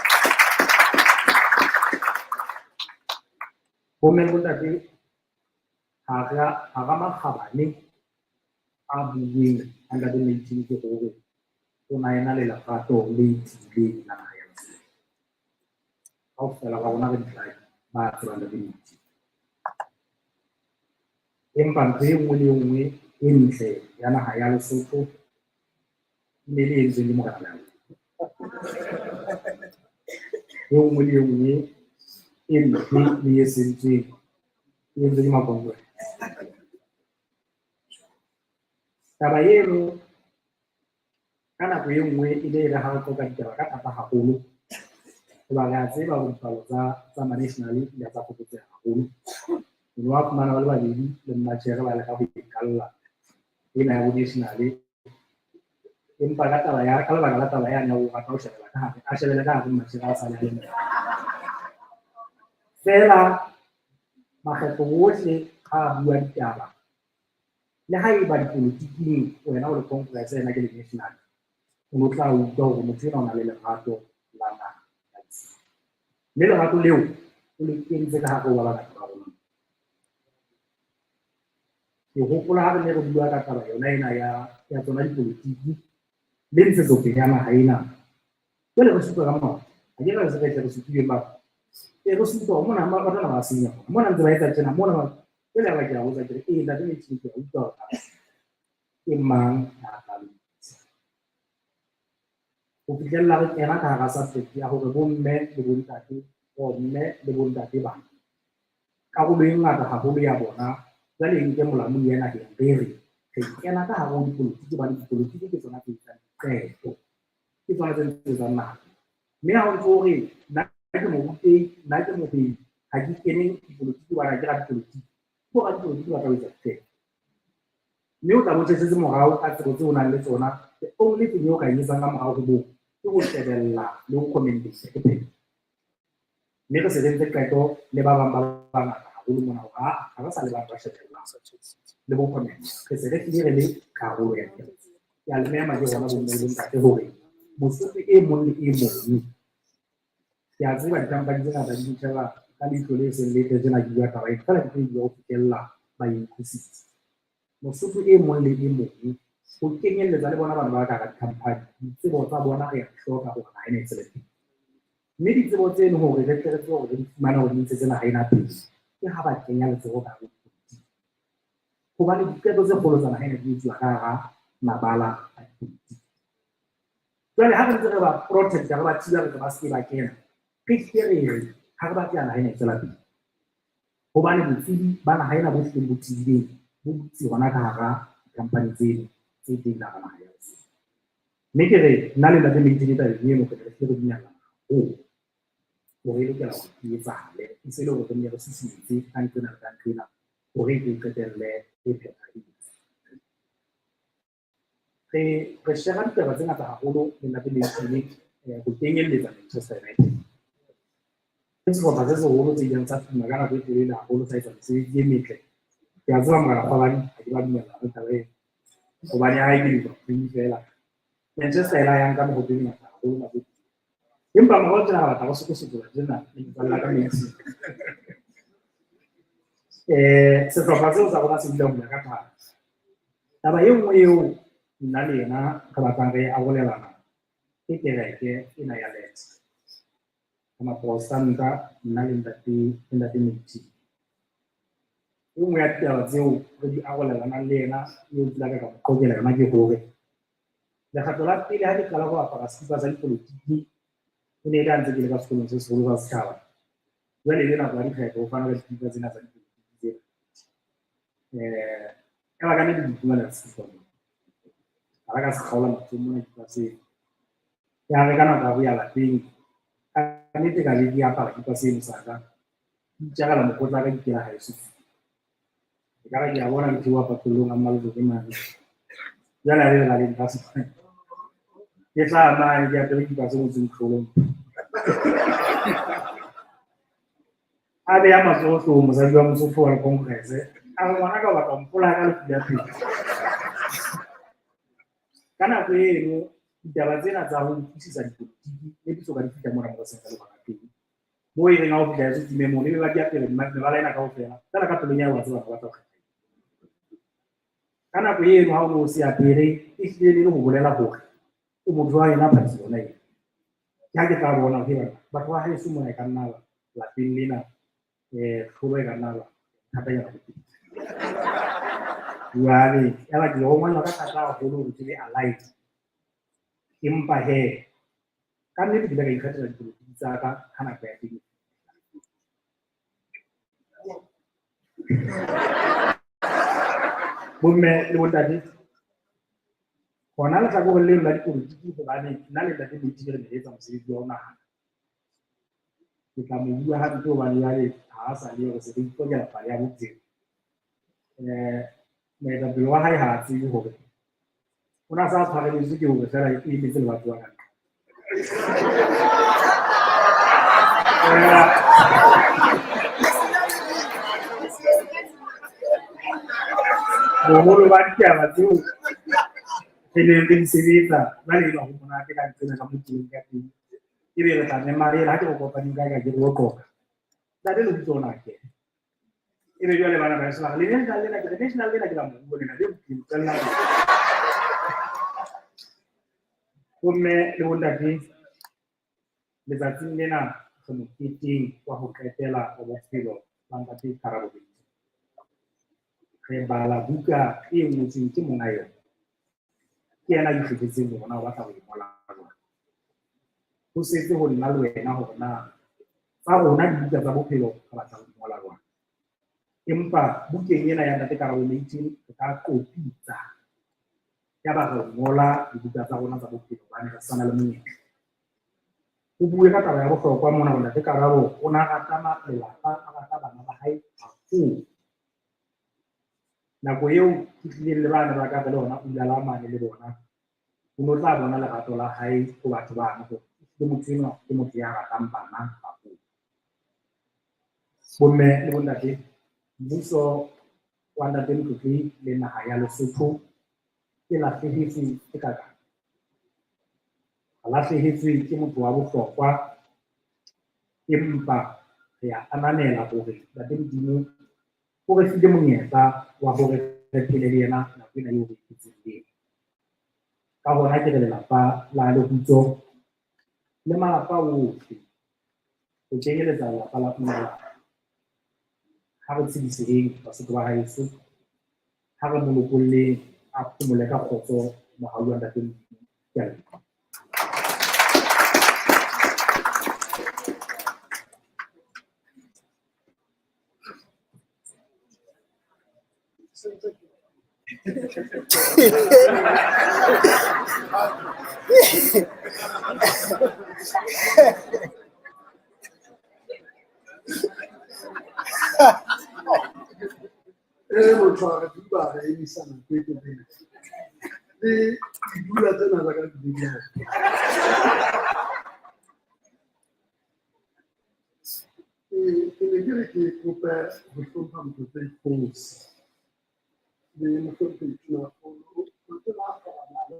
Bomme le bontate, hara makgabane a buuweng a Ntate Maitshini ke hore o na ena le lerato le tiileng la naha ya Lesotho. Kaofela ba rona re ditlaki ba tsebang Ntate Maitshini. Empa ntho e nngwe le e nngwe e ntle ya naha ya Lesotho e ne le entsweng ke Morena Leaho. E nngwe le e nngwe e mpe le e sentsweng e entswe ke Makongo. Taba eno ka nako e nngwe e le re ha re qoqa ditaba ka thata haholo, hoba re a tseba hore dipalo tsa ma-national di a tsa fokotseha haholo. O ne wa fumana ba le babedi le mmatjhere ba leka ho ikalla ena ya bo-national, empa ka taba ya, ka lebaka la taba yane ya ho rata ho shebella ka hare, a shebelle ka hare mmatjhere a sale a le mong. Feela makgetlo wohle ha a bua ditaba, le ha eba dipolotiking wena o le Congress yena ke le national, o no tla utlwa hore motho enwa o na le lerato la naha ya Lesotho. Mme lerato leo o le kentse ka hare ho ba bangata ba rona. Ke hopola ha re ne re bua ka taba yona ena ya tsona dipolotiki le ntshetsopele ya naha ena. Jwale re supa ka monwana. Ha ke re se re tle re supileng batho. E re supa hore mona ba batho ba senya. Mona ntse ba etsa tjena, mona ba jwale ba ke a botsa ke re, ee, ntate Maitshini, ke a utlwa hore ke mang ya tla lokisa. Ho fihlella re kena ka hara subject ya hore bomme le bontate, bomme le bontate bana, karolo e ngata haholo ya bona jwale e nke molamu ya naheng, re re re kena ka hare ho dipolotiki hobane dipolotiki ke tsona tse etsang diqeto, ke tsona tse ntshetsang naha. Mme ha o ntso o re nna ke morutehi, nna ke mohwebi, ha ke kene dipolotiki hobane ha ke radipolotiki, bo radipolotiki ba tla o etsa diqeto. Mme o tla bo tjhesetse morao ka tsebo tseo o nang le tsona. The only thing eo ka e etsang ka morao ho moo ke ho shebella le ho commentation, ke phetho. Mme re se re entse qeto le ba bang ba bangata haholo. haholo mona hore ha re sa le batho ba shebellang le bo comment, re se re hlile re le karolo ya teng. Ke a le mema ke hona bo mme le bontate hore Mosotho e mong le e mong, ke a tseba dikhampani tse ngata di ntjheba ka leihlo le seng letle tjena ke bua taba ena, feela ke tlo e bua ho fihlella ba e utlwisise. Mosotho e mong le e mong, ho kenyelletsa le bona bana ba ka hara dikhampani, ditsebo tsa bona re a di hloka hore naha ena e tswele pele. Mme ditsebo tseno hore re tle re tsebe hore re di fumane hore di ntshetse naha ena pele, ke ha ba kenya letsoho ka hare ho dipolotiki. Hobane diqeto tse kgolo tsa naha ena di etsuwa ka hara mabala a dipolotiki. Jwale ha re ntse re ba protecta, re ba thiba, re ba se ba kena, re hlile re re ha re batle naha ena e tswela pele. Hobane botsebi ba naha ena bo hlileng bo tebileng bo dutse hona ka hara dikhampani tseno tse teng ka hara naha ya Lesotho. Mme ke re nna le ntate Maitene tabeng eno re ne re hlile re dumellana haholo hore e lokela hore e etsahale, e se le hore re nne re susumetse ka nqena le ka nqena hore e tle e qetelle e phethahetse. Re shera ditaba tse ngata haholo le ntate Maitene ho kenyelletsa Manchester United. Ke sehlopha se seholo tse ileng tsa tuma ka nako e telele haholo, sa etsa mesebetsi e metle. Ke a tseba Morena Kgwabane ha ke ba dumella le taba eno, hobane ya hae ke Liverpool feela. Manchester e la yang ka mehope e mengata haholo nako e telele. Empa morao tjena re batla re sokosokola tjena le metswalle ya ka metsi. Sehlopha seo sa rona se dula ho ya ka thata. Taba e nngwe eo nna le yena re batlang re arolelana ke kereke ena ya Let's. Ka Maprotestanta, nna le ntate Metsi. E nngwe ya ditaba tseo re di arolelanang le yena eo ke la ka mo qoqela yona ke hore lekgetlo la pele ha ke qala ho apara sekipa sa dipolotiki e ne e le ha ntse ke le ka sekolong se seholo sa setjhaba. Jwale e le nako ya dikgetho ho fana ka dikipa tsena tsa dipolotiki tsena. Ka baka nnete ke iphumana sekipa mona. Ha ba ka se kgaola matsoho mona kipa seo. Ya re ka nako ya ho ya lapeng, ka nnete ka be ke apara kipa seno sa ka. Ke itjarela mokotla ka ke kena haeso. Ekare ke a bona ke theoha patlelong a Mmaleboge mane. Jwale a le lebaleng ka sona. Ke tla mane ke apere kipa se ngotsweng tlholong. A beha matsoho hloohong mosadi wa Mosotho wa Congress. A re ngwana ka o batla ho mpolaya ka lefu la pelo. Ka nako eno ditaba tsena tsa ho utlwisisa dipolotiki ne di soka di fihla mona mo re seng re le hona teng. Moo e reng ha o fihla heso time mono, ebe ba di apere mebala ena kaofela. Feela ka pelong ya hao wa tseba hore ba batla ho kgetha eng. Ka nako eno ha o no se apere, e hlile e le ho bolela hore o motho wa yona party yona ena. Ke ha ke tla bona hore banna, batho ba haeso mona e ka nna lapeng lena, tlholo e ka nna ba thatanyana ho feta. Jwale, yaba ke rongwellwa ka thata haholo hore ke be alive. Empa he, ka nnete ke ile ka ikgethela dipolotiki tsa ka ha nako ya teng. Bomme le bontate, hona lehlakoreng leno la dipolotiki hobane nna le ntate Metsi re ne re etsa mosebetsi wa ho nahana. Ke tla mo bua hampe hobane jwale ha a sa le re se re itlhokela pale ya bophelo. Moetapele wa hae ha a tsebe hore o na sa tshwareletswe ke hore feela e emetse lebatho wa ka. Boholo ba ditaba tseo re neng re di sebetsa jwale e ba ho monate ka ntsena ka mo keleng ka teng. Ebe re tla mema re ha ke re kopaneng ka ka ke re o qoqa. Ntate le botsa ona ke. Ebe jwale bana ba heso ba re, le national lena ke re national lena ke la moruo lena le ke utlwella. Bomme le bontate, letsatsing lena re moketeng wa ho qetela wa bophelo ba ntate Karabo Beti. Re bala buka e ngotsweng ke monga yona. Ke yena a ikgethetseng hore na o batla ho e ngola jwang. Ho setse ho nna le wena hore na tsa rona dibuka tsa bophelo re batla ho di ngola jwang. Empa bukeng ena ya ntate Karabo Maiteng re ka kopitsa ya ba re ngola dibuka tsa rona tsa bophelo hobane re sana le monyetla. O bue ka taba ya bohlokwa mona hore ntate Karabo o na rata lelapa, a rata bana ba hae haholo. Nako eo ke tlileng le bana ba ka re le hona Ulala mane le bona, o no tla bona lerato la hae ho batho bana hore le motho enwa ke motho ya ratang bana haholo. Bomme le bontate, Mmuso wa Ntate Mtlotlehi le naha ya Lesotho e lahlehetswe ke kakang. Re lahlehetswe ke motho wa bohlokwa, empa re a ananela hore Ntate Modimo o re file monyetla wa hore re phele le yena nako ena eo re phetseng le yena. Ka hona ke re lelapa la Lehutso le malapa ohle, ho kenyeletsa lelapa la Pula, ha re tshediseheng Basotho ba haeso, ha re mo lokolleng a phomole ka kgotso mohau wa Ntate Modimo. Ke a leboha. E motho a re duba re emisa nako e telele. Le didula tsena tsa ka di dula. Ke ne ke re ke kope ho hlompha Motlotlegi Kgosi le Mohlomphehi Tonakgolo, matona a kgabane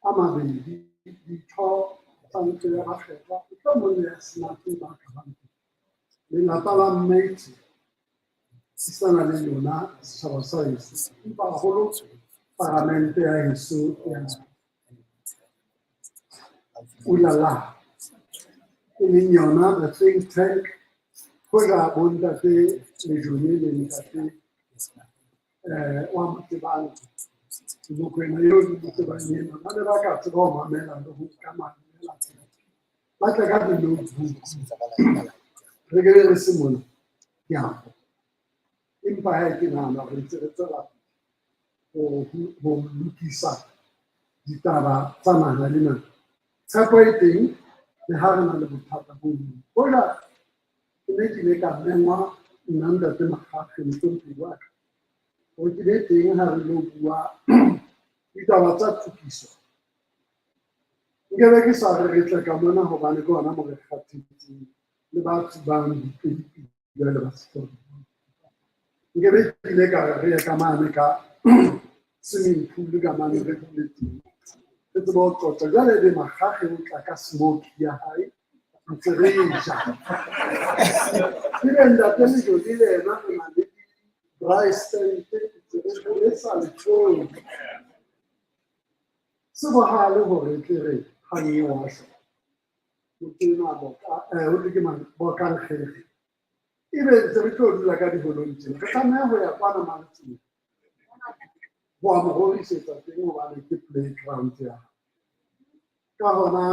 a mabedi, ditho tsa ntlo ya bakgethwa, mohlomong le ya senate ba ka bang teng. Lelapa la Mmaitsi se sana le lona setjhaba sa heso, empa haholo paramente ya heso ya Ulala, e leng yona the think tank hoja bo ntate Lejone le ntate wa Motebang, Mokwena eo le Motebang ena, ba ne ba ka tseba ho mamela le ho nka mamela, ba tle ka di-notebook, re ke be re se mona, ke a bo. Empa ha ke nahana hore ntse re tswela ho lokisa ditaba tsa naha lena. Tshepo e teng le ha re na le bothata bo bong. Hoja ke ne ke ile ka mengwa nna Ntate Makgakge mohlomphehi wa ka, hore ke be teng ha re lo bua ditaba tsa tokiso. Nkebe ke sa re re tle ka mona hobane ke hona mo re kgathetseng le ba tsubang dipeipi jwale ba sekolo. Nkebe ke ile ka re re ye ka mane ka swimming pool ka mane re dule teng. Re tsebe ho qoqa. Jwale ebe Makgakge o tla ka smoke ya hae, ntse re ja. Ebe Ntate Lejone le yena o na le dry stand, ntse re sa letsholo. Se bohale hore tle re kgang e wa shwa. Motho enwa ho thwe ke mang? Bokang Kgekge. Ebe ntse re tlo dula ka diholong tjena. Re tlameha ho ya kwana Matseng ho a mo rorisetsa teng hobane ke playground ya hae. Ka hona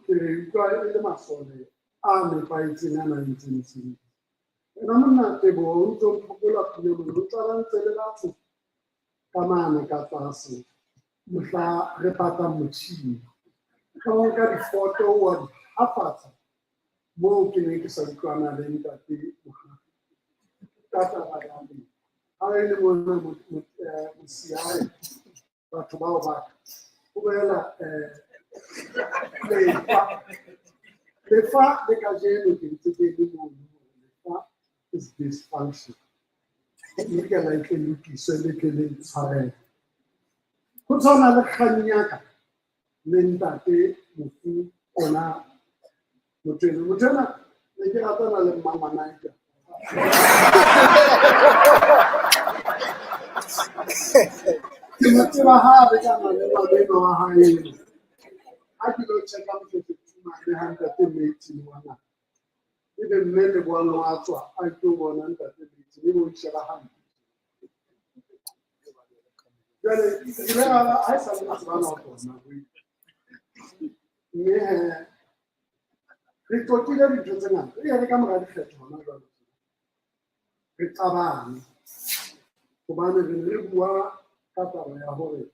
ke re utlwa e le masole a nepahetseng a nang entseng. Wena monna Teboho o ntso mphokola pina mona, o tlabantse le batho ka mane ka tlase mohla re patang motjhini. Ka o nka difoto wa di hafatsa moo ke ne ke sa utlwana le Ntate Mohapi ka taba ya teng. Ha e le mona Mosiae, batho bao ba ka ho boela lefa. Lefa le kajeno ke ntse ke le mono hore lefa is dysfunction. Mme ke la e tle lokiswe le tle le ntshwarele. Ho tshwana le kgang ya ka le ntate mofu ona motho ena. Motho ena ne ke ratana le mmangwana ka. Ke mo tseba ha re ka na le ngwana enwa wa hae ena. Ha ke lo check-a Motlotlegi Mane ha Ntate Maitin wa ngaka. Ebe mme le boang wa tswa a tlo bona Ntate Maitin, ebe o itjheba hampe. Jwale ke ile ka ba ha e sa le tsebana ho tsona. Mme he re qoqile dintho tse ngata. E re ka mora dikgetho hona jwale re qabane hobane re ne re bua ka taba ya hore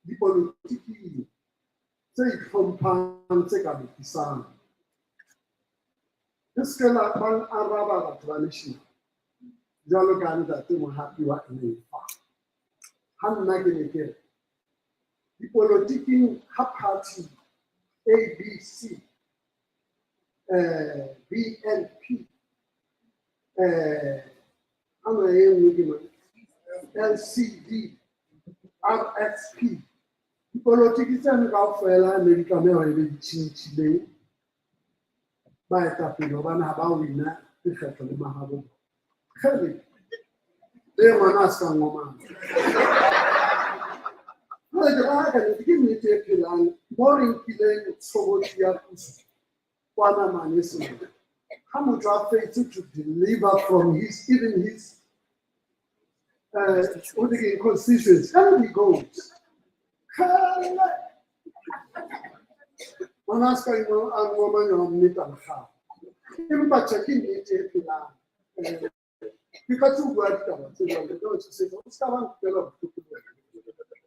dipolotiki tse itlhomphang tse ka lokisang re se ke la bang araba batho ba national jwalo ka Ntate Mohapi wa Lefa. Ha nna ke ne ke re dipolotiking ha party A, B, C, B, N, P Ana e nngwe ke mang? LCD, RSP. Dipolotiki tseno kaofela ne di tlameha hore e be di tjhentjhile baetapele hobane ha ba wina dikgetho le mahabo. Kgele, le ngwana a sa ngomang. Jwale ke raya ka nnete, ke nnete e phelang mo re nkileng tshobotsi ya puso kwana mane Sena. Ha motho a fails to deliver from his, even his what do you constituents, and he goes. Kgele, ngwana a ska a ngoma yona nnete a lekgale. Empa tjhe, ke nnete e phelang. Ke ka tse o bua ditaba tse jwalo, ke tlo tshosetsa, o ska ba nkutlwela bohloko le wena.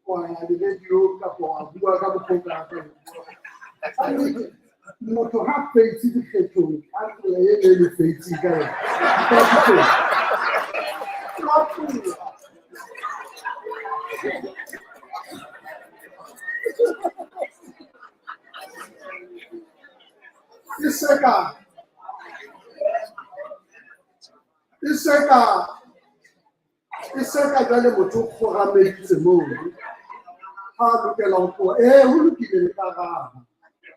Wa ya di-radio kapa wa bua ka mokgwa o ka ratang ho bua. Ka nnete, motho ha feitse dikgethong ka tsela e le le feitseng ka yona, ka tloha. Wa tloha. E seka jwale motho o kgorameditse mono. Ha a lokela ho tloha, ho lokile le karabo.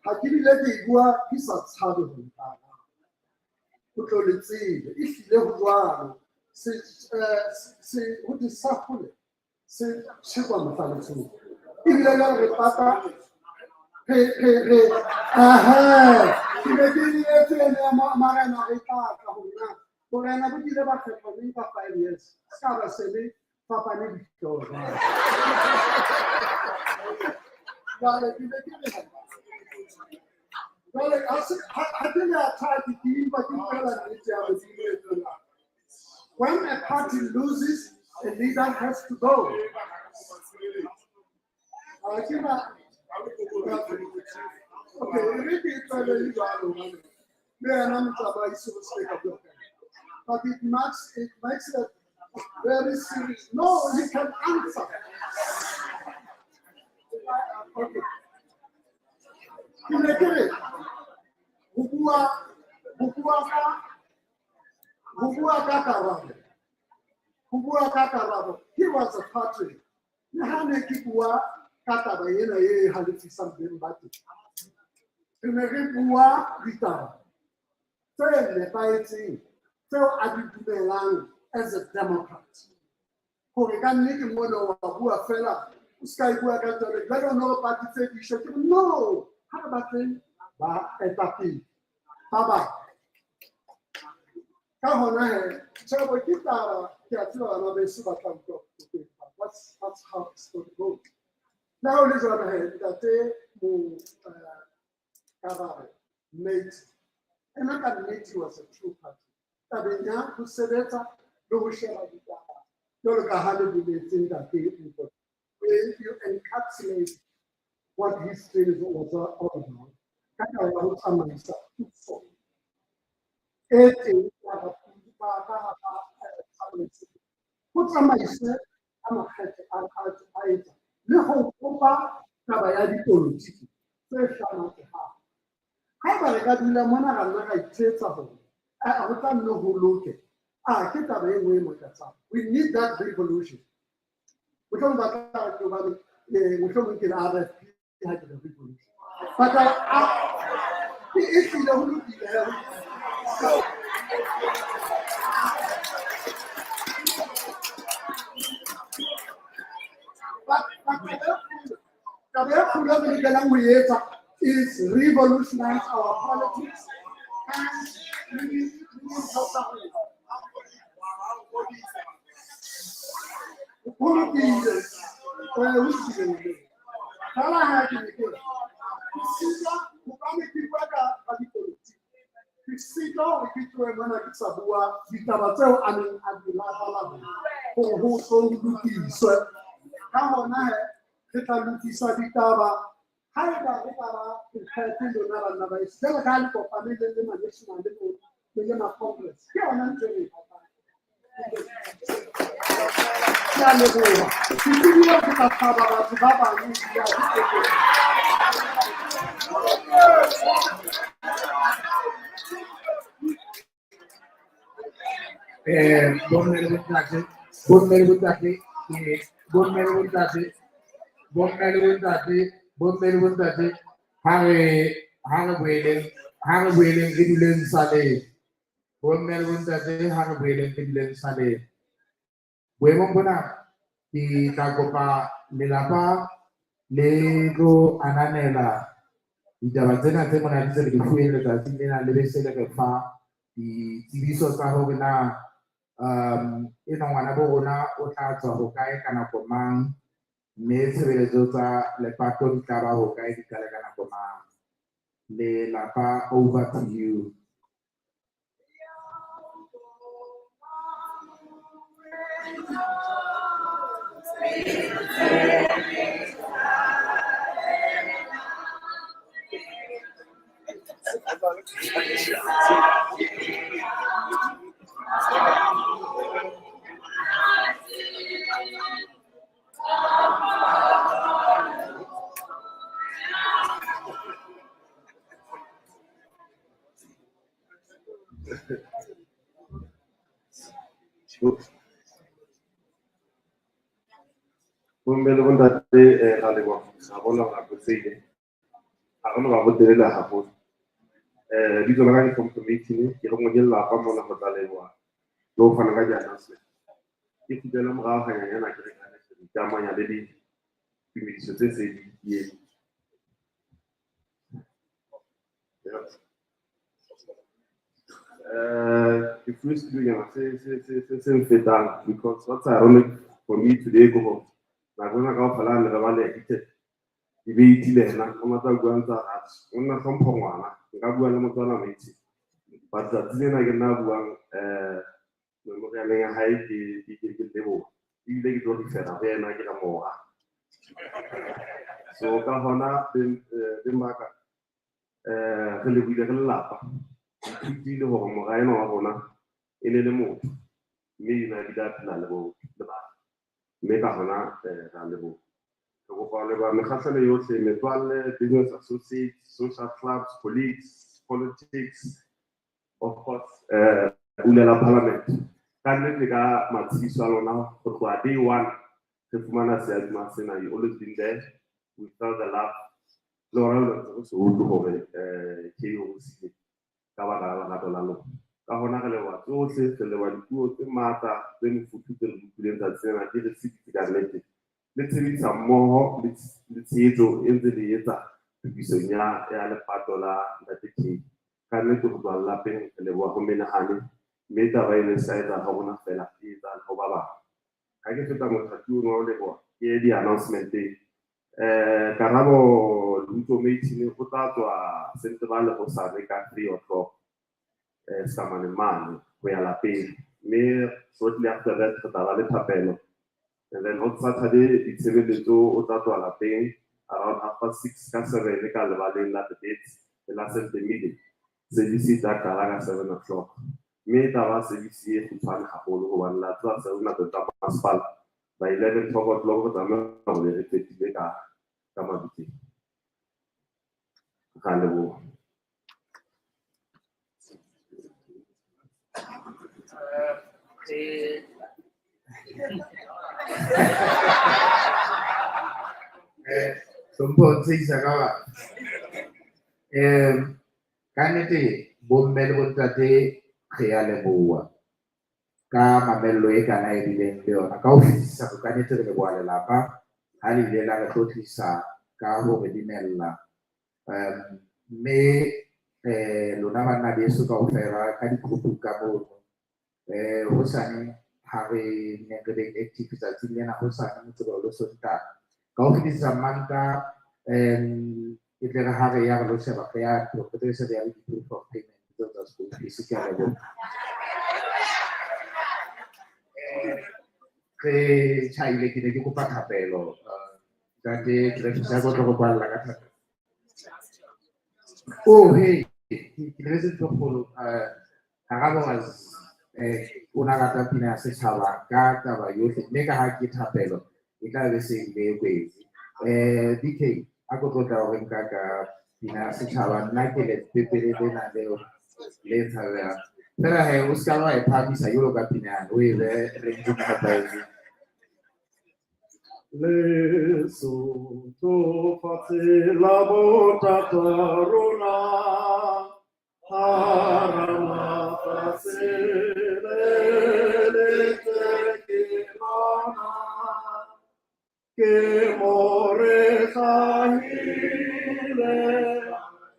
Ha ke bile ke e bua ke sa tshabe ho le karabo. O tlo le tsebe, ehlile ho jwalo. Ho di safole, se tjhekwa mohlaletsong. Ebile jwale re pata, re, aha, ke be ke etse ene ya marena re tla tla ho nna. Borena bo kile ba kgethwa neng ka 5 years, se ka ba se le fapane dihlooho jwale. Jwale ke be ke re, jwale ha se, ha, ha ke le attack, ke empa ke utlwela nnete ya Modimo e tswelang. When a party loses, a leader has to go. Ha ke na, okay, e re ke e tswele le jwalo, hobane le yena motsamaisi o se ka bua ka yena. But it makes it very serious. No, he can answer. Okay. Ke ne ke re, ho bua, ho bua ka, ho bua ka karabo. Ho bua ka karabo. He was a party. Le ha ne ke bua ka taba ena e halefisang beng ba teng. Re ne re bua ditaba tse nepahetseng tseo a di dumelang as a Democrat. Hore ka nnete mona wa bua fela, o ska e bua ka tswele, jwale o no party tse di shwe. Ke re, no, ha re batleng ba etapele ba bang. Ka hona he, tjhebo ke taba, ke a tseba bana beso ba tla utlwa bohloko, but that's how the story goes. Le ha ho le jwalo he, ntate mo, Karabo, mate, ena ka nnete was a true party. Tabeng ya ho sebetsa le ho sheba ditaba, jwalo ka ha le boletse ntate Nkosi, you encapsulate what his dreams was all about. Ka taba ya ho tsamaisa puso e teng ka hara ka hara, tsamaiso. Ho tsamaiswe ka makgethe a etsa le ho kopa taba ya dipolotiki tse hlamatsehang. Haeba re ka dula mona ra nna ra ithetsa hore, ho tla nne ho loke, ke taba e nngwe e makatsang. We need that revolution. Mohlomong ba tla re ke hobane, mohlomong ke le RFP ha ke re revolution. But, e hlile ho lokile, he, ho lokile. But taba e kgolo e re lokelang ho e etsa is revolutionize our politics and we need dintho tsa rona. Ho lokile, ho lokile. Fela ha ke ne ke re, ke sitwa hobane ke bua ka dipolotiki. Ke sitwa hore ke tlohe mona ke sa bua ditaba tseo a neng a di labalabela hore ho tlo lokiswe. Ka hona he, re tla lokisa ditaba haeba re ka ba kgethe lona banna ba heso. Jwalo ka ha le kopane le le ma-national le le le ma-congress, ke yona ntho e re e ratang. Ke a leboha. Ke tsebile hore ke tla thaba batho ba bang ebile ha ke tlo. Bomme le bontate, bomme le bontate, bomme le bontate, bomme le bontate, bomme le bontate, ha re boeleng, ha re boeleng re duleng saleng. Bomme le bontate, ha re boeleng re duleng saleng. Boemong bona, ke tla kopa lelapa le tlo ananela ditaba tsena tse monate tse re di fuweng letsatsing lena, le be se le re fa ditsebiso tsa hore na enwa ngwana bo rona o tla tswa hokae ka nako mang, mme tshebeletso tsa lepato di tla ba hokae di qale ka nako mang. Lelapa, over to you. Bomme le bontate, ra leboha ra bona hore nako se ile. Ha re no ba botelele haholo. Lebitso la ka ke Hlompho Maitini, ke rongwe ke lelapa mona ho tla leboha le ho fana ka di-announcement. Ke kgutlele morao hanyanyana ke re ka ikamanya le ditumediso tse se di eme. Ke fuwe setulonyana se mfetang, because what's ironic for me today ke hore nako ena kaofela ha ne re ba le addicted, debate le ena, o matla a bua ntse a rata. O nna hlompho ngwana, nka bua le motswala Maitini. But tsatsi lena ke nna a buang memorialeng ya hae, ke leboha. Ebile ke tlo refera ho yena ke re mora. So ka hona beng ba ka, re lebohile re lelapa. Re ithutile hore mora enwa wa rona e ne le motho, mme ena ebile a phela le le batho. Mme ka hona re a leboha. Re kopa ho leboha mekgahlelo yohle, metswalle, business associates, social clubs, colleagues, politics, of course, bulela parliament. Ka nnete ka matshiso a lona ho tloha day one re fumana seaduma sena, you always been there, we felt the love. Le hona jwale ntse re se utlwe hore ke eo o siile ka baka la lerato la lona. Ka hona re leboha tsohle, re leboha dipuo tse matla, tse mofuthu tse re utlwileng tsatsi lena, di re tsheditse ka nnete. Le tshebedisa mmoho le tshehetso e ntse le etsa tokisong ya lepato la Ntate K. Ka nnete ho tswa lelapeng re leboha ho menahane, mme taba ena e sa etsahala ho rona feela, e etsahala ho ba bang. Ha ke feta mothati ono wa ho leboha, ke ye di-announcement-eng. Karabo Lutso Maitini o tla tswa Sentebale hosane ka 3 o'clock, Samane mane ho ya lapeng. Mme shortly after that re tla ba le thapelo. And then on Saturday ditshebeletso o tla tswa lapeng around 6:30 ka 7 ka lebaleng la The Beds le la Saint Emile. Service e tla qala ka 7 o'clock. Mme e tla ba service e kgutshwane haholo hobane la tseba se nako tsa masepala. By 11 o'clock re tlameha hore re qetile ka mabitleng. Ra leboha. Hlompho o ntshehisa ka batho. Ka nnete bomme le bontate re a leboha ka mamello e kana e bileng le yona. Ka ho fetisisa ka nnete re leboha lelapa ha le ile la re tlotlisa ka ho re dumella. Mme lona banna beso kaofela ka di-group ka mono. Hosane ha re ne re beng active tsatsing lena, hosane Moqebelo le Sontaha. Ka ho fetisisa Mantaha, e tle re ha re ya re lo sheba, re ya re tle se re ya le di-proof of payment tseo tsa school fees. Ke a leboha. Re tjhaile, ke ne ke kopa thapelo. Ntate Dreyfus, a tlo re kwalla ka thapelo. Oh, hey, ke lebetse ntho e kgolo. Karabo was, o na rata pina ya setjhaba ka taba yohle, mme ka ha ke thapelo e tla be se ile kwetse. DK, a ko tlotla hore nka ka pina ya setjhaba, nna ke le pepele lena leo le tshabehang. Fela he, o ska wa e phahamisa jwalo ka pina yane, o e behe range e nepahetseng. Lesotho fatshe la botata rona, hara mafatshe le letle ke lona. Ke mo re hlahile,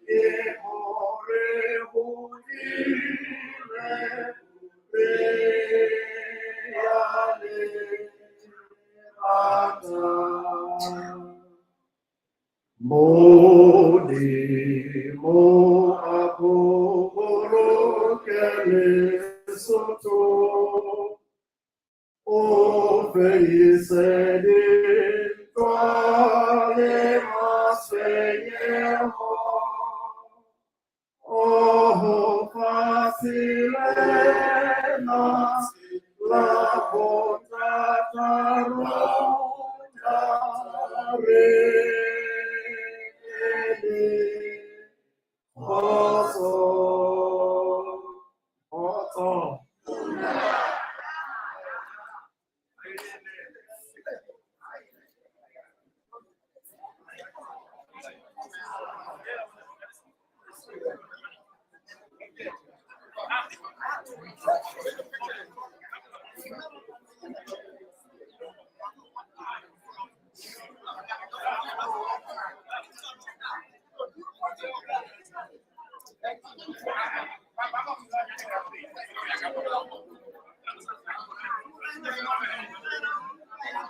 ke mo re hodile, re ya le rata. Modimo a ko boloke Lesotho, o feise dintwa le matshwenyeho. Oho fatshe lena la botata rona re le kgotso, kgotso.